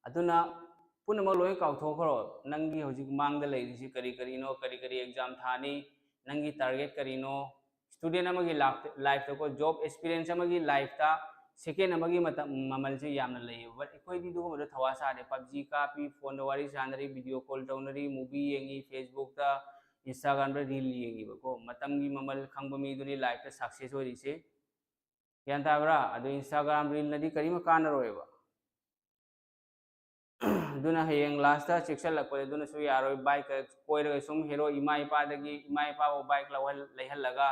ꯑꯗꯨꯅ ꯄꯨꯝꯅꯃꯛ ꯂꯣꯏ ꯀꯥꯎꯊꯣꯛꯈ꯭ꯔꯣ꯫ ꯅꯪꯒꯤ ꯍꯧꯖꯤꯛ ꯃꯥꯡꯗ ꯂꯩꯔꯤꯁꯤ ꯀꯔꯤ ꯀꯔꯤꯅꯣ, ꯀꯔꯤ ꯀꯔꯤ ꯑꯦꯛꯖꯥꯝ ꯊꯥꯅꯤ, ꯅꯪꯒꯤ ꯇꯥꯔꯒꯦꯠ ꯀꯔꯤꯅꯣ, ꯁ꯭ꯇꯨꯗꯦꯟ ꯑꯃꯒꯤ ꯂꯥꯏꯐꯇꯀꯣ, ꯖꯣꯕ ꯑꯦꯛꯁꯄꯤꯔꯤꯌꯦꯟꯁ ꯑꯃꯒꯤ ꯂꯥꯏꯐꯇ ꯁꯦꯀꯦꯟ ꯑꯃꯒꯤ ꯃꯇꯝ ꯃꯃꯜꯁꯦ ꯌꯥꯝꯅ ꯂꯩꯌꯦꯕ꯫ ꯕꯠ ꯑꯩꯈꯣꯏꯗꯤ ꯑꯗꯨꯒꯨꯝꯕꯗꯣ ꯊꯋꯥ ꯁꯥꯗꯦ꯫ ꯄꯞꯖꯤ ꯀꯥꯞꯄꯤ, ꯐꯣꯟꯗ ꯋꯥꯔꯤ ꯁꯥꯟꯅꯔꯤ, ꯚꯤꯗꯤꯑꯣ ꯀꯣꯜ ꯇꯧꯅꯔꯤ, ꯃꯨꯚꯤ ꯌꯦꯡꯉꯤ, ꯐꯦꯁꯕꯨꯛꯇ, ꯏꯟꯁꯇꯥꯒ꯭ꯔꯥꯝꯗ ꯔꯤꯜ ꯌꯦꯡꯉꯤꯕꯀꯣ꯫ ꯃꯇꯝꯒꯤ ꯃꯃꯜ ꯈꯪꯕ ꯃꯤꯗꯨꯅꯤ ꯂꯥꯏꯐꯇ ꯁꯛꯁꯦꯁ ꯑꯣꯏꯔꯤꯁꯦ꯫ ꯒ꯭ꯌꯥꯟ ꯇꯥꯕ꯭ꯔꯥ? ꯑꯗꯨ ꯏꯟꯁꯇꯥꯒ꯭ꯔꯥꯝ ꯔꯤꯜꯅꯗꯤ ꯀꯔꯤꯝ ꯀꯥꯟꯅꯔꯣꯏꯕ꯫ ꯑꯗꯨꯅ ꯍꯌꯦꯡ ꯂꯥꯁꯇ ꯆꯦꯛꯁꯤꯜꯂꯛꯄꯗ ꯑꯗꯨꯅꯁꯨ ꯌꯥꯔꯣꯏ꯫ ꯕꯥꯏꯛꯀ ꯀꯣꯏꯔꯒ ꯁꯨꯝ ꯍꯦꯔꯣ ꯏꯃꯥ ꯏꯄꯥꯗꯒꯤ, ꯏꯃꯥ ꯏꯄꯥꯕꯨ ꯕꯥꯏꯛ ꯂꯧꯍꯜ-, ꯂꯩꯍꯜꯂꯒ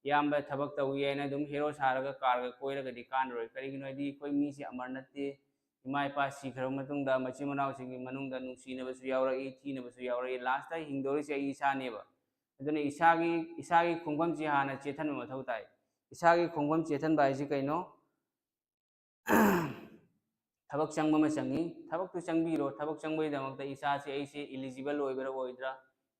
ꯏꯌꯥꯝꯕ ꯊꯕꯛ ꯇꯧꯏ ꯍꯥꯏꯅ ꯑꯗꯨꯝ ꯍꯦꯔꯣ ꯁꯥꯔꯒ ꯀꯥꯔꯒ ꯀꯣꯏꯔꯒꯗꯤ ꯀꯥꯟꯅꯔꯣꯏ꯫ ꯀꯔꯤꯒꯤꯅꯣ ꯍꯥꯏꯗꯤ ꯑꯩꯈꯣꯏ ꯃꯤꯁꯦ ꯑꯃꯔ ꯅꯠꯇꯦ꯫ ꯏꯃꯥ ꯏꯄꯥ ꯁꯤꯈ꯭ꯔꯕ ꯃꯇꯨꯡꯗ ꯃꯆꯤꯟ ꯃꯅꯥꯎꯁꯤꯡꯒꯤ ꯃꯅꯨꯡꯗ ꯅꯨꯡꯁꯤꯅꯕꯁꯨ ꯌꯥꯎꯔꯛꯏ, ꯊꯤꯅꯕꯁꯨ ꯌꯥꯎꯔꯛꯏ꯫ ꯂꯥꯁꯇ ꯍꯤꯡꯗꯧꯔꯤꯁꯦ ꯑꯩ ꯏꯁꯥꯅꯦꯕ꯫ ꯑꯗꯨꯅ ꯏꯁꯥꯒꯤ, ꯏꯁꯥꯒꯤ ꯈꯣꯡꯐꯝꯁꯤ ꯍꯥꯟꯅ ꯆꯦꯠꯍꯟꯕ ꯃꯊꯧ ꯇꯥꯏ꯫ ꯏꯁꯥꯒꯤ ꯈꯣꯡꯐꯝ ꯆꯦꯠꯍꯟꯕ ꯍꯥꯏꯁꯤ ꯀꯩꯅꯣ? ꯊꯕꯛ ꯆꯪꯕ ꯑꯃ ꯆꯪꯉꯤ꯫ ꯊꯕꯛꯇꯨ ꯆꯪꯕꯤꯔꯣ꯫ ꯊꯕꯛ ꯆꯪꯕꯒꯤꯗꯃꯛꯇ ꯏꯁꯥꯁꯦ, ꯑꯩꯁꯦ ꯏꯂꯤꯖꯤꯕꯜ ꯑꯣꯏꯕ꯭ꯔꯥ ꯑꯣꯏꯗ꯭ꯔꯥ?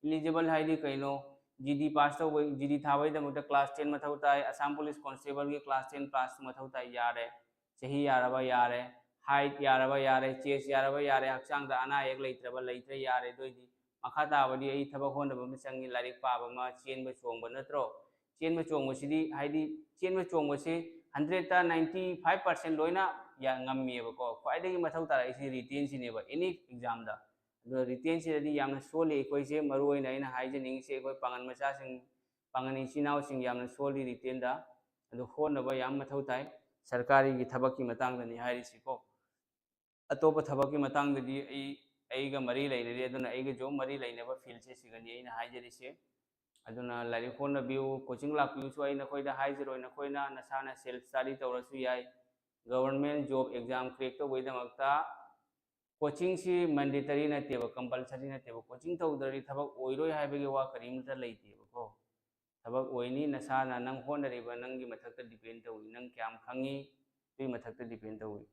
ꯏꯂꯤꯖꯤꯕꯜ ꯍꯥꯏꯗꯤ ꯀꯩꯅꯣ? ꯖꯤ ꯗꯤ ꯄꯥꯁ ꯇꯧꯕ, ꯖꯤ ꯗꯤ ꯊꯥꯕꯒꯤꯗꯃꯛꯇ ꯀ꯭ꯂꯥꯁ ꯇꯦꯟ ꯃꯊꯧ ꯇꯥꯏ, ꯑꯁꯥꯝ ꯄꯨꯂꯤꯁ ꯀꯣꯟꯁꯇꯦꯕꯜꯒꯤ ꯀ꯭ꯂꯥꯁ ꯇꯦꯟ ꯄꯥꯁ ꯃꯊꯧ ꯇꯥꯏ, ꯌꯥꯔꯦ꯫ ꯆꯍꯤ ꯌꯥꯔꯕ ꯌꯥꯔꯦ, ꯍꯥꯏꯠ ꯌꯥꯔꯕ ꯌꯥꯔꯦ, ꯆꯦꯁ ꯌꯥꯔꯕ ꯌꯥꯔꯦ, ꯍꯛꯆꯥꯡꯗ ꯑꯅꯥ ꯑꯌꯦꯛ ꯂꯩꯇ꯭ꯔꯕ ꯂꯩꯇ꯭ꯔꯦ, ꯌꯥꯔꯦ꯫ ꯑꯗꯨ ꯑꯣꯏꯗꯤ ꯃꯈꯥ ꯇꯥꯕꯗꯤ ꯑꯩ ꯊꯕꯛ ꯍꯣꯠꯅꯕ ꯑꯃ ꯆꯪꯉꯤ, ꯂꯥꯏꯔꯤꯛ ꯄꯥꯕ ꯑꯃ, ꯆꯦꯟꯕ ꯆꯣꯡꯕ ꯅꯠꯇ꯭ꯔꯣ? ꯆꯦꯟꯕ ꯆꯣꯡꯕꯁꯤꯗꯤ ꯍꯥꯏꯗꯤ ꯆꯦꯟꯕ ꯆꯣꯡꯕꯁꯤ ꯍꯟꯗ꯭ꯔꯦꯠꯇ ꯅꯥꯏꯟꯇꯤ ꯐꯥꯏꯚ ꯄꯥꯔꯁꯦꯟ ꯂꯣꯏꯅ ꯌꯥ-, ꯉꯝꯃꯦꯕꯀꯣ꯫ ꯈ꯭ꯋꯥꯏꯗꯒꯤ ꯃꯊꯧ ꯇꯥꯔꯛꯏꯁꯤ ꯔꯤꯇꯦꯟꯁꯤꯅꯦꯕ ꯑꯦꯅꯤ ꯑꯦꯛꯖꯥꯝꯗ꯫ ꯑꯗꯨꯅ ꯔꯤꯇꯦꯟꯁꯤꯗꯗꯤ ꯌꯥꯝꯅ ꯁꯣꯜꯂꯤ ꯑꯩꯈꯣꯏꯁꯦ꯫ ꯃꯔꯨ ꯑꯣꯏꯅ ꯑꯩꯅ ꯍꯥꯏꯖꯅꯤꯡꯉꯤꯁꯦ, ꯑꯩꯈꯣꯏ ꯄꯥꯉꯜ ꯃꯆꯥꯁꯤꯡ, ꯄꯥꯉꯜ ꯏꯆꯤꯟ ꯏꯅꯥꯎꯁꯤꯡ ꯌꯥꯝꯅ ꯁꯣꯜꯂꯤ ꯔꯤꯇꯦꯟꯗ꯫ ꯑꯗꯨ ꯍꯣꯠꯅꯕ ꯌꯥꯝ ꯃꯊꯧ ꯇꯥꯏ꯫ ꯁꯔꯀꯥꯔꯒꯤ ꯊꯕꯛꯀꯤ ꯃꯇꯥꯡꯗꯅꯤ ꯍꯥꯏꯔꯤꯁꯤꯀꯣ꯫ ꯑꯇꯣꯞꯄ ꯊꯕꯛꯀꯤ ꯃꯇꯥꯡꯗꯗꯤ ꯑꯩ, ꯑꯩꯒ ꯃꯔꯤ ꯂꯩꯅꯗꯦ, ꯑꯗꯨꯅ ꯑꯩꯒ ꯖꯣꯕ ꯃꯔꯤ ꯂꯩꯅꯕ ꯐꯤꯜꯁꯦ ꯁꯤꯒꯅꯤ ꯑꯩꯅ ꯍꯥꯏꯖꯔꯤꯁꯦ꯫ ꯑꯗꯨꯅ ꯂꯥꯏꯔꯤꯛ ꯍꯣꯠꯅꯕꯤꯌꯨ, ꯀꯣꯆꯤꯡ ꯂꯥꯛꯄꯤꯌꯨꯁꯨ ꯑꯩ ꯅꯈꯣꯏꯗ ꯍꯥꯏꯖꯔꯣꯏ, ꯅꯈꯣꯏꯅ ꯅꯁꯥꯅ ꯁꯦꯜꯐ ꯁ꯭ꯇꯗꯤ ꯇꯧꯔꯁꯨ ꯌꯥꯏ꯫ ꯒꯕꯔꯃꯦꯟ ꯖꯣꯕ ꯑꯦꯛꯖꯥꯝ ꯀ꯭ꯔꯦꯛ ꯇꯧꯕꯒꯤꯗꯃꯛꯇ ꯀꯣꯆꯤꯡꯁꯤ ꯃꯦꯟꯗꯦꯇꯔꯤ ꯅꯠꯇꯦꯕ, ꯀꯝꯄꯜꯁꯔꯤ ꯅꯠꯇꯦꯕ꯫ ꯀꯣꯆꯤꯡ ꯇꯧꯗ꯭ꯔꯗꯤ ꯊꯕꯛ ꯑꯣꯏꯔꯣꯏ ꯍꯥꯏꯕꯒꯤ ꯋꯥ ꯀꯔꯤꯝꯇ ꯂꯩꯇꯦꯕꯀꯣ꯫ ꯊꯕꯛ ꯑꯣꯏꯅꯤ, ꯅꯁꯥꯅ, ꯅꯪ ꯍꯣꯠꯅꯔꯤꯕ ꯅꯪꯒꯤ ꯃꯊꯛꯇ ꯗꯤꯄꯦꯟ ꯇꯧꯏ, ꯅꯪ ꯀꯌꯥꯝ ꯈꯪꯉꯤ ꯑꯗꯨꯒꯤ ꯃꯊꯛꯇ ꯗꯤꯄꯦꯟ ꯇꯧꯏ꯫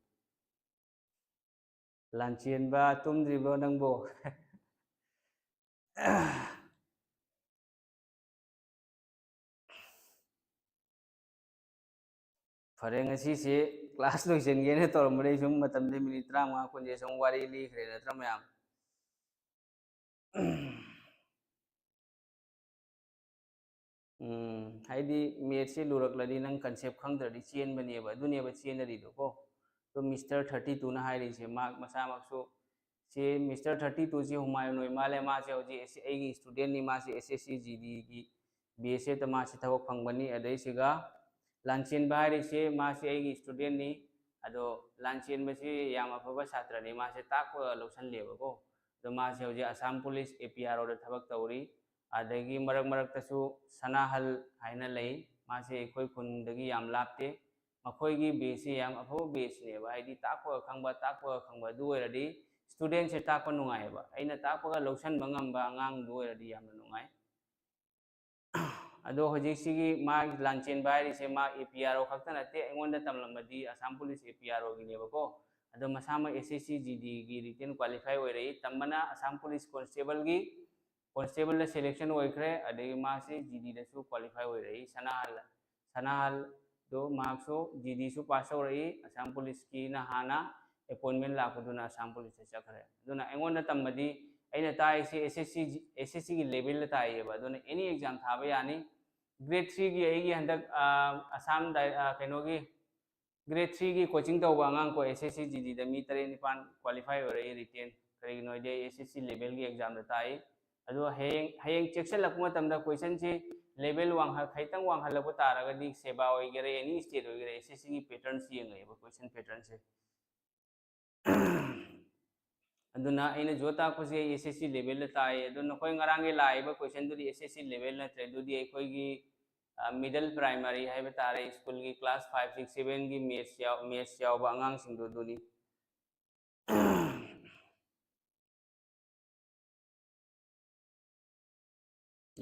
ꯂꯥꯟꯆꯦꯟꯕ, ꯇꯨꯝꯗ꯭ꯔꯤꯕ꯭ꯔꯣ ꯅꯪꯕꯣ? ꯐꯔꯦ, ꯉꯁꯤꯁꯦ ꯀ꯭ꯂꯥꯁ ꯂꯣꯏꯁꯤꯟꯒꯦꯅ ꯇꯧꯔꯝꯕꯅꯦ꯫ ꯁꯨꯝ ꯃꯇꯝꯁꯦ ꯃꯤꯅꯤꯠ ꯇꯔꯥꯃꯉꯥ ꯀꯨꯟꯁꯦ ꯁꯨꯝ ꯋꯥꯔꯤ ꯂꯤꯈ꯭ꯔꯦ ꯅꯠꯇ꯭ꯔꯥ ꯃꯌꯥꯝ? ꯎꯝ, ꯍꯥꯏꯗꯤ ꯃꯦꯠꯁꯁꯦ ꯂꯨꯔꯛꯂꯗꯤ ꯅꯪ ꯀꯟꯁꯦꯞ ꯈꯪꯗ꯭ꯔꯗꯤ ꯆꯦꯟꯕꯅꯦꯕ, ꯑꯗꯨꯅꯦꯕ ꯆꯦꯟꯅꯔꯤꯗꯣꯀꯣ꯫ ꯑꯗꯣ ꯃꯤꯁꯇꯔ ꯊꯥꯔꯇꯤ ꯇꯨꯅ ꯍꯥꯏꯔꯤꯁꯦ, ꯃꯍꯥꯛ ꯃꯁꯥꯃꯛꯁꯨ, ꯁꯤ ꯃꯤꯁꯇꯔ ꯊꯥꯔꯇꯤ ꯇꯨꯁꯤ ꯍꯨꯃꯥꯌꯨꯟ ꯑꯣꯏ ꯃꯥꯜꯂꯦ꯫ ꯃꯥꯁꯦ ꯍꯧꯖꯤꯛ ꯑꯩꯒꯤ ꯏꯁꯇꯨꯗꯦꯟꯅꯤ꯫ ꯃꯥꯁꯦ ꯑꯦꯁ ꯑꯦꯁ ꯁꯤ ꯖꯤ ꯗꯤꯒꯤ ꯕꯤ ꯑꯦꯁ ꯑꯦꯐꯇ ꯃꯥꯁꯦ ꯊꯕꯛ ꯐꯪꯕꯅꯤ꯫ ꯑꯗꯩꯁꯤꯒ ꯂꯥꯟꯆꯦꯟꯕ ꯍꯥꯏꯔꯤꯁꯦ, ꯃꯥꯁꯦ ꯑꯩꯒꯤ ꯏꯁꯇꯨꯗꯦꯟꯅꯤ꯫ ꯑꯗꯣ ꯂꯥꯟꯆꯦꯟꯕꯁꯤ ꯌꯥꯝ ꯑꯐꯕ ꯁꯥꯇ꯭ꯔꯅꯤ꯫ ꯃꯥꯁꯦ ꯇꯥꯛꯄ ꯂꯧꯁꯜꯂꯦꯕꯀꯣ꯫ ꯑꯗꯣ ꯃꯥꯁꯦ ꯍꯧꯖꯤꯛ ꯑꯁꯥꯝ ꯄꯨꯂꯤꯁ ꯑꯦ ꯄꯤ ꯑꯥꯔ ꯑꯣꯗ ꯊꯕꯛ ꯇꯧꯔꯤ꯫ ꯑꯗꯒꯤ ꯃꯔꯛ ꯃꯔꯛꯇꯁꯨ ꯁꯅꯥꯍꯜ ꯍꯥꯏꯅ ꯂꯩ, ꯃꯥꯁꯦ ꯑꯩꯈꯣꯏ ꯈꯨꯟꯗꯒꯤ ꯌꯥꯝ ꯂꯥꯞꯇꯦ꯫ ꯃꯈꯣꯏꯒꯤ ꯕꯦꯁꯁꯤ ꯌꯥꯝ ꯑꯐꯕ ꯕꯦꯁꯅꯦꯕ, ꯍꯥꯏꯗꯤ ꯇꯥꯛꯄꯒ ꯈꯪꯕ, ꯇꯥꯛꯄꯒ ꯈꯪꯕ꯫ ꯑꯗꯨ ꯑꯣꯏꯔꯗꯤ ꯏꯁꯇꯨꯗꯦꯟꯁꯦ ꯇꯥꯛꯄ ꯅꯨꯡꯉꯥꯏꯌꯦꯕ, ꯑꯩꯅ ꯇꯥꯛꯄꯒ ꯂꯧꯁꯟꯕ ꯉꯝꯕ ꯑꯉꯥꯡꯗꯨ ꯑꯣꯏꯔꯗꯤ ꯌꯥꯝꯅ ꯅꯨꯡꯉꯥꯏ꯫ ꯑꯗꯣ ꯍꯧꯖꯤꯛꯁꯤꯒꯤ ꯃꯥꯒꯤ ꯂꯥꯟꯆꯦꯟꯕ ꯍꯥꯏꯔꯤꯁꯦ ꯃꯥ ꯑꯦ ꯄꯤ ꯑꯥꯔ ꯑꯣ ꯈꯛꯇ ꯅꯠꯇꯦ, ꯑꯩꯉꯣꯟꯗ ꯇꯝꯂꯝꯕꯗꯤ ꯑꯁꯥꯝ ꯄꯨꯂꯤꯁ ꯑꯦ ꯄꯤ ꯑꯥꯔ ꯑꯣꯒꯤꯅꯦꯕꯀꯣ꯫ ꯑꯗꯣ ꯃꯁꯥꯃꯛ ꯑꯦꯁ S C G ꯗꯤꯒꯤ written qualify ꯑꯣꯏꯔꯛꯏ꯫ ꯇꯝꯕꯅ ꯑꯁꯥꯝ ꯄꯨꯂꯤꯁ ꯀꯣꯟꯁꯇꯦꯕꯜꯒꯤ, ꯀꯣꯟꯁꯇꯦꯕꯜꯗ ꯁꯦꯂꯦꯛꯁꯟ ꯑꯣꯏꯈ꯭ꯔꯦ꯫ ꯑꯗꯒꯤ ꯃꯥꯁꯤ ꯖꯤ ꯗꯤꯗꯁꯨ ꯀ꯭ꯋꯥꯂꯤꯐꯥꯏ ꯑꯣꯏꯔꯛꯏ꯫ ꯁꯅꯥꯍꯜ, ꯁꯅꯥꯍꯜꯗꯣ ꯃꯍꯥꯛꯁꯨ ꯖꯤ ꯗꯤꯁꯨ ꯄꯥꯁ ꯇꯧꯔꯛꯏ꯫ ꯑꯁꯥꯝ ꯄꯨꯂꯤꯁꯀꯤꯅ ꯍꯥꯟꯅ ꯑꯦꯄꯣꯏꯟꯃꯦꯟ ꯂꯥꯛꯄꯗꯨꯅ ꯑꯁꯥꯝ ꯄꯨꯂꯤꯁꯇ ꯆꯠꯈ꯭ꯔꯦ꯫ ꯑꯗꯨꯅ ꯑꯩꯉꯣꯟꯗ ꯇꯝꯕꯗꯤ ꯑꯩꯅ ꯇꯥꯛꯏꯁꯤ ꯑꯦꯁ ꯑꯦꯁ ꯁꯤ, ꯑꯦꯁ ꯑꯦꯁ ꯁꯤꯒꯤ ꯂꯦꯚꯦꯜꯗ ꯇꯥꯛꯏꯌꯦꯕ꯫ ꯑꯗꯨꯅ ꯑꯦꯅꯤ ꯑꯦꯛꯖꯥꯝ ꯊꯥꯕ ꯌꯥꯅꯤ꯫ ꯒ꯭ꯔꯦꯗ ꯊ꯭ꯔꯤꯒꯤ ꯑꯩꯒꯤ ꯍꯟꯗꯛ, ꯑꯥ, ꯑꯁꯥꯝ ꯗꯥꯏ-, ꯑꯥ, ꯀꯩꯅꯣꯒꯤ ꯒ꯭ꯔꯦꯗ ꯊ꯭ꯔꯤꯒꯤ ꯀꯣꯆꯤꯡ ꯇꯧꯕ ꯑꯉꯥꯡ ꯀꯣ, ꯑꯦꯁ ꯑꯦꯁ ꯁꯤ ꯖꯤ ꯗꯤꯗ ꯃꯤ ꯇꯔꯦꯠ ꯅꯤꯄꯥꯟ ꯀ꯭ꯋꯥꯂꯤꯐꯥꯏ ꯑꯣꯏꯔꯛꯏ ꯔꯤꯇꯦꯟ꯫ ꯀꯔꯤꯒꯤꯅꯣ ꯍꯥꯏꯗꯤ ꯑꯩ S S C levelꯒꯤ examꯗ ꯇꯥꯛꯏ꯫ ꯑꯗꯣ ꯍꯌꯦꯡ ꯍꯌꯦꯡ ꯆꯦꯛꯁꯤꯜꯂꯛꯄ ꯃꯇꯝꯗ questionꯁꯦ level ꯋꯥꯡꯈꯠ ꯈꯤꯇꯪ ꯋꯥꯡꯈꯠꯂꯛꯄ ꯇꯥꯔꯒꯗꯤ SEBA ꯑꯣꯏꯒꯦꯔꯥ, any state ꯑꯣꯏꯒꯦꯔꯥ, S S Cꯒꯤ patternꯁꯦ ꯌꯦꯡꯉꯛꯑꯦꯕ, question patternꯁꯦ꯫ ꯑꯗꯨꯅ ꯑꯩꯅ ꯖꯣ ꯇꯥꯛꯄꯁꯦ ꯑꯩ S S C levelꯗ ꯇꯥꯛꯑꯦ꯫ ꯑꯗꯣ ꯅꯈꯣꯏ ꯉꯔꯥꯡꯒꯤ ꯂꯥꯛꯏꯕ questionꯗꯨꯗꯤ S S C level ꯅꯠꯇ꯭ꯔꯦ, ꯑꯗꯨꯗꯤ ꯑꯩꯈꯣꯏꯒꯤ middle primary ꯍꯥꯏꯕ ꯇꯥꯔꯦ, schoolꯒꯤ class five, six, sevenꯒꯤ maths ꯌꯥꯎ maths ꯌꯥꯎꯕ ꯑꯉꯥꯡꯁꯤꯡꯗꯣ ꯑꯗꯨꯅꯤ꯫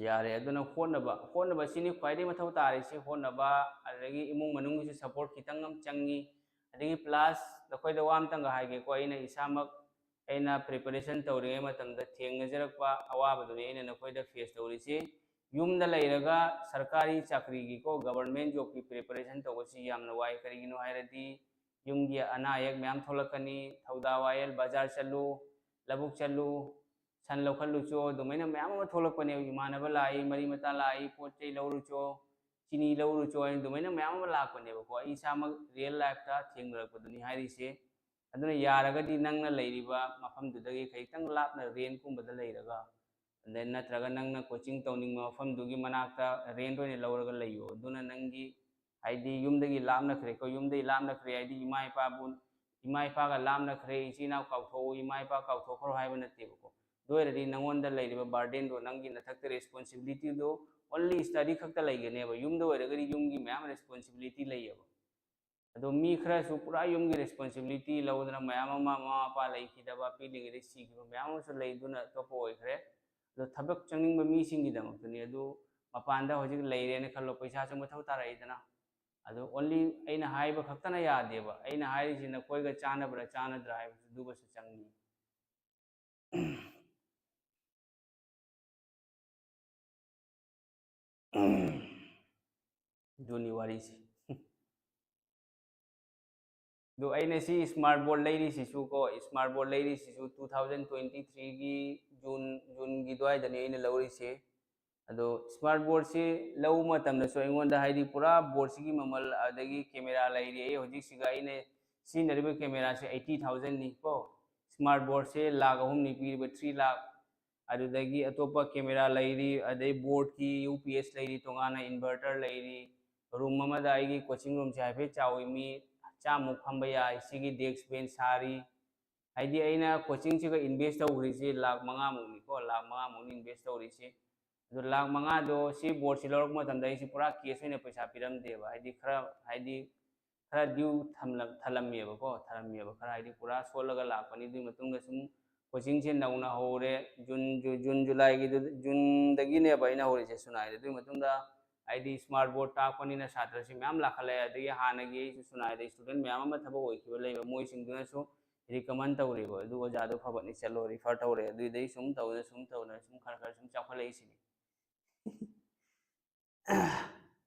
ꯌꯥꯔꯦ꯫ ꯑꯗꯨꯅ ꯍꯣꯠꯅꯕ, ꯍꯣꯠꯅꯕ ꯁꯤꯅꯤ ꯈ꯭ꯋꯥꯏꯗꯒꯤ ꯃꯊꯧ ꯇꯥꯔꯤꯁꯤ꯫ ꯍꯣꯠꯅꯕ, ꯑꯗꯨꯗꯒꯤ ꯏꯃꯨꯡ ꯃꯅꯨꯡꯒꯤꯁꯨ support ꯈꯤꯇꯪ ꯑꯃ ꯆꯪꯉꯤ꯫ ꯑꯗꯒꯤ plus ꯅꯈꯣꯏꯗ ꯋꯥ ꯑꯝꯇꯪꯒ ꯍꯥꯏꯒꯦꯀꯣ, ꯑꯩꯅ ꯏꯁꯥꯃꯛ ꯑꯩꯅ preparation ꯇꯧꯔꯤꯉꯩ ꯃꯇꯝꯗ ꯊꯦꯡꯅꯖꯔꯛꯄ ꯑꯋꯥꯕꯗꯨꯅꯤ ꯑꯩꯅ ꯅꯈꯣꯏꯗ face ꯇꯧꯔꯤꯁꯤ꯫ ꯌꯨꯝꯗ ꯂꯩꯔꯒ ꯁꯔꯀꯥꯔꯤ ꯆꯥꯀ꯭ꯔꯤꯒꯤꯀꯣ, government jobꯀꯤ preparation ꯇꯧꯕꯁꯤ ꯌꯥꯝꯅ ꯋꯥꯏ꯫ ꯀꯔꯤꯒꯤꯅꯣ ꯍꯥꯏꯔꯗꯤ ꯌꯨꯝꯒꯤ ꯑꯅꯥ ꯑꯌꯦꯛ ꯃꯌꯥꯝ ꯊꯣꯛꯂꯛꯀꯅꯤ, ꯊꯧꯗꯥ ꯋꯥꯌꯦꯜ, ꯕꯖꯥꯔ ꯆꯠꯂꯨ, ꯂꯧꯕꯨꯛ ꯆꯠꯂꯨ, ꯁꯟ ꯂꯧꯈꯠꯂꯨꯆꯣ, ꯑꯗꯨꯃꯥꯏꯅ ꯃꯌꯥꯝ ꯑꯃ ꯊꯣꯛꯂꯛꯄꯅꯦꯕ꯫ ꯏꯃꯥꯟꯅꯕ ꯂꯥꯛꯏ, ꯃꯔꯤ ꯃꯇꯥ ꯂꯥꯛꯏ, ꯄꯣꯠ ꯆꯩ ꯂꯧꯔꯨꯆꯣ, ꯆꯤꯅꯤ ꯂꯧꯔꯨꯆꯣ ꯍꯥꯏꯅ ꯑꯗꯨꯃꯥꯏꯅ ꯃꯌꯥꯝ ꯑꯃ ꯂꯥꯛꯄꯅꯦꯕꯀꯣ꯫ ꯑꯩ ꯏꯁꯥꯃꯛ real lifeꯇ ꯊꯦꯡꯅꯔꯛꯄꯗꯨꯅꯤ ꯍꯥꯏꯔꯤꯁꯦ꯫ ꯑꯗꯨꯅ ꯌꯥꯔꯒꯗꯤ ꯅꯪꯅ ꯂꯩꯔꯤꯕ ꯃꯐꯝꯗꯨꯗꯒꯤ ꯈꯤꯇꯪ ꯂꯥꯞꯅ rentꯀꯨꯝꯕꯗ ꯂꯩꯔꯒ, ꯑꯗꯩ ꯅꯠꯇ꯭ꯔꯒ ꯅꯪꯅ coaching ꯇꯧꯅꯤꯡꯕ ꯃꯐꯝꯗꯨꯒꯤ ꯃꯅꯥꯛꯇ rent ꯑꯣꯏꯅ ꯂꯧꯔꯒ ꯂꯩꯌꯣ꯫ ꯑꯗꯨꯅ ꯅꯪꯒꯤ, ꯍꯥꯏꯗꯤ, ꯌꯨꯝꯗꯒꯤ ꯂꯥꯞꯅꯈ꯭ꯔꯦꯀꯣ, ꯌꯨꯝꯗꯒꯤ ꯂꯥꯞꯅꯈ꯭ꯔꯦ ꯍꯥꯏꯗꯤ ꯏꯃꯥ ꯏꯄꯥꯕꯨ, ꯏꯃꯥ ꯏꯄꯥꯒ ꯂꯥꯞꯅꯈ꯭ꯔꯦ, ꯏꯆꯤꯟ ꯏꯅꯥꯎ ꯀꯥꯎꯊꯣꯛꯎ, ꯏꯃꯥ ꯏꯄꯥ ꯀꯥꯎꯊꯣꯛꯈ꯭ꯔꯣ ꯍꯥꯏꯕ ꯅꯠꯇꯦꯕꯀꯣ꯫ ꯑꯗꯨ ꯑꯣꯏꯔꯗꯤ ꯅꯪꯉꯣꯟꯗ ꯂꯩꯔꯤꯕ burdenꯗꯣ, ꯅꯪꯒꯤ ꯅꯊꯛꯇ responsibilityꯗꯣ only study ꯈꯛꯇ ꯂꯩꯒꯅꯦꯕ꯫ ꯌꯨꯝꯗ ꯑꯣꯏꯔꯒꯗꯤ ꯌꯨꯝꯒꯤ ꯃꯌꯥꯝ responsibility ꯂꯩꯌꯦꯕ꯫ ꯑꯗꯣ ꯃꯤ ꯈꯔꯁꯨ ꯄꯨꯔꯥ ꯌꯨꯝꯒꯤ responsibility ꯂꯧꯗꯅ ꯃꯌꯥꯝ ꯑꯃ, ꯃꯃꯥ ꯃꯄꯥ ꯂꯩꯈꯤꯗꯕ, ꯄꯤꯛꯂꯤꯉꯩꯗ ꯁꯤꯈꯤꯕ ꯃꯌꯥꯝ ꯑꯃꯁꯨ ꯂꯩ, ꯑꯗꯨꯅ ꯑꯇꯣꯞꯄ ꯑꯣꯏꯈ꯭ꯔꯦ꯫ ꯑꯗꯣ ꯊꯕꯛ ꯆꯪꯅꯤꯡꯕ ꯃꯤꯁꯤꯡꯒꯤꯗꯃꯛꯇꯅꯤ꯫ ꯑꯗꯨ ꯃꯄꯥꯟꯗ ꯍꯧꯖꯤꯛ ꯂꯩꯔꯦꯅ ꯈꯜꯂꯣ, ꯄꯩꯁꯥꯁꯨ ꯃꯊꯧ ꯇꯥꯔꯛꯏꯗꯅ꯫ ꯑꯗꯣ only ꯑꯩꯅ ꯍꯥꯏꯕ ꯈꯛꯇꯅ ꯌꯥꯗꯦꯕ, ꯑꯩꯅ ꯍꯥꯏꯔꯤꯁꯤ ꯅꯈꯣꯏꯒ ꯆꯥꯟꯅꯕ꯭ꯔꯥ ꯆꯥꯟꯅꯗ꯭ꯔꯥ ꯍꯥꯏꯕꯁꯨ ꯑꯗꯨꯒꯁꯨ ꯆꯪꯉꯤ꯫ ꯑꯗꯨꯅꯤ ꯋꯥꯔꯤꯁꯤ꯫ ꯑꯗꯣ ꯑꯩꯅ ꯁꯤ smart board ꯂꯩꯔꯤꯁꯤꯁꯨ ꯀꯣ, smart board ꯂꯩꯔꯤꯁꯤꯁꯨ two thousand twenty threeꯒꯤ June, Juneꯒꯤ ꯑꯗꯨꯋꯥꯏꯗꯅꯤ ꯑꯩꯅ ꯂꯧꯔꯤꯁꯦ꯫ ꯑꯗꯣ smart boardꯁꯤ ꯂꯧꯕ ꯃꯇꯝꯗꯁꯨ ꯑꯩꯉꯣꯟꯗ, ꯍꯥꯏꯗꯤ, ꯄꯨꯔꯥ boardꯁꯤꯒꯤ ꯃꯃꯜ, ꯑꯗꯒꯤ camera ꯂꯩꯔꯤ, ꯑꯩ ꯍꯧꯖꯤꯛꯁꯤꯒ ꯑꯩꯅ ꯁꯤꯖꯤꯟꯅꯔꯤꯕ cameraꯁꯦ eighty thousandꯅꯤ ꯀꯣ꯫ ꯁ꯭ꯃꯥꯔꯠ ꯕꯣꯔꯗꯁꯦ ꯂꯥꯛ ꯑꯍꯨꯝꯅꯤ ꯄꯤꯔꯤꯕ, ꯊ꯭ꯔꯤ ꯂꯥꯛ꯫ ꯑꯗꯨꯗꯒꯤ ꯑꯇꯣꯞꯄ ꯀꯦꯃꯦꯔꯥ ꯂꯩꯔꯤ, ꯑꯗꯩ ꯕꯣꯔꯗꯀꯤ ꯌꯨ ꯄꯤ ꯑꯦꯁ ꯂꯩꯔꯤ, ꯇꯣꯉꯥꯟꯅ ꯏꯟꯚꯔꯇꯔ ꯂꯩꯔꯤ꯫ ꯔꯨꯝ ꯑꯃꯗ ꯑꯩꯒꯤ ꯀꯣꯆꯤꯡ ꯔꯨꯝꯁꯦ ꯍꯥꯏꯐꯦꯠ ꯆꯥꯎꯏ, ꯃꯤ ꯆꯥꯝꯃꯨꯛ ꯐꯝꯕ ꯌꯥꯏ꯫ ꯁꯤꯒꯤ ꯗꯦꯁꯛ ꯕꯦꯟꯁ ꯁꯥꯔꯤ꯫ ꯍꯥꯏꯗꯤ ꯑꯩꯅ ꯀꯣꯆꯤꯡꯁꯤꯒ ꯏꯟꯚꯦꯁ ꯇꯧꯈ꯭ꯔꯤꯁꯤ ꯂꯥꯛ ꯃꯉꯥꯃꯨꯛꯅꯤꯀꯣ, ꯂꯥꯛ ꯃꯉꯥꯃꯨꯛꯅꯤ ꯏꯟꯚꯦꯁ ꯇꯧꯔꯤꯁꯤ꯫ ꯑꯗꯣ ꯂꯥꯛ ꯃꯉꯥꯗꯣ ꯁꯤ ꯕꯣꯔꯗꯁꯤ ꯂꯧꯔꯛꯄ ꯃꯇꯝꯗ ꯑꯩꯁꯤ ꯄꯨꯔꯥ ꯀꯦꯁ ꯑꯣꯏꯅ ꯄꯩꯁꯥ ꯄꯤꯔꯝꯗꯦꯕ, ꯍꯥꯏꯗꯤ ꯈꯔ, ꯍꯥꯏꯗꯤ ꯈꯔ ꯗ꯭ꯌꯨ ꯊꯝꯂꯝ-, ꯊꯜꯂꯝꯃꯦꯕꯀꯣ, ꯊꯜꯂꯝꯃꯦꯕ ꯈꯔ, ꯍꯥꯏꯗꯤ ꯄꯨꯔꯥ ꯁꯣꯠꯂꯒ ꯂꯥꯛꯄꯅꯤ꯫ ꯑꯗꯨꯒꯤ ꯃꯇꯨꯡꯗ ꯁꯨꯝ ꯀꯣꯆꯤꯡꯁꯦ ꯅꯧꯅ ꯍꯧꯔꯦ, ꯖꯨꯟ, ꯖꯨ-, ꯖꯨꯟ, ꯖꯨꯂꯥꯏꯒꯤꯗꯨ-, ꯖꯨꯟꯗꯒꯤꯅꯦꯕ ꯑꯩꯅ ꯍꯧꯔꯤꯁꯦ ꯁꯨꯅꯥꯏꯗ꯫ ꯑꯗꯨꯒꯤ ꯃꯇꯨꯡꯗ ꯍꯥꯏꯗꯤ ꯁ꯭ꯃꯥꯔꯠ ꯕꯣꯔꯗ ꯇꯥꯛꯄꯅꯤꯅ ꯁꯥꯇ꯭ꯔꯁꯤ ꯃꯌꯥꯝ ꯂꯥꯛꯈꯠꯂꯛꯑꯦ, ꯑꯗꯒꯤ ꯍꯥꯟꯅꯒꯤ ꯑꯩꯁꯨ ꯁꯨꯅꯥꯏꯗ ꯏꯁꯇꯨꯗꯦꯟ ꯃꯌꯥꯝ ꯑꯃ ꯊꯕꯛ ꯑꯣꯏꯈꯤꯕ ꯂꯩꯕ, ꯃꯣꯏꯁꯤꯡꯗꯨꯅꯁꯨ ꯔꯤꯀꯃꯦꯟ ꯇꯧꯔꯦꯕ, ꯑꯗꯨ ꯑꯣꯖꯥꯗꯣ ꯐꯕꯅꯤ, ꯆꯠꯂꯣ, ꯔꯤꯐꯔ ꯇꯧꯔꯦ꯫ ꯑꯗꯨꯏꯗꯩ ꯁꯨꯝ ꯇꯧꯗꯅ, ꯁꯨꯝ ꯇꯧꯗꯅ ꯁꯨꯝ ꯈꯔ ꯈꯔ ꯁꯨꯝ ꯆꯥꯎꯈꯠꯂꯛꯏꯁꯤꯅꯤ꯫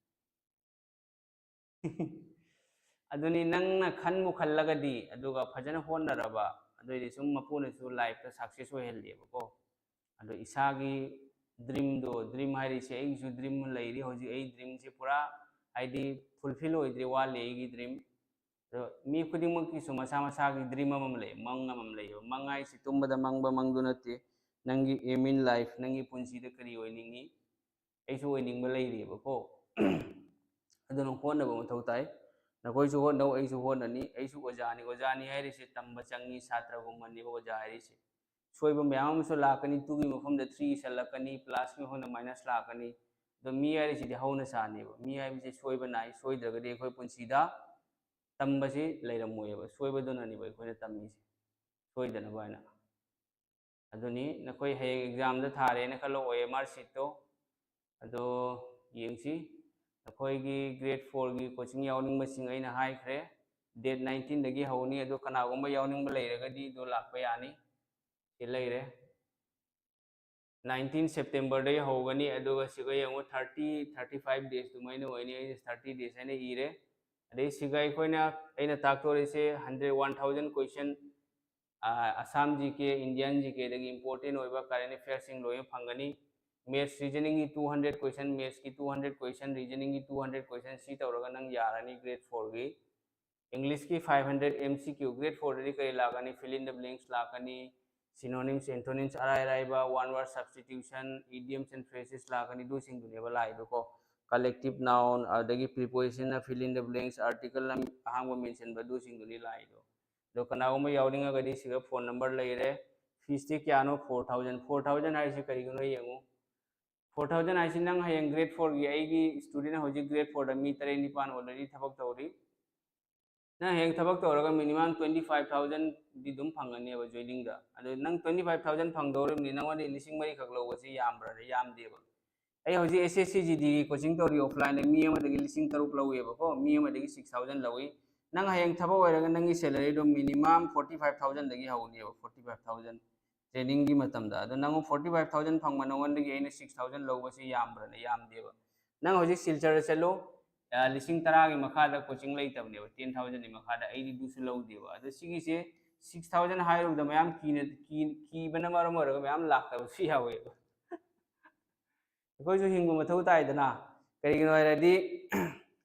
ꯑꯗꯨꯅꯤ, ꯅꯪꯅ ꯈꯟꯕꯨ ꯈꯜꯂꯒꯗꯤ, ꯑꯗꯨꯒ ꯐꯖꯅ ꯍꯣꯠꯅꯔꯕ, ꯑꯗꯨꯑꯣꯏꯗꯤ ꯁꯨꯝ ꯃꯄꯨꯅꯁꯨ ꯂꯥꯏꯐꯇ ꯁꯛꯁꯦꯁ ꯑꯣꯏꯍꯜꯂꯦꯕꯀꯣ꯫ ꯑꯗꯣ ꯏꯁꯥꯒꯤ ꯗ꯭ꯔꯤꯝꯗꯣ, ꯗ꯭ꯔꯤꯝ ꯍꯥꯏꯔꯤꯁꯦ ꯑꯩꯒꯤꯁꯨ ꯗ꯭ꯔꯤꯝ ꯂꯩꯔꯤ꯫ ꯍꯧꯖꯤꯛ ꯑꯩ ꯗ꯭ꯔꯤꯝꯁꯦ ꯄꯨꯔꯥ, ꯍꯥꯏꯗꯤ, ꯐꯨꯜꯐꯤꯜ ꯑꯣꯏꯗ꯭ꯔꯤ, ꯋꯥꯠꯂꯤ ꯑꯩꯒꯤ ꯗ꯭ꯔꯤꯝ꯫ ꯑꯗꯣ ꯃꯤ ꯈꯨꯗꯤꯡꯃꯛꯀꯤꯁꯨ ꯃꯁꯥ ꯃꯁꯥꯒꯤ ꯗ꯭ꯔꯤꯝ ꯑꯃꯃꯝ ꯂꯩ, ꯃꯪ ꯑꯃꯃꯝ ꯂꯩꯌꯦꯕ꯫ ꯃꯪ ꯍꯥꯏꯁꯤ ꯇꯨꯝꯕꯗ ꯃꯪꯕ ꯃꯪꯗꯨ ꯅꯠꯇꯦ꯫ ꯅꯪꯒꯤ aim in life, ꯅꯪꯒꯤ ꯄꯨꯟꯁꯤꯗ ꯀꯔꯤ ꯑꯣꯏꯅꯤꯡꯉꯤ? ꯑꯩꯁꯨ ꯑꯣꯏꯅꯤꯡꯕ ꯂꯩꯔꯤꯑꯕꯀꯣ꯫ ꯑꯗꯨꯅ ꯍꯣꯠꯅꯕ ꯃꯊꯧ ꯇꯥꯏ꯫ ꯅꯈꯣꯏꯁꯨ ꯍꯣꯠꯅꯧ, ꯑꯩꯁꯨ ꯍꯣꯠꯅꯅꯤ꯫ ꯑꯩꯁꯨ ꯑꯣꯖꯥꯅꯤ꯫ ꯑꯣꯖꯥꯅꯤ ꯍꯥꯏꯔꯤꯁꯦ ꯇꯝꯕ ꯆꯪꯉꯤ, ꯁꯥꯇ꯭ꯔꯒꯨꯝꯕꯅꯦꯕ ꯑꯣꯖꯥ ꯍꯥꯏꯔꯤꯁꯦ꯫ ꯁꯣꯏꯕ ꯃꯌꯥꯝ ꯑꯃꯁꯨ ꯂꯥꯛꯀꯅꯤ, ꯇꯨꯒꯤ ꯃꯐꯝꯗ ꯊ꯭ꯔꯤ ꯏꯁꯜꯂꯛꯀꯅꯤ, ꯄ꯭ꯂꯁꯀꯤ ꯃꯐꯝꯗ ꯃꯥꯏꯅꯁ ꯂꯥꯛꯀꯅꯤ꯫ ꯑꯗꯣ ꯃꯤ ꯍꯥꯏꯔꯤꯁꯤꯗꯤ ꯍꯧꯅ ꯁꯥꯅꯦꯕ꯫ ꯃꯤ ꯍꯥꯏꯕꯁꯦ ꯁꯣꯏꯕ ꯅꯥꯏ, ꯁꯣꯏꯗ꯭ꯔꯒꯗꯤ ꯑꯩꯈꯣꯏ ꯄꯨꯟꯁꯤꯗ ꯇꯝꯕꯁꯤ ꯂꯩꯔꯝꯃꯣꯏꯑꯕ꯫ ꯁꯣꯏꯕꯗꯨꯅꯅꯦꯕ ꯑꯩꯈꯣꯏꯅ ꯇꯝꯃꯤꯁꯦ, ꯁꯣꯏꯗꯅꯕ ꯍꯥꯏꯅ꯫ ꯑꯗꯨꯅꯤ, ꯅꯈꯣꯏ ꯍꯌꯦꯡ ꯑꯦꯛꯖꯥꯝꯗ ꯊꯥꯔꯦꯅ ꯈꯜꯂꯣ, ꯑꯣ ꯑꯦꯝ ꯑꯥꯔ ꯁꯤꯠꯇꯣ꯫ ꯑꯗꯣ ꯌꯦꯡꯁꯤ, ꯅꯈꯣꯏꯒꯤ ꯒ꯭ꯔꯦꯗ ꯐꯣꯔꯒꯤ ꯀꯣꯆꯤꯡ ꯌꯥꯎꯅꯤꯡꯕꯁꯤꯡ ꯑꯩꯅ ꯍꯥꯏꯈ꯭ꯔꯦ, ꯗꯦꯠ ꯅꯥꯏꯟꯇꯤꯟꯗꯒꯤ ꯍꯧꯅꯤ꯫ ꯑꯗꯣ ꯀꯅꯥꯒꯨꯝꯕ ꯌꯥꯎꯅꯤꯡꯕ ꯂꯩꯔꯒꯗꯤ ꯑꯗꯨ ꯂꯥꯛꯄ ꯌꯥꯅꯤ꯫ ꯁꯤ ꯂꯩꯔꯦ, ꯅꯥꯏꯟꯇꯤꯟ ꯁꯦꯞꯇꯦꯝꯕꯔꯗꯒꯤ ꯍꯧꯒꯅꯤ꯫ ꯑꯗꯨꯒ ꯁꯤꯒ ꯌꯦꯡꯉꯨ, ꯊꯥꯔꯇꯤ, ꯊꯥꯔꯇꯤ ꯐꯥꯏꯚ ꯗꯦꯖ ꯑꯗꯨꯃꯥꯏꯅ ꯑꯣꯏꯅꯤ꯫ ꯑꯩꯅ ꯊꯥꯔꯇꯤ ꯗꯦꯖ ꯍꯥꯏꯅ ꯏꯔꯦ꯫ ꯑꯗꯩ ꯁꯤꯒ ꯑꯩꯈꯣꯏꯅ, ꯑꯩꯅ ꯇꯥꯛꯇꯣꯔꯤꯁꯦ ꯍꯟꯗ꯭ꯔꯦꯠ, ꯋꯥꯟ ꯊꯥꯎꯖꯟ ꯀꯣꯏꯁꯟ, ꯑꯁꯥꯝ ꯖꯤ ꯀꯦ, ꯏꯟꯗꯤꯌꯟ ꯖꯤ ꯀꯦꯗꯒꯤ ꯏꯝꯄꯣꯔꯇꯦꯟ ꯑꯣꯏꯕ ꯀꯔꯦꯟ ꯑꯦꯐꯤꯌꯔꯁꯤꯡ ꯂꯣꯏꯅ ꯐꯪꯒꯅꯤ꯫ ꯃꯦꯠꯁ ꯔꯤꯖꯅꯤꯡꯒꯤ ꯇꯨ ꯍꯟꯗ꯭ꯔꯦꯠ ꯀꯣꯏꯁꯟ, ꯃꯦꯠꯁꯀꯤ ꯇꯨ ꯍꯟꯗ꯭ꯔꯦꯠ ꯀꯣꯏꯁꯟ, ꯔꯤꯖꯅꯤꯡꯒꯤ ꯇꯨ ꯍꯟꯗ꯭ꯔꯦꯠ ꯀꯣꯏꯁꯟ, ꯁꯤ ꯇꯧꯔꯒ ꯅꯪ ꯌꯥꯔꯅꯤ ꯒ꯭ꯔꯦꯗ ꯐꯣꯔꯒꯤ꯫ English ꯀꯤ five hundred M C Q, grade four ꯗꯗꯤ ꯀꯔꯤ ꯂꯥꯛꯀꯅꯤ? Fill in the blanks ꯂꯥꯛꯀꯅꯤ, synonyms, antonyms, ꯑꯔꯥꯏ ꯑꯔꯥꯏꯕ one word substitution, idioms and phrases ꯂꯥꯛꯀꯅꯤ, ꯑꯗꯨꯁꯤꯡꯗꯨꯅꯦꯕ ꯂꯥꯛꯏꯗꯣꯀꯣ꯫ Collective noun, ꯑꯗꯒꯤ preposition ꯅ fill in the blanks, article ꯅ ꯑꯍꯥꯡꯕ mention ꯕ, ꯑꯗꯨꯁꯤꯡꯗꯨꯅꯤ ꯂꯥꯛꯏꯗꯣ꯫ ꯑꯗꯣ ꯀꯅꯥꯒꯨꯝꯕ ꯌꯥꯎꯅꯤꯡꯉꯒꯗꯤ ꯁꯤꯗ phone number ꯂꯩꯔꯦ꯫ Fees ꯁꯦ ꯀꯌꯥꯅꯣ? Four thousand꯫ Four thousand ꯍꯥꯏꯁꯦ ꯀꯔꯤꯒꯤꯅꯣ ꯌꯦꯡꯉꯨ꯫ Four thousand ꯍꯥꯏꯁꯤ ꯅꯪ ꯍꯌꯦꯡ grade four ꯒꯤ, ꯑꯩꯒꯤ student ꯍꯧꯖꯤꯛ grade four ꯗ ꯃꯤ ꯇꯔꯦꯠ ꯅꯤꯄꯥꯟ already ꯊꯕꯛ ꯇꯧꯔꯤ꯫ ꯅꯪ ꯍꯌꯦꯡ ꯊꯕꯛ ꯇꯧꯔꯒ minimum twenty five thousand ꯗꯤ ꯑꯗꯨꯝ ꯐꯪꯒꯅꯦꯕ joining ꯗ꯫ ꯑꯗꯣ ꯅꯪ twenty five thousand ꯐꯪꯗꯧꯔꯤꯕꯅꯤ, ꯅꯪꯉꯣꯟꯗ ꯂꯤꯁꯤꯡ ꯃꯔꯤ ꯈꯛ ꯂꯧꯕꯁꯤ ꯌꯥꯝꯕ꯭ꯔꯥ? ꯌꯥꯝꯗꯦꯕ꯫ ꯑꯩ ꯍꯧꯖꯤꯛ S S C G D ꯒꯤ coaching ꯇꯧꯔꯤ offline ꯗ, ꯃꯤ ꯑꯃꯗꯒꯤ ꯂꯤꯁꯤꯡ ꯇꯔꯨꯛ ꯂꯧꯋꯦꯕꯀꯣ, ꯃꯤ ꯑꯃꯗꯒꯤ six thousand ꯂꯧꯏ꯫ ꯅꯪ ꯍꯌꯦꯡ ꯊꯕꯛ ꯑꯣꯏꯔꯒ ꯅꯪꯒꯤ salary ꯗꯣ minimum forty five thousand ꯗꯒꯤ ꯍꯧꯅꯦꯕ, forty five thousand training ꯒꯤ ꯃꯇꯝꯗ꯫ ꯑꯗꯣ ꯅꯪ forty five thousand ꯐꯪꯕ ꯅꯉꯣꯟꯗꯒꯤ ꯑꯩꯅ six thousand ꯂꯧꯕꯁꯤ ꯌꯥꯝꯕ꯭ꯔꯥ? ꯌꯥꯝꯗꯦꯕ꯫ ꯅꯪ ꯍꯧꯖꯤꯛ ꯁꯤꯜꯆꯔꯗ ꯆꯠꯂꯨ, ꯑ, ꯂꯤꯁꯤꯡ ꯇꯔꯥꯒꯤ ꯃꯈꯥꯗ coaching ꯂꯩꯇꯕꯅꯦꯕ, ten thousand ꯒꯤ ꯃꯈꯥꯗ, ꯑꯩꯗꯤ ꯑꯗꯨꯁꯨ ꯂꯧꯗꯦꯕ꯫ ꯑꯗꯣ ꯁꯤꯒꯤꯁꯦ six thousand ꯍꯥꯏꯔꯨꯕꯗ ꯃꯌꯥꯝ ꯀꯤꯅ, ꯀꯤ-, ꯀꯤꯕꯅ ꯃꯔꯝ ꯑꯣꯏꯔꯒ ꯃꯌꯥꯝ ꯂꯥꯛꯇꯕꯁꯨ ꯌꯥꯎꯋꯦꯕ꯫ ꯑꯩꯈꯣꯏꯁꯨ ꯍꯤꯡꯕ ꯃꯊꯧ ꯇꯥꯏꯗꯅ꯫ ꯀꯔꯤꯒꯤꯅꯣ ꯍꯥꯏꯔꯗꯤ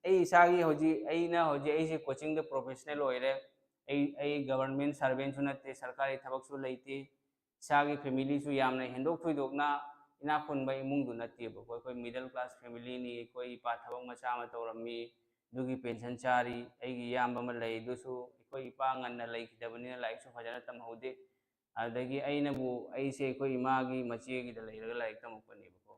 ꯑꯩ ꯏꯁꯥꯒꯤ ꯍꯧꯖꯤꯛ, ꯑꯩꯅ ꯍꯧꯖꯤꯛ ꯑꯩꯁꯦ coaching ꯗ professional ꯑꯣꯏꯔꯦ꯫ ꯑꯩ, ꯑꯩ government servant ꯁꯨ ꯅꯠꯇꯦ, ꯁꯔꯀꯥꯔꯤ ꯊꯕꯛꯁꯨ ꯂꯩꯇꯦ꯫ ꯏꯁꯥꯒꯤ family ꯁꯨ ꯌꯥꯝꯅ ꯍꯦꯟꯗꯣꯛ ꯊꯣꯏꯗꯣꯛꯅ ꯏꯅꯥꯛ ꯈꯨꯟꯕ ꯏꯃꯨꯡꯗꯨ ꯅꯠꯇꯦꯕꯀꯣ꯫ ꯑꯩꯈꯣꯏ middle class family ꯅꯤ꯫ ꯑꯩꯈꯣꯏ ꯏꯄꯥ ꯊꯕꯛ ꯃꯆꯥ ꯑꯃ ꯇꯧꯔꯝꯃꯤ, ꯑꯗꯨꯒꯤ pension ꯆꯥꯔꯤ꯫ ꯑꯩꯒꯤ ꯏꯌꯥꯝꯕ ꯑꯃ ꯂꯩ, ꯑꯗꯨꯁꯨ ꯑꯩꯈꯣꯏ ꯏꯄꯥ ꯉꯟꯅ ꯂꯩꯈꯤꯗꯕꯅꯤꯅ ꯂꯥꯏꯔꯤꯛꯁꯨ ꯐꯖꯅ ꯇꯝꯍꯧꯗꯦ꯫ ꯑꯗꯒꯤ ꯑꯩꯅꯕꯨ, ꯑꯩꯁꯦ ꯑꯩꯈꯣꯏ ꯏꯃꯥꯒꯤ ꯃꯆꯦꯒꯤꯗ ꯂꯩꯔꯒ ꯂꯥꯏꯔꯤꯛ ꯇꯝꯃꯛꯄꯅꯦꯕꯀꯣ꯫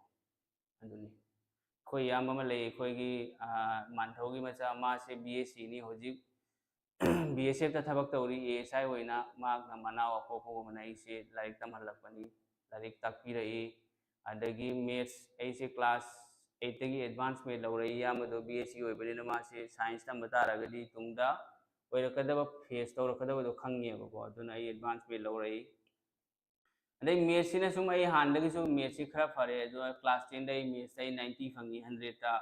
ꯑꯗꯨꯅꯤ꯫ ꯑꯩꯈꯣꯏ ꯏꯌꯥꯝꯕ ꯑꯃ ꯂꯩ, ꯑꯩꯈꯣꯏꯒꯤ, ꯑ, ꯃꯥꯟꯊꯧꯒꯤ ꯃꯆꯥ, ꯃꯥꯁꯦ B S C ꯅꯤ ꯍꯧꯖꯤꯛ꯫ B S F ꯇ ꯊꯕꯛ ꯇꯧꯔꯤ, A S I ꯑꯣꯏꯅ꯫ ꯃꯍꯥꯛꯅ ꯃꯅꯥꯎ ꯑꯄꯣꯛꯄꯒꯨꯝꯕꯅ ꯑꯩꯁꯦ ꯂꯥꯏꯔꯤꯛ ꯇꯝꯍꯜꯂꯛꯄꯅꯤ, ꯂꯥꯏꯔꯤꯛ ꯇꯥꯛꯄꯤꯔꯛꯏ꯫ ꯑꯗꯒꯤ maths, ꯑꯩꯁꯦ class eight ꯇꯒꯤ advance maths ꯂꯧꯔꯛꯏ꯫ ꯏꯌꯥꯝꯕꯗꯣ B S C ꯑꯣꯏꯕꯅꯤꯅ ꯃꯥꯁꯦ science ꯇꯝꯕ ꯇꯥꯔꯒꯗꯤ ꯇꯨꯡꯗ ꯑꯣꯏꯔꯛꯀꯗꯕ, face ꯇꯧꯔꯛꯀꯗꯕꯗꯣ ꯈꯪꯉꯦꯕꯀꯣ꯫ ꯑꯗꯨꯅ ꯑꯩ advance maths ꯂꯧꯔꯛꯏ꯫ ꯑꯗꯩ maths ꯁꯤꯅ ꯁꯨꯝ, ꯑꯩ ꯍꯥꯟꯅꯗꯒꯤꯁꯨ maths ꯁꯤ ꯈꯔ ꯐꯔꯦ, ꯑꯗꯨꯒ class ten ꯗ ꯑꯩ maths ꯇ ꯑꯩ ninety ꯐꯪꯉꯤ, hundred ꯇ,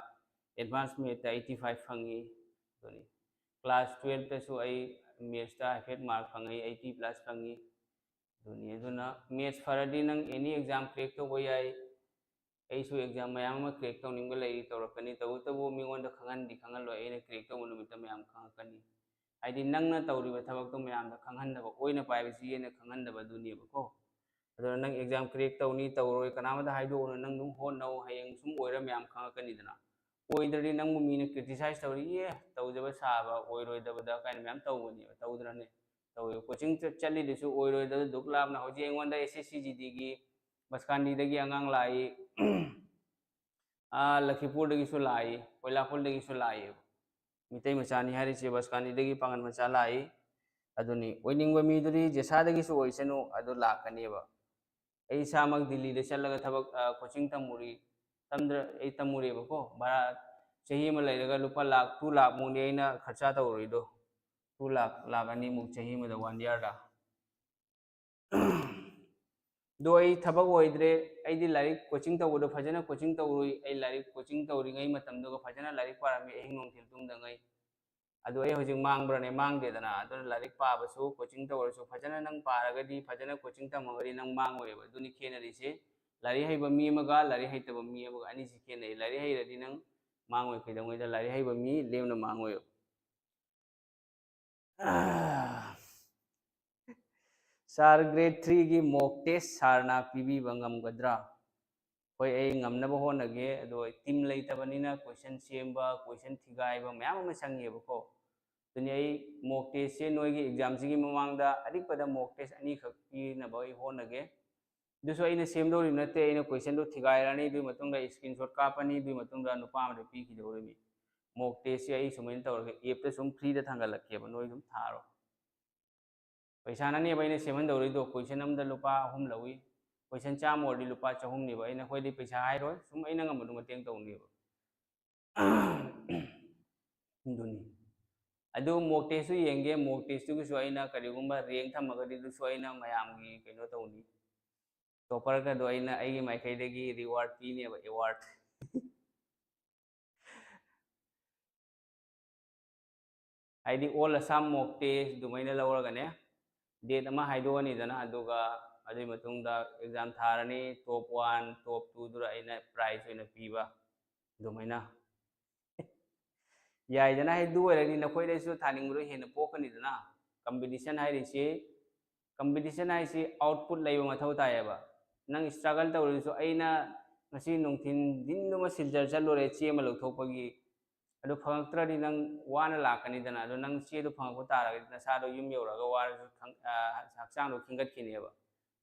advance maths ꯇ eighty five ꯐꯪꯉꯤ꯫ ꯑꯗꯨꯅꯤ꯫ Class twelve ꯇꯁꯨ ꯑꯩ maths ꯇ ꯍꯥꯏꯐꯦꯠ mark ꯐꯪꯉꯤ, eighty plus ꯐꯪꯉꯤ꯫ ꯑꯗꯨꯅꯤ꯫ ꯑꯗꯨꯅ maths ꯐꯔꯗꯤ ꯅꯪ any exam crack ꯇꯧꯕ ꯌꯥꯏ꯫ ꯑꯩꯁꯨ exam ꯃꯌꯥꯝ ꯑꯃ crack ꯇꯧꯅꯤꯡꯕ ꯂꯩꯔꯤ, ꯇꯧꯔꯛꯀꯅꯤ꯫ ꯇꯧꯕꯇꯕꯨ ꯃꯤꯉꯣꯟꯗ ꯈꯪꯍꯟꯗꯤ ꯈꯪꯍꯜꯂꯣꯏ, ꯑꯩꯅ crack ꯇꯧꯕ ꯅꯨꯃꯤꯠꯇ ꯃꯌꯥꯝ ꯈꯪꯉꯛꯀꯅꯤ꯫ ꯍꯥꯏꯗꯤ ꯅꯪꯅ ꯇꯧꯔꯤꯕ ꯊꯕꯛꯇꯣ ꯃꯌꯥꯝꯗ ꯈꯪꯍꯟꯗꯕ, ꯑꯣꯏꯅ ꯄꯥꯏꯕ ꯆꯦꯅ ꯈꯪꯍꯟꯗꯕ ꯑꯗꯨꯅꯦꯕꯀꯣ꯫ ꯑꯗꯨꯅ ꯅꯪ exam crack ꯇꯧꯅꯤ ꯇꯧꯔꯣꯏ ꯀꯅꯥꯃꯗ ꯍꯥꯏꯗꯣꯛꯎꯅꯨ, ꯅꯪ ꯑꯗꯨꯝ ꯍꯣꯠꯅꯧ, ꯍꯌꯦꯡ ꯁꯨꯝ ꯑꯣꯏꯔ ꯃꯌꯥꯝ ꯈꯪꯉꯛꯀꯅꯤꯗꯅ꯫ ꯑꯣꯏꯗ꯭ꯔꯗꯤ ꯅꯪꯕꯨ ꯃꯤꯅ criticize ꯇꯧꯔꯤ, "ꯑꯦ ꯇꯧꯖꯕ ꯁꯥꯕ, ꯑꯣꯏꯔꯣꯏꯗꯕꯗ" ꯀꯥꯏꯅ ꯃꯌꯥꯝ ꯇꯧꯕꯅꯦꯕ, ꯇꯧꯗ꯭ꯔꯅꯦ? ꯇꯧꯋꯦꯕ꯫ Coaching ꯆꯠ-, ꯆꯠꯂꯤꯗꯨꯁꯨ ꯑꯣꯏꯔꯣꯏꯗꯕ ꯗꯨꯛ ꯂꯥꯞꯅ꯫ ꯍꯧꯖꯤꯛ ꯑꯩꯉꯣꯟꯗ S S C G Dꯒꯤ ꯕꯁꯀꯥꯟꯗꯤꯗꯒꯤ ꯑꯉꯥꯡ ꯂꯥꯛꯏ, ꯑꯥ, ꯂꯈꯤꯄꯨꯔꯗꯒꯤꯁꯨ ꯂꯥꯛꯏ, ꯀꯣꯏꯂꯥꯄꯨꯔꯗꯒꯤꯁꯨ ꯂꯥꯛꯏꯕ꯫ ꯃꯤꯇꯩ ꯃꯆꯥꯅꯤ ꯍꯥꯏꯔꯤꯁꯦ, ꯕꯁꯀꯥꯟꯗꯤꯗꯒꯤ ꯄꯥꯡꯒꯜ ꯃꯆꯥ ꯂꯥꯛꯏ꯫ ꯑꯗꯨꯅꯤ, ꯑꯣꯏꯅꯤꯡꯕ ꯃꯤꯗꯨꯗꯤ ꯖꯦꯁꯥꯗꯒꯤꯁꯨ ꯑꯣꯏꯁꯅꯨ, ꯑꯗꯨ ꯂꯥꯛꯀꯅꯦꯕ꯫ ꯑꯩ ꯏꯁꯥꯃꯛ ꯗꯤꯜꯂꯤꯗ ꯆꯠꯂꯒ ꯊꯕꯛ, ꯑ, coaching ꯇꯝꯃꯨꯔꯤ, ꯇꯝꯗ꯭ꯔ-, ꯑꯩ ꯇꯝꯃꯨꯔꯦꯕꯀꯣ꯫ ꯚꯔꯥ ꯆꯍꯤ ꯑꯃ ꯂꯩꯔꯒ ꯂꯨꯄꯥ ꯂꯥꯈ, two ꯂꯥꯈ ꯃꯨꯛꯅꯤ ꯑꯩꯅ ꯈꯔꯆꯥ ꯇꯧꯔꯨꯔꯤꯗꯣ꯫ Two ꯂꯥꯈ, ꯂꯥꯈ ꯑꯅꯤꯃꯨꯛ ꯆꯍꯤ ꯑꯃꯗ, one yearꯗ꯫ ꯑꯗꯣ ꯑꯩ ꯊꯕꯛ ꯑꯣꯏꯗ꯭ꯔꯦ, ꯑꯩꯗꯤ ꯂꯥꯏꯔꯤꯛ coaching ꯇꯧꯕꯗꯣ ꯐꯖꯅ coaching ꯇꯧꯔꯨꯏ꯫ ꯑꯩ ꯂꯥꯏꯔꯤꯛ coaching ꯇꯧꯔꯤꯉꯩ ꯃꯇꯝꯗꯨꯒ ꯐꯖꯅ ꯂꯥꯏꯔꯤꯛ ꯄꯥꯔꯝꯃꯤ, ꯑꯍꯤꯡ ꯅꯨꯡꯊꯤꯜ ꯇꯨꯝꯗꯉꯩ꯫ ꯑꯗꯣ ꯑꯩ ꯍꯧꯖꯤꯛ ꯃꯥꯡꯕ꯭ꯔꯅꯦ? ꯃꯥꯡꯗꯦꯗꯅ꯫ ꯑꯗꯨꯅ ꯂꯥꯏꯔꯤꯛ ꯄꯥꯕꯁꯨ, coaching ꯇꯧꯔꯁꯨ, ꯐꯖꯅ ꯅꯪ ꯄꯥꯔꯒꯗꯤ, ꯐꯖꯅ coaching ꯇꯝꯃꯒꯗꯤ ꯅꯪ ꯃꯥꯡꯉꯣꯏꯕ꯫ ꯑꯗꯨꯅꯤ ꯈꯦꯠꯅꯔꯤꯁꯦ꯫ ꯂꯥꯏꯔꯤꯛ ꯍꯩꯕ ꯃꯤ ꯑꯃꯒ ꯂꯥꯏꯔꯤꯛ ꯍꯩꯇꯕ ꯃꯤ ꯑꯃꯒ ꯑꯅꯤꯁꯤ ꯈꯦꯠꯅꯩ꯫ ꯂꯥꯏꯔꯤꯛ ꯍꯩꯔꯗꯤ ꯅꯪ ꯃꯥꯡꯉꯣꯏ ꯀꯩꯗꯧꯉꯩꯗ꯫ ꯂꯥꯏꯔꯤꯛ ꯍꯩꯕ ꯃꯤ ꯂꯦꯝꯅ ꯃꯥꯡꯉꯣꯏꯕ꯫ Sir, grade threeꯒꯤ mock test sirꯅ ꯄꯤꯕꯤꯕ ꯉꯝꯒꯗ꯭ꯔꯥ? ꯍꯣꯏ, ꯑꯩ ꯉꯝꯅꯕ ꯍꯣꯠꯅꯒꯦ꯫ ꯑꯗꯣ team ꯂꯩꯇꯕꯅꯤꯅ question ꯁꯦꯝꯕ, question ꯊꯤꯒꯥꯏꯕ ꯃꯌꯥꯝ ꯑꯃ ꯆꯪꯉꯦꯕꯀꯣ꯫ ꯑꯗꯨꯅꯤ ꯑꯩ mock testꯁꯦ ꯅꯣꯏꯒꯤ examꯁꯤꯒꯤ ꯃꯃꯥꯡꯗ ꯑꯔꯤꯛꯄꯗ mock test ꯑꯅꯤꯈꯛ ꯄꯤꯅꯕ ꯑꯩ ꯍꯣꯠꯅꯒꯦ꯫ ꯑꯗꯨꯁꯨ ꯑꯩꯅ ꯁꯦꯝꯗꯧꯔꯤꯕ ꯅꯠꯇꯦ, ꯑꯩꯅ questionꯗꯨ ꯊꯤꯒꯥꯏꯔꯅꯤ, ꯑꯗꯨꯒꯤ ꯃꯇꯨꯡꯗ screenshot ꯀꯥꯞꯄꯅꯤ, ꯑꯗꯨꯒꯤ ꯃꯇꯨꯡꯗ ꯅꯨꯄꯥ ꯑꯃꯗ ꯄꯤꯈꯤꯗꯧꯔꯤꯕꯅꯤ꯫ Mock testꯁꯦ ꯑꯩ ꯁꯨꯃꯥꯏꯅ ꯇꯧꯔꯒ appꯇ ꯁꯨꯝ freeꯗ ꯊꯥꯡꯒꯠꯂꯛꯀꯦꯕ, ꯅꯣꯏ ꯑꯗꯨꯝ ꯊꯥꯔꯣ꯫ ꯄꯩꯁꯥꯅꯅꯦꯕ ꯑꯩꯅ ꯁꯦꯝꯍꯟꯗꯧꯔꯤꯗꯣ, question ꯑꯃꯗ ꯂꯨꯄꯥ ꯑꯍꯨꯝ ꯂꯧꯏ꯫ Question ꯆꯥꯝꯃ ꯑꯣꯏꯔꯗꯤ ꯂꯨꯄꯥ ꯆꯍꯨꯝꯅꯦꯕ꯫ ꯑꯩꯅ ꯑꯩꯈꯣꯏꯗꯤ ꯄꯩꯁꯥ ꯍꯥꯏꯔꯣꯏ, ꯁꯨꯝ ꯑꯩꯅ ꯉꯝꯕꯗꯣ ꯃꯇꯦꯡ ꯇꯧꯅꯦꯕ꯫ ꯑꯗꯨꯅꯤ꯫ ꯑꯗꯨ mock testꯁꯨ ꯌꯦꯡꯒꯦ, mock testꯇꯨꯒꯤꯁꯨ ꯑꯩꯅ ꯀꯔꯤꯒꯨꯝꯕ rank ꯊꯝꯃꯒꯗꯤ ꯑꯗꯨꯁꯨ ꯑꯩꯅ ꯃꯌꯥꯝꯒꯤ ꯀꯩꯅꯣ ꯇꯧꯅꯤ꯫ Topperꯒꯗꯣ ꯑꯩꯅ ꯑꯩꯒꯤ ꯃꯥꯏꯀꯩꯗꯒꯤ reward ꯄꯤꯅꯦꯕ, award꯫ ꯍꯥꯏꯗꯤ All Assam mock test ꯑꯗꯨꯃꯥꯏꯅ ꯂꯧꯔꯒꯅꯦ, date ꯑꯃ ꯍꯥꯏꯗꯣꯛꯑꯅꯤꯗꯅ, ꯑꯗꯨꯒ ꯑꯗꯨꯒꯤ ꯃꯇꯨꯡꯗ exam ꯊꯥꯔꯅꯤ, top one, top twoꯗꯨꯗ ꯑꯩꯅ prize ꯑꯣꯏꯅ ꯄꯤꯕ ꯑꯗꯨꯃꯥꯏꯅ꯫ ꯌꯥꯏꯗꯅ, ꯍꯥꯏꯗꯤ ꯑꯗꯨ ꯑꯣꯏꯔꯗꯤ ꯅꯈꯣꯏꯗꯁꯨ ꯊꯥꯅꯤꯡꯕꯗꯣ ꯍꯦꯟꯅ ꯄꯣꯛꯀꯅꯤꯗꯅ꯫ ꯀꯝꯄꯤꯇꯤꯁꯟ ꯍꯥꯏꯔꯤꯁꯤ, ꯀꯝꯄꯤꯇꯤꯁꯟ ꯍꯥꯏꯁꯤ ꯑꯥꯎꯠꯄꯨꯠ ꯂꯩꯕ ꯃꯊꯧ ꯇꯥꯏꯌꯦꯕ꯫ ꯅꯪ ꯁ꯭ꯇ꯭ꯔꯒꯜ ꯇꯧꯔꯁꯨ, ꯑꯩꯅ ꯉꯁꯤ ꯅꯨꯡꯊꯤꯟ ꯗꯤꯟꯗꯨꯃ ꯁꯤꯜꯆꯔ ꯆꯠꯂꯨꯔꯦ ꯆꯦ ꯑꯃ ꯂꯧꯊꯣꯛꯄꯒꯤ, ꯑꯗꯨ ꯐꯪꯉꯛꯇ꯭ꯔꯗꯤ ꯅꯪ ꯋꯥꯅ ꯂꯥꯛꯀꯅꯤꯗꯅ꯫ ꯑꯗꯣ ꯅꯪ ꯆꯦꯗꯣ ꯐꯪꯉꯛꯄ ꯇꯥꯔꯒꯗꯤ ꯅꯁꯥꯗꯣ ꯌꯨꯝ ꯌꯧꯔꯒ ꯋꯥꯔꯁꯨ ꯈꯪ-, ꯑ, ꯍꯛꯆꯥꯡꯗꯣ ꯈꯤꯡꯒꯠꯈꯤꯅꯦꯕ꯫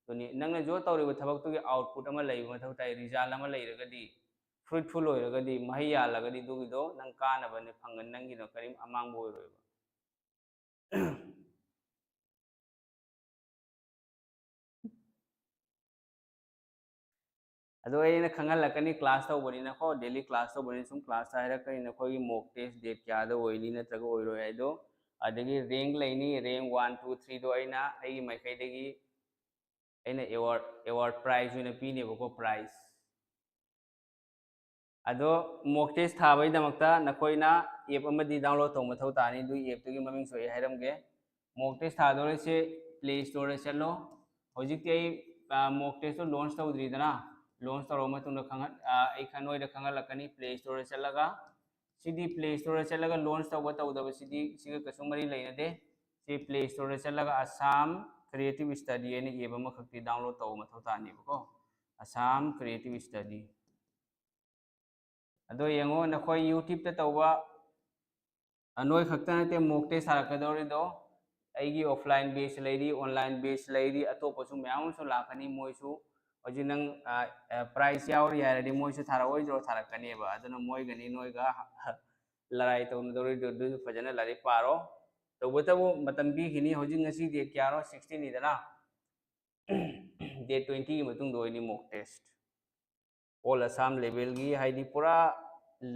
ꯑꯗꯨꯅꯤ, ꯅꯪꯅ ꯖꯣꯕ ꯇꯧꯔꯤꯕ ꯊꯕꯛꯇꯨꯒꯤ ꯑꯥꯎꯠꯄꯨꯠ ꯑꯃ ꯂꯩꯕ ꯃꯊꯧ ꯇꯥꯏ, ꯔꯤꯖꯜ ꯑꯃ ꯂꯩꯔꯒꯗꯤ, ꯐ꯭ꯔꯨꯏꯠꯐꯨꯜ ꯑꯣꯏꯔꯒꯗꯤ, ꯃꯍꯩ ꯌꯥꯜꯂꯒꯗꯤ ꯑꯗꯨꯒꯤꯗꯣ ꯅꯪ ꯀꯥꯟꯅꯕꯅꯦ ꯐꯪꯒꯅꯤ, ꯅꯪꯒꯤꯗꯣ ꯀꯔꯤꯝ ꯑꯃꯥꯡꯕ ꯑꯣꯏꯔꯣꯏꯕ꯫ ꯑꯗꯣ ꯑꯩꯅ ꯈꯪꯍꯜꯂꯛꯀꯅꯤ, ꯀ꯭ꯂꯥꯁ ꯇꯧꯕꯅꯤꯅꯀꯣ, ꯗꯦꯂꯤ ꯀ꯭ꯂꯥꯁ ꯇꯧꯕꯅꯤꯅ ꯁꯨꯝ ꯀ꯭ꯂꯥꯁꯇ ꯍꯥꯏꯔꯛꯀꯅꯤ ꯅꯈꯣꯏꯒꯤ ꯃꯣꯛ ꯇꯦꯁ ꯗꯦꯠ ꯀꯌꯥꯗ ꯑꯣꯏꯅꯤ ꯅꯠꯇ꯭ꯔꯒ ꯑꯣꯏꯔꯣꯏ ꯍꯥꯏꯗꯣ꯫ ꯑꯗꯒꯤ ꯔꯦꯡ ꯂꯩꯅꯤ, ꯔꯦꯡ ꯋꯥꯟ, ꯇꯨ, ꯊ꯭ꯔꯤꯗꯣ ꯑꯩꯅ ꯑꯩꯒꯤ ꯃꯥꯏꯀꯩꯗꯒꯤ ꯑꯩꯅ ꯑꯦꯋꯥꯔꯗ, ꯑꯦꯋꯥꯔꯗ ꯄ꯭ꯔꯥꯏꯖ ꯑꯣꯏꯅ ꯄꯤꯅꯦꯕꯀꯣ, ꯄ꯭ꯔꯥꯏꯖ꯫ ꯑꯗꯣ ꯃꯣꯛ ꯇꯦꯁ ꯊꯥꯕꯒꯤꯗꯃꯛꯇ ꯅꯈꯣꯏꯅ ꯑꯦꯞ ꯑꯃꯗꯤ ꯗꯥꯎꯟꯂꯣꯗ ꯇꯧꯕ ꯃꯊꯧ ꯇꯥꯅꯤ꯫ ꯑꯗꯨꯒꯤ ꯑꯦꯞꯇꯨꯒꯤ ꯃꯃꯤꯡꯁꯨ ꯑꯩ ꯍꯥꯏꯔꯝꯒꯦ꯫ ꯃꯣꯛ ꯇꯦꯁ ꯊꯥꯗꯣꯔꯤꯁꯦ ꯄ꯭ꯂꯦ ꯁ꯭ꯇꯣꯔꯗ ꯆꯠꯂꯣ꯫ ꯍꯧꯖꯤꯛꯇꯤ ꯑꯩ, ꯑ, ꯃꯣꯛ ꯇꯦꯁꯇꯣ ꯂꯣꯟꯆ ꯇꯧꯗ꯭ꯔꯤꯗꯅ, ꯂꯣꯟꯆ ꯇꯧꯔꯕ ꯃꯇꯨꯡꯗ ꯈꯪꯍꯟ-, ꯑ, ꯑꯩ ꯈ-, ꯅꯣꯏꯗ ꯈꯪꯍꯜꯂꯛꯀꯅꯤ ꯄ꯭ꯂꯦ ꯁ꯭ꯇꯣꯔꯗ ꯆꯠꯂꯒ꯫ ꯁꯤꯗꯤ ꯄ꯭ꯂꯦ ꯁ꯭ꯇꯣꯔꯗ ꯆꯠꯂꯒ ꯂꯣꯟꯆ ꯇꯧꯕ ꯇꯧꯗꯕꯁꯤꯗꯤ ꯁꯤꯒ ꯀꯩꯁꯨ ꯃꯔꯤ ꯂꯩꯅꯗꯦ꯫ ꯁꯤ ꯄ꯭ꯂꯦ ꯁ꯭ꯇꯣꯔꯗ ꯆꯠꯂꯒ ꯑꯁꯥꯝ ꯀ꯭ꯔꯤꯌꯦꯇꯤꯚ ꯁ꯭ꯇꯗꯤ ꯍꯥꯏꯅ ꯑꯦꯞ ꯑꯃꯈꯛꯇꯤ ꯗꯥꯎꯟꯂꯣꯗ ꯇꯧꯕ ꯃꯊꯧ ꯇꯥꯅꯦꯕꯀꯣ꯫ Assam creative study. ꯑꯗꯣ ꯌꯦꯡꯉꯣ, ꯅꯈꯣꯏ YouTube-ꯇ ꯇꯧꯕ, ꯑ, ꯅꯣꯏ ꯈꯛꯇ ꯅꯠꯇꯦ ꯃꯣꯛ ꯇꯦꯁ ꯊꯥꯔꯛꯀꯗꯧꯔꯤꯗꯣ꯫ ꯑꯩꯒꯤ ꯑꯣꯐꯂꯥꯏꯟ ꯕꯦꯆ ꯂꯩꯔꯤ, ꯑꯣꯟꯂꯥꯏꯟ ꯕꯦꯆ ꯂꯩꯔꯤ, ꯑꯇꯣꯞꯄꯁꯨ ꯃꯌꯥꯝ ꯑꯃꯁꯨ ꯂꯥꯛꯀꯅꯤ꯫ ꯃꯣꯏꯁꯨ ꯍꯧꯖꯤꯛ ꯅꯪ, ꯑ, ꯑ, ꯄ꯭ꯔꯥꯏꯖ ꯌꯥꯎꯔꯤ ꯍꯥꯏꯔꯗꯤ ꯃꯣꯏꯁꯨ ꯊꯥꯔꯛꯑꯣꯏꯗ꯭ꯔꯣ? ꯊꯥꯔꯛꯀꯅꯦꯕ꯫ ꯑꯗꯨꯅ ꯃꯣꯏꯒꯅꯤ ꯅꯣꯏꯒ ꯂꯔꯥꯏ ꯇꯧꯅꯗꯧꯔꯤꯗꯨ, ꯑꯗꯨꯁꯨ ꯐꯖꯅ ꯂꯥꯏꯔꯤꯛ ꯄꯥꯔꯣ꯫ ꯇꯧꯕꯇꯕꯨ ꯃꯇꯝ ꯄꯤꯈꯤꯅꯤ꯫ ꯍꯧꯖꯤꯛ ꯉꯁꯤ ꯗꯦꯠ ꯀꯌꯥꯅꯣ? ꯁꯤꯛꯁꯇꯤꯟꯅꯤꯗꯅ꯫ ꯗꯦꯠ ꯇ꯭ꯋꯦꯟꯇꯤꯒꯤ ꯃꯇꯨꯡꯗ ꯑꯣꯏꯅꯤ ꯃꯣꯛ ꯇꯦꯁ꯫ ꯑꯣꯜ ꯑꯁꯥꯝ ꯂꯦꯚꯦꯜꯒꯤ, ꯍꯥꯏꯗꯤ ꯄꯨꯔꯥ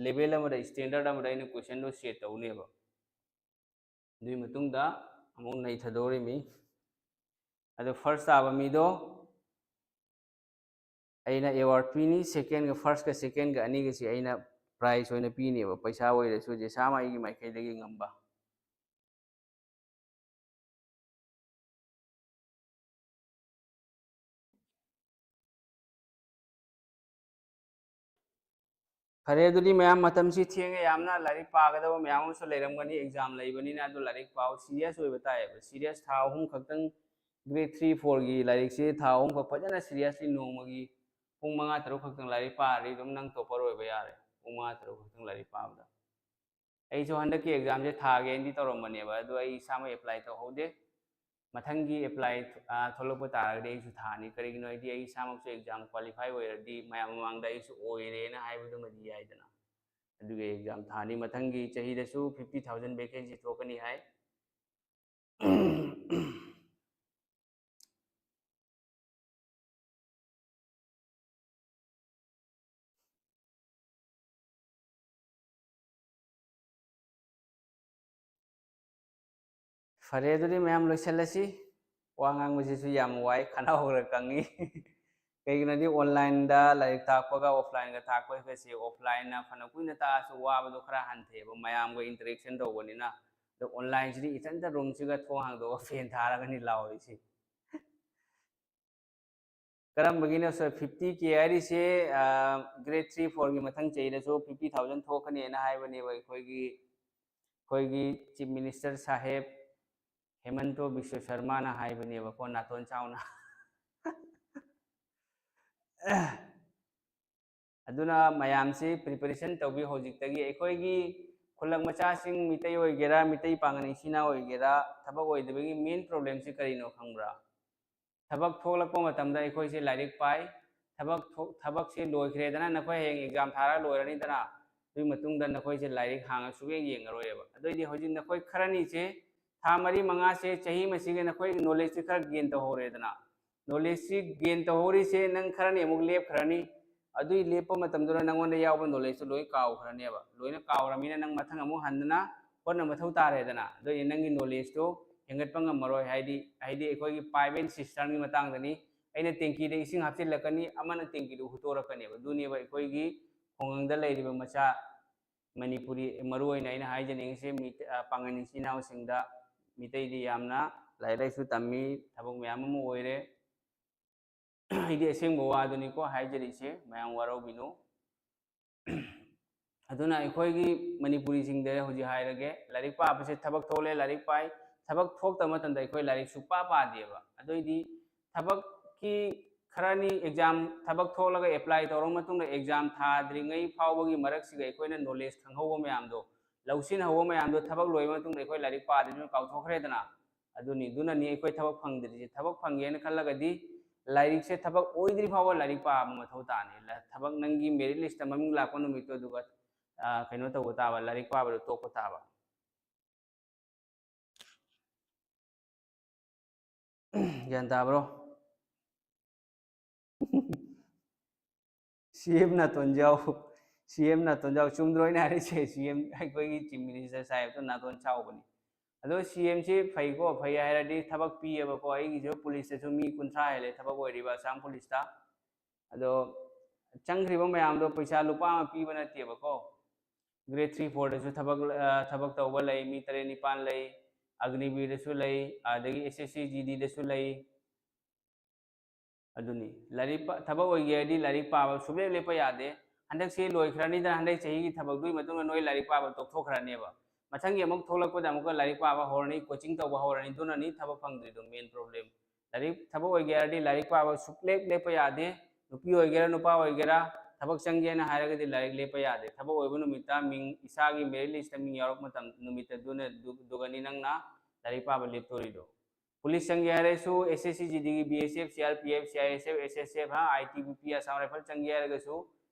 ꯂꯦꯚꯦꯜ ꯑꯃꯗ, ꯁ꯭ꯇꯦꯟꯗꯔꯗ ꯑꯃꯗ ꯑꯩꯅ ꯀꯣꯏꯁꯟꯗꯣ ꯁꯦꯠ ꯇꯧꯅꯦꯕ꯫ ꯑꯗꯨꯒꯤ ꯃꯇꯨꯡꯗ ꯑꯃꯨꯛ ꯅꯩꯊꯗꯧꯔꯤꯃꯤ꯫ ꯑꯗꯣ ꯐꯥꯔꯁ ꯇꯥꯕ ꯃꯤꯗꯣ ꯑꯩꯅ ꯑꯦꯋꯥꯔꯗ ꯄꯤꯅꯤ, ꯁꯦꯀꯦꯟꯒ, ꯐꯥꯔꯁꯀ ꯁꯦꯀꯦꯟꯒ ꯑꯅꯤꯒꯁꯤ ꯑꯩꯅ ꯄ꯭ꯔꯥꯏꯖ ꯑꯣꯏꯅ ꯄꯤꯅꯦꯕ, ꯄꯩꯁꯥ ꯑꯣꯏꯔꯁꯨ ꯖꯦꯁꯥꯃ ꯑꯩꯒꯤ ꯃꯥꯏꯀꯩꯗꯒꯤ ꯉꯝꯕ꯫ ꯐꯔꯦ, ꯑꯗꯨꯗꯤ ꯃꯌꯥꯝ, ꯃꯇꯝꯁꯤ ꯊꯦꯡꯉꯦ, ꯌꯥꯝꯅ ꯂꯥꯏꯔꯤꯛ ꯄꯥꯒꯗꯕ ꯃꯌꯥꯝ ꯑꯃꯁꯨ ꯂꯩꯔꯝꯒꯅꯤ, exam ꯂꯩꯕꯅꯤꯅ꯫ ꯑꯗꯨ ꯂꯥꯏꯔꯤꯛ ꯄꯥꯎ, serious ꯑꯣꯏꯕ ꯇꯥꯏꯌꯦꯕ꯫ Serious, ꯊꯥ ꯑꯍꯨꯝ ꯈꯛꯇꯪ, grade three, four ꯒꯤ ꯂꯥꯏꯔꯤꯛꯁꯤ ꯊꯥ ꯑꯍꯨꯝ ꯈꯛ ꯐꯖꯅ seriously ꯅꯣꯡꯃꯒꯤ ꯄꯨꯡ ꯃꯉꯥ ꯇꯔꯨꯛ ꯈꯛꯇꯪ ꯂꯥꯏꯔꯤꯛ ꯄꯥꯔꯗꯤ ꯑꯗꯨꯝ ꯅꯪ topper ꯑꯣꯏꯕ ꯌꯥꯔꯦ, ꯄꯨꯡ ꯃꯉꯥ ꯇꯔꯨꯛ ꯈꯛꯇꯪ ꯂꯥꯏꯔꯤꯛ ꯄꯥꯕꯗ꯫ ꯑꯩꯁꯨ ꯍꯟꯗꯛꯀꯤ exam ꯁꯦ ꯊꯥꯒꯦꯅꯗꯤ ꯇꯧꯔꯝꯕꯅꯦꯕ, ꯑꯗꯣ ꯑꯩ ꯏꯁꯥꯃꯛ apply ꯇꯧꯍꯧꯗꯦ꯫ ꯃꯊꯪꯒꯤ apply, ꯑ, ꯊꯣꯛꯂꯛꯄ ꯇꯥꯔꯒꯗꯤ ꯑꯩꯁꯨ ꯊꯥꯅꯤ꯫ ꯀꯔꯤꯒꯤꯅꯣ ꯍꯥꯏꯗꯤ ꯑꯩ ꯏꯁꯥꯃꯛꯁꯨ exam qualify ꯑꯣꯏꯔꯗꯤ ꯃꯌꯥꯝ ꯃꯃꯥꯡꯗ ꯑꯩꯁꯨ ꯑꯣꯏꯔꯦꯅ ꯍꯥꯏꯕꯗꯨꯃꯗꯤ ꯌꯥꯏꯗꯅ꯫ ꯑꯗꯨꯒꯤ exam ꯊꯥꯅꯤ꯫ ꯃꯊꯪꯒꯤ ꯆꯍꯤꯗꯁꯨ fifty thousand vacancy ꯊꯣꯛꯀꯅꯤ ꯍꯥꯏ꯫ ꯐꯔꯦ, ꯑꯗꯨꯗꯤ ꯃꯌꯥꯝ ꯂꯣꯏꯁꯤꯜꯂꯁꯤ꯫ ꯋꯥ ꯉꯥꯡꯕꯁꯤꯁꯨ ꯌꯥꯝ ꯋꯥꯏ, ꯈꯅꯥꯎ ꯈꯔ ꯀꯪꯉꯤ꯫ ꯀꯩꯒꯤꯅꯣꯗꯤ online ꯗ ꯂꯥꯏꯔꯤꯛ ꯇꯥꯛꯄꯒ offline ꯒ ꯇꯥꯛꯄꯒꯁꯦ, offline ꯅ ꯐꯅ ꯀꯨꯏꯅ ꯇꯥꯛꯑꯁꯨ ꯋꯥꯕꯗꯣ ꯈꯔ ꯍꯟꯊꯩꯑꯕ, ꯃꯌꯥꯝꯒ interaction ꯇꯧꯕꯅꯤꯅ꯫ ꯑꯗꯣ online ꯁꯤꯗꯤ ꯏꯊꯟꯇ room ꯁꯤꯒ ꯊꯣꯡ ꯍꯥꯡꯗꯣꯛꯑꯒ fan ꯊꯥꯔꯒꯅꯤ ꯂꯥꯎꯔꯤꯁꯤ꯫ ꯀꯔꯝꯕꯒꯤꯅꯣ sir? Fifty K ꯍꯥꯏꯔꯤꯁꯦ, ꯑ, grade three, four ꯒꯤ ꯃꯊꯪ ꯆꯍꯤꯗꯁꯨ fifty thousand ꯊꯣꯛꯀꯅꯤꯅ ꯍꯥꯏꯕꯅꯦꯕ ꯑꯩꯈꯣꯏꯒꯤ, ꯑꯩꯈꯣꯏꯒꯤ Chief Minister ꯁꯥꯍꯦꯕ ꯍꯦꯃꯟꯇꯣ ꯕꯤꯁ꯭ꯋ ꯁꯔꯃꯥꯅ ꯍꯥꯏꯕꯅꯦꯕꯀꯣ, ꯅꯥꯇꯣꯟ ꯆꯥꯎꯅ꯫ ꯑꯗꯨꯅ ꯃꯌꯥꯝꯁꯤ preparation ꯇꯧꯕꯤꯌꯨ ꯍꯧꯖꯤꯛꯇꯒꯤ꯫ ꯑꯩꯈꯣꯏꯒꯤ ꯈꯨꯜꯂꯛ ꯃꯆꯥꯁꯤꯡ, ꯃꯤꯇꯩ ꯑꯣꯏꯒꯦꯔꯥ, ꯃꯤꯇꯩ ꯄꯥꯉꯜ ꯏꯆꯤꯟ ꯏꯅꯥꯎ ꯑꯣꯏꯒꯦꯔꯥ, ꯊꯕꯛ ꯑꯣꯏꯗꯕꯒꯤ main problem ꯁꯤ ꯀꯔꯤꯅꯣ ꯈꯪꯕ꯭ꯔꯥ? ꯊꯕꯛ ꯊꯣꯛꯂꯛꯄ ꯃꯇꯝꯗ ꯑꯩꯈꯣꯏꯁꯦ ꯂꯥꯏꯔꯤꯛ ꯄꯥꯏ, ꯊꯕꯛ ꯊꯣꯛ-, ꯊꯕꯛꯁꯦ ꯂꯣꯏꯈ꯭ꯔꯦꯗꯅ, ꯅꯈꯣꯏ ꯍꯌꯦꯡ exam ꯊꯥꯔꯒ ꯂꯣꯏꯔꯅꯤꯗꯅ, ꯑꯗꯨꯒꯤ ꯃꯇꯨꯡꯗ ꯅꯈꯣꯏꯁꯦ ꯂꯥꯏꯔꯤꯛ ꯍꯥꯡꯉ ꯁꯨꯛꯌꯦꯡ ꯌꯦꯡꯉꯔꯣꯏꯕ꯫ ꯑꯗꯨꯑꯣꯏꯗꯤ ꯍꯧꯖꯤꯛ ꯅꯈꯣꯏ ꯈꯔꯅꯤꯁꯦ, ꯊꯥ ꯃꯔꯤ ꯃꯉꯥꯁꯦ, ꯆꯍꯤ ꯑꯃꯁꯤꯒꯤ ꯅꯈꯣꯏ knowledge ꯁꯦ ꯈꯔ gain ꯇꯧꯍꯧꯔꯦꯗꯅ, knowledge ꯁꯤ gain ꯇꯧꯍꯧꯔꯤꯁꯦ ꯅꯪ ꯈꯔꯅꯤ ꯑꯃꯨꯛ ꯂꯦꯞꯈ꯭ꯔꯅꯤ, ꯑꯗꯨꯏ ꯂꯦꯞꯄ ꯃꯇꯝꯗꯨꯗ ꯅꯪꯉꯣꯟꯗ ꯌꯥꯎꯕ knowledge ꯇꯨ ꯂꯣꯏ ꯀꯥꯎꯈ꯭ꯔꯅꯦꯕ꯫ ꯂꯣꯏꯅ ꯀꯥꯎꯔꯃꯤꯅ ꯅꯪ ꯃꯊꯪ ꯑꯃꯨꯛ ꯍꯟꯗꯅ ꯍꯣꯠꯅ ꯃꯊꯧ ꯇꯥꯔꯦꯗꯅ꯫ ꯑꯗꯨꯏꯗꯤ ꯅꯪꯒꯤ knowledge ꯇꯨ ꯍꯦꯟꯒꯠꯄ ꯉꯝꯃꯔꯣꯏ꯫ ꯍꯥꯏꯗꯤ, ꯍꯥꯏꯗꯤ ꯑꯩꯈꯣꯏꯒꯤ pipe and cistern ꯒꯤ ꯃꯇꯥꯡꯗꯅꯤ꯫ ꯑꯩꯅ tanky ꯗ ꯏꯁꯤꯡ ꯍꯥꯞꯆꯤꯜꯂꯛꯀꯅꯤ, ꯑꯃꯅ tanky ꯗꯨ ꯍꯨꯠꯇꯣꯔꯛꯀꯅꯦꯕ꯫ ꯑꯗꯨꯅꯦꯕ ꯑꯩꯈꯣꯏꯒꯤ ꯈꯨꯡꯒꯪꯗ ꯂꯩꯔꯤꯕ ꯃꯆꯥ ꯃꯅꯤꯄꯨꯔꯤ, ꯃꯔꯨꯑꯣꯏꯅ ꯑꯩꯅ ꯍꯥꯏꯖꯅꯤꯡꯉꯤꯁꯦ, ꯃꯤ-, ꯑ, ꯄꯥꯉꯜ ꯏꯆꯤꯟ ꯏꯅꯥꯎꯁꯤꯡꯗ, ꯃꯤꯇꯩꯗꯤ ꯌꯥꯝꯅ ꯂꯥꯏꯔꯤꯛ ꯂꯥꯏꯁꯨ ꯇꯝꯃꯤ, ꯊꯕꯛ ꯃꯌꯥꯝ ꯑꯃ ꯑꯣꯏꯔꯦ꯫ ꯑꯩꯗꯤ ꯑꯁꯦꯡꯕ ꯋꯥꯗꯨꯅꯤꯀꯣ ꯍꯥꯏꯖꯔꯤꯁꯦ, ꯃꯌꯥꯝ ꯋꯥꯔꯧꯕꯤꯅꯨ꯫ ꯑꯗꯨꯅ ꯑꯩꯈꯣꯏꯒꯤ ꯃꯅꯤꯄꯨꯔꯤꯁꯤꯡꯗ ꯍꯧꯖꯤꯛ ꯍꯥꯏꯔꯒꯦ, ꯂꯥꯏꯔꯤꯛ ꯄꯥꯕꯁꯦ ꯊꯕꯛ ꯊꯣꯛꯂꯦ, ꯂꯥꯏꯔꯤꯛ ꯄꯥꯏ, ꯊꯕꯛ ꯊꯣꯛꯇꯕ ꯃꯇꯝꯗ ꯑꯩꯈꯣꯏ ꯂꯥꯏꯔꯤꯛ ꯁꯨꯛꯄꯥ ꯄꯥꯗꯦꯕ꯫ ꯑꯗꯨꯑꯣꯏꯗꯤ ꯊꯕꯛꯀꯤ ꯈꯔꯅꯤ exam, ꯊꯕꯛ ꯊꯣꯛꯂꯒ apply ꯇꯧꯔꯕ ꯃꯇꯨꯡꯗ exam ꯊꯥꯗ꯭ꯔꯤꯉꯩ ꯐꯥꯎꯕꯒꯤ ꯃꯔꯛꯁꯤꯒ ꯑꯩꯈꯣꯏꯅ knowledge ꯈꯪꯍꯧꯕ ꯃꯌꯥꯝꯗꯣ, ꯂꯧꯁꯤꯟ ꯍꯧꯕ ꯃꯌꯥꯝꯗꯣ ꯊꯕꯛ ꯂꯣꯏꯕ ꯃꯇꯨꯡꯗ ꯑꯩꯈꯣꯏ ꯂꯥꯏꯔꯤꯛ ꯄꯥꯗ꯭ꯔꯤꯕꯅꯤꯅ ꯀꯥꯎꯊꯣꯛꯈ꯭ꯔꯦꯗꯅ꯫ ꯑꯗꯨꯅꯤ, ꯑꯗꯨꯅꯅꯤ ꯑꯩꯈꯣꯏ ꯊꯕꯛ ꯐꯪꯗ꯭ꯔꯤꯁꯦ꯫ ꯊꯕꯛ ꯐꯪꯒꯦꯅ ꯈꯜꯂꯒꯗꯤ ꯂꯥꯏꯔꯤꯛꯁꯦ ꯊꯕꯛ ꯑꯣꯏꯗ꯭ꯔꯤ ꯐꯥꯎꯕ ꯂꯥꯏꯔꯤꯛ ꯄꯥꯕ ꯃꯊꯧ ꯇꯥꯅꯤ꯫ ꯂ-, ꯊꯕꯛ ꯅꯪꯒꯤ merit list ꯃꯃꯤꯡ ꯂꯥꯛꯄ ꯅꯨꯃꯤꯠꯇꯣ, ꯑꯗꯨꯒ, ꯑ, ꯀꯩꯅꯣ ꯇꯧꯕ ꯇꯥꯕ, ꯂꯥꯏꯔꯤꯛ ꯄꯥꯕꯗꯣ ꯇꯣꯛꯄ ꯇꯥꯕ꯫ ꯒ꯭ꯌꯥꯟ ꯇꯥꯕ꯭ꯔꯣ? ꯁꯤ ꯑꯦꯝ ꯅꯥꯇꯣꯟꯖꯥꯎ, ꯁꯤ ꯑꯦꯝ ꯅꯥꯇꯣꯟꯖꯥꯎ, ꯆꯨꯝꯗ꯭ꯔꯣ ꯑꯩꯅ ꯍꯥꯏꯔꯤꯁꯦ? ꯁꯤ ꯑꯦꯝ, ꯑꯩꯈꯣꯏꯒꯤ Chief Minister ꯁꯥꯍꯦꯕꯇꯣ ꯅꯥꯇꯣꯟ ꯆꯥꯎꯕꯅꯤ꯫ ꯑꯗꯣ ꯁꯤ ꯑꯦꯝꯁꯤ ꯐꯩꯀꯣ, ꯐꯩ ꯍꯥꯏꯔꯗꯤ ꯊꯕꯛ ꯄꯤꯌꯦꯕꯀꯣ꯫ ꯑꯩꯒꯤꯁꯨ ꯄꯨꯂꯤꯁꯇꯁꯨ ꯃꯤ ꯀꯨꯟꯊ꯭ꯔꯥ ꯍꯦꯜꯂꯦ ꯊꯕꯛ ꯑꯣꯏꯔꯤꯕ, ꯑꯁꯥꯝ ꯄꯨꯂꯤꯁꯇ꯫ ꯑꯗꯣ ꯆꯪꯈ꯭ꯔꯤꯕ ꯃꯌꯥꯝꯗꯣ ꯄꯩꯁꯥ ꯂꯨꯄꯥ ꯑꯃ ꯄꯤꯕ ꯅꯠꯇꯦꯕꯀꯣ꯫ Grade three, fourꯗꯁꯨ ꯊꯕꯛ, ꯑ, ꯊꯕꯛ ꯇꯧꯕ ꯂꯩ, ꯃꯤ ꯇꯔꯦꯠ ꯅꯤꯄꯥꯟ ꯂꯩ, ꯑꯒꯅꯤꯕꯤꯔꯗꯁꯨ ꯂꯩ, ꯑꯗꯒꯤ S S C G Dꯗꯁꯨ ꯂꯩ꯫ ꯑꯗꯨꯅꯤ, ꯂꯥꯏꯔꯤꯛ ꯄ-, ꯊꯕꯛ ꯑꯣꯏꯒꯦ ꯍꯥꯏꯔꯗꯤ ꯂꯥꯏꯔꯤꯛ ꯄꯥꯕ ꯁꯨꯡꯂꯦꯞ ꯂꯦꯞꯄ ꯌꯥꯗꯦ꯫ ꯍꯟꯗꯛꯁꯤ ꯂꯣꯏꯈ꯭ꯔꯅꯤꯗꯅ, ꯍꯟꯗꯛ ꯆꯍꯤꯒꯤ ꯊꯕꯛꯇꯨꯒꯤ ꯃꯇꯨꯡꯗ ꯅꯣꯏ ꯂꯥꯏꯔꯤꯛ ꯄꯥꯕ ꯇꯣꯛꯊꯣꯛꯈ꯭ꯔꯅꯦꯕ꯫ ꯃꯊꯪꯒꯤ ꯑꯃꯨꯛ ꯊꯣꯛꯂꯛꯄꯗ ꯑꯃꯨꯛꯀ ꯂꯥꯏꯔꯤꯛ ꯄꯥꯕ ꯍꯧꯔꯅꯤ, coaching ꯇꯧꯕ ꯍꯧꯔꯅꯤ, ꯑꯗꯨꯅꯅꯤ ꯊꯕꯛ ꯐꯪꯗ꯭ꯔꯤꯗꯣ main problem꯫ ꯂꯥꯏꯔꯤꯛ, ꯊꯕꯛ ꯑꯣꯏꯒꯦ ꯍꯥꯏꯔꯗꯤ ꯂꯥꯏꯔꯤꯛ ꯄꯥꯕ ꯁꯨꯡꯂꯦꯞ ꯂꯦꯞꯄ ꯌꯥꯗꯦ꯫ ꯅꯨꯄꯤ ꯑꯣꯏꯒꯦꯔꯥ ꯅꯨꯄꯥ ꯑꯣꯏꯒꯦꯔꯥ, ꯊꯕꯛ ꯆꯪꯒꯦꯅ ꯍꯥꯏꯔꯒꯗꯤ ꯂꯥꯏꯔꯤꯛ ꯂꯦꯞꯄ ꯌꯥꯗꯦ꯫ ꯊꯕꯛ ꯑꯣꯏꯕ ꯅꯨꯃꯤꯠꯇ ꯃꯤꯡ, ꯏꯁꯥꯒꯤ merit listꯇ ꯃꯤꯡ ꯌꯥꯎꯔꯛꯄ ꯃꯇꯝ ꯅꯨꯃꯤꯠꯇ ꯑꯗꯨꯅ, ꯑꯗꯨ-, ꯑꯗꯨꯒꯅꯤ ꯅꯪꯅ ꯂꯥꯏꯔꯤꯛ ꯄꯥꯕ ꯂꯦꯞꯇꯣꯔꯤꯗꯣ꯫ ꯄꯨꯂꯤꯁ ꯆꯪꯒꯦ ꯍꯥꯏꯔꯁꯨ S S C G Dꯒꯤ B S F, C R P F, C I S F, S S F, ꯍꯥ, I T B P, Assam Rifle ꯆꯪꯒꯦ ꯍꯥꯏꯔꯒꯁꯨ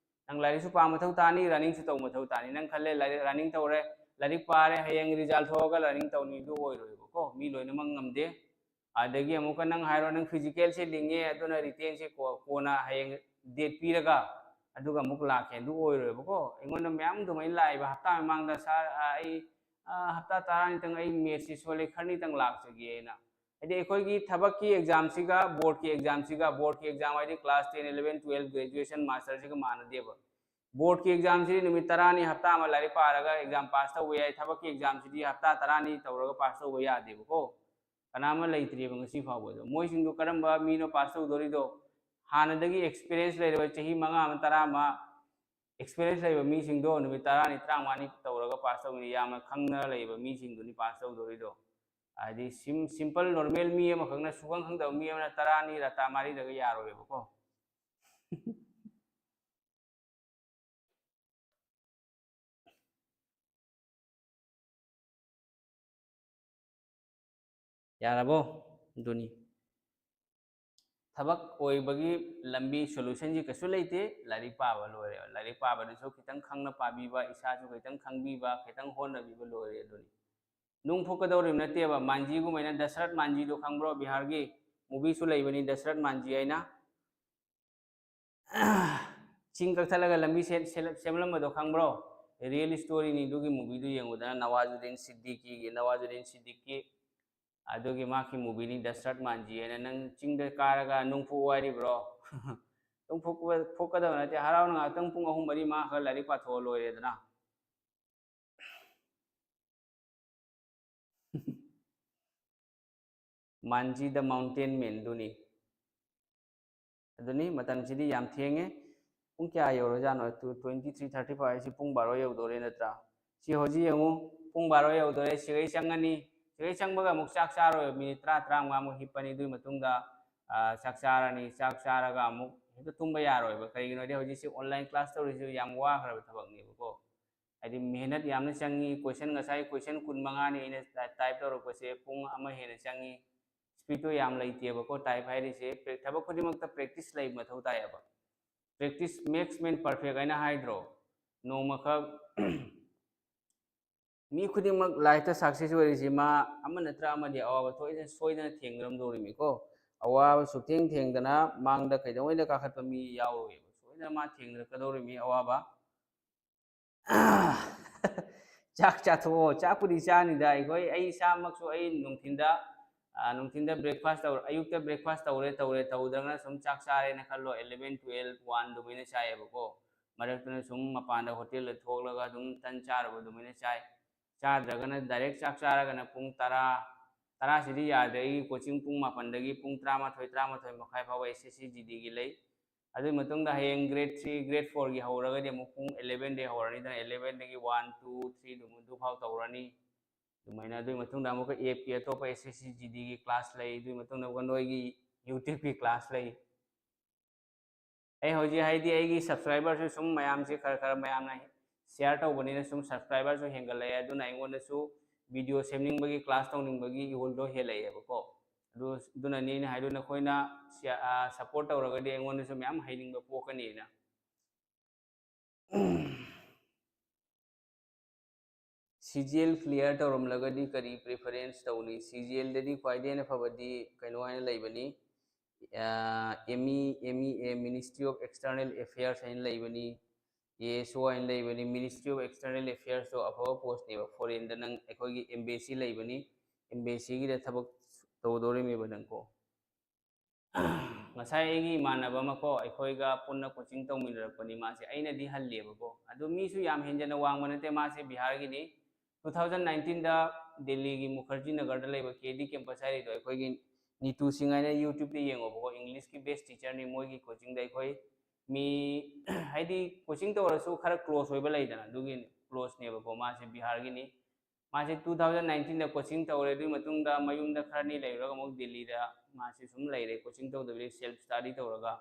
ꯅꯪ ꯂꯥꯏꯔꯤꯛꯁꯨ ꯄꯥ ꯃꯊꯧ ꯇꯥꯅꯤ, runningꯁꯨ ꯇꯧ ꯃꯊꯧ ꯇꯥꯅꯤ꯫ ꯅꯪ ꯈꯜꯂꯦ ꯂꯥꯏꯔꯤꯛ, running ꯇꯧꯔꯦ, ꯂꯥꯏꯔꯤꯛ ꯄꯥꯔꯦ, ꯍꯌꯦꯡ result ꯊꯣꯛꯑꯒ running ꯇꯧꯅꯤꯗꯨ ꯑꯣꯏꯔꯣꯏꯕꯀꯣ꯫ ꯃꯤ ꯂꯣꯏꯅꯃꯛ ꯉꯝꯗꯦ꯫ ꯑꯗꯒꯤ ꯑꯃꯨꯛꯀ ꯅꯪ ꯍꯥꯏꯔꯣ, ꯅꯪ physicalꯁꯦ ꯂꯤꯡꯉꯦ, ꯑꯗꯨꯅ writtenꯁꯦ ꯀꯣ-, ꯀꯣꯟꯅ ꯍꯌꯦꯡ date ꯄꯤꯔꯒ ꯑꯗꯨꯒ ꯑꯃꯨꯛ ꯂꯥꯛꯀꯦ, ꯑꯗꯨ ꯑꯣꯏꯔꯣꯏꯕꯀꯣ꯫ ꯑꯩꯉꯣꯟꯗ ꯃꯌꯥꯝ ꯑꯗꯨꯃꯥꯏꯅ ꯂꯥꯛꯑꯦꯕ, ꯍꯞꯇꯥ ꯃꯃꯥꯡꯗ, "Sir, ꯑ, ꯑꯩ, ꯑ, ꯍꯞꯇꯥ ꯇꯔꯥꯅꯤꯇꯪ ꯑꯩ mathsꯁꯤ ꯁꯣꯜꯂꯦ, ꯈꯔꯅꯤꯇꯪ ꯂꯥꯛꯆꯒꯦꯅ"꯫ ꯍꯥꯏꯗꯤ ꯑꯩꯈꯣꯏꯒꯤ ꯊꯕꯛꯀꯤ examꯁꯤꯒ boardꯀꯤ examꯁꯤꯒ, boardꯀꯤ exam ꯍꯥꯏꯗꯤ class ten, eleven, twelve, graduation, masterꯁꯤꯒ ꯃꯥꯟꯅꯗꯦꯕ꯫ Boardꯀꯤ examꯁꯤꯗꯤ ꯅꯨꯃꯤꯠ ꯇꯔꯥꯅꯤ, ꯍꯞꯇꯥ ꯑꯃ ꯂꯥꯏꯔꯤꯛ ꯄꯥꯔꯒ exam pass ꯇꯧꯕ ꯌꯥꯏ꯫ ꯊꯕꯛꯀꯤ examꯁꯤꯗꯤ ꯍꯞꯇꯥ ꯇꯔꯥꯅꯤ ꯇꯧꯔꯒ pass ꯇꯧꯕ ꯌꯥꯗꯦꯕꯀꯣ꯫ ꯀꯅꯥ ꯑꯃ ꯂꯩꯇ꯭ꯔꯤꯕ ꯉꯁꯤ ꯐꯥꯎꯕꯗꯣ꯫ ꯃꯣꯏꯁꯤꯡꯗꯣ ꯀꯔꯝꯕ ꯃꯤꯅꯣ pass ꯇꯧꯗꯣꯔꯤꯗꯣ? ꯍꯥꯟꯅꯗꯒꯤ experience ꯂꯩꯔꯕ, ꯆꯍꯤ ꯃꯉꯥ ꯑꯃ, ꯇꯔꯥ ꯑꯃ, ꯑꯦꯛꯁꯄꯤꯔꯤꯌꯦꯟꯁ ꯂꯩꯕ ꯃꯤꯁꯤꯡꯗꯣ ꯅꯨꯃꯤꯠ ꯇꯔꯥꯅꯤ, ꯇꯔꯥꯃꯉꯥꯅꯤ ꯇꯧꯔꯒ ꯄꯥꯁ ꯇꯧꯒꯅꯤ꯫ ꯌꯥꯝꯅ ꯈꯪꯅ ꯂꯩꯕ ꯃꯤꯁꯤꯡꯗꯨꯅꯤ ꯄꯥꯁ ꯇꯧꯗꯣꯔꯤꯗꯣ꯫ ꯍꯥꯏꯗꯤ ꯁꯤꯝ-, ꯁꯤꯝꯄꯜ ꯅꯣꯔꯃꯦꯜ ꯃꯤ ꯑꯃꯈꯛꯅ, ꯁꯨꯈꯪ ꯈꯪꯗꯕ ꯃꯤ ꯑꯃꯅ ꯇꯔꯥꯅꯤ ꯔꯇꯥ ꯃꯥꯔꯤꯗꯒ ꯌꯥꯔꯣꯏꯕꯀꯣ꯫ ꯌꯥꯔꯕꯣ? ꯑꯗꯨꯅꯤ꯫ ꯊꯕꯛ ꯑꯣꯏꯕꯒꯤ ꯂꯝꯕꯤ, ꯁꯣꯂꯨꯁꯟꯁꯤ ꯀꯩꯁꯨ ꯂꯩꯇꯦ꯫ ꯂꯥꯏꯔꯤꯛ ꯄꯥꯕ ꯂꯣꯏꯔꯦ꯫ ꯂꯥꯏꯔꯤꯛ ꯄꯥꯕꯗꯨꯁꯨ ꯈꯤꯇꯪ ꯈꯪꯅ ꯄꯥꯕꯤꯕ, ꯏꯁꯥꯁꯨ ꯈꯤꯇꯪ ꯈꯪꯕꯤꯕ, ꯈꯤꯇꯪ ꯍꯣꯠꯅꯕꯤꯕ, ꯂꯣꯏꯔꯦ ꯑꯗꯨꯅꯤ꯫ ꯅꯨꯡ ꯐꯨꯛꯀꯗꯧꯔꯤꯕ ꯅꯠꯇꯦꯕ꯫ ꯃꯥꯟꯖꯤꯒꯨꯝꯕ ꯍꯥꯏꯅ, ꯗꯁꯔꯠ ꯃꯥꯟꯖꯤꯗꯣ ꯈꯪꯕ꯭ꯔꯣ? ꯕꯤꯍꯥꯔꯒꯤ ꯃꯨꯚꯤꯁꯨ ꯂꯩꯕꯅꯤ, ꯗꯁꯔꯠ ꯃꯥꯟꯖꯤ ꯍꯥꯏꯅ꯫ ꯆꯤꯡ ꯀꯛꯊꯠꯂꯒ ꯂꯝꯕꯤ ꯁꯦꯝ-, ꯁꯦꯝ-, ꯁꯦꯝꯂꯝꯕꯗꯣ ꯈꯪꯕ꯭ꯔꯣ? ꯔꯤꯌꯦꯜ ꯏꯁꯇꯣꯔꯤꯅꯤ꯫ ꯑꯗꯨꯒꯤ ꯃꯨꯚꯤꯗꯨ ꯌꯦꯡꯉꯨꯗꯅ, ꯅꯋꯥꯖꯨꯗꯤꯟ ꯁꯤꯗꯤꯀꯤꯒꯤ, ꯅꯋꯥꯖꯨꯗꯤꯟ ꯁꯤꯗꯤꯀꯤ꯫ ꯑꯗꯨꯒꯤ ꯃꯥꯒꯤ ꯃꯨꯚꯤꯅꯤ ꯗꯁꯔꯠ ꯃꯥꯟꯖꯤ ꯍꯥꯏꯅ꯫ ꯅꯪ ꯆꯤꯡꯗ ꯀꯥꯔꯒ ꯅꯨꯡ ꯐꯨꯛꯑꯣ ꯍꯥꯏꯔꯤꯕ꯭ꯔꯣ? ꯅꯨꯡ ꯐꯨꯛꯄ-, ꯐꯨꯛꯀꯗꯕ ꯅꯠꯇꯦ꯫ ꯍꯔꯥꯎꯅ ꯉꯥꯏꯍꯥꯛꯇꯪ ꯄꯨꯡ ꯑꯍꯨꯝ ꯃꯔꯤ ꯃꯉꯥ ꯈꯔ ꯂꯥꯏꯔꯤꯛ ꯄꯥꯊꯣꯛꯑ ꯂꯣꯏꯔꯦꯗꯅ꯫ ꯃꯥꯟꯖꯤ ꯗ ꯃꯥꯎꯟꯇꯦꯟ ꯃꯦꯟꯗꯨꯅꯤ꯫ ꯑꯗꯨꯅꯤ, ꯃꯇꯝꯁꯤꯗꯤ ꯌꯥꯝ ꯊꯦꯡꯉꯦ꯫ ꯄꯨꯡ ꯀꯌꯥ ꯌꯧꯔꯖꯥꯠꯅꯣ? Two, twenty three thirty five ꯍꯥꯏꯁꯤ ꯄꯨꯡ ꯕꯥꯔꯣ ꯌꯧꯗꯣꯔꯦ ꯅꯠꯇ꯭ꯔꯥ? ꯁꯤ ꯍꯧꯖꯤꯛ ꯌꯦꯡꯉꯨ, ꯄꯨꯡ ꯕꯥꯔꯣ ꯌꯧꯗꯣꯔꯦ꯫ ꯁꯤꯒꯩ ꯆꯪꯉꯅꯤ꯫ ꯁꯤꯒꯩ ꯆꯪꯕꯒ ꯑꯃꯨꯛ ꯆꯥꯛ ꯆꯥꯔꯣꯏ꯫ ꯃꯤꯅꯤꯠ ꯇꯔꯥ, ꯇꯔꯥꯃꯉꯥꯃꯨꯛ ꯍꯤꯞꯄꯅꯤ꯫ ꯑꯗꯨꯒꯤ ꯃꯇꯨꯡꯗ, ꯑ, ꯆꯥꯛ ꯆꯥꯔꯅꯤ꯫ ꯆꯥꯛ ꯆꯥꯔꯒ ꯑꯃꯨꯛ ꯍꯦꯛꯇ ꯇꯨꯝꯕ ꯌꯥꯔꯣꯏꯕ꯫ ꯀꯩꯒꯤꯅꯣꯗꯤ ꯍꯧꯖꯤꯛꯁꯤ online class ꯇꯧꯔꯤꯁꯤ ꯌꯥꯝ ꯋꯥꯈ꯭ꯔꯕ ꯊꯕꯛꯅꯦꯕꯀꯣ꯫ ꯍꯥꯏꯗꯤ ꯃꯦꯍꯅꯠ ꯌꯥꯝꯅ ꯆꯪꯉꯤ꯫ Question, ꯉꯁꯥꯏ question ꯀꯨꯟ ꯃꯉꯥꯅꯤ ꯑꯩꯅ ꯇꯥꯏꯞ ꯇꯧꯔꯛꯄꯁꯦ, ꯄꯨꯡ ꯑꯃ ꯍꯦꯟꯅ ꯆꯪꯉꯤ꯫ Speedꯇꯣ ꯌꯥꯝ ꯂꯩꯇꯦꯕꯀꯣ ꯇꯥꯏꯞ ꯍꯥꯏꯔꯤꯁꯦ꯫ ꯄ꯭ꯔꯦ-, ꯊꯕꯛ ꯈꯨꯗꯤꯡꯃꯛꯇ practice ꯂꯩꯕ ꯃꯊꯧ ꯇꯥꯏꯌꯦꯕ꯫ Practice makes man perfect ꯍꯥꯏꯅ ꯍꯥꯏꯗ꯭ꯔꯣ? ꯅꯣꯡꯃꯈꯛ ꯃꯤ ꯈꯨꯗꯤꯡꯃꯛ lifeꯇ success ꯑꯣꯏꯔꯤꯁꯤ ꯃꯥ ꯑꯃ ꯅꯠꯇ꯭ꯔ ꯑꯃꯗꯤ ꯑꯋꯥꯕ ꯊꯣꯏꯅ ꯁꯣꯏꯗꯅ ꯊꯦꯡꯅꯔꯝꯗꯧꯔꯤꯃꯤꯀꯣ꯫ ꯑꯋꯥꯕ ꯁꯨꯛꯊꯦꯡ ꯊꯦꯡꯗꯅ ꯃꯥꯡꯗ ꯀꯩꯗꯧꯉꯩꯗ ꯀꯥꯈꯠꯄ ꯃꯤ ꯌꯥꯎꯔꯣꯏꯕ꯫ ꯁꯣꯏꯗꯅ ꯃꯥ ꯊꯦꯡꯅꯔꯛꯀꯗꯧꯔꯤꯃꯤ ꯑꯋꯥꯕ꯫ ꯆꯥꯛ ꯆꯥꯊꯣꯛꯑꯣ꯫ ꯆꯥꯛꯄꯨꯗꯤ ꯆꯥꯅꯤꯗ ꯑꯩꯈꯣꯏ, ꯑꯩ ꯏꯁꯥꯃꯛꯁꯨ ꯑꯩ ꯅꯨꯡꯊꯤꯟꯗ, ꯑ, ꯅꯨꯡꯊꯤꯟꯗ breakfast ꯇꯧꯔ-, ꯑꯌꯨꯛꯇ breakfast ꯇꯧꯔꯦ, ꯇꯧꯔꯦ, ꯇꯧꯗ꯭ꯔꯒꯅ ꯁꯨꯝ ꯆꯥꯛ ꯆꯥꯔꯦꯅ ꯈꯜꯂꯣ, eleven, twelve, one ꯑꯗꯨꯃꯥꯏꯅ ꯆꯥꯏꯌꯦꯕꯀꯣ꯫ ꯃꯔꯛꯇꯅ ꯁꯨꯝ ꯃꯄꯥꯟꯗ ꯍꯣꯇꯦꯜꯗ ꯊꯣꯛꯂꯒ ꯑꯗꯨꯝ ꯇꯟ ꯆꯥꯔꯨꯕ ꯑꯗꯨꯃꯥꯏꯅ ꯆꯥꯏ꯫ ꯆꯥꯗ꯭ꯔꯒꯅ direct ꯆꯥꯛ ꯆꯥꯔꯒꯅ ꯄꯨꯡ ꯇꯔꯥ, ꯇꯔꯥꯁꯤꯗꯤ ꯌꯥꯗ꯭ꯔꯦ꯫ ꯑꯩꯒꯤ coaching ꯄꯨꯡ ꯃꯥꯄꯟꯗꯒꯤ ꯄꯨꯡ ꯇꯔꯥꯃꯥꯊꯣꯏ, ꯇꯔꯥꯃꯥꯊꯣꯏ ꯃꯈꯥꯏ ꯐꯥꯎꯕ SSC GDꯒꯤ ꯂꯩ꯫ ꯑꯗꯨꯒꯤ ꯃꯇꯨꯡꯗ ꯍꯌꯦꯡ grade three, grade fourꯒꯤ ꯍꯧꯔꯒꯗꯤ ꯑꯃꯨꯛ ꯄꯨꯡ elevenꯗꯒꯤ ꯍꯧꯔꯅꯤꯗꯅ, elevenꯗꯒꯤ one, two, three ꯑꯗꯨꯝ ꯑꯗꯨꯐꯥꯎ ꯇꯧꯔꯅꯤ꯫ ꯑꯗꯨꯃꯥꯏꯅ ꯑꯗꯨꯒꯤ ꯃꯇꯨꯡꯗ ꯑꯃꯨꯛꯀ appꯀꯤ ꯑꯇꯣꯞꯄ SSC GDꯒꯤ class ꯂꯩ, ꯑꯗꯨꯒꯤ ꯃꯇꯨꯡꯗ ꯑꯃꯨꯛꯀ ꯅꯣꯏꯒꯤ YouTubeꯀꯤ class ꯂꯩ꯫ ꯑꯩ ꯍꯧꯖꯤꯛ ꯍꯥꯏꯗꯤ ꯑꯩꯒꯤ subscriberꯁꯨ ꯁꯨꯝ ꯃꯌꯥꯝꯁꯦ ꯈꯔ ꯈꯔ ꯃꯌꯥꯝꯅ share ꯇꯧꯕꯅꯤꯅ ꯁꯨꯝ subscriberꯁꯨ ꯍꯦꯟꯒꯠꯂꯛꯑꯦ, ꯑꯗꯨꯅ ꯑꯩꯉꯣꯟꯗꯁꯨ video ꯁꯦꯝꯅꯤꯡꯕꯒꯤ, class ꯇꯧꯅꯤꯡꯕꯒꯤ ꯏꯍꯨꯜꯗꯣ ꯍꯦꯜꯂꯛꯑꯦꯕꯀꯣ꯫ ꯑꯗꯨ, ꯑꯗꯨꯅꯅꯤ ꯑꯩꯅ ꯍꯥꯏꯗꯣ, ꯅꯈꯣꯏꯅ ꯁꯤꯌꯥ-, ꯑ, support ꯇꯧꯔꯒꯗꯤ ꯑꯩꯉꯣꯟꯗꯁꯨ ꯃꯌꯥꯝ ꯍꯩꯅꯤꯡꯕ ꯄꯣꯛꯀꯅꯤꯅ꯫ CGL clear ꯇꯧꯔꯝꯂꯒꯗꯤ ꯀꯔꯤ preference ꯇꯧꯅꯤ? CGLꯗꯗꯤ ꯈ꯭ꯋꯥꯏꯗꯒꯤ ꯍꯦꯟꯅ ꯐꯕꯗꯤ ꯀꯩꯅꯣ ꯍꯥꯏꯅ ꯂꯩꯕꯅꯤ, ꯑ, ME, MEA, Ministry of External Affairs ꯍꯥꯏꯅ ꯂꯩꯕꯅꯤ, ASO ꯍꯥꯏꯅ ꯂꯩꯕꯅꯤ꯫ Ministry of External Affairsꯇꯣ ꯑꯐꯕ postꯅꯦꯕ, foreignꯗ ꯅꯪ ꯑꯩꯈꯣꯏꯒꯤ embassy ꯂꯩꯕꯅꯤ, embassyꯒꯤꯗ ꯊꯕꯛ ꯇꯧꯗꯧꯔꯤꯃꯦꯕ ꯅꯪꯀꯣ꯫ ꯉꯁꯥꯏ ꯑꯩꯒꯤ ꯏꯃꯥꯟꯅꯕ ꯑꯃꯀꯣ, ꯑꯩꯈꯣꯏꯒ ꯄꯨꯟꯅ coaching ꯇꯧꯃꯤꯟꯅꯔꯛꯄꯅꯤ꯫ ꯃꯥꯁꯦ ꯑꯩꯅꯗꯤ ꯍꯜꯂꯦꯕꯀꯣ, ꯑꯗꯨ ꯃꯤꯁꯨ ꯌꯥꯝ ꯍꯦꯟꯖꯟꯅ ꯋꯥꯡꯕ ꯅꯠꯇꯦ꯫ ꯃꯥꯁꯦ ꯕꯤꯍꯥꯔꯒꯤꯅꯤ꯫ Two thousand nineteenꯗ ꯗꯦꯜꯂꯤꯒꯤ ꯃꯨꯈꯔꯖꯤ ꯅꯒꯔꯗ ꯂꯩꯕ KD campus ꯍꯥꯏꯔꯤꯗꯣ, ꯑꯩꯈꯣꯏꯒꯤ ꯅꯤꯇꯨ ꯁꯤꯡ ꯍꯥꯏꯅ YouTubeꯇ ꯌꯦꯡꯉꯣꯕꯀꯣ, Englishꯀꯤ best teacherꯅꯤ꯫ ꯃꯣꯏꯒꯤ coachingꯗ ꯑꯩꯈꯣꯏ ꯃꯤ, ꯍꯥꯏꯗꯤ coaching ꯇꯧꯔꯁꯨ ꯈꯔ close ꯑꯣꯏꯕ ꯂꯩꯗꯅ, ꯑꯗꯨꯒꯤ closeꯅꯦꯕꯀꯣ꯫ ꯃꯥꯁꯦ ꯕꯤꯍꯥꯔꯒꯤꯅꯤ꯫ ꯃꯥꯁꯦ two thousand nineteenꯗ coaching ꯇꯧꯔꯦ꯫ ꯑꯗꯨꯒꯤ ꯃꯇꯨꯡꯗ ꯃꯌꯨꯝꯗ ꯈꯔꯅꯤ ꯂꯩꯔꯨꯔꯒ ꯑꯃꯨꯛ ꯗꯦꯜꯂꯤꯗ ꯃꯥꯁꯦ ꯁꯨꯝ ꯂꯩꯔꯦ, coaching ꯇꯧꯗꯕꯤꯗ self study ꯇꯧꯔꯒ꯫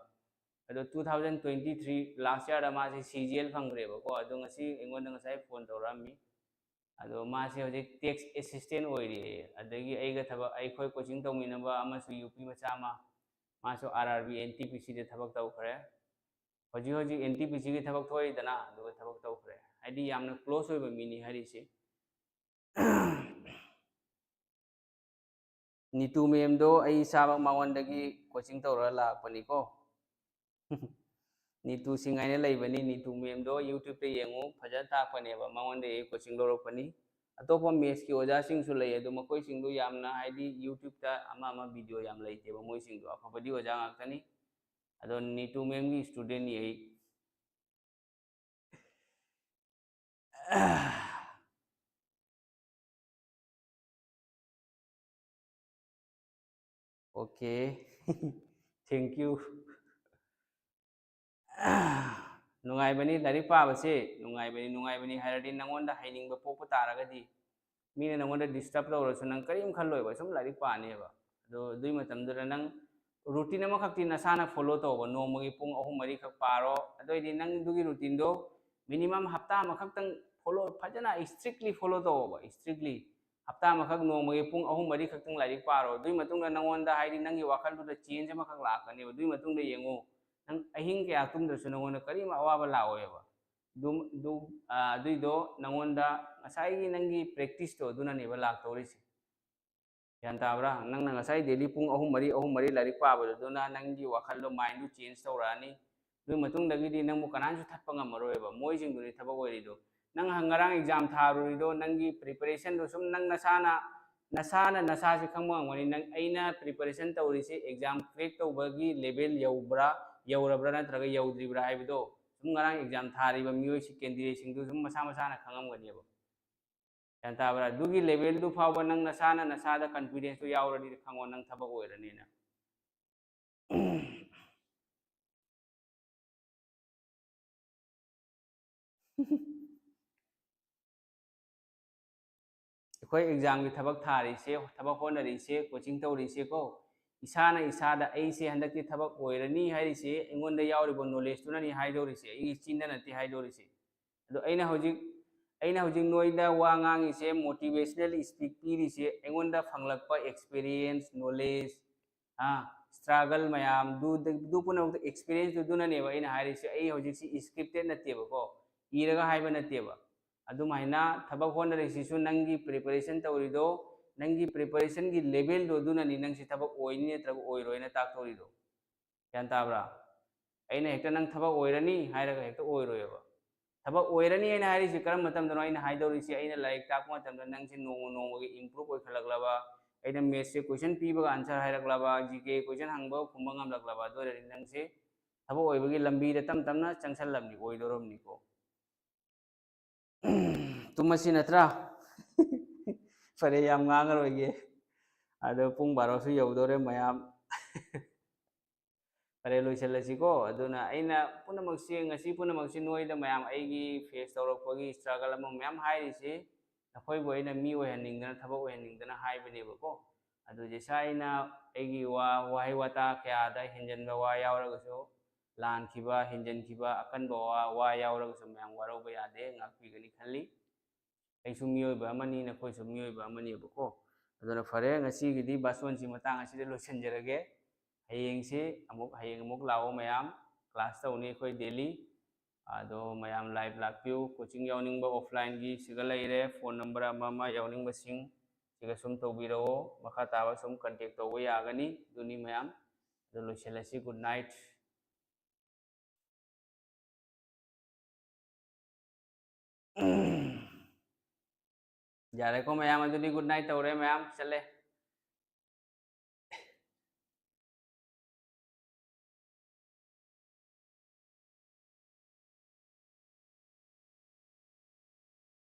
ꯑꯗꯣ two thousand twenty three last yearꯗ ꯃꯥꯁꯦ CGL ꯐꯪꯈ꯭ꯔꯦꯕꯀꯣ꯫ ꯑꯗꯣ ꯉꯁꯤ ꯑꯩꯉꯣꯟꯗ ꯉꯁꯥꯏ phone ꯇꯧꯔꯛꯑꯝꯃꯤ꯫ ꯑꯗꯣ ꯃꯥꯁꯦ ꯍꯧꯖꯤꯛ tax assistant ꯑꯣꯏꯔꯤꯌꯦ꯫ ꯑꯗꯒꯤ ꯑꯩꯒ ꯊꯕꯛ, ꯑꯩꯈꯣꯏ coaching ꯇꯧꯃꯤꯟꯅꯕ ꯑꯃꯁꯨ UP ꯃꯆꯥ ꯑꯃ, ꯃꯥꯁꯨ RRB NTPCꯗ ꯊꯕꯛ ꯇꯧꯈ꯭ꯔꯦ꯫ ꯍꯧꯖꯤꯛ ꯍꯧꯖꯤꯛ NTPCꯒꯤ ꯊꯕꯛ ꯊꯣꯛꯏꯗꯅ, ꯑꯗꯨꯒ ꯊꯕꯛ ꯇꯧꯈ꯭ꯔꯦ꯫ ꯍꯥꯏꯗꯤ ꯌꯥꯝꯅ close ꯑꯣꯏꯕ ꯃꯤꯅꯤ ꯍꯥꯏꯔꯤꯁꯦ꯫ ꯅꯤꯇꯨ ma'amꯗꯣ ꯑꯩ ꯏꯁꯥꯃꯛ ꯃꯉꯣꯟꯗꯒꯤ coaching ꯇꯧꯔꯒ ꯂꯥꯛꯄꯅꯤꯀꯣ꯫ ꯅꯤꯇꯨ ꯁꯤꯡ ꯍꯥꯏꯅ ꯂꯩꯕꯅꯤ, ꯅꯤꯇꯨ ma'amꯗꯣ YouTubeꯇ ꯌꯦꯡꯉꯨ, ꯐꯖꯅ ꯇꯥꯛꯄꯅꯦꯕ, ꯃꯉꯣꯟꯗꯒꯤ ꯑꯩ coaching ꯂꯧꯔꯛꯄꯅꯤ꯫ ꯑꯇꯣꯞꯄ mathsꯀꯤ ꯑꯣꯖꯥꯁꯤꯡꯁꯨ ꯂꯩ, ꯑꯗꯣ ꯃꯈꯣꯏꯁꯤꯡꯗꯨ ꯌꯥꯝꯅ, ꯍꯥꯏꯗꯤ YouTubeꯇ ꯑꯃ ꯑꯃ video ꯌꯥꯝ ꯂꯩꯇꯦꯕ, ꯃꯣꯏꯁꯤꯡꯗꯣ ꯑꯐꯕꯗꯤ ꯑꯣꯖꯥ ꯉꯥꯛꯇꯅꯤ꯫ ꯑꯗꯣ ꯅꯤꯇꯨ ma'amꯒꯤ studentꯅꯤ ꯑꯩ꯫ Okay. Thank you. ꯅꯨꯡꯉꯥꯏꯕꯅꯤ ꯂꯥꯏꯔꯤꯛ ꯄꯥꯕꯁꯦ, ꯅꯨꯡꯉꯥꯏꯕꯅꯤ, ꯅꯨꯡꯉꯥꯏꯕꯅꯤ ꯍꯥꯏꯔꯗꯤ ꯅꯪꯉꯣꯟꯗ ꯍꯩꯅꯤꯡꯕ ꯄꯣꯛꯄ ꯇꯥꯔꯒꯗꯤ ꯃꯤꯅ ꯅꯪꯉꯣꯟꯗ disturb ꯇꯧꯔꯁꯨ ꯅꯪ ꯀꯔꯤꯝ ꯈꯜꯂꯣꯏꯕ, ꯁꯨꯝ ꯂꯥꯏꯔꯤꯛ ꯄꯥꯅꯦꯕ꯫ ꯑꯗꯣ ꯑꯗꯨꯒꯤ ꯃꯇꯝꯗꯨꯗ ꯅꯪ routine ꯑꯃꯈꯛꯇꯤ ꯅꯁꯥꯅ follow ꯇꯧꯕ, ꯅꯣꯡꯃꯒꯤ ꯄꯨꯡ ꯑꯍꯨꯝ ꯃꯔꯤꯈꯛ ꯄꯥꯔꯣ꯫ ꯑꯗꯨꯑꯣꯏꯗꯤ ꯅꯪ ꯑꯗꯨꯒꯤ routineꯗꯣ minimum ꯍꯞꯇꯥ ꯑꯃꯈꯛꯇꯪ follow, ꯐꯖꯅ strictly follow ꯇꯧꯕ, strictly꯫ ꯍꯞꯇꯥ ꯑꯃꯈꯛ ꯅꯣꯡꯃꯒꯤ ꯄꯨꯡ ꯑꯍꯨꯝ ꯃꯔꯤ ꯈꯛꯇꯪ ꯂꯥꯏꯔꯤꯛ ꯄꯥꯔꯣ꯫ ꯑꯗꯨꯒꯤ ꯃꯇꯨꯡꯗ ꯅꯪꯉꯣꯟꯗ, ꯍꯥꯏꯗꯤ, ꯅꯪꯒꯤ ꯋꯥꯈꯜꯗꯨꯗ change ꯑꯃꯈꯛ ꯂꯥꯛꯀꯅꯦꯕ꯫ ꯑꯗꯨꯒꯤ ꯃꯇꯨꯡꯗ ꯌꯦꯡꯉꯨ, ꯅꯪ ꯑꯍꯤꯡ ꯀꯌꯥ ꯇꯨꯝꯗ꯭ꯔꯁꯨ ꯅꯪꯉꯣꯟꯗ ꯀꯔꯤꯝ ꯑꯋꯥꯕ ꯂꯥꯛꯑꯣꯏꯕ꯫ ꯑꯗꯨꯝ, ꯑꯗꯨ, ꯑ, ꯑꯗꯨꯏꯗꯣ ꯅꯪꯉꯣꯟꯗ ꯉꯁꯥꯏꯒꯤ ꯅꯪꯒꯤ practiceꯇꯣ ꯑꯗꯨꯅꯅꯦꯕ ꯂꯥꯛꯇꯧꯔꯤꯁꯦ꯫ ꯒ꯭ꯌꯥꯟ ꯇꯥꯕ꯭ꯔꯥ? ꯅꯪꯅ ꯉꯁꯥꯏ daily ꯄꯨꯡ ꯑꯍꯨꯝ ꯃꯔꯤ, ꯑꯍꯨꯝ ꯃꯔꯤ ꯂꯥꯏꯔꯤꯛ ꯄꯥꯕꯗꯨꯅ ꯅꯪꯒꯤ ꯋꯥꯈꯜꯗꯣ, mindꯗꯨ change ꯇꯧꯔꯛꯑꯅꯤ꯫ ꯑꯗꯨꯒꯤ ꯃꯇꯨꯡꯗꯒꯤꯗꯤ ꯅꯪꯕꯨ ꯀꯅꯥꯝꯁꯨ ꯊꯠꯄ ꯉꯝꯃꯔꯣꯏꯕ꯫ ꯃꯣꯏꯁꯤꯡꯗꯨꯅꯤ ꯊꯕꯛ ꯑꯣꯏꯔꯤꯗꯣ꯫ ꯅꯪ ꯉꯔꯥꯡ exam ꯊꯥꯔꯨꯔꯤꯗꯣ, ꯅꯪꯒꯤ preparationꯗꯣ ꯁꯨꯝ ꯅꯪ ꯅꯁꯥꯅ, ꯅꯁꯥꯅ ꯅꯁꯥꯁꯤ ꯈꯪꯕ ꯉꯝꯒꯅꯤ꯫ ꯅꯪ, ꯑꯩꯅ preparation ꯇꯧꯔꯤꯁꯦ exam crack ꯇꯧꯕꯒꯤ level ꯌꯧꯕ꯭ꯔꯥ, ꯌꯧꯔꯕ꯭ꯔꯥ ꯅꯠꯇ꯭ꯔꯒ ꯌꯧꯗ꯭ꯔꯤꯕ꯭ꯔꯥ ꯍꯥꯏꯕꯗꯣ ꯁꯨꯝ ꯉꯔꯥꯡ exam ꯊꯥꯔꯤꯕ ꯃꯤꯑꯣꯏꯁꯤ, candidateꯁꯤꯡꯗꯨ ꯁꯨꯝ ꯃꯁꯥ ꯃꯁꯥꯅ ꯈꯪꯉꯝꯒꯅꯦꯕ꯫ ꯒ꯭ꯌꯥꯟ ꯇꯥꯕ꯭ꯔꯥ? ꯑꯗꯨꯒꯤ levelꯗꯨ ꯐꯥꯎꯕ ꯅꯪ ꯅꯁꯥꯅ ꯅꯁꯥꯗ confidenceꯇꯨ ꯌꯥꯎꯔꯗꯤ ꯈꯪꯉꯣ ꯅꯪ ꯊꯕꯛ ꯑꯣꯏꯔꯅꯤꯅ꯫ ꯑꯩꯈꯣꯏ examꯒꯤ ꯊꯕꯛ ꯊꯥꯔꯤꯁꯦ, ꯊꯕꯛ ꯍꯣꯠꯅꯔꯤꯁꯦ, coaching ꯇꯧꯔꯤꯁꯦꯀꯣ, ꯏꯁꯥꯅ ꯏꯁꯥꯗ ꯑꯩꯁꯦ ꯍꯟꯗꯛꯇꯤ ꯊꯕꯛ ꯑꯣꯏꯔꯅꯤ ꯍꯥꯏꯔꯤꯁꯦ ꯑꯩꯉꯣꯟꯗ ꯌꯥꯎꯔꯤꯕ knowledgeꯇꯨꯅꯅꯤ ꯍꯥꯏꯗꯧꯔꯤꯁꯦ, ꯑꯩꯒꯤ ꯆꯤꯟꯗ ꯅꯠꯇꯦ ꯍꯥꯏꯗꯧꯔꯤꯁꯦ꯫ ꯑꯗꯣ ꯑꯩꯅ ꯍꯧꯖꯤꯛ, ꯑꯩꯅ ꯍꯧꯖꯤꯛ ꯅꯣꯏꯗ ꯋꯥ ꯉꯥꯡꯉꯤꯁꯦ, motivational speech ꯄꯤꯔꯤꯁꯦ, ꯑꯩꯉꯣꯟꯗ ꯐꯪꯂꯛꯄ experience, knowledge, ꯑꯥ, struggle ꯃꯌꯥꯝꯗꯨ, ꯑꯗꯨ ꯄꯨꯝꯅꯃꯛꯇ experienceꯇꯨ ꯑꯗꯨꯅꯅꯦꯕ ꯑꯩꯅ ꯍꯥꯏꯔꯤꯁꯦ꯫ ꯑꯩ ꯍꯧꯖꯤꯛꯁꯤ scripted ꯅꯠꯇꯦꯕꯀꯣ, ꯏꯔꯒ ꯍꯥꯏꯕ ꯅꯠꯇꯦꯕ꯫ ꯑꯗꯨꯃꯥꯏꯅ ꯊꯕꯛ ꯍꯣꯠꯅꯔꯤꯁꯤꯁꯨ ꯅꯪꯒꯤ preparation ꯇꯧꯔꯤꯗꯣ, ꯅꯪꯒꯤ preparationꯒꯤ levelꯗꯣ ꯑꯗꯨꯅꯅꯤ ꯅꯪꯁꯤ ꯊꯕꯛ ꯑꯣꯏꯅꯤ ꯅꯠꯇ꯭ꯔꯒ ꯑꯣꯏꯔꯣꯏꯅ ꯇꯥꯛꯇꯧꯔꯤꯗꯣ꯫ ꯒ꯭ꯌꯥꯟ ꯇꯥꯕ꯭ꯔꯥ? ꯑꯩꯅ ꯍꯦꯛꯇ ꯅꯪ ꯊꯕꯛ ꯑꯣꯏꯔꯅꯤ ꯍꯥꯏꯔꯒ ꯍꯦꯛꯇ ꯑꯣꯏꯔꯣꯏꯕ꯫ ꯊꯕꯛ ꯑꯣꯏꯔꯅꯤ ꯍꯥꯏꯅ ꯍꯥꯏꯔꯤꯁꯤ ꯀꯔꯝꯕ ꯃꯇꯝꯗꯅꯣ ꯑꯩꯅ ꯍꯥꯏꯗꯧꯔꯤꯁꯤ? ꯑꯩꯅ ꯂꯥꯏꯔꯤꯛ ꯇꯥꯛꯄ ꯃꯇꯝꯗ ꯅꯪꯁꯦ ꯅꯣꯡꯃ ꯅꯣꯡꯃꯒꯤ improve ꯑꯣꯏꯈꯠꯂꯛꯂꯕ, ꯑꯩꯅ mathsꯁꯦ question ꯄꯤꯕꯒ answer ꯍꯥꯏꯔꯛꯂꯕ, G K question ꯍꯪꯕꯒ ꯈꯨꯝꯕ ꯉꯝꯂꯛꯂꯕ, ꯑꯗꯨ ꯑꯣꯏꯔꯗꯤ ꯅꯪꯁꯦ ꯊꯕꯛ ꯑꯣꯏꯕꯒꯤ ꯂꯝꯕꯤꯗ ꯇꯞ ꯇꯞꯅ ꯆꯪꯁꯜꯂꯝꯅꯤ, ꯑꯣꯏꯗꯧꯔꯝꯅꯤꯀꯣ꯫ ꯇꯨꯝꯃꯁꯤ ꯅꯠꯇ꯭ꯔꯥ? ꯐꯔꯦ, ꯌꯥꯝ ꯉꯥꯡꯉꯔꯣꯏꯒꯦ꯫ ꯑꯗꯣ ꯄꯨꯡ ꯕꯥꯔꯣꯁꯨ ꯌꯧꯗꯧꯔꯦ ꯃꯌꯥꯝ꯫ ꯐꯔꯦ, ꯂꯣꯏꯁꯤꯜꯂꯁꯤꯀꯣ꯫ ꯑꯗꯨꯅ ꯑꯩꯅ ꯄꯨꯝꯅꯃꯛꯁꯤ, ꯉꯁꯤ ꯄꯨꯝꯅꯃꯛꯁꯤ ꯅꯣꯏꯗ ꯃꯌꯥꯝ ꯑꯩꯒꯤ ꯐꯦꯁ ꯇꯧꯔꯛꯄꯒꯤ ꯏꯁꯇ꯭ꯔꯒꯜ ꯑꯃ ꯃꯌꯥꯝ ꯍꯥꯏꯔꯤꯁꯤ, ꯅꯈꯣꯏꯕꯨ ꯑꯩꯅ ꯃꯤ ꯑꯣꯏꯍꯟꯅꯤꯡꯗꯅ, ꯊꯕꯛ ꯑꯣꯏꯍꯟꯅꯤꯡꯗꯅ ꯍꯥꯏꯕꯅꯦꯕꯀꯣ꯫ ꯑꯗꯨ ꯖꯦꯁꯥ ꯑꯩꯅ ꯑꯩꯒꯤ ꯋꯥ, ꯋꯥꯍꯩ ꯋꯥꯇꯥ ꯀꯌꯥꯗ ꯍꯦꯟꯖꯟꯕ ꯋꯥ ꯌꯥꯎꯔꯒꯁꯨ, ꯂꯥꯟꯈꯤꯕ, ꯍꯦꯟꯖꯟꯈꯤꯕ, ꯑꯀꯟꯕ ꯋꯥ, ꯋꯥ ꯌꯥꯎꯔꯒꯁꯨ ꯃꯌꯥꯝ ꯋꯥꯔꯧꯕ ꯌꯥꯗꯦ, ꯉꯥꯛꯄꯤꯒꯅꯤ ꯈꯜꯂꯤ꯫ ꯑꯩꯁꯨ ꯃꯤꯑꯣꯏꯕ ꯑꯃꯅꯤ, ꯅꯈꯣꯏꯁꯨ ꯃꯤꯑꯣꯏꯕ ꯑꯃꯅꯦꯕꯀꯣ꯫ ꯑꯗꯨꯅ ꯐꯔꯦ, ꯉꯁꯤꯒꯤꯗꯤ ꯕꯥꯁꯣꯟꯁꯤ ꯃꯇꯥꯡ ꯑꯁꯤꯗ ꯂꯣꯏꯁꯤꯟꯖꯔꯒꯦ꯫ ꯍꯌꯦꯡꯁꯤ ꯑꯃꯨꯛ, ꯍꯌꯦꯡ ꯑꯃꯨꯛ ꯂꯥꯛꯑꯣ ꯃꯌꯥꯝ, ꯀ꯭ꯂꯥꯁ ꯇꯧꯅꯤ ꯑꯩꯈꯣꯏ ꯗꯦꯂꯤ꯫ ꯑꯗꯣ ꯃꯌꯥꯝ ꯂꯥꯏꯚ ꯂꯥꯛꯄꯤꯌꯨ꯫ ꯀꯣꯆꯤꯡ ꯌꯥꯎꯅꯤꯡꯕ ꯑꯣꯐꯂꯥꯏꯟꯒꯤ ꯁꯤꯒ ꯂꯩꯔꯦ, ꯐꯣꯟ ꯅꯝꯕꯔ ꯑꯃ ꯑꯃ ꯌꯥꯎꯅꯤꯡꯕꯁꯤꯡ ꯁꯤꯒ ꯁꯨꯝ ꯇꯧꯕꯤꯔꯛꯑꯣ, ꯃꯈꯥ ꯇꯥꯕ ꯁꯨꯝ ꯀꯟꯇꯦꯛ ꯇꯧꯕ ꯌꯥꯒꯅꯤ꯫ ꯑꯗꯨꯅꯤ ꯃꯌꯥꯝ, ꯑꯗꯣ ꯂꯣꯏꯁꯤꯜꯂꯁꯤ꯫ Good night. ꯌꯥꯔꯦꯀꯣ ꯃꯌꯥꯝ, ꯑꯗꯨꯗꯤ ꯒꯨꯗ ꯅꯥꯏꯠ ꯇꯧꯔꯦ ꯃꯌꯥꯝ, ꯆꯠꯂꯦ꯫